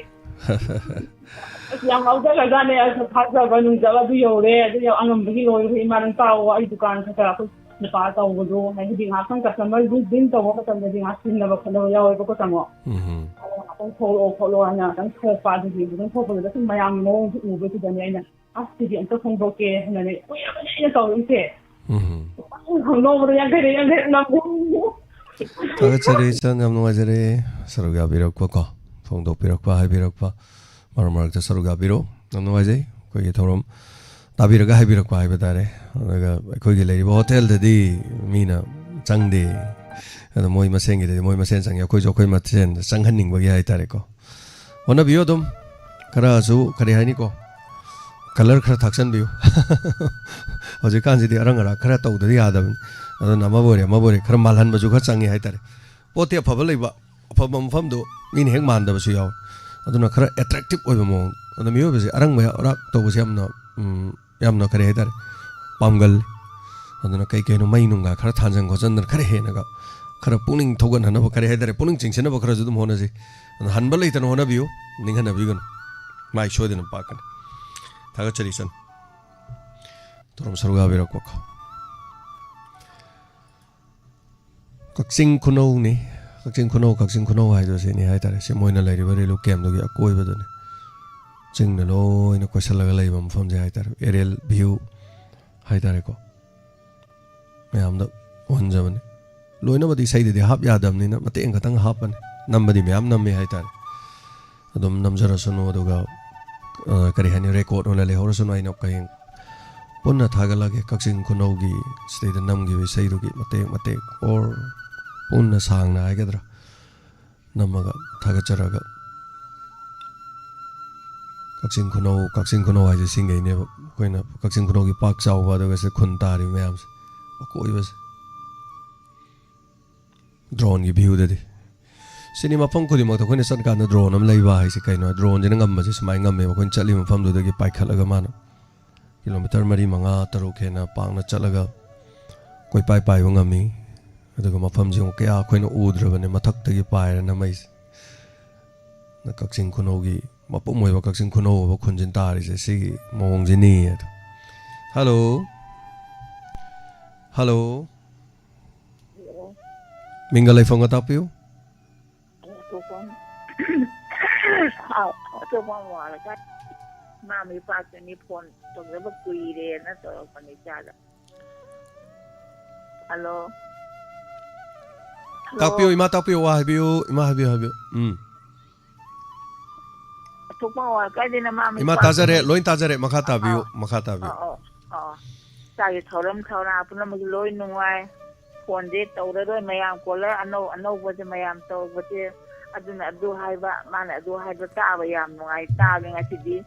ꯑꯁ, ꯌꯥꯝ ꯉꯥꯎꯖꯈ꯭ꯔꯖꯥꯠꯅꯦ꯫ ꯑꯁ, ꯊꯥꯖꯕ ꯅꯨꯡꯖꯕ ꯑꯗꯨ ꯌꯧꯔꯦ꯫ ꯑꯗꯨ ꯌꯥꯝ ꯑꯉꯝꯕꯒꯤ ꯂꯣꯏꯔꯦ꯫ ꯏꯃꯥ, ꯅꯪ ꯇꯥꯎꯑꯣ, ꯑꯩ ꯗꯨꯀꯥꯟ ꯈꯔ ꯈꯔ ꯑꯩꯈꯣꯏ ꯅꯨꯄꯥ ꯇꯧꯕꯗꯣ ꯍꯥꯏꯗꯤ ꯉꯥꯏꯍꯥꯛꯇꯪ ꯀꯁꯇꯃꯔ ꯗꯤꯜ ꯇꯧꯕ ꯃꯇꯝꯗꯗꯤ ꯉꯥꯏꯍꯥꯛ ꯁꯤꯟꯅꯕ ꯈꯣꯠꯅꯕ ꯌꯥꯎꯋꯦꯕꯀꯣ, ꯇꯥꯃꯣ꯫ ꯎꯝ꯫ ꯑꯗꯣ ꯉꯥꯏꯍꯥꯛꯇꯪ ꯊꯣꯛꯂꯛꯑꯣ ꯈꯣꯠꯂꯣ ꯍꯥꯏꯅ ꯉꯥꯏꯍꯥꯛꯇꯪ ꯊꯣꯛꯂꯛꯄ꯫ ꯑꯗꯨꯒꯤ ꯑꯗꯨꯝ ꯊꯣꯛꯄꯗꯨꯗ ꯁꯨꯝ ꯃꯌꯥꯝꯒꯤ ꯃꯑꯣꯡꯁꯦ ꯎꯕꯗꯨꯗꯅꯦ ꯑꯩꯅ, "ꯑꯁ, ꯁꯤꯗꯤ ꯑꯝꯇ ꯐꯣꯡꯗꯣꯛꯀꯦ" ꯍꯥꯏꯅꯅꯦ ꯀꯨꯏꯔꯕꯅꯦ ꯑꯩꯅ ꯇꯧꯔꯛꯏꯁꯦ꯫ ꯎꯝ꯫ ꯅꯣꯡꯃꯗ ꯌꯥꯡꯈꯩꯗ ꯌꯥꯡꯈꯩ ꯅꯝꯕ꯫ ꯊꯥꯒꯠꯆꯔꯤ, ꯏꯆꯟ, ꯌꯥꯝ ꯅꯨꯡꯉꯥꯏꯖꯔꯦ꯫ ꯁꯔꯨꯛ ꯌꯥꯕꯤꯔꯛꯄ ꯀꯣ, ꯐꯣꯡꯗꯣꯛꯄꯤꯔꯛꯄ, ꯍꯥꯏꯕꯤꯔꯛꯄ, ꯃꯔꯛ ꯃꯔꯛꯇ ꯁꯔꯨꯛ ꯌꯥꯕꯤꯔꯣ꯫ ꯌꯥꯝ ꯅꯨꯡꯉꯥꯏꯖꯩ꯫ ꯑꯩꯈꯣꯏꯒꯤ ꯊꯧꯔꯝ ꯇꯥꯕꯤꯔꯒ ꯍꯥꯏꯕꯤꯔꯛꯄ ꯍꯥꯏꯕ ꯇꯥꯔꯦ꯫ ꯑꯗꯨꯒ ꯑꯩꯈꯣꯏꯒꯤ ꯂꯩꯔꯤꯕ ꯍꯣꯇꯦꯜꯗꯗꯤ ꯃꯤꯅ ꯆꯪꯗꯦ꯫ ꯑꯗꯣ ꯃꯣꯏ ꯃꯁꯦꯟꯒꯤꯗꯗꯤ ꯃꯣꯏ ꯃꯁꯦꯟ ꯆꯪꯉꯤ, ꯑꯩꯈꯣꯏꯁꯨ ꯑꯩꯈꯣꯏ ꯃꯁꯦꯟꯗ ꯆꯪꯍꯟꯅꯤꯡꯕꯒꯤ ꯍꯥꯏ ꯇꯥꯔꯦꯀꯣ꯫ ꯍꯣꯠꯅꯕꯤꯌꯨ ꯑꯗꯨꯝ꯫ ꯈꯔꯁꯨ, ꯀꯔꯤ ꯍꯥꯏꯅꯤꯀꯣ, ꯀꯂꯔ ꯈꯔ ꯊꯥꯛꯆꯟꯕꯤꯌꯨ꯫ ꯍꯧꯖꯤꯛꯀꯥꯟꯁꯤꯗꯤ ꯑꯔꯪ ꯑꯔꯥꯛ ꯈꯔ ꯇꯧꯗꯗꯤ ꯌꯥꯗꯕꯅꯤ꯫ ꯑꯗꯨꯅ ꯑꯃꯕꯨ ꯑꯣꯏꯔꯦ, ꯑꯃꯕꯨ ꯑꯣꯏꯔꯦ, ꯈꯔ ꯃꯥꯜꯍꯟꯕꯁꯨ ꯈꯔ ꯆꯪꯉꯤ ꯍꯥꯏ ꯇꯥꯔꯦ꯫ ꯄꯣꯠꯇꯤ ꯑꯐꯕ ꯂꯩꯕ, ꯑꯐꯕ ꯃꯐꯝꯗꯨ ꯃꯤꯅ ꯍꯦꯛ ꯃꯥꯟꯗꯕꯁꯨ ꯌꯥꯎꯋꯤ꯫ ꯑꯗꯨꯅ ꯈꯔ ꯑꯦꯇ꯭ꯔꯦꯛꯇꯤꯞ ꯑꯣꯏꯕ ꯃꯑꯣꯡ꯫ ꯑꯗꯣ ꯃꯤꯑꯣꯏꯕꯁꯦ ꯑꯔꯪꯕ ꯑꯔꯥꯛ ꯇꯧꯕꯁꯦ ꯌꯥꯝꯅ, ꯎꯝ, ꯌꯥꯝꯅ, ꯀꯔꯤ ꯍꯥꯏ ꯇꯥꯔꯦ, ꯄꯥꯝꯒꯜꯂꯤ꯫ ꯑꯗꯨꯅ ꯀꯩ ꯀꯩꯅꯣ ꯃꯩ ꯅꯨꯡꯒ ꯈꯔ ꯊꯥꯟꯖꯟ ꯈꯣꯠꯆꯟꯗꯅ ꯈꯔ ꯍꯦꯟꯅꯒ ꯈꯔ ꯄꯨꯛꯅꯤꯡ ꯊꯧꯒꯠꯅꯅꯕ, ꯀꯔꯤ ꯍꯥꯏ ꯇꯥꯔꯦ, ꯄꯨꯛꯅꯤꯡ ꯆꯤꯡꯁꯤꯟꯅꯕ ꯈꯔꯁꯨ ꯑꯗꯨꯝ ꯍꯣꯠꯅꯁꯤ꯫ ꯑꯗꯨꯅ ꯍꯟꯕ ꯂꯩꯇꯅ ꯍꯣꯠꯅꯕꯤꯌꯨ, ꯅꯤꯡꯍꯟꯅꯕꯤꯒꯅꯨ꯫ ꯃꯥꯏ ꯁꯣꯏꯗꯅ ꯄꯥꯛꯀꯅꯤ꯫ ꯊꯥꯒꯠꯆꯔꯤ, ꯏꯆꯟ꯫ ꯊꯧꯔꯝ ꯁꯔꯨꯛ ꯌꯥꯕꯤꯔꯛꯄꯀꯣ꯫ ꯀꯛꯆꯤꯡ ꯈꯨꯅꯧꯅꯤ꯫ ꯀꯛꯆꯤꯡ ꯈꯨꯅꯧ, ꯀꯛꯆꯤꯡ ꯈꯨꯅꯧ ꯍꯥꯏꯗꯣ ꯁꯤꯅꯤ ꯍꯥꯏꯇꯥꯔꯦ꯫ ꯁꯤ ꯃꯣꯏꯅ ꯂꯩꯔꯤꯕ ꯔꯦꯂꯨ ꯀꯦꯝꯗꯨꯒꯤ ꯑꯀꯣꯏꯕꯗꯨꯅꯤ꯫ ꯆꯤꯡꯅ ꯂꯣꯏꯅ ꯀꯣꯏꯁꯜꯂꯒ ꯂꯩꯕ ꯃꯐꯝꯁꯦ ꯍꯥꯏꯇꯥꯔꯦ꯫ ꯑꯦꯔꯤꯌꯦꯜ ꯚ꯭ꯌꯨ ꯍꯥꯏꯇꯥꯔꯦꯀꯣ꯫ ꯃꯌꯥꯝꯗ ꯎꯍꯟꯖꯕꯅꯤ꯫ ꯂꯣꯏꯅꯃꯛꯇꯤ ꯏꯁꯩꯗꯗꯤ ꯍꯥꯞ ꯌꯥꯗꯕꯅꯤꯅ ꯃꯇꯦꯛ ꯑꯃꯈꯛꯇꯪ ꯍꯥꯞꯄꯅꯤ꯫ ꯅꯝꯕꯗꯤ ꯃꯌꯥꯝ ꯅꯝꯃꯤ ꯍꯥꯏꯇꯥꯔꯦ꯫ ꯑꯗꯨꯝ ꯅꯝꯖꯔꯁꯅꯨ꯫ ꯑꯗꯨꯒ, ꯑ, ꯀꯔꯤ ꯍꯥꯏꯅꯤ, ꯔꯦꯀꯣꯔꯗ ꯑꯣꯏꯅ ꯂꯩꯍꯧꯔꯁꯅꯨ꯫ ꯑꯩꯅ ꯍꯌꯦꯡ ꯄꯨꯟꯅ ꯊꯥꯒꯠꯂꯛꯑꯒꯦ꯫ ꯀꯛꯆꯤꯡ ꯈꯨꯅꯧꯒꯤ ꯁꯤꯗꯩꯗ ꯅꯝꯈꯤꯕ ꯏꯁꯩꯗꯨꯒꯤ ꯃꯇꯦꯛ ꯃꯇꯦꯛ, ꯑꯣꯔ ꯄꯨꯟꯅ ꯁꯥꯡꯅ ꯍꯥꯏꯒꯗ꯭ꯔꯥ, ꯅꯝꯃꯒ ꯊꯥꯒꯠꯆꯔꯒ, ꯀꯛꯆꯤꯡ ꯈꯨꯅꯧ, ꯀꯛꯆꯤꯡ ꯈꯨꯅꯧ ꯍꯥꯏꯁꯦ ꯁꯤꯡꯈꯩꯅꯦꯕ꯫ ꯑꯩꯈꯣꯏꯅ ꯀꯛꯆꯤꯡ ꯈꯨꯅꯧꯒꯤ ꯄꯥꯛ ꯆꯥꯎꯕ, ꯑꯗꯨꯒ ꯁꯤꯗ ꯈꯨꯟ ꯇꯥꯔꯤꯕ ꯃꯌꯥꯝꯁꯦ, ꯑꯀꯣꯏꯕꯁꯦ꯫ ꯗ꯭ꯔꯣꯟꯒꯤ ꯚ꯭ꯌꯨꯗꯗꯤ ꯁꯤꯅꯤ꯫ ꯃꯐꯝ ꯈꯨꯗꯤꯡꯃꯛꯇ ꯑꯩꯈꯣꯏꯅ ꯆꯠꯀꯥꯟꯗ ꯗ꯭ꯔꯣꯟ ꯑꯃ ꯂꯩꯕ ꯍꯥꯏꯁꯦ ꯀꯩꯅꯣ? ꯗ꯭ꯔꯣꯟꯁꯤꯅ ꯉꯝꯕꯁꯦ ꯁꯨꯃꯥꯏꯅ ꯉꯝꯃꯦꯕ꯫ ꯑꯩꯈꯣꯏꯅ ꯆꯠꯂꯤꯕ ꯃꯐꯝꯗꯨꯗꯒꯤ ꯄꯥꯏꯈꯠꯂꯒ ꯃꯥꯅ ꯀꯤꯂꯣꯃꯤꯇꯔ ꯃꯔꯤ, ꯃꯉꯥ, ꯇꯔꯨꯛ ꯍꯦꯟꯅ ꯄꯥꯛꯅ ꯆꯠꯂꯒ ꯀꯣꯏꯄꯥꯏ ꯄꯥꯏꯕ ꯉꯝꯃꯤ꯫ ꯑꯗꯨꯒ ꯃꯐꯝꯁꯤ ꯑꯃꯨꯛ ꯀꯌꯥ ꯑꯩꯈꯣꯏꯅ ꯎꯗ꯭ꯔꯕꯅꯦ, ꯃꯊꯛꯇꯒꯤ ꯄꯥꯏꯔ ꯅꯝꯃꯛꯏꯁꯦ꯫ ꯀꯛꯆꯤꯡ ꯈꯨꯅꯧꯒꯤ ꯃꯄꯨꯝ ꯑꯣꯏꯕ ꯀꯛꯆꯤꯡ ꯈꯨꯅꯧ ꯑꯣꯏꯕ ꯈꯨꯟꯁꯤꯅ ꯇꯥꯔꯤꯁꯦ ꯁꯤꯒꯤ ꯃꯑꯣꯡꯁꯤꯅꯤ ꯑꯗꯣ꯫ ꯍꯜꯂꯣ꯫ ꯍꯜꯂꯣ꯫ ꯍꯜꯂꯣ꯫ ꯃꯤꯡꯒ ꯂꯩꯐꯝꯒ ꯇꯥꯛꯄꯤꯌꯨ꯫ ꯑꯇꯣꯞꯄ ꯑꯃ-, ꯑꯥ, ꯑꯇꯣꯞꯄ ꯑꯃ ꯋꯥꯠꯂꯀꯥꯟ ꯃꯥ ꯃꯤ ꯄꯥꯛꯇꯅꯤ ꯐꯣꯟ ꯇꯧꯖꯕ ꯀꯨꯏꯔꯦꯅ ꯇꯧꯔꯛꯄꯅꯦ ꯏꯆꯥꯗ꯫ ꯍꯜꯂꯣ꯫ ꯍꯜꯂꯣ꯫ ꯇꯥꯛꯄꯤꯌꯨ, ꯏꯃꯥ, ꯇꯥꯛꯄꯤꯌꯨ, ꯋꯥ ꯍꯥꯏꯕꯤꯌꯨ, ꯏꯃꯥ, ꯍꯥꯏꯕꯤꯌꯨ, ꯍꯥꯏꯕꯤꯌꯨ꯫ ꯎꯝ꯫ ꯑꯇꯣꯞꯄ ꯋꯥ ꯀꯥꯏꯗꯅ ꯃꯥ ꯃꯤ ꯏꯃꯥ, ꯄꯥꯛꯇꯅꯤ꯫ ꯇꯥꯖꯔꯦ, ꯂꯣꯏ ꯇꯥꯖꯔꯦ, ꯃꯈꯥ ꯇꯥꯕꯤꯌꯨ, ꯑꯥ꯫ ꯃꯈꯥ ꯇꯥꯕꯤꯌꯨ꯫ ꯑꯥ, ꯑꯥ, ꯑꯥ꯫ ꯏꯆꯥꯒꯤ ꯊꯧꯔꯝ ꯊꯧꯔꯥ ꯄꯨꯝꯅꯃꯛꯁꯨ ꯂꯣꯏ ꯅꯨꯡꯉꯥꯏ꯫ ꯐꯣꯟꯁꯦ ꯇꯧꯔꯔꯣꯏ, ꯃꯌꯥꯝ ꯀꯣꯂꯔ ꯑꯅꯧ ꯑꯅꯧꯕꯁꯦ ꯃꯌꯥꯝ ꯇꯧꯕꯁꯦ, ꯑꯗꯨꯅ ꯑꯗꯨ ꯍꯥꯏꯕ, ꯃꯥꯅ ꯑꯗꯨ ꯍꯥꯏꯕ ꯇꯥꯕ ꯌꯥꯝ ꯅꯨꯡꯉꯥꯏ꯫ ꯇꯥꯒꯦ ꯉꯁꯤꯗꯤ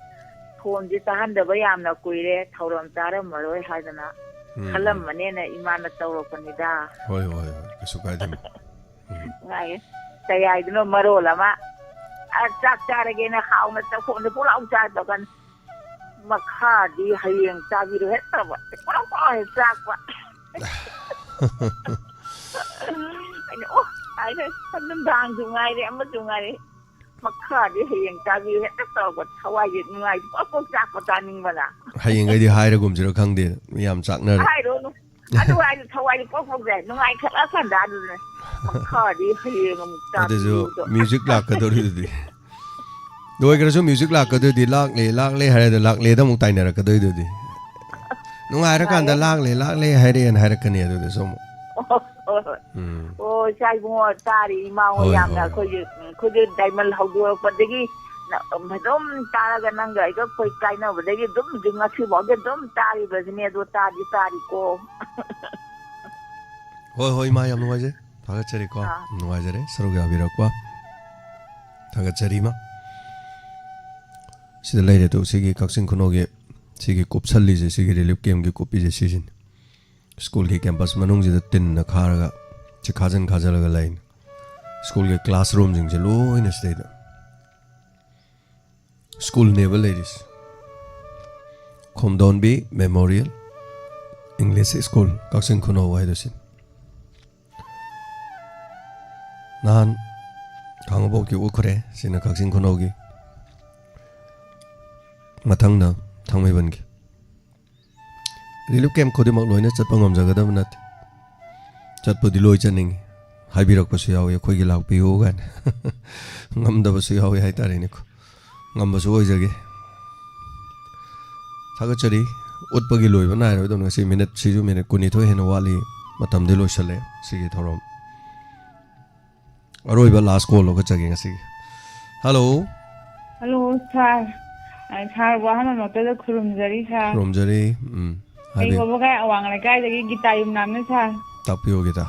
ꯐꯣꯟꯁꯦ ꯇꯥꯍꯟꯗꯕ ꯌꯥꯝꯅ ꯀꯨꯏꯔꯦ, ꯊꯧꯔꯝ ꯇꯥꯔꯝꯃꯔꯣꯏ ꯍꯥꯏꯗꯅ ꯎꯝ, ꯎꯝ꯫ ꯈꯜꯂꯝꯕꯅꯦꯅ ꯏꯃꯥꯅ ꯇꯧꯔꯛꯄꯅꯤꯗ꯫ ꯍꯣꯏ, ꯍꯣꯏ, ꯍꯣꯏ, ꯀꯩꯁꯨ ꯀꯥꯏꯗꯦ꯫ ꯎꯝ꯫ ꯉꯥꯏꯌꯦ꯫ ꯀꯌꯥꯏꯗꯨꯅꯣ ꯃꯔꯣꯜ ꯑꯃ, ꯑ, ꯆꯥꯛ ꯆꯥꯔꯒꯦꯅ ꯍꯥꯎꯅ ꯆꯥꯛꯈꯣꯝꯗ ꯄꯨꯂꯥꯎ ꯆꯥꯗꯕ ꯀꯥꯟꯗ, "ꯃꯈꯥꯗꯤ ꯍꯌꯦꯡ ꯆꯥꯕꯤꯔꯣ" ꯍꯦꯛ ꯇꯧꯕ꯫ ꯄꯨꯂꯥꯎ ꯄꯨꯂꯥꯎ ꯍꯦꯛ ꯆꯥꯛꯄ꯫ ꯑꯩꯅ, "ꯑꯣ," ꯍꯥꯏꯔꯦ, "ꯅꯨꯡꯗꯥꯡꯁꯨ ꯉꯥꯏꯔꯦ, ꯑꯃꯁꯨ ꯉꯥꯏꯔꯦ꯫ ꯃꯈꯥꯗꯤ ꯍꯌꯦꯡ ꯆꯥꯕꯤꯌꯨ" ꯍꯦꯛꯇ ꯇꯧꯔꯛꯄ꯫ ꯊꯋꯥꯏꯁꯦ ꯅꯨꯡꯉꯥꯏ ꯄꯣꯛ ꯄꯣꯛ ꯆꯥꯛꯄ ꯆꯥꯅꯤꯡꯕꯅ꯫ ꯍꯌꯦꯡꯈꯩꯗꯤ ꯍꯥꯏꯔꯒꯨꯝꯁꯤꯔ ꯈꯪꯗꯦ, ꯃꯤ ꯌꯥꯝ ꯆꯥꯛꯅꯔꯦ꯫ ꯍꯥꯏꯔꯨꯅꯨ꯫ ꯑꯗꯨ ꯍꯥꯏꯔꯗꯤ ꯊꯋꯥꯏꯁꯦ ꯄꯣꯛ ꯄꯣꯛ ꯆꯥꯏ꯫ ꯅꯨꯡꯉꯥꯏꯈꯠꯂꯛꯑꯀꯥꯟꯗ ꯑꯗꯨꯅꯦ꯫ ꯃꯈꯥꯗꯤ ꯍꯌꯦꯡ ꯑꯃꯨꯛ ꯑꯗꯨꯁꯨ ꯇꯥꯕꯤꯌꯨꯗꯣ꯫ Music ꯂꯥꯛꯀꯗꯧꯔꯤꯗꯨꯗꯤ꯫ ꯂꯣꯏꯈ꯭ꯔꯁꯨ music ꯂꯥꯛꯀꯗꯣꯏꯗꯤ, "ꯂꯥꯛꯂꯦ, ꯂꯥꯛꯂꯦ" ꯍꯥꯏꯔꯦ, ꯑꯗꯣ "ꯂꯥꯛꯂꯦꯗ" ꯑꯃꯨꯛ ꯇꯥꯏꯅꯔꯛꯀꯗꯣꯏꯗꯨꯗꯤ꯫ ꯅꯨꯡꯉꯥꯏꯔꯀꯥꯟꯗ ꯅꯨꯡꯉꯥꯏꯔꯦ꯫ "ꯂꯥꯛꯂꯦ, ꯂꯥꯛꯂꯦ" ꯍꯥꯏꯔꯛꯑꯦꯅ ꯍꯥꯏꯔꯛꯀꯅꯤ ꯑꯗꯨꯗꯁꯨ ꯑꯃꯨꯛ꯫ ꯍꯣꯏ, ꯍꯣꯏ꯫ ꯎꯝ꯫ ꯑꯣ, ꯏꯆꯥ ꯏꯕꯨꯡꯉꯣ ꯇꯥꯔꯤ ꯏꯃꯥ ꯍꯣꯏ, ꯍꯣꯏ, ꯌꯥꯝꯅ ꯍꯣꯏ꯫ ꯑꯩꯈꯣꯏꯒꯤ, ꯎꯝ, ꯑꯩꯈꯣꯏꯒꯤ diamond ꯍꯧꯗꯣꯔꯛꯄꯗꯒꯤ ꯅ-, ꯑꯗꯨꯝ ꯇꯥꯔꯒ ꯅꯪꯒ ꯑꯩꯒ ꯑꯩꯈꯣꯏ ꯀꯥꯏꯅꯕꯗꯒꯤ ꯑꯗꯨꯝ ꯍꯧꯖꯤꯛ ꯉꯁꯤ ꯐꯥꯎꯗꯤ ꯑꯗꯨꯝ ꯇꯥꯔꯤꯕꯁꯤꯅꯦ, ꯑꯗꯣ ꯇꯥꯗꯤ ꯇꯥꯔꯤꯀꯣ꯫ ꯍꯣꯏ, ꯍꯣꯏ, ꯏꯃꯥ, ꯌꯥꯝ ꯅꯨꯡꯉꯥꯏꯖꯩ꯫ ꯊꯥꯒꯠꯆꯔꯤꯀꯣ꯫ ꯑꯥ꯫ ꯅꯨꯡꯉꯥꯏꯖꯔꯦ ꯁꯔꯨꯛ ꯌꯥꯕꯤꯔꯛꯄ꯫ ꯊꯥꯒꯠꯆꯔꯤ, ꯏꯃꯥ꯫ ꯁꯤꯗ ꯂꯩꯔꯦ ꯇꯨ, ꯁꯤꯒꯤ ꯀꯛꯆꯤꯡ ꯈꯨꯅꯧꯒꯤ, ꯁꯤꯒꯤ ꯀꯨꯞꯁꯜꯂꯤꯁꯦ, ꯁꯤꯒꯤ relief campꯀꯤ ꯀꯨꯞꯄꯤꯁꯦ ꯁꯤꯁꯤꯅꯤ꯫ ꯁ꯭ꯀꯨꯜꯒꯤ campus ꯃꯅꯨꯡꯁꯤꯗ ꯇꯤꯟꯅ ꯈꯥꯔꯒ, ꯁꯤ ꯈꯥꯖꯤꯟ ꯈꯥꯖꯤꯜꯂꯒ ꯂꯩꯅꯤ꯫ ꯁ꯭ꯀꯨꯜꯒꯤ classroomꯁꯤꯡꯁꯦ ꯂꯣꯏꯅ ꯁꯤꯗꯩꯗ꯫ ꯁ꯭ꯀꯨꯜꯅꯦꯕ ꯂꯩꯔꯤꯁꯦ꯫ ꯈꯣꯝꯗꯣꯟꯕꯤ Memorial English School, ꯀꯛꯆꯤꯡ ꯈꯨꯅꯧ ꯍꯥꯏꯗꯣ ꯁꯤꯅꯤ꯫ ꯅꯍꯥꯟ ꯈꯥꯉꯕꯣꯛꯀꯤ ꯎꯠꯈ꯭ꯔꯦ, ꯁꯤꯅ ꯀꯛꯆꯤꯡ ꯈꯨꯅꯧꯒꯤ꯫ ꯃꯊꯪꯅ ꯊꯥꯡꯃꯩꯕꯟꯒꯤ꯫ Relief camp ꯈꯨꯗꯤꯡꯃꯛ ꯂꯣꯏꯅ ꯆꯠꯄ ꯉꯝꯖꯒꯗꯕ ꯅꯠꯇꯦ꯫ ꯆꯠꯄꯨꯗꯤ ꯂꯣꯏ ꯆꯠꯅꯤꯡꯉꯤ꯫ ꯍꯥꯏꯕꯤꯔꯛꯄꯁꯨ ꯌꯥꯎꯏ, "ꯑꯩꯈꯣꯏꯒꯤ ꯂꯥꯛꯄꯤꯌꯨ" ꯀꯥꯏꯅ꯫ ꯉꯝꯗꯕꯁꯨ ꯌꯥꯎꯏ ꯍꯥꯏꯇꯥꯔꯦꯅꯦꯀꯣ꯫ ꯉꯝꯕꯁꯨ ꯑꯣꯏꯖꯒꯦ꯫ ꯊꯥꯒꯠꯆꯔꯤ꯫ ꯎꯠꯄꯒꯤ ꯂꯣꯏꯕ ꯅꯥꯏꯔꯣꯏꯗꯧꯅꯤ꯫ ꯉꯁꯤ minute, ꯁꯤꯁꯨ minute ꯀꯨꯟꯅꯤꯊꯣꯏ ꯍꯦꯟꯅ ꯋꯥꯠꯂꯤ꯫ ꯃꯇꯝꯗꯤ ꯂꯣꯏꯁꯜꯂꯦ ꯁꯤꯒꯤ ꯊꯧꯔꯝ꯫ ꯑꯔꯣꯏꯕ last call ꯂꯧꯈꯠꯆꯒꯦ ꯉꯁꯤꯒꯤ꯫ Hello꯫ Hello, sir꯫ ꯑ, sirꯕꯨ ꯑꯍꯥꯟꯕ ꯃꯛꯇꯗ ꯈꯨꯔꯨꯝꯖꯔꯤ, sir꯫ ꯈꯨꯔꯨꯝꯖꯔꯤ꯫ ꯎꯝ, ꯑꯩ ꯍꯥꯏꯕꯤꯌꯨ꯫ ꯋꯥꯕꯒꯥꯏ ꯑꯋꯥꯡ ꯂꯩꯀꯥꯏꯗꯒꯤ ꯒꯤꯇꯥ ꯌꯨꯝꯅꯥꯝꯅꯦ, sir꯫ ꯇꯥꯛꯄꯤꯌꯨ, ꯒꯤꯇꯥ꯫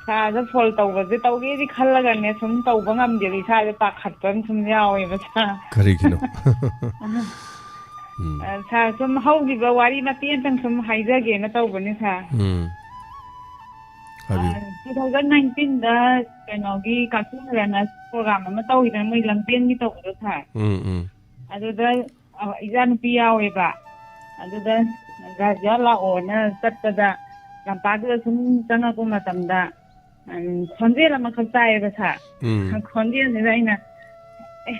Sirꯗ phone ꯇꯧꯕꯁꯦ ꯇꯧꯒꯦꯗꯤ ꯈꯜꯂꯒꯅꯦ, ꯁꯨꯝ ꯇꯧꯕ ꯉꯝꯗꯦꯕ, ꯏꯁꯥꯁꯦ ꯄꯥꯈꯠꯄ ꯑꯃ ꯁꯨꯝ ꯌꯥꯎꯋꯦꯕ, sir꯫ ꯀꯔꯤꯒꯤꯅꯣ? ꯎꯝ꯫ ꯑ, sir, ꯁꯨꯝ ꯍꯧꯈꯤꯕ ꯋꯥꯔꯤ ꯃꯇꯦꯛ ꯑꯃꯇꯪ ꯁꯨꯝ ꯍꯥꯏꯖꯒꯦꯅ ꯇꯧꯕꯅꯦ, sir꯫ ꯎꯝ꯫ ꯍꯥꯏꯕꯤꯌꯨ꯫ ꯑ, two thousand nineteenꯗ ꯀꯩꯅꯣꯒꯤ ꯀꯛꯆꯤꯡ runners program ꯑꯃ ꯇꯧꯈꯤꯗꯅ, ꯃꯣꯏ ꯂꯝꯖꯦꯟꯒꯤ ꯇꯧꯕꯗꯣ, sir꯫ ꯎꯝ, ꯎꯝ꯫ ꯑꯗꯨꯗ, ꯑ, ꯏꯆꯥꯅꯨꯄꯤ ꯌꯥꯎꯋꯦꯕ꯫ ꯑꯗꯨꯗ ꯒꯥꯔꯖꯤꯌꯥ ꯂꯥꯛꯑꯣꯅ ꯆꯠꯄꯗ, ꯂꯝꯄꯥꯛꯇꯨꯗ ꯁꯨꯝ ꯆꯪꯉꯛꯄ ꯃꯇꯝꯗ, ꯎꯝ, ꯈꯣꯟꯖꯦꯜ ꯑꯃꯈꯛ ꯇꯥꯏꯌꯦꯕ, sir꯫ ꯎꯝ꯫ ꯈꯣꯟꯖꯦꯜꯁꯤꯗ ꯑꯩꯅ, "ꯑꯦ,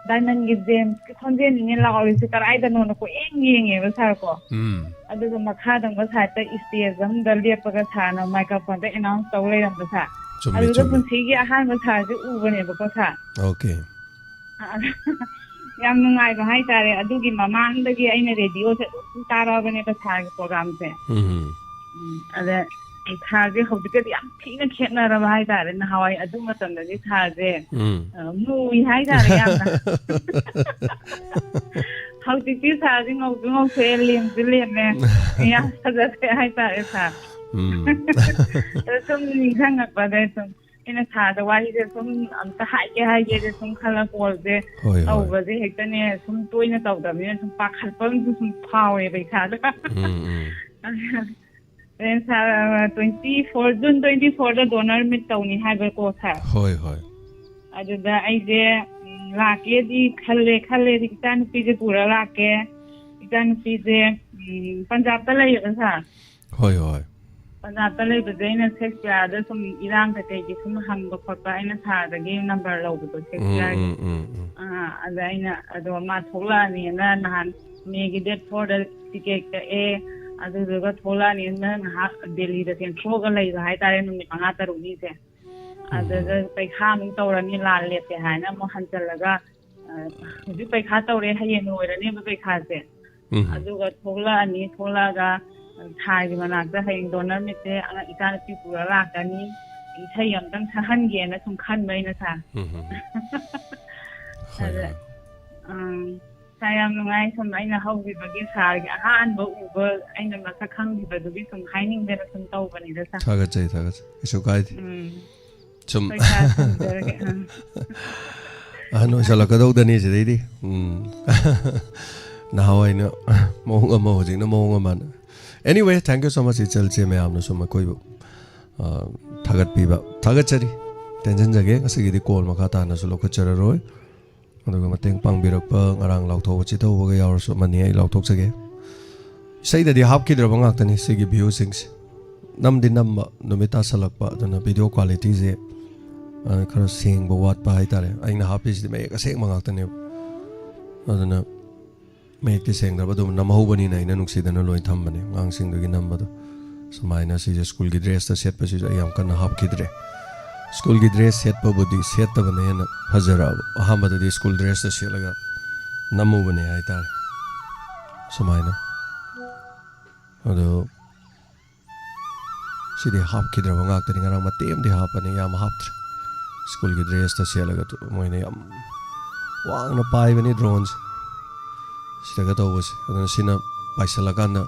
Diamondꯒꯤ Jamesꯀꯤ ꯈꯣꯟꯖꯦꯜꯅꯤꯅꯦ ꯂꯥꯎꯔꯤꯁꯦ, ꯀꯗꯥꯏꯗꯅꯣꯅ?" ꯀꯣꯏꯌꯦꯡ ꯌꯦꯡꯉꯦꯕ, sir ꯀꯣ꯫ ꯎꯝ꯫ ꯑꯗꯨꯒ ꯃꯈꯥꯗ ꯑꯃꯨꯛ side stage ꯑꯃꯗ ꯂꯦꯞꯄꯒ sirꯅ microphoneꯗ announce ꯇꯧ ꯂꯩꯔꯝꯕ, sir꯫ ꯆꯨꯝꯃꯤ, ꯑꯗꯨꯗ ꯆꯨꯝꯃꯤ. ꯄꯨꯟꯁꯤꯒꯤ ꯑꯍꯥꯟꯕ ꯁꯥꯔꯁꯦ ꯎꯕꯅꯦꯕꯀꯣ, ꯁꯥꯔ꯫ ꯑꯣꯀꯦ. ꯌꯥꯝ ꯅꯨꯡꯉꯥꯏꯕ ꯍꯥꯏꯇꯥꯔꯦ꯫ ꯑꯗꯨꯒꯤ ꯃꯃꯥꯡꯗꯒꯤ ꯑꯩꯅ ꯔꯦꯗꯤꯑꯣꯁꯦ ꯑꯗꯨꯝ ꯇꯥꯔꯛꯑꯕꯅꯦꯕ ꯁꯥꯔꯒꯤ ꯄ꯭ꯔꯣꯒꯥꯝꯁꯦ꯫ ꯎꯝ. ꯎꯝ, ꯑꯗ ꯁꯥꯔꯁꯦ ꯍꯧꯖꯤꯛꯀꯗꯤ ꯌꯥꯝ ꯊꯤꯅ ꯈꯦꯠꯅꯔꯕ ꯍꯥꯏꯇꯥꯔꯦ꯫ ꯅꯍꯥꯟꯋꯥꯏ ꯑꯗꯨ ꯃꯇꯝꯗꯗꯤ ꯁꯥꯔꯁꯦ ꯎꯝ. ꯑ, ꯃꯨꯏ ꯍꯥꯏꯇꯥꯔꯦ ꯌꯥꯝꯅ꯫ ꯍꯧꯖꯤꯛꯇꯤ ꯁꯥꯔꯁꯦ ꯉꯧꯁꯨ ꯉꯧꯊꯣꯛꯑꯦ, ꯂꯦꯝꯁꯨ ꯂꯦꯝꯃꯦ, ꯌꯥꯝ ꯐꯖꯈ꯭ꯔꯦ ꯍꯥꯏꯇꯥꯔꯦ ꯁꯥꯔ꯫ ꯎꯝ. ꯑꯗ ꯁꯨꯝ ꯅꯤꯡꯁꯤꯡꯉꯛꯄꯗ ꯁꯨꯝ ꯑꯩꯅ ꯁꯥꯔꯗ ꯋꯥꯔꯤꯁꯦ ꯁꯨꯝ ꯑꯝꯇ ꯍꯥꯏꯒꯦ ꯍꯥꯏꯒꯦꯁꯦ ꯁꯨꯝ ꯈꯜꯂ ꯀꯣꯜꯁꯦ ꯍꯣꯏ, ꯍꯣꯏ. ꯇꯧꯕꯁꯦ ꯍꯦꯛꯇꯅꯦ ꯁꯨꯝ ꯇꯣꯏꯅ ꯇꯧꯗꯕꯅꯤꯅ ꯁꯨꯝ ꯄꯥꯈꯠꯄ ꯑꯃꯁꯨ ꯁꯨꯝ ꯐꯥꯎꯋꯦꯕ ꯏꯁꯥꯗ꯫ ꯎꯝ, ꯎꯝ. ꯑꯗꯨꯅ ꯁꯥꯔ, ꯇ꯭ꯋꯦꯟꯇꯤ ꯐꯣꯔ, ꯖꯨꯟ ꯇ꯭ꯋꯦꯟꯇꯤ ꯐꯣꯔꯗ ꯗꯣꯅꯔ ꯃꯤꯠ ꯇꯧꯅꯤ ꯍꯥꯏꯕꯀꯣ ꯁꯥꯔ꯫ ꯍꯣꯏ, ꯍꯣꯏ. ꯑꯗꯨꯗ ꯑꯩꯁꯦ ꯎꯝ, ꯂꯥꯛꯀꯦꯗꯤ ꯈꯜꯂꯦ ꯈꯜꯂꯦꯗꯤ ꯏꯆꯥꯅꯨꯄꯤꯁꯦ ꯄꯨꯔ ꯂꯥꯛꯀꯦ꯫ ꯏꯆꯥꯅꯨꯄꯤꯁꯦ ꯎꯝ, ꯄꯟꯖꯥꯕꯇ ꯂꯩꯌꯦꯕ ꯁꯥꯔ꯫ ꯍꯣꯏ, ꯍꯣꯏ. ꯄꯟꯖꯥꯕꯇ ꯂꯩꯕꯁꯦ ꯑꯩꯅ ꯁꯦꯛꯁꯄꯤꯌꯥꯗ ꯁꯨꯝ ꯏꯔꯥꯡ ꯀꯩꯀꯩꯒꯤ ꯁꯨꯝ ꯍꯪꯕ ꯈꯣꯠꯄ ꯑꯩꯅ ꯁꯥꯔꯗꯒꯤ ꯅꯝꯕꯔ ꯂꯧꯕꯗꯣ ꯎꯝ, ꯁꯦꯛꯁꯄꯤꯌꯥꯒꯤ꯫ ꯎꯝ, ꯎꯝ, ꯎꯝ. ꯑꯥ, ꯑꯗ ꯑꯩꯅ ꯑꯗꯣ ꯃꯥ ꯊꯣꯛꯂꯛꯑꯅꯤꯅ ꯅꯍꯥꯟ ꯃꯦꯒꯤ ꯗꯦꯠ ꯐꯣꯔꯗ ꯇꯤꯀꯦꯠ ꯀꯛꯑꯦ꯫ ꯑꯗꯨꯗꯨꯒ ꯊꯣꯛꯂꯛꯑꯅꯤꯅ ꯉꯥꯏꯍꯥꯛ ꯗꯦꯜꯂꯤꯗ ꯆꯦꯟꯊꯣꯛꯑꯒ ꯂꯩꯕ ꯍꯥꯏꯇꯥꯔꯦ, ꯅꯨꯃꯤꯠ ꯃꯉꯥ ꯇꯔꯨꯛꯅꯤꯁꯦ꯫ ꯑꯗꯨꯗ ꯄꯩꯈꯥ ꯑꯃꯨꯛ ꯇꯧꯔꯅꯤ, ꯂꯥꯟ ꯂꯦꯞꯄꯦ ꯍꯥꯏꯅ ꯑꯃꯨꯛ ꯍꯟꯖꯜꯂꯒ, ꯑ, ꯍꯧꯖꯤꯛ ꯄꯩꯈꯥ ꯇꯧꯔꯦ, ꯍꯌꯦꯡ ꯂꯣꯏꯔꯅꯦꯕ ꯄꯩꯈꯥꯁꯦ꯫ ꯎꯝ. ꯑꯗꯨꯒ ꯊꯣꯛꯂꯛꯑꯅꯤ, ꯊꯣꯛꯂꯛꯑꯒ, ꯑ, ꯁꯥꯔꯒꯤ ꯃꯅꯥꯛꯇ ꯍꯌꯦꯡ ꯗꯣꯅꯔ ꯃꯤꯠꯁꯦ ꯑꯉꯥꯡ ꯏꯆꯥꯅꯨꯄꯤ ꯄꯨꯔ ꯂꯥꯛꯀꯅꯤ꯫ ꯏꯁꯩ ꯑꯝꯇꯪ ꯁꯛꯍꯟꯒꯦꯅ ꯁꯨꯝ ꯈꯟꯕ ꯑꯩꯅ ꯁꯥꯔ꯫ ꯎꯝ, ꯎꯝ. ꯍꯣꯏ, ꯑꯗ, ꯍꯣꯏ. ꯎꯝ, ꯁꯥꯔ, ꯌꯥꯝ ꯅꯨꯡꯉꯥꯏ ꯁꯨꯝ ꯑꯩꯅ ꯍꯧꯈꯤꯕꯒꯤ ꯁꯥꯔꯒꯤ ꯑꯍꯥꯟꯕ ꯎꯕ ꯑꯩꯅ ꯃꯁꯛ ꯈꯪꯈꯤꯕꯗꯨꯒꯤ ꯁꯨꯝ ꯍꯥꯏꯅꯤꯡꯗꯅ ꯁꯨꯝ ꯇꯧꯕꯅꯤꯗ ꯁꯥꯔ꯫ ꯊꯥꯒꯠꯆꯩ, ꯊꯥꯒꯠꯆꯩ. ꯀꯩꯁꯨ ꯀꯥꯏꯗꯦ. ꯎꯝ, ꯁꯨꯝ ꯄꯩꯁꯥ ꯊꯝꯖꯔꯒꯦ꯫ ꯑꯥ꯫ ꯑꯍꯟ ꯑꯣꯏꯁꯜꯂꯛꯀꯗꯧꯗꯅꯤ ꯁꯤꯗꯩꯗꯤ. ꯎꯝ. ꯅꯍꯥꯟꯋꯥꯏꯅ ꯃꯑꯣꯡ ꯑꯃ, ꯍꯧꯖꯤꯛꯅ ꯃꯑꯣꯡ ꯑꯃ. Anyway, thank you so much, ꯏꯆꯜ ꯏꯆꯦ ꯃꯌꯥꯝꯅ ꯁꯨꯝ ꯑꯩꯈꯣꯏꯕꯨ, ꯑ, ꯊꯥꯒꯠꯄꯤꯕ ꯊꯥꯒꯠꯆꯔꯤ. ꯇꯦꯟꯁꯤꯟꯖꯒꯦ. ꯉꯁꯤꯒꯤꯗꯤ ꯀꯣꯜ ꯃꯈꯥ ꯇꯥꯅꯁꯨ ꯂꯧꯈꯠꯆꯔꯔꯣꯏ. ꯑꯗꯨꯒ ꯃꯇꯦꯡ ꯄꯥꯡꯕꯤꯔꯛꯄ, ꯉꯔꯥꯡ ꯂꯥꯎꯊꯣꯛꯄ ꯆꯤꯊꯍꯧꯕꯒ ꯌꯥꯎꯔꯁꯨ ꯑꯃꯅꯤ ꯑꯩ ꯂꯥꯎꯊꯣꯛꯆꯒꯦ. ꯏꯁꯩꯗꯗꯤ ꯍꯥꯞꯈꯤꯗ꯭ꯔꯕ ꯉꯥꯛꯇꯅꯤ ꯁꯤꯒꯤ ꯚ꯭ꯌꯨꯁꯤꯡꯁꯦ. ꯅꯝꯗꯤ ꯅꯝꯕ, ꯅꯨꯃꯤꯠ ꯇꯥꯁꯜꯂꯛꯄ, ꯑꯗꯨꯅ ꯚꯤꯗꯤꯑꯣ ꯀ꯭ꯋꯥꯂꯤꯇꯤꯁꯦ, ꯑ, ꯈꯔ ꯁꯦꯡꯕ ꯋꯥꯠꯄ ꯍꯥꯏꯇꯥꯔꯦ. ꯑꯩꯅ ꯍꯥꯞꯄꯤꯁꯤꯗꯤ ꯃꯌꯦꯛ ꯑꯁꯦꯡꯕ ꯉꯥꯛꯇꯅꯦꯕ. ꯑꯗꯨꯅ ꯃꯌꯦꯛꯇꯤ ꯁꯦꯡꯗ꯭ꯔꯕ, ꯑꯗꯨꯝ ꯅꯝꯍꯧꯕꯅꯤꯅ ꯑꯩꯅ ꯅꯨꯡꯁꯤꯗꯅ ꯂꯣꯏ ꯊꯝꯕꯅꯦ, ꯑꯉꯥꯡꯁꯤꯡꯗꯨꯒꯤ ꯅꯝꯕꯗꯣ. ꯁꯨꯃꯥꯏꯅ ꯁꯤꯁꯦ ꯁ꯭ꯀꯨꯜꯒꯤ ꯗ꯭ꯔꯦꯁꯇ ꯁꯦꯠꯄꯁꯤꯁꯨ ꯑꯩ ꯌꯥꯝ ꯀꯟꯅ ꯍꯥꯞꯈꯤꯗ꯭ꯔꯦ. ꯁ꯭ꯀꯨꯜꯒꯤ ꯗ꯭ꯔꯦꯁ ꯁꯦꯠꯄꯕꯨꯗꯤ ꯁꯦꯠꯇꯕꯅ ꯍꯦꯟꯅ ꯐꯖꯔꯛꯑꯕ꯫ ꯑꯍꯥꯟꯕꯗꯗꯤ ꯁ꯭ꯀꯨꯜ ꯗ꯭ꯔꯦꯁꯇ ꯁꯦꯠꯂꯒ ꯅꯝꯃꯨꯕꯅꯦ ꯍꯥꯏꯇꯥꯔꯦ, ꯁꯨꯃꯥꯏꯅ꯫ ꯑꯗꯣ ꯁꯤꯗꯤ ꯍꯥꯞꯈꯤꯗ꯭ꯔꯕ ꯉꯥꯛꯇꯅꯤ꯫ ꯉꯔꯥꯡ ꯃꯇꯦꯛ ꯑꯃꯗꯤ ꯍꯥꯞꯄꯅꯤ, ꯌꯥꯝ ꯍꯥꯞꯇ꯭ꯔꯦ꯫ ꯁ꯭ꯀꯨꯜꯒꯤ ꯗ꯭ꯔꯦꯁꯇ ꯁꯦꯠꯂꯒ ꯇꯨ-, ꯃꯣꯏꯅ ꯌꯥꯝ ꯋꯥꯡꯅ ꯄꯥꯏꯕꯅꯤ ꯗ꯭ꯔꯣꯟꯁꯦ, ꯁꯤꯗꯒ ꯇꯧꯕꯁꯦ꯫ ꯑꯗꯨꯅ ꯁꯤꯅ ꯄꯥꯏꯁꯜꯂꯀꯥꯟꯗ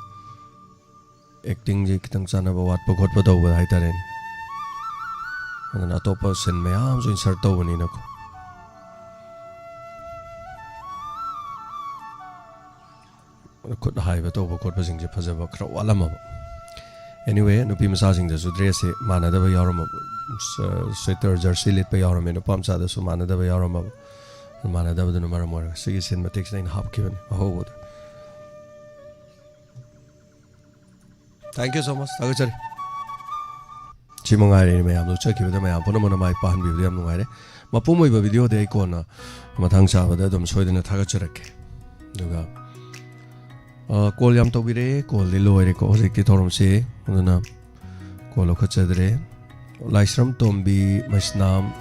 ꯑꯦꯛꯇꯤꯡꯁꯦ ꯈꯤꯇꯪ ꯆꯥꯟꯅꯕ ꯋꯥꯠꯄ ꯈꯣꯠꯄ ꯇꯧꯕ ꯍꯥꯏꯇꯥꯔꯦꯅꯦ꯫ ꯑꯗꯨꯅ ꯑꯇꯣꯞꯄ ꯁꯤꯟ ꯃꯌꯥꯝꯁꯨ ꯏꯟꯁꯔꯠ ꯇꯧꯕꯅꯤꯅꯀꯣ꯫ ꯈꯨꯠ ꯍꯥꯏꯕ ꯇꯧꯕ ꯈꯣꯠꯄꯁꯤꯡꯁꯦ ꯐꯖꯕ ꯈꯔ ꯋꯥꯠꯂꯝꯃꯕ꯫ Anyway, ꯅꯨꯄꯤ ꯃꯆꯥꯁꯤꯡꯗꯁꯨ ꯗ꯭ꯔꯦꯁꯁꯦ ꯃꯥꯟꯅꯗꯕ ꯌꯥꯎꯔꯝꯃꯕ꯫ ꯁ-, ꯁ꯭ꯋꯦꯇꯔ, ꯖꯔꯁꯤ ꯂꯤꯠꯄ ꯌꯥꯎꯔꯝꯃꯦ, ꯅꯨꯄꯥ ꯃꯆꯥꯗꯁꯨ ꯃꯥꯟꯅꯗꯕ ꯌꯥꯎꯔꯝꯃꯕ꯫ ꯃꯥꯟꯅꯗꯕꯗꯨꯅ ꯃꯔꯝ ꯑꯣꯏꯔꯒ ꯁꯤꯒꯤ ꯁꯤꯟ ꯃꯇꯦꯛꯁꯤꯗ ꯑꯩꯅ ꯍꯥꯞꯈꯤꯕꯅꯤ ꯑꯍꯧꯕꯗ꯫ Thank you so much. ꯊꯥꯒꯠꯆꯔꯤ꯫ ꯁꯤ ꯃꯉꯥꯏꯔꯦ, ꯃꯌꯥꯝꯗꯣ ꯆꯠꯈꯤꯕꯗ ꯃꯌꯥꯝ ꯄꯨꯝꯅꯃꯛꯅ ꯃꯥꯏ ꯄꯥꯛꯍꯟꯕꯤꯕꯗ ꯌꯥꯝ ꯅꯨꯡꯉꯥꯏꯔꯦ꯫ ꯃꯄꯨꯝ ꯑꯣꯏꯕ ꯚꯤꯗꯤꯑꯣꯗꯤ ꯑꯩ ꯀꯣꯟꯅ ꯃꯊꯪ ꯆꯥꯕꯗ ꯑꯗꯨꯝ ꯁꯣꯏꯗꯅ ꯊꯥꯒꯠꯆꯔꯛꯀꯦ꯫ ꯑꯗꯨꯒ, ꯑ, ꯀꯣꯜ ꯌꯥꯝ ꯇꯧꯕꯤꯔꯛꯑꯦ꯫ ꯀꯣꯜꯗꯤ ꯂꯣꯏꯔꯦꯀꯣ ꯍꯧꯖꯤꯛꯇꯤ ꯊꯧꯔꯝꯁꯤ꯫ ꯑꯗꯨꯅ ꯀꯣꯜ ꯂꯧꯈꯠꯆꯗ꯭ꯔꯦ꯫ ꯂꯥꯏꯁ꯭ꯔꯝ ꯇꯣꯝꯕꯤ, ꯃꯩꯁꯅꯥꯝ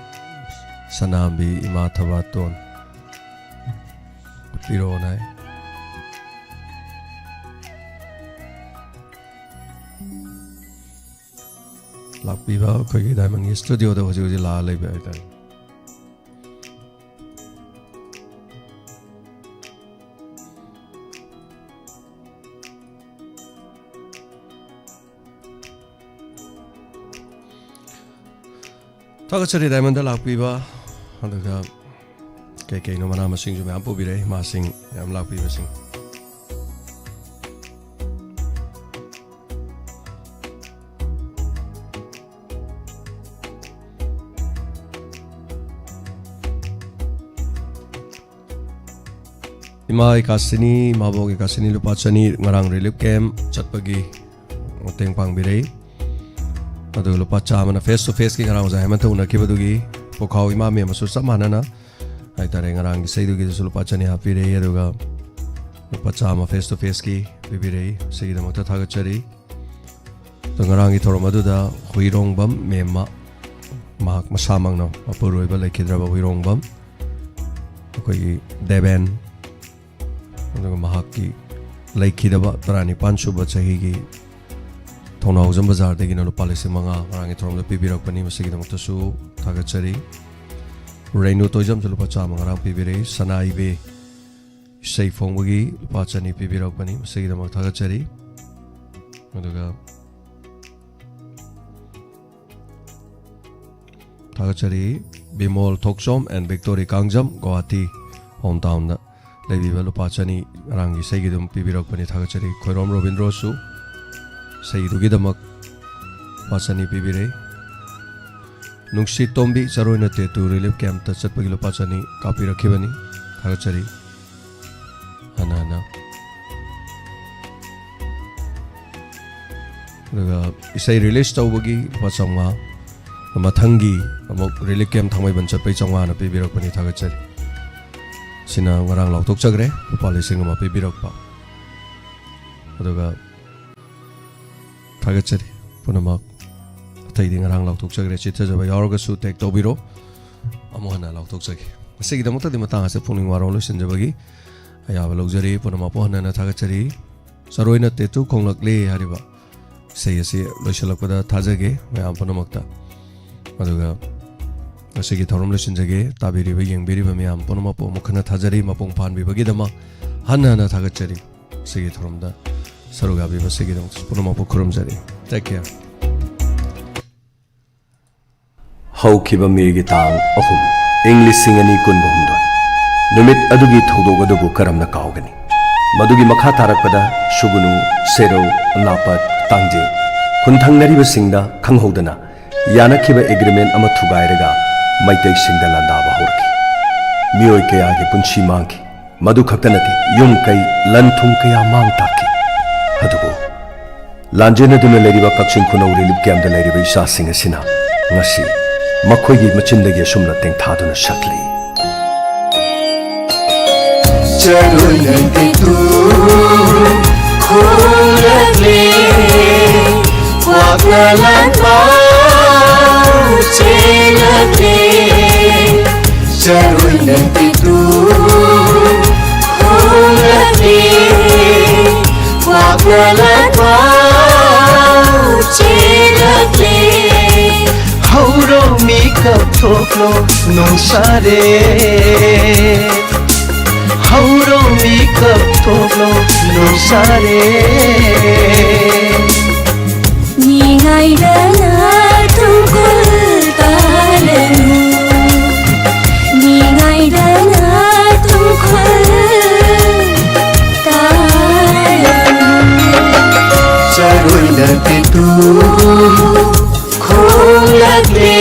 ꯁꯅꯥꯝꯕꯤ, ꯏꯃꯥ ꯊꯕꯥꯇꯣꯟ ꯎꯠꯄꯤꯔꯛꯑꯣꯅ ꯍꯥꯏ꯫ ꯂꯥꯛꯄꯤꯕ ꯑꯩꯈꯣꯏꯒꯤ ꯗꯥꯏꯃꯟꯒꯤ ꯁ꯭ꯇꯨꯗꯤꯑꯣꯗ ꯍꯧꯖꯤꯛ ꯍꯧꯖꯤꯛ ꯂꯥꯛꯑ ꯂꯩꯕ ꯍꯥꯏꯇꯥꯔꯦ꯫ ꯊꯥꯒꯠꯆꯔꯤ ꯗꯥꯏꯃꯟꯗ ꯂꯥꯛꯄꯤꯕ꯫ ꯑꯗꯨꯒ ꯀꯩ ꯀꯩꯅꯣ ꯃꯅꯥ ꯃꯁꯤꯡꯁꯨ ꯃꯌꯥꯝ ꯄꯨꯕꯤꯔꯛꯏ, ꯏꯃꯥꯁꯤꯡ ꯃꯌꯥꯝ ꯂꯥꯛꯄꯤꯕꯁꯤꯡ꯫ ꯏꯃꯥ ꯑꯦꯀꯥꯁꯤꯅꯤ, ꯏꯃꯥꯕꯣꯛ ꯑꯦꯀꯥꯁꯤꯅꯤ ꯂꯨꯄꯥ ꯆꯅꯤ, ꯉꯔꯥꯡ ꯔꯤꯂꯤꯐ ꯀꯦꯝꯞ ꯆꯠꯄꯒꯤ ꯃꯇꯦꯡ ꯄꯥꯡꯕꯤꯔꯛꯏ꯫ ꯑꯗꯨꯒ ꯂꯨꯄꯥ ꯆꯥꯝꯃꯅ ꯐꯦꯁ ꯇꯨ ꯐꯦꯁꯀꯤ ꯉꯔꯥꯡ ꯑꯣꯖꯥ ꯍꯦꯃꯟꯇ ꯎꯅꯈꯤꯕꯗꯨꯒꯤ ꯄꯨꯈꯥꯎ ꯏꯃꯥ ꯃꯦꯝ ꯑꯃꯁꯨ ꯆꯞ ꯃꯥꯟꯅꯅ ꯍꯥꯏꯇꯥꯔꯦ, ꯉꯔꯥꯡꯒꯤ ꯏꯁꯩꯗꯨꯒꯤꯗꯨꯁꯨ ꯂꯨꯄꯥ ꯆꯅꯤ ꯍꯥꯞꯄꯤꯔꯛꯏ꯫ ꯑꯗꯨꯒ ꯂꯨꯄꯥ ꯆꯥꯝꯃ ꯐꯦꯁ ꯇꯨ ꯐꯦꯁꯀꯤ ꯄꯤꯕꯤꯔꯛꯏ꯫ ꯁꯤꯒꯤꯗꯃꯛꯇ ꯊꯥꯒꯠꯆꯔꯤ꯫ ꯑꯗꯣ ꯉꯔꯥꯡꯒꯤ ꯊꯧꯔꯝ ꯑꯗꯨꯗ ꯍꯨꯏꯔꯣꯡꯕꯝ ꯃꯦꯝꯃ, ꯃꯍꯥꯛ ꯃꯁꯥꯃꯛꯅ ꯃꯄꯨꯔꯣꯏꯕ ꯂꯩꯈꯤꯗ꯭ꯔꯕ ꯍꯨꯏꯔꯣꯡꯕꯝ ꯑꯩꯈꯣꯏꯒꯤ ꯗꯦꯕꯦꯟ, ꯑꯗꯨꯒ ꯃꯍꯥꯛꯀꯤ ꯂꯩꯈꯤꯗꯕ ꯇꯔꯥꯅꯤꯄꯥꯟ ꯁꯨꯕ ꯆꯍꯤꯒꯤ ꯊꯧꯅꯥꯎꯖꯝ ꯕꯖꯥꯔꯗꯒꯤꯅ ꯂꯨꯄꯥ ꯂꯤꯁꯤꯡ ꯃꯉꯥ ꯉꯔꯥꯡꯒꯤ ꯊꯧꯔꯝꯗ ꯄꯤꯕꯤꯔꯛꯄꯅꯤ꯫ ꯃꯁꯤꯒꯤꯗꯃꯛꯇꯁꯨ ꯊꯥꯒꯠꯆꯔꯤ꯫ ꯔꯦꯅꯨ ꯇꯣꯏꯖꯝꯁꯨ ꯂꯨꯄꯥ ꯆꯥꯝꯃ ꯉꯔꯥꯡ ꯄꯤꯕꯤꯔꯛꯏ꯫ ꯁꯅꯥ ꯏꯕꯦ ꯏꯁꯩ ꯐꯣꯡꯕꯒꯤ ꯂꯨꯄꯥ ꯆꯅꯤ ꯄꯤꯕꯤꯔꯛꯄꯅꯤ꯫ ꯃꯁꯤꯒꯤꯗꯃꯛ ꯊꯥꯒꯠꯆꯔꯤ꯫ ꯑꯗꯨꯒ ꯊꯥꯒꯠꯆꯔꯤ꯫ ꯕꯤꯃꯣꯜ ꯊꯣꯛꯆꯣꯝ and ꯕꯤꯛꯇꯣꯔꯤ ꯀꯥꯡꯖꯝ, ꯒꯨꯋꯥꯍꯥꯇꯤ ꯍꯣꯝ ꯇꯥꯎꯟꯗ ꯂꯩꯕꯤꯕ ꯂꯨꯄꯥ ꯆꯅꯤ ꯉꯔꯥꯡꯒꯤ ꯏꯁꯩꯒꯤ ꯑꯗꯨꯝ ꯄꯤꯕꯤꯔꯛꯄꯅꯤ꯫ ꯊꯥꯒꯠꯆꯔꯤ꯫ ꯈꯣꯏꯔꯣꯝ ꯔꯣꯕꯤꯟꯗ꯭ꯔꯣꯁꯨ ꯏꯁꯩꯗꯨꯒꯤꯗꯃꯛ ꯂꯨꯄꯥ ꯆꯅꯤ ꯄꯤꯕꯤꯔꯦ꯫ ꯅꯨꯡꯁꯤꯠ ꯇꯣꯝꯕꯤ ꯆꯔꯣꯏꯅ ꯇꯦꯇꯨ ꯔꯤꯂꯤꯐ ꯀꯦꯝꯞꯇ ꯆꯠꯄꯒꯤ ꯂꯨꯄꯥ ꯆꯅꯤ ꯀꯥꯞꯄꯤꯔꯛꯈꯤꯕꯅꯤ꯫ ꯊꯥꯒꯠꯆꯔꯤ꯫ ꯍꯟꯅ ꯍꯟꯅ꯫ ꯑꯗꯨꯒ ꯏꯁꯩ ꯔꯤꯂꯤꯁ ꯇꯧꯕꯒꯤ ꯂꯨꯄꯥ ꯆꯥꯝꯃꯉꯥ, ꯃꯊꯪꯒꯤ ꯑꯃꯨꯛ ꯔꯤꯂꯤꯐ ꯀꯦꯝꯞ ꯊꯥꯡꯃꯩꯕꯟ ꯆꯠꯄꯩ ꯆꯥꯝꯃꯉꯥꯅ ꯄꯤꯕꯤꯔꯛꯄꯅꯤ꯫ ꯊꯥꯒꯠꯆꯔꯤ꯫ ꯁꯤꯅ ꯉꯔꯥꯡ ꯂꯥꯎꯊꯣꯛꯆꯈ꯭ꯔꯦ, ꯂꯨꯄꯥ ꯂꯤꯁꯤꯡ ꯑꯃ ꯄꯤꯕꯤꯔꯛꯄ꯫ ꯑꯗꯨꯒ ꯊꯥꯒꯠꯆꯔꯤ ꯄꯨꯝꯅꯃꯛ꯫ ꯑꯇꯩꯗꯤ ꯉꯔꯥꯡ ꯂꯥꯎꯊꯣꯛꯆꯈ꯭ꯔꯦ꯫ ꯆꯤꯠꯊꯖꯕ ꯌꯥꯎꯔꯒꯁꯨ ꯇꯦꯛ ꯇꯧꯕꯤꯔꯣ꯫ ꯑꯃꯨꯛ ꯍꯟꯅ ꯂꯥꯎꯊꯣꯛꯆꯒꯦ꯫ ꯉꯁꯤꯒꯤꯗꯃꯛꯇꯗꯤ ꯃꯇꯥꯡ ꯑꯁꯤꯗ ꯄꯨꯛꯅꯤꯡ ꯋꯥꯔꯧ ꯂꯣꯏꯁꯤꯟꯖꯕꯒꯤ ꯑꯌꯥꯕ ꯂꯧꯖꯔꯤ꯫ ꯄꯨꯝꯅꯃꯛꯄꯨ ꯍꯟꯅ ꯍꯟꯅ ꯊꯥꯒꯠꯆꯔꯤ꯫ ꯆꯔꯣꯏꯅ ꯇꯦꯇꯨ ꯈꯣꯡꯂꯛꯂꯦ ꯍꯥꯏꯔꯤꯕ ꯏꯁꯩ ꯑꯁꯤ ꯂꯣꯏꯁꯤꯜꯂꯛꯄꯗ ꯊꯥꯖꯒꯦ ꯃꯌꯥꯝ ꯄꯨꯝꯅꯃꯛꯇ꯫ ꯑꯗꯨꯒ ꯉꯁꯤꯒꯤ ꯊꯧꯔꯝ ꯂꯣꯏꯁꯤꯟꯖꯒꯦ꯫ ꯇꯥꯕꯤꯔꯤꯕ, ꯌꯦꯡꯕꯤꯔꯤꯕ ꯃꯌꯥꯝ ꯄꯨꯝꯅꯃꯛꯄꯨ ꯑꯃꯨꯛ ꯍꯟꯅ ꯊꯥꯖꯔꯤ꯫ ꯃꯄꯨꯡ ꯐꯥꯍꯟꯕꯤꯕꯒꯤꯗꯃꯛ ꯍꯟꯅ ꯍꯟꯅ ꯊꯥꯒꯠꯆꯔꯤ꯫ ꯁꯤꯒꯤ ꯊꯧꯔꯝꯗ ꯁꯔꯨꯛ ꯌꯥꯕꯤꯕꯁꯤꯒꯤꯗꯃꯛꯇꯁꯨ ꯄꯨꯝꯅꯃꯛꯄꯨ ꯈꯨꯔꯨꯝꯖꯔꯤ꯫ Take care. ꯍꯧꯈꯤꯕ ꯃꯦꯒꯤ ꯇꯥꯡ ꯑꯍꯨꯝ, ꯏꯪ ꯂꯤꯁꯤꯡ ꯑꯅꯤ ꯀꯨꯟꯒ ꯍꯨꯝꯗꯣꯏ ꯅꯨꯃꯤꯠ ꯑꯗꯨꯒꯤ ꯊꯧꯗꯣꯛ ꯑꯗꯨꯕꯨ ꯀꯔꯝꯅ ꯀꯥꯎꯒꯅꯤ? ꯃꯗꯨꯒꯤ ꯃꯈꯥ ꯇꯥꯔꯛꯄꯗ ꯁꯨꯒꯨꯅꯨ, ꯁꯦꯔꯧ, ꯑꯅꯥꯄꯠ, ꯇꯥꯡꯖꯤꯡ ꯈꯨꯟꯊꯪꯅꯔꯤꯕꯁꯤꯡꯗ ꯈꯪꯍꯧꯗꯅ ꯌꯥꯅꯈꯤꯕ ꯑꯦꯒ꯭ꯔꯤꯃꯦꯟ ꯑꯃ ꯊꯨꯒꯥꯏꯔꯒ ꯃꯩꯇꯩꯁꯤꯡꯗ ꯂꯥꯟꯗꯥꯕ ꯍꯧꯔꯛꯈꯤ꯫ ꯃꯤꯑꯣꯏ ꯀꯌꯥꯒꯤ ꯄꯨꯟꯁꯤ ꯃꯥꯡꯈꯤ꯫ ꯃꯗꯨ ꯈꯛꯇ ꯅꯠꯇꯦ, ꯌꯨꯝ ꯀꯩ, ꯂꯟ ꯊꯨꯝ ꯀꯌꯥ ꯃꯥꯡ ꯇꯥꯛꯈꯤ꯫ ꯑꯗꯨꯕꯨ ꯂꯥꯟꯖꯦꯟꯅꯗꯨꯅ ꯂꯩꯔꯤꯕ ꯀꯛꯆꯤꯡ ꯈꯨꯅꯧ ꯔꯤꯂꯤꯐ ꯀꯦꯝꯞꯇ ꯂꯩꯔꯤꯕ ꯏꯆꯥꯁꯤꯡ ꯑꯁꯤꯅ ꯉꯁꯤ ꯃꯈꯣꯏꯒꯤ ꯃꯆꯤꯟꯗꯒꯤ ꯑꯁꯨꯝꯅ ꯇꯦꯡꯊꯥꯗꯨꯅ ꯁꯛꯂꯤ꯫ ꯆꯔꯣꯏꯅ ꯇꯦꯇꯨ ꯈꯣꯡꯂꯛꯂꯦ, ꯀ꯭ꯋꯥꯛꯅ ꯂꯥꯟ ꯄꯥꯎ ꯆꯦ꯫ ꯆꯔꯣꯏꯅ ꯇꯦꯇꯨ ꯈꯣꯡꯂꯛꯂꯦ, ꯀ꯭ꯋꯥꯛꯅ ꯂꯥꯟꯐꯥꯎ ꯆꯦꯜꯂꯛꯂꯦ꯫ ꯍꯧꯔꯣ ꯃꯤꯀꯞ ꯊꯣꯛꯂꯣ ꯅꯣꯡꯁꯥꯔꯦ, ꯍꯧꯔꯣ ꯃꯤꯀꯞ ꯊꯣꯛꯂꯣ ꯅꯣꯡꯁꯥꯔꯦ꯫ ꯃꯤꯉꯥꯏꯗꯅ ꯇꯨꯡꯀꯣꯜ ꯇꯥꯔꯅꯨ, ꯃꯤꯉꯥꯏꯗꯅ ꯇꯨꯡꯀꯣꯜ ꯇꯥꯔꯅꯨ꯫ ꯆꯔꯣꯏꯅ ꯇꯦꯇꯨ ꯈꯣꯡꯂꯛꯂꯦ,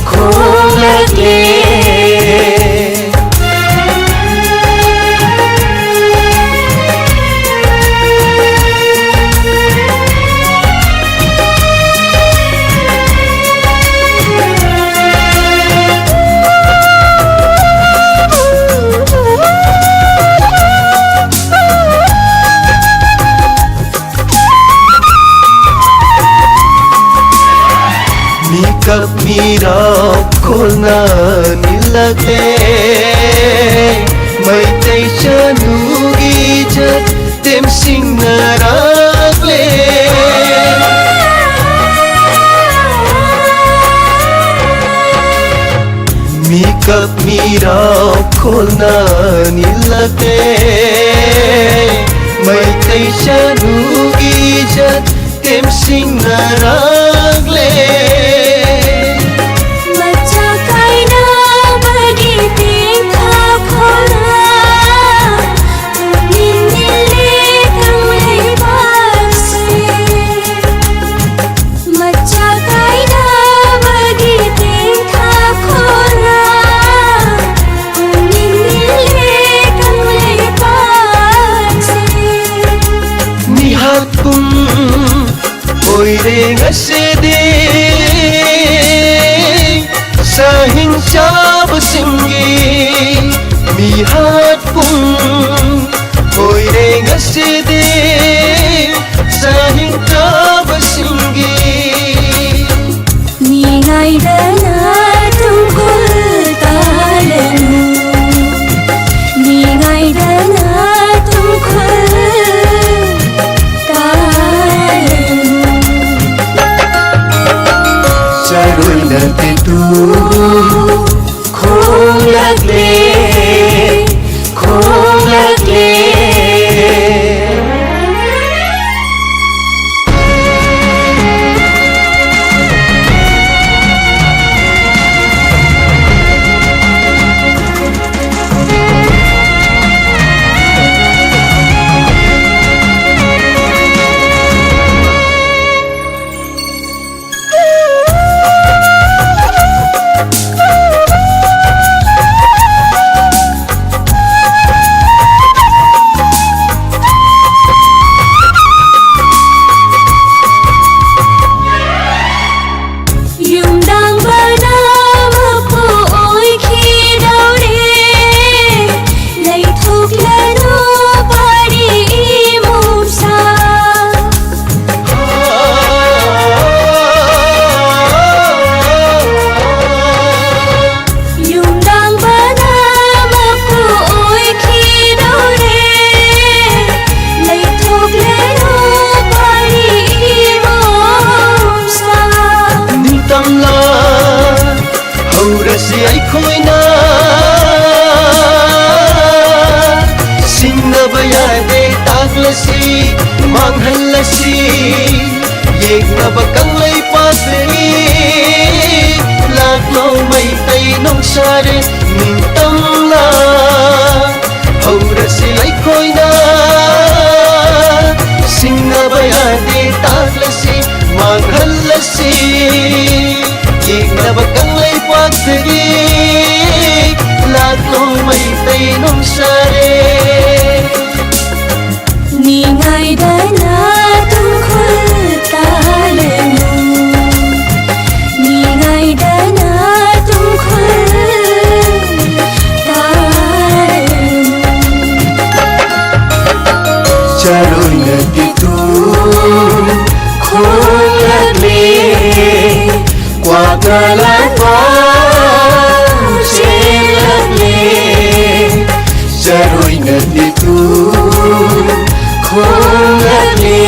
ꯈꯣꯡꯂꯛꯂꯦ꯫ ꯃꯤꯀꯞ ꯃꯤꯔꯥꯎ ꯈꯣꯜꯅ ꯅꯤꯜꯂꯛꯂꯦ, ꯃꯩꯇꯩ ꯆꯅꯨꯒꯤ ꯏꯖꯠ ꯇꯦꯝꯁꯤꯡꯅꯔꯛꯂꯦ꯫ ꯃꯤꯀꯞ ꯃꯤꯔꯥꯎ ꯈꯣꯜꯅ ꯅꯤꯜꯂꯛꯂꯦ, ꯃꯩꯇꯩ ꯆꯅꯨꯒꯤ ꯏꯖꯠ ꯇꯦꯝꯁꯤꯡꯅꯔꯛꯂꯦ꯫ ꯃꯆꯥ ꯀꯥꯏꯅꯕꯒꯤ ꯇꯦꯡꯊꯥ ꯈꯣꯜꯂ ꯄꯨꯛꯅꯤꯡ ꯅꯤꯜꯂꯦ ꯀꯪꯂꯩꯄꯥꯛꯁꯦ꯫ ꯃꯆꯥ ꯀꯥꯏꯅꯕꯒꯤ ꯇꯦꯡꯊꯥ ꯈꯣꯜꯂ ꯄꯨꯛꯅꯤꯡ ꯅꯤꯜꯂꯦ ꯀꯪꯂꯩꯄꯥꯛꯁꯦ꯫ ꯃꯤꯍꯥꯠ ꯄꯨꯡ ꯑꯣꯏꯔꯦ ꯉꯁꯤꯗꯤ ꯆꯥꯍꯤꯡ ꯆꯥꯕꯁꯤꯡꯒꯤ ꯃꯤꯍꯥꯠ ꯄꯨꯡ ꯑꯣꯏꯔꯦ ꯉꯁꯤꯗꯤ ꯆꯥꯍꯤꯡ ꯆꯥꯕꯁꯤꯡꯒꯤ꯫ ꯃꯤꯉꯥꯏꯗꯅ ꯇꯨꯡꯀꯣꯜ ꯅꯤꯡꯉꯥꯏꯗꯅ ꯇꯨꯡꯈꯨꯜ ꯇꯥꯂꯅꯨ, ꯅꯤꯡꯉꯥꯏꯗꯅ ꯇꯨꯡꯈꯨꯜ ꯇꯥꯂꯅꯨ꯫ ꯆꯔꯣꯏꯅ ꯇꯤꯇꯨ ꯈꯣꯡꯂꯛꯂꯦ, ꯀ꯭ꯋꯥꯛꯅ ꯂꯥꯟꯐꯥꯎ ꯆꯦꯜꯂꯛꯂꯦ꯫ ꯆꯔꯣꯏꯅ ꯇꯤꯇꯨ ꯈꯣꯡꯂꯛꯂꯦ,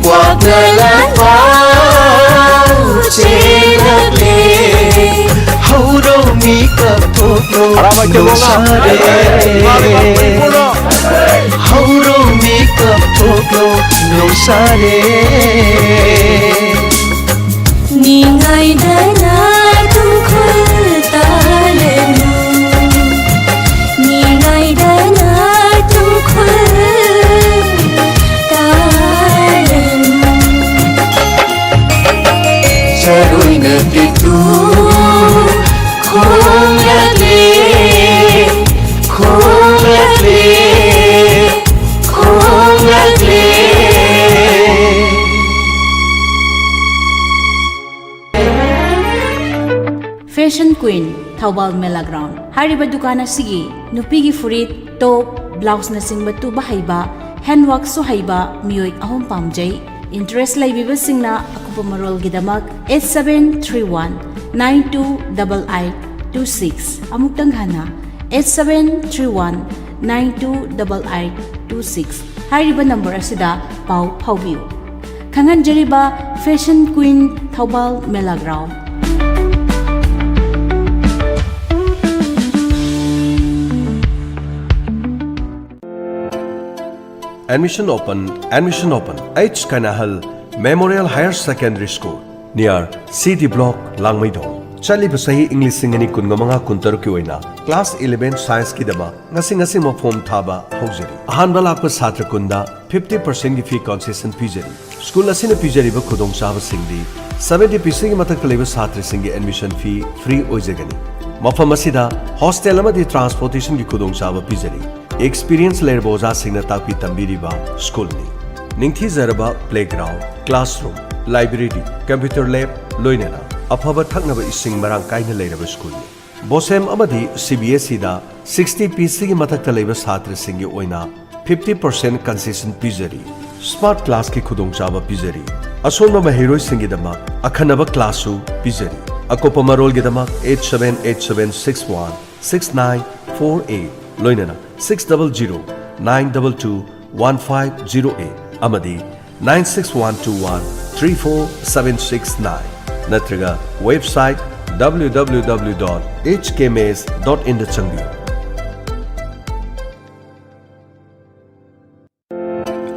ꯀ꯭ꯋꯥꯛꯅ ꯂꯥꯟꯐꯥꯎ ꯆꯦꯜꯂꯛꯂꯦ꯫ ꯍꯧꯔꯣ ꯃꯤꯀꯞ ꯊꯣꯛꯂꯣ, ꯍꯔꯥꯎ ꯃꯥꯏꯀꯩ ꯂꯣꯡꯉꯥ꯫ ꯅꯣꯡꯁꯥꯔꯦ꯫ ꯍꯧꯔꯣ ꯃꯤꯀꯞ ꯊꯣꯛꯂꯣ, ꯅꯣꯡꯁꯥꯔꯦ꯫ ꯅꯤꯡꯉꯥꯏꯗꯅ ꯇꯨꯡꯈꯨꯜ ꯇꯥꯂꯅꯨ, ꯅꯤꯡꯉꯥꯏꯗꯅ ꯇꯨꯡꯈꯨꯜ ꯇꯥꯂꯅꯨ꯫ ꯆꯔꯣꯏꯅ ꯇꯤꯇꯨ ꯈꯣꯡꯂꯛꯂꯦ, ꯈꯣꯡꯂꯛꯂꯦ, ꯈꯣꯡꯂꯛꯂꯦ꯫ Fashion Queen, ꯊꯧꯕꯥꯜ ꯃꯦꯂꯥ ꯒ꯭ꯔꯥꯎꯟ꯫ ꯍꯥꯏꯔꯤꯕ ꯗꯨꯀꯥꯟ ꯑꯁꯤꯒꯤ ꯅꯨꯄꯤꯒꯤ ꯐꯨꯔꯤꯠ, ꯇꯣꯞ, ꯕ꯭ꯂꯥꯎꯁꯅꯆꯤꯡꯕ ꯇꯨꯕ ꯍꯩꯕ, ꯍꯦꯟꯋꯥꯛꯁꯨ ꯍꯩꯕ ꯃꯤꯑꯣꯏ ꯑꯍꯨꯝ ꯄꯥꯝꯖꯩ꯫ ꯏꯟꯇꯔꯦꯁ ꯂꯩꯕꯤꯕꯁꯤꯡꯅ ꯑꯀꯨꯞꯄ ꯃꯔꯣꯜꯒꯤꯗꯃꯛ eight seven three one nine two double eight two six, ꯑꯃꯨꯛꯇꯪ ꯍꯟꯅ, eight seven three one nine two double eight two six ꯍꯥꯏꯔꯤꯕ ꯅꯝꯕꯔ ꯑꯁꯤꯗ ꯄꯥꯎ ꯐꯥꯎꯕꯤꯌꯨ꯫ ꯈꯪꯍꯟꯖꯔꯤꯕ Fashion Queen, ꯊꯧꯕꯥꯜ ꯃꯦꯂꯥ ground. Admission open, admission open. H Kanahal Memorial Higher Secondary School, near C D Block, ꯂꯥꯡꯃꯩꯗꯣꯡ꯫ ꯆꯠꯂꯤꯕ ꯆꯍꯤ ꯏꯪ ꯂꯤꯁꯤꯡ ꯑꯅꯤ ꯀꯨꯟꯃꯉꯥ ꯀꯨꯟꯇꯔꯨꯛꯀꯤ ꯑꯣꯏꯅ class eleven scienceꯀꯤꯗꯃꯛ ꯉꯁꯤ ꯉꯁꯤꯃꯛ form ꯊꯥꯕ ꯍꯧꯖꯔꯤ꯫ ꯑꯍꯥꯟꯕ ꯂꯥꯛꯄ ꯁꯥꯇ꯭ꯔ ꯀꯨꯟꯗ fifty percentꯀꯤ fee concession ꯄꯤꯖꯔꯤ꯫ School ꯑꯁꯤꯅ ꯄꯤꯖꯔꯤꯕ ꯈꯨꯗꯣꯡꯆꯥꯕꯁꯤꯡꯗꯤ seventy percentꯀꯤ ꯃꯊꯛꯇ ꯂꯩꯕ ꯁꯥꯇ꯭ꯔꯁꯤꯡꯒꯤ admission fee free ꯑꯣꯏꯖꯒꯅꯤ꯫ ꯃꯐꯝ ꯑꯁꯤꯗ ꯍꯣꯁꯇꯦꯜ ꯑꯃꯗꯤ ꯇ꯭ꯔꯥꯟꯁꯄꯣꯔꯇꯦꯁꯟꯒꯤ ꯈꯨꯗꯣꯡꯆꯥꯕ ꯄꯤꯖꯔꯤ꯫ ꯑꯦꯛꯁꯄꯤꯔꯤꯌꯦꯟꯁ ꯂꯩꯔꯕ ꯑꯣꯖꯥꯁꯤꯡꯅ ꯇꯥꯛꯄꯤ ꯇꯝꯕꯤꯔꯤꯕ ꯁ꯭ꯀꯨꯜꯅꯤ꯫ ꯅꯤꯡꯊꯤꯖꯔꯕ ꯄ꯭ꯂꯦꯒ꯭ꯔꯥꯎꯟ, ꯀ꯭ꯂꯥꯁꯔꯨꯝ, ꯂꯥꯏꯕ꯭ꯔꯦꯔꯤ, ꯀꯝꯄ꯭ꯌꯨꯇꯔ ꯂꯦꯕ, ꯂꯣꯏꯅꯅ ꯑꯐꯕ ꯊꯛꯅꯕ ꯏꯁꯤꯡ ꯃꯔꯥꯡ ꯀꯥꯏꯅ ꯂꯩꯔꯕ ꯁ꯭ꯀꯨꯜꯅꯤ꯫ ꯕꯣꯁꯦꯝ ꯑꯃꯗꯤ ꯁꯤ ꯕꯤ ꯑꯦꯁ ꯏꯗ ꯁꯤꯛꯁꯇꯤ ꯄꯤ ꯁꯤꯒꯤ ꯃꯊꯛꯇ ꯂꯩꯕ ꯁꯥꯇ꯭ꯔꯁꯤꯡꯒꯤ ꯑꯣꯏꯅ ꯐꯤꯐꯇꯤ ꯄꯔꯁꯦꯟ ꯀꯟꯁꯦꯁꯟ ꯄꯤꯖꯔꯤ꯫ ꯁ꯭ꯃꯥꯔꯠ ꯀ꯭ꯂꯥꯁꯀꯤ ꯈꯨꯗꯣꯡꯆꯥꯕ ꯄꯤꯖꯔꯤ꯫ ꯑꯁꯣꯟꯕ ꯃꯍꯩꯔꯣꯏꯁꯤꯡꯒꯤꯗꯃꯛ ꯑꯈꯟꯅꯕ ꯀ꯭ꯂꯥꯁꯁꯨ ꯄꯤꯖꯔꯤ꯫ ꯑꯀꯨꯞꯄ ꯃꯔꯣꯜꯒꯤꯗꯃꯛ eight seven eight seven six one six nine four eight, ꯂꯣꯏꯅꯅ six double zero nine double two one five zero eight ꯑꯃꯗꯤ nine six one two one three four seven six nine, ꯅꯠꯇ꯭ꯔꯒ website W W W dot H K M S dot in ꯗ ꯆꯪꯕꯤꯌꯨ꯫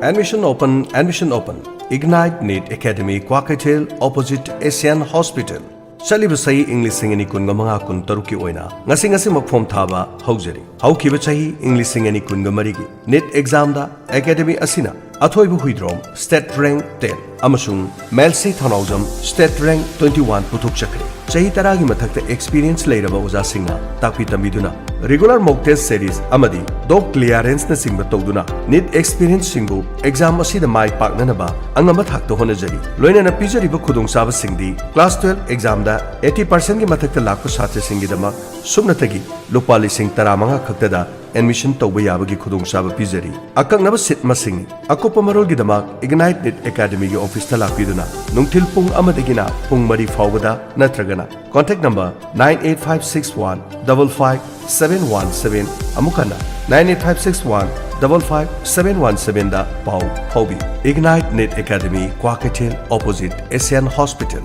Admission open, admission open. Ignite NEET Academy, Kwakeithel, opposite Asian Hospital꯫ ꯆꯠꯂꯤꯕ ꯆꯍꯤ ꯏꯪ ꯂꯤꯁꯤꯡ ꯑꯅꯤ ꯀꯨꯟꯒ ꯃꯉꯥ ꯀꯨꯟꯇꯔꯨꯛꯀꯤ ꯑꯣꯏꯅ ꯉꯁꯤ ꯉꯁꯤꯃꯛ ꯐꯣꯝ ꯊꯥꯕ ꯍꯧꯖꯔꯤ꯫ ꯍꯧꯈꯤꯕ ꯆꯍꯤ ꯏꯪ ꯂꯤꯁꯤꯡ ꯑꯅꯤ ꯀꯨꯟꯒ ꯃꯔꯤꯒꯤ NEET exam ꯗ Academy ꯑꯁꯤꯅ ꯑꯊꯣꯏꯕ ꯍꯨꯏꯗ꯭ꯔꯣꯝ, state rank ten, ꯑꯃꯁꯨꯡ ꯃꯦꯜꯁꯤ ꯊꯧꯅꯥꯎꯖꯝ, state rank twenty one, ꯄꯨꯊꯣꯛꯆꯈ꯭ꯔꯦ꯫ ꯆꯍꯤ ꯇꯔꯥꯒꯤ ꯃꯊꯛꯇ experience ꯂꯩꯔꯕ ꯑꯣꯖꯥꯁꯤꯡꯅ ꯇꯥꯛꯄꯤ ꯇꯝꯕꯤꯗꯨꯅ regular mock test series ꯑꯃꯗꯤ doc clearance ꯅꯆꯤꯡꯕ ꯇꯧꯗꯨꯅ NEET experience ꯁꯤꯡꯕꯨ exam ꯑꯁꯤꯗ ꯃꯥꯏ ꯄꯥꯛꯅꯅꯕ ꯑꯉꯝꯕ ꯊꯥꯛꯇ ꯍꯣꯠꯅꯖꯔꯤ꯫ ꯂꯣꯏꯅꯅ ꯄꯤꯖꯔꯤꯕ ꯈꯨꯗꯣꯡꯆꯥꯕꯁꯤꯡꯗꯤ class twelve exam ꯗ eighty percent ꯒꯤ ꯃꯊꯛꯇ ꯂꯥꯛꯄ ꯁꯥꯇ꯭ꯔꯁꯤꯡꯒꯤꯗꯃꯛ ꯁꯨꯞꯅꯇꯒꯤ ꯂꯨꯄꯥ ꯂꯤꯁꯤꯡ ꯇꯔꯥꯃꯉꯥ ꯈꯛꯇꯗ admission ꯇꯧꯕ ꯌꯥꯕꯒꯤ ꯈꯨꯗꯣꯡꯆꯥꯕ ꯄꯤꯖꯔꯤ꯫ ꯑꯀꯛꯅꯕ seat ꯃꯁꯤꯡꯅꯤ꯫ ꯑꯀꯨꯞꯄ ꯃꯔꯣꯜꯒꯤꯗꯃꯛ Ignite NEET Academy ꯒꯤ office ꯇ ꯂꯥꯛꯄꯤꯗꯨꯅ ꯅꯨꯡꯊꯤꯜ ꯄꯨꯡ ꯑꯃꯗꯒꯤꯅ ꯄꯨꯡ ꯃꯔꯤ ꯐꯥꯎꯕꯗ ꯅꯠꯇ꯭ꯔꯒꯅ contact number nine eight five six one double five seven one seven, ꯑꯃꯨꯛ ꯍꯟꯅ nine eight five six one double five seven one seven ꯗ ꯄꯥꯎ ꯐꯥꯎꯕꯤꯌꯨ꯫ Ignite NEET Academy, Kwakeithel, opposite Asian Hospital꯫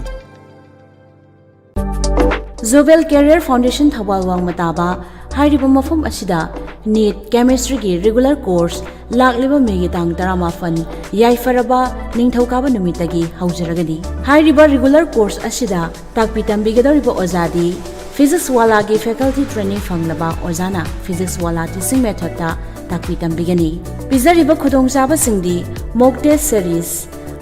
Zobel Career Foundation Thoubal ꯋꯥꯡꯃ ꯇꯥꯕ ꯍꯥꯏꯔꯤꯕ ꯃꯐꯝ ꯑꯁꯤꯗ NEET Chemistry ꯒꯤ regular course ꯂꯥꯛꯂꯤꯕ May ꯒꯤ ꯇꯥꯡ ꯇꯔꯥꯃꯥꯄꯟ, ꯌꯥꯏꯐꯔꯕ ꯅꯤꯡꯊꯧꯀꯥꯕ ꯅꯨꯃꯤꯠꯇꯒꯤ ꯍꯧꯖꯔꯒꯅꯤ꯫ ꯍꯥꯏꯔꯤꯕ regular course ꯑꯁꯤꯗ ꯇꯥꯛꯄꯤ ꯇꯝꯕꯤꯒꯗꯧꯔꯤꯕ ꯑꯣꯖꯥꯗꯤ Physics Wala ꯒꯤ faculty training ꯐꯪꯂꯕ ꯑꯣꯖꯥꯅ Physics Wala teaching method ꯇ ꯇꯥꯛꯄꯤ ꯇꯝꯕꯤꯒꯅꯤ꯫ ꯄꯤꯖꯔꯤꯕ ꯈꯨꯗꯣꯡꯆꯥꯕꯁꯤꯡꯗꯤ mock test series,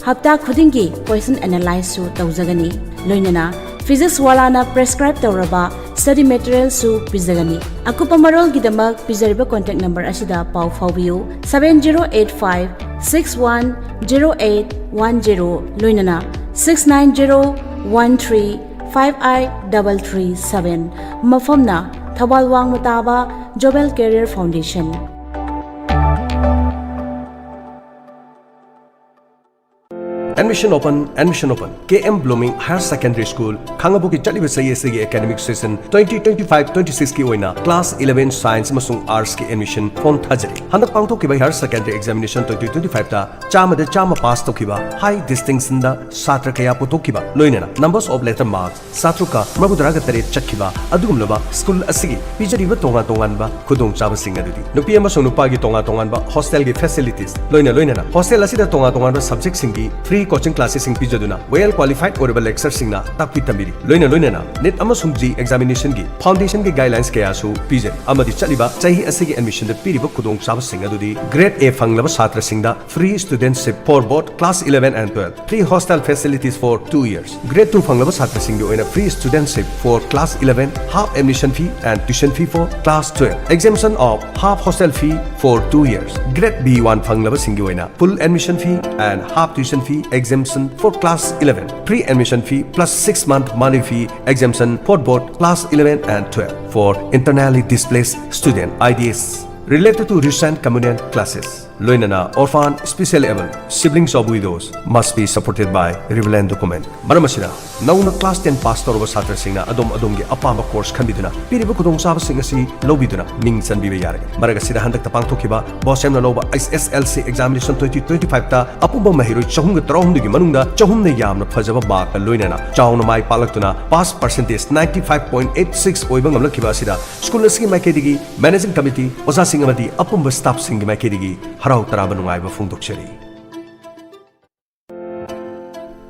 ꯍꯞꯇꯥ ꯈꯨꯗꯤꯡꯒꯤ question analyse ꯁꯨ ꯇꯧꯖꯒꯅꯤ꯫ ꯂꯣꯏꯅꯅ Physics Wala ꯅ prescribe ꯇꯧꯔꯕ ꯁ꯭ꯇꯗꯤ ꯃꯦꯇꯔꯤꯌꯦꯜꯁꯨ ꯄꯤꯖꯒꯅꯤ꯫ ꯑꯀꯨꯞꯄ ꯃꯔꯣꯜꯒꯤꯗꯃꯛ ꯄꯤꯖꯔꯤꯕ ꯀꯣꯟꯇꯦꯛ ꯅꯝꯕꯔ ꯑꯁꯤꯗ ꯄꯥꯎ ꯐꯥꯎꯕꯤꯌꯨ, seven zero eight five six one zero eight one zero, ꯂꯣꯏꯅꯅ six nine zero one three five eight double three seven꯫ ꯃꯐꯝꯅ Thoubal ꯋꯥꯡꯃ ꯇꯥꯕ ꯖꯣꯕꯦꯜ career foundation. Admission open, admission open. K M Blooming Higher Secondary School, ꯈꯥꯡꯉꯕꯣꯛꯀꯤ ꯆꯠꯂꯤꯕ ꯆꯍꯤ ꯑꯁꯤꯒꯤ academic session twenty twenty-five twenty-six ꯀꯤ ꯑꯣꯏꯅ class eleven science ꯑꯃꯁꯨꯡ arts ꯀꯤ admission form ꯊꯥꯖꯔꯤ꯫ ꯍꯟꯗꯛ ꯄꯥꯡꯊꯣꯛꯈꯤꯕ higher secondary examination twenty twenty-five ꯇ ꯆꯥꯝꯃꯗ ꯆꯥꯝꯃ pass ꯇꯧꯈꯤꯕ, high distinction ꯗ ꯁꯥꯇ꯭ꯔ ꯀꯌꯥ ꯄꯨꯊꯣꯛꯈꯤꯕ, ꯂꯣꯏꯅꯅ numbers of letter marks ꯆꯥꯇ꯭ꯔꯨꯛꯀ ꯃꯔꯤꯐꯨꯇꯔꯥꯒ ꯇꯔꯦꯠ ꯆꯠꯈꯤꯕ ꯑꯗꯨꯒꯨꯝꯂꯕ school ꯑꯁꯤꯒꯤ ꯄꯤꯖꯔꯤꯕ ꯇꯣꯉꯥꯟ ꯇꯣꯉꯥꯟꯕ ꯈꯨꯗꯣꯡꯆꯥꯕꯁꯤꯡ ꯑꯗꯨꯗꯤ: ꯅꯨꯄꯤ ꯑꯃꯁꯨꯡ ꯅꯨꯄꯥꯒꯤ ꯇꯣꯉꯥꯟ ꯇꯣꯉꯥꯟꯕ hostel ꯒꯤ facilities, ꯂꯣꯏꯅ ꯂꯣꯏꯅꯅ hostel ꯑꯁꯤꯗ ꯇꯣꯉꯥꯟ ꯇꯣꯉꯥꯟꯕ subject ꯁꯤꯡꯒꯤ free coaching classes ꯁꯤꯡ ꯄꯤꯖꯗꯨꯅ well qualified ꯑꯣꯏꯔꯕ lecturer ꯁꯤꯡꯅ ꯇꯥꯛꯄꯤ ꯇꯝꯕꯤꯔꯤ꯫ ꯂꯣꯏꯅ ꯂꯣꯏꯅꯅ NEET ꯑꯃꯁꯨꯡ JEE examination ꯒꯤ foundation ꯒꯤ guidelines ꯀꯌꯥꯁꯨ ꯄꯤꯖꯔꯤ, ꯑꯃꯗꯤ ꯆꯠꯂꯤꯕ ꯆꯍꯤ ꯑꯁꯤꯒꯤ admission ꯗ ꯄꯤꯔꯤꯕ ꯈꯨꯗꯣꯡꯆꯥꯕꯁꯤꯡ ꯑꯗꯨꯗꯤ: Grade A ꯐꯪꯂꯕ ꯁꯥꯇ꯭ꯔꯁꯤꯡꯗ free studentship for both class eleven and twelve, free hostel facilities for two years. Grade two ꯐꯪꯂꯕ ꯁꯥꯇ꯭ꯔꯁꯤꯡꯒꯤ ꯑꯣꯏꯅ free studentship for class eleven, half admission fee and tuition fee for class twelve, exemption of half hostel fee for two years. Grade B one ꯐꯪꯂꯕꯁꯤꯡꯒꯤ ꯑꯣꯏꯅ full admission fee and half tuition fee exemption for class eleven, free admission fee plus six month monthly fee exemption for both class eleven and twelve. For internally displaced student, I D S, related to recent communion classes, ꯂꯣꯏꯅꯅ orphan, specially abled, siblings of widows must be supported by relevant document. ꯃꯔꯝ ꯑꯁꯤꯅ, ꯅꯧꯅ class ten pass ꯇꯧꯔꯕ ꯁꯥꯇ꯭ꯔꯁꯤꯡꯅ ꯑꯗꯣꯝ ꯑꯗꯣꯝꯒꯤ ꯑꯄꯥꯝꯕ course ꯈꯟꯕꯤꯗꯨꯅ ꯄꯤꯔꯤꯕ ꯈꯨꯗꯣꯡꯆꯥꯕꯁꯤꯡ ꯑꯁꯤ ꯂꯧꯕꯤꯗꯨꯅ ꯃꯤꯡ ꯆꯟꯕꯤꯕ ꯌꯥꯔꯒꯅꯤ꯫ ꯃꯔꯛ ꯑꯁꯤꯗ, ꯍꯟꯗꯛꯇ ꯄꯥꯡꯊꯣꯛꯈꯤꯕ BOSEM ꯅ ꯂꯧꯕ H S L C examination twenty twenty-five ꯇ ꯑꯄꯨꯟꯕ ꯃꯍꯩꯔꯣꯏ ꯆꯍꯨꯝꯒ ꯇꯔꯥꯍꯨꯝꯗꯣꯏꯒꯤ ꯃꯅꯨꯡꯗ ꯆꯍꯨꯝꯅ ꯌꯥꯝꯅ ꯐꯖꯕ mark ꯂꯣꯏꯅꯅ ꯆꯥꯎꯅ ꯃꯥꯏ ꯄꯥꯛꯂꯛꯇꯨꯅ pass percentage ninety five point eight six ꯑꯣꯏꯕ ꯉꯝꯂꯛꯈꯤꯕ ꯑꯁꯤꯗ school ꯑꯁꯤꯒꯤ ꯃꯥꯏꯀꯩꯗꯒꯤ, managing committee, ꯑꯣꯖꯥꯁꯤꯡ ꯑꯃꯗꯤ ꯑꯄꯨꯟꯕ staff ꯁꯤꯡꯒꯤ ꯃꯥꯏꯀꯩꯗꯒꯤ ꯍꯔꯥꯎ ꯇꯔꯥꯕ ꯅꯨꯡꯉꯥꯏꯕ ꯐꯣꯡꯗꯣꯛꯆꯔꯤ꯫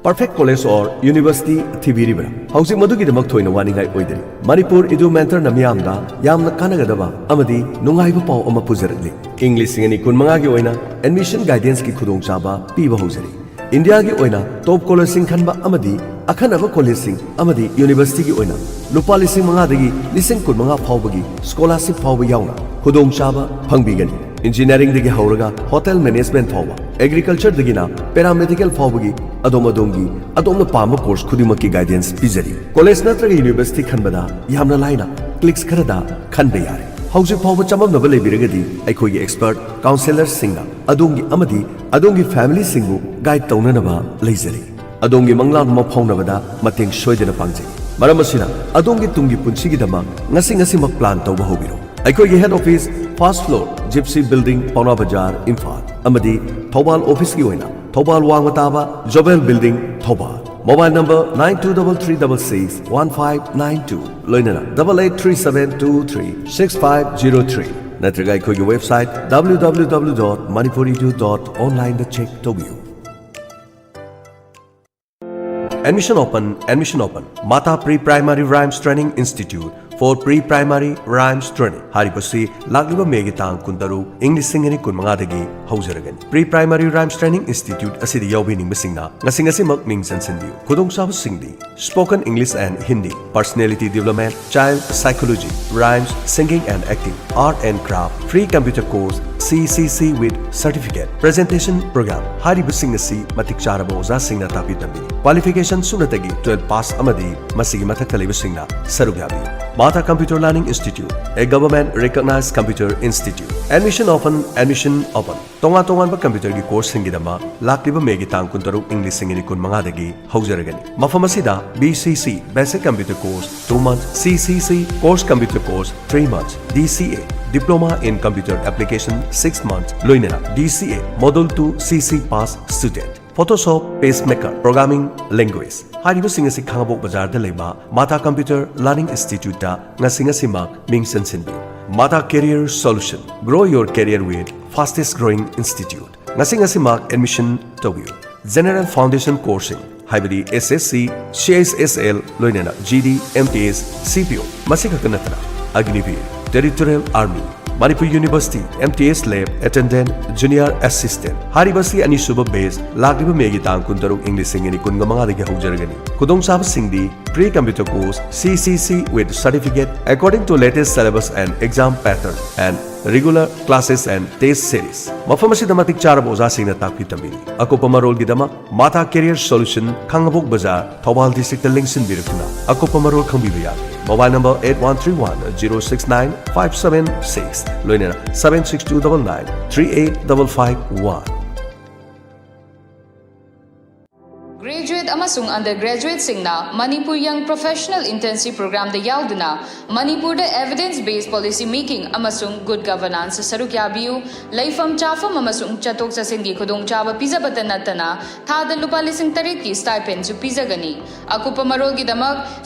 Perfect college or university ꯊꯤꯕꯤꯔꯤꯕ꯭ꯔꯥ? ꯍꯧꯖꯤꯛ ꯃꯗꯨꯒꯤꯗꯃꯛ ꯊꯣꯏꯅ ꯋꯥꯅꯤꯡꯉꯥꯏ ꯑꯣꯏꯗꯔꯤ꯫ ꯃꯅꯤꯄꯨꯔ ꯏꯗꯨ ꯃꯦꯟꯇꯔꯅ ꯃꯤꯌꯥꯝꯗ ꯌꯥꯝꯅ ꯀꯥꯟꯅꯒꯗꯕ ꯑꯃꯗꯤ ꯅꯨꯡꯉꯥꯏꯕ ꯄꯥꯎ ꯑꯃ ꯄꯨꯖꯔꯛꯂꯤ꯫ ꯏꯪ ꯂꯤꯁꯤꯡ ꯑꯅꯤ ꯀꯨꯟꯃꯉꯥꯒꯤ ꯑꯣꯏꯅ admission guidance ꯀꯤ ꯈꯨꯗꯣꯡꯆꯥꯕ ꯄꯤꯕ ꯍꯧꯖꯔꯤ꯫ ꯏꯟꯗꯤꯌꯥꯒꯤ ꯑꯣꯏꯅ top scholar ꯁꯤꯡ ꯈꯟꯕ ꯑꯃꯗꯤ ꯑꯈꯟꯅꯕ ꯀꯣꯂꯦꯖꯁꯤꯡ ꯑꯃꯗꯤ ꯌꯨꯅꯤꯚꯔꯁꯤꯇꯤꯒꯤ ꯑꯣꯏꯅ ꯂꯨꯄꯥ ꯂꯤꯁꯤꯡ ꯃꯉꯥꯗꯒꯤ ꯂꯤꯁꯤꯡ ꯀꯨꯟꯃꯉꯥ ꯐꯥꯎꯕꯒꯤ ꯁ꯭ꯀꯣꯂꯥꯔꯁꯤꯞ ꯐꯥꯎꯕ ꯌꯥꯎꯅ ꯈꯨꯗꯣꯡꯆꯥꯕ ꯐꯪꯕꯤꯒꯅꯤ꯫ ꯏꯟꯖꯤꯅꯤꯌꯥꯔꯤꯡꯗꯒꯤ ꯍꯧꯔꯒ ꯍꯣꯇꯦꯜ ꯃꯦꯅꯦꯖꯃꯦꯟꯠ ꯐꯥꯎꯕ, ꯑꯦꯒ꯭ꯔꯤꯀꯜꯆꯔꯗꯒꯤꯅ ꯄꯦꯔꯥꯃꯦꯗꯤꯀꯦꯜ ꯐꯥꯎꯕꯒꯤ ꯑꯗꯣꯝ ꯑꯗꯣꯝꯒꯤ ꯑꯗꯣꯝꯅ ꯄꯥꯝꯕ ꯀꯣꯔꯁ ꯈꯨꯗꯤꯡꯃꯛꯀꯤ ꯒꯥꯏꯗꯦꯟꯁ ꯄꯤꯖꯔꯤ꯫ ꯀꯣꯂꯦꯖ ꯅꯠꯇ꯭ꯔꯒ ꯌꯨꯅꯤꯚꯔꯁꯤꯇꯤ ꯈꯟꯕꯗ ꯌꯥꯝꯅ ꯂꯥꯏꯅ ꯀ꯭ꯂꯤꯛꯁ ꯈꯔꯗ ꯈꯟꯕ ꯌꯥꯔꯦ꯫ ꯍꯧꯖꯤꯛ ꯐꯥꯎꯕ ꯆꯃꯝꯅꯕ ꯂꯩꯕꯤꯔꯒꯗꯤ ꯑꯩꯈꯣꯏꯒꯤ ꯑꯦꯛꯁꯄꯔꯠ ꯀꯥꯎꯟꯁꯦꯂꯔꯁꯤꯡꯅ ꯑꯗꯣꯝꯒꯤ ꯑꯃꯗꯤ ꯑꯗꯣꯝꯒꯤ ꯐꯦꯃꯤꯂꯤꯁꯤꯡꯕꯨ ꯒꯥꯏꯗ ꯇꯧꯅꯅꯕ ꯂꯩꯖꯔꯤ꯫ ꯑꯗꯣꯝꯒꯤ ꯃꯪꯂꯥꯟ ꯑꯃ ꯐꯥꯎꯅꯕꯗ ꯃꯇꯦꯡ ꯁꯣꯏꯗꯅ ꯄꯥꯡꯖꯩ꯫ ꯃꯔꯝ ꯑꯁꯤꯅ, ꯑꯗꯣꯝꯒꯤ ꯇꯨꯡꯒꯤ ꯄꯨꯟꯁꯤꯒꯤꯗꯃꯛ ꯉꯁꯤ ꯉꯁꯤꯃꯛ ꯄ꯭ꯂꯥꯟ ꯇꯧꯕ ꯍꯧꯕꯤꯔꯣ꯫ ꯑꯩꯈꯣꯏꯒꯤ ꯍꯦꯗ ꯑꯣꯐꯤꯁ, ꯐꯥꯔꯁꯠ ꯐ꯭ꯂꯣꯔ, ꯖꯤꯞꯁꯤ ꯕꯤꯜꯗꯤꯡ, ꯄꯥꯎꯅꯥ ꯕꯖꯥꯔ, ꯏꯝꯐꯥꯜ, ꯑꯃꯗꯤ ꯊꯧꯕꯥꯜ ꯑꯣꯐꯤꯁꯀꯤ ꯑꯣꯏꯅ ꯊꯧꯕꯥꯜ ꯋꯥꯡꯃ ꯇꯥꯕ ꯖꯣꯕꯦꯜ building, Thoubal. Mobile number nine two double three double six one five nine two, ꯂꯣꯏꯅꯅ double eight three seven two three six five zero three, ꯅꯠꯇ꯭ꯔꯒ ꯑꯩꯈꯣꯏꯒꯤ website W W W dot manipuri dot online ꯗ ꯆꯦꯛ ꯇꯧꯕꯤꯌꯨ꯫ Admission open, admission open. Mata Pre Primary Rhymes Training Institute for Pre Primary Rhymes Training. ꯍꯥꯏꯔꯤꯕꯁꯤ ꯂꯥꯛꯂꯤꯕ ꯃꯦꯒꯤ ꯇꯥꯡ ꯀꯨꯟꯇꯔꯨꯛ, ꯏꯪ ꯂꯤꯁꯤꯡ ꯑꯅꯤ ꯀꯨꯟꯃꯉꯥꯗꯒꯤ ꯍꯧꯖꯔꯒꯅꯤ꯫ Pre Primary Rhymes Training Institute ꯑꯁꯤꯗ ꯌꯥꯎꯕꯤꯅꯤꯡꯕꯁꯤꯡꯅ ꯉꯁꯤ ꯉꯁꯤꯃꯛ ꯃꯤꯡ ꯆꯟꯁꯤꯟꯕꯤꯌꯨ꯫ ꯈꯨꯗꯣꯡꯆꯥꯕꯁꯤꯡꯗꯤ: spoken English and Hindi, personality development, child psychology, rhymes, singing and acting, art and craft, free computer course, C C C with certificate, presentation program, ꯍꯥꯏꯔꯤꯕꯁꯤꯡ ꯑꯁꯤ ꯃꯇꯤꯛ ꯆꯥꯔꯕ ꯑꯣꯖꯥꯁꯤꯡꯅ ꯇꯥꯛꯄꯤ ꯇꯝꯕꯤꯔꯤ꯫ Qualification ꯁꯨꯞꯅꯇꯒꯤ twelve pass ꯑꯃꯗꯤ ꯃꯁꯤꯒꯤ ꯃꯊꯛꯇ ꯂꯩꯕꯁꯤꯡꯅ ꯁꯔꯨꯛ ꯌꯥꯕꯤꯌꯨ꯫ Mata Computer Learning Institute, a government recognized computer institute. Admission open, admission open. ꯇꯣꯉꯥꯟ ꯇꯣꯉꯥꯟꯕ ꯀꯝꯄ꯭ꯌꯨꯇꯔꯒꯤ ꯀꯣꯔꯁꯁꯤꯡꯒꯤꯗꯃꯛ ꯂꯥꯛꯂꯤꯕ ꯃꯦꯒꯤ ꯇꯥꯡ ꯀꯨꯟꯇꯔꯨꯛ, ꯏꯪ ꯂꯤꯁꯤꯡ ꯑꯅꯤ ꯀꯨꯟꯃꯉꯥꯗꯒꯤ ꯍꯧꯖꯔꯒꯅꯤ꯫ ꯃꯐꯝ ꯑꯁꯤꯗ B C C, Basic Computer Course, two months, C C C, Course Computer Course, three months, D C A, Diploma in Computer Application, six months, ꯂꯣꯏꯅꯅ D C A Module two C C pass student, Photoshop, PageMaker, Programming Language ꯍꯥꯏꯔꯤꯕꯁꯤꯡ ꯑꯁꯤ ꯈꯥꯉꯕꯣꯛ ꯕꯖꯥꯔꯗ ꯂꯩꯕ Mata Computer Learning Instituteꯇ ꯉꯁꯤ ꯉꯁꯤꯃꯛ ꯃꯤꯡ ꯆꯟꯁꯤꯟꯕꯤꯌꯨ꯫ Mata Career Solution, grow your career with fastest growing institute. ꯉꯁꯤ ꯉꯁꯤꯃꯛ admission ꯇꯧꯕꯤꯌꯨ꯫ General Foundation Courseꯁꯤꯡ ꯍꯥꯏꯕꯗꯤ S S C, C H S L, ꯂꯣꯏꯅꯅ G D, M T S, C P O, ꯃꯁꯤ ꯈꯛꯇ ꯅꯠꯇꯅ Agniveer, Territorial Army, Manipur university, M T S Lab Attendant, Junior Assistant꯫ ꯍꯥꯏꯔꯤꯕ ꯑꯁꯤ ꯑꯅꯤꯁꯨꯕ batch, ꯂꯥꯛꯂꯤꯕ ꯃꯦꯒꯤ ꯇꯥꯡ ꯀꯨꯟꯇꯔꯨꯛ, ꯏꯪ ꯂꯤꯁꯤꯡ ꯑꯅꯤ ꯀꯨꯟꯃꯉꯥꯗꯒꯤ ꯍꯧꯖꯔꯒꯅꯤ꯫ ꯈꯨꯗꯣꯡꯆꯥꯕꯁꯤꯡꯗꯤ pre computer course, C C C with certificate, according to latest syllabus and exam pattern, and regular classes and test series꯫ ꯃꯐꯝ ꯑꯁꯤꯗ ꯃꯇꯤꯛ ꯆꯥꯔꯕ ꯑꯣꯖꯥꯁꯤꯡꯅ ꯇꯥꯛꯄꯤ ꯇꯝꯕꯤꯔꯤ꯫ ꯑꯀꯨꯞꯄ ꯃꯔꯣꯜꯒꯤꯗꯃꯛ Mata Career Solution, ꯈꯥꯉꯕꯣꯛ ꯕꯖꯥꯔ, ꯊꯧꯕꯥꯜ district ꯇ ꯂꯦꯡꯁꯤꯟꯕꯤꯔꯛꯇꯨꯅ ꯑꯀꯨꯞꯄ ꯃꯔꯣꯜ ꯈꯪꯕꯤꯕ ꯌꯥꯒꯅꯤ꯫ Mobile number eight one three one zero six nine five seven six, ꯂꯣꯏꯅꯅ seven six two double nine three eight double five one꯫ Graduate ꯑꯃꯁꯨꯡ undergraduate ꯁꯤꯡꯅ Manipur Young Professional Internship Program ꯗ ꯌꯥꯎꯗꯨꯅ ꯃꯅꯤꯄꯨꯔꯗ evidence based policy making ꯑꯃꯁꯨꯡ good governance ꯁꯔꯨꯛ ꯌꯥꯕꯤꯌꯨ꯫ ꯂꯩꯐꯝ ꯆꯥꯐꯝ ꯑꯃꯁꯨꯡ ꯆꯠꯊꯣꯛ ꯆꯠꯁꯤꯟꯒꯤ ꯈꯨꯗꯣꯡꯆꯥꯕ ꯄꯤꯖꯕꯇ ꯅꯠꯇꯅ ꯊꯥꯗ ꯂꯨꯄꯥ ꯂꯤꯁꯤꯡ ꯇꯔꯦꯠꯀꯤ stipend ꯁꯨ ꯄꯤꯖꯒꯅꯤ꯫ ꯑꯀꯨꯞꯄ ꯃꯔꯣꯜꯒꯤꯗꯃꯛ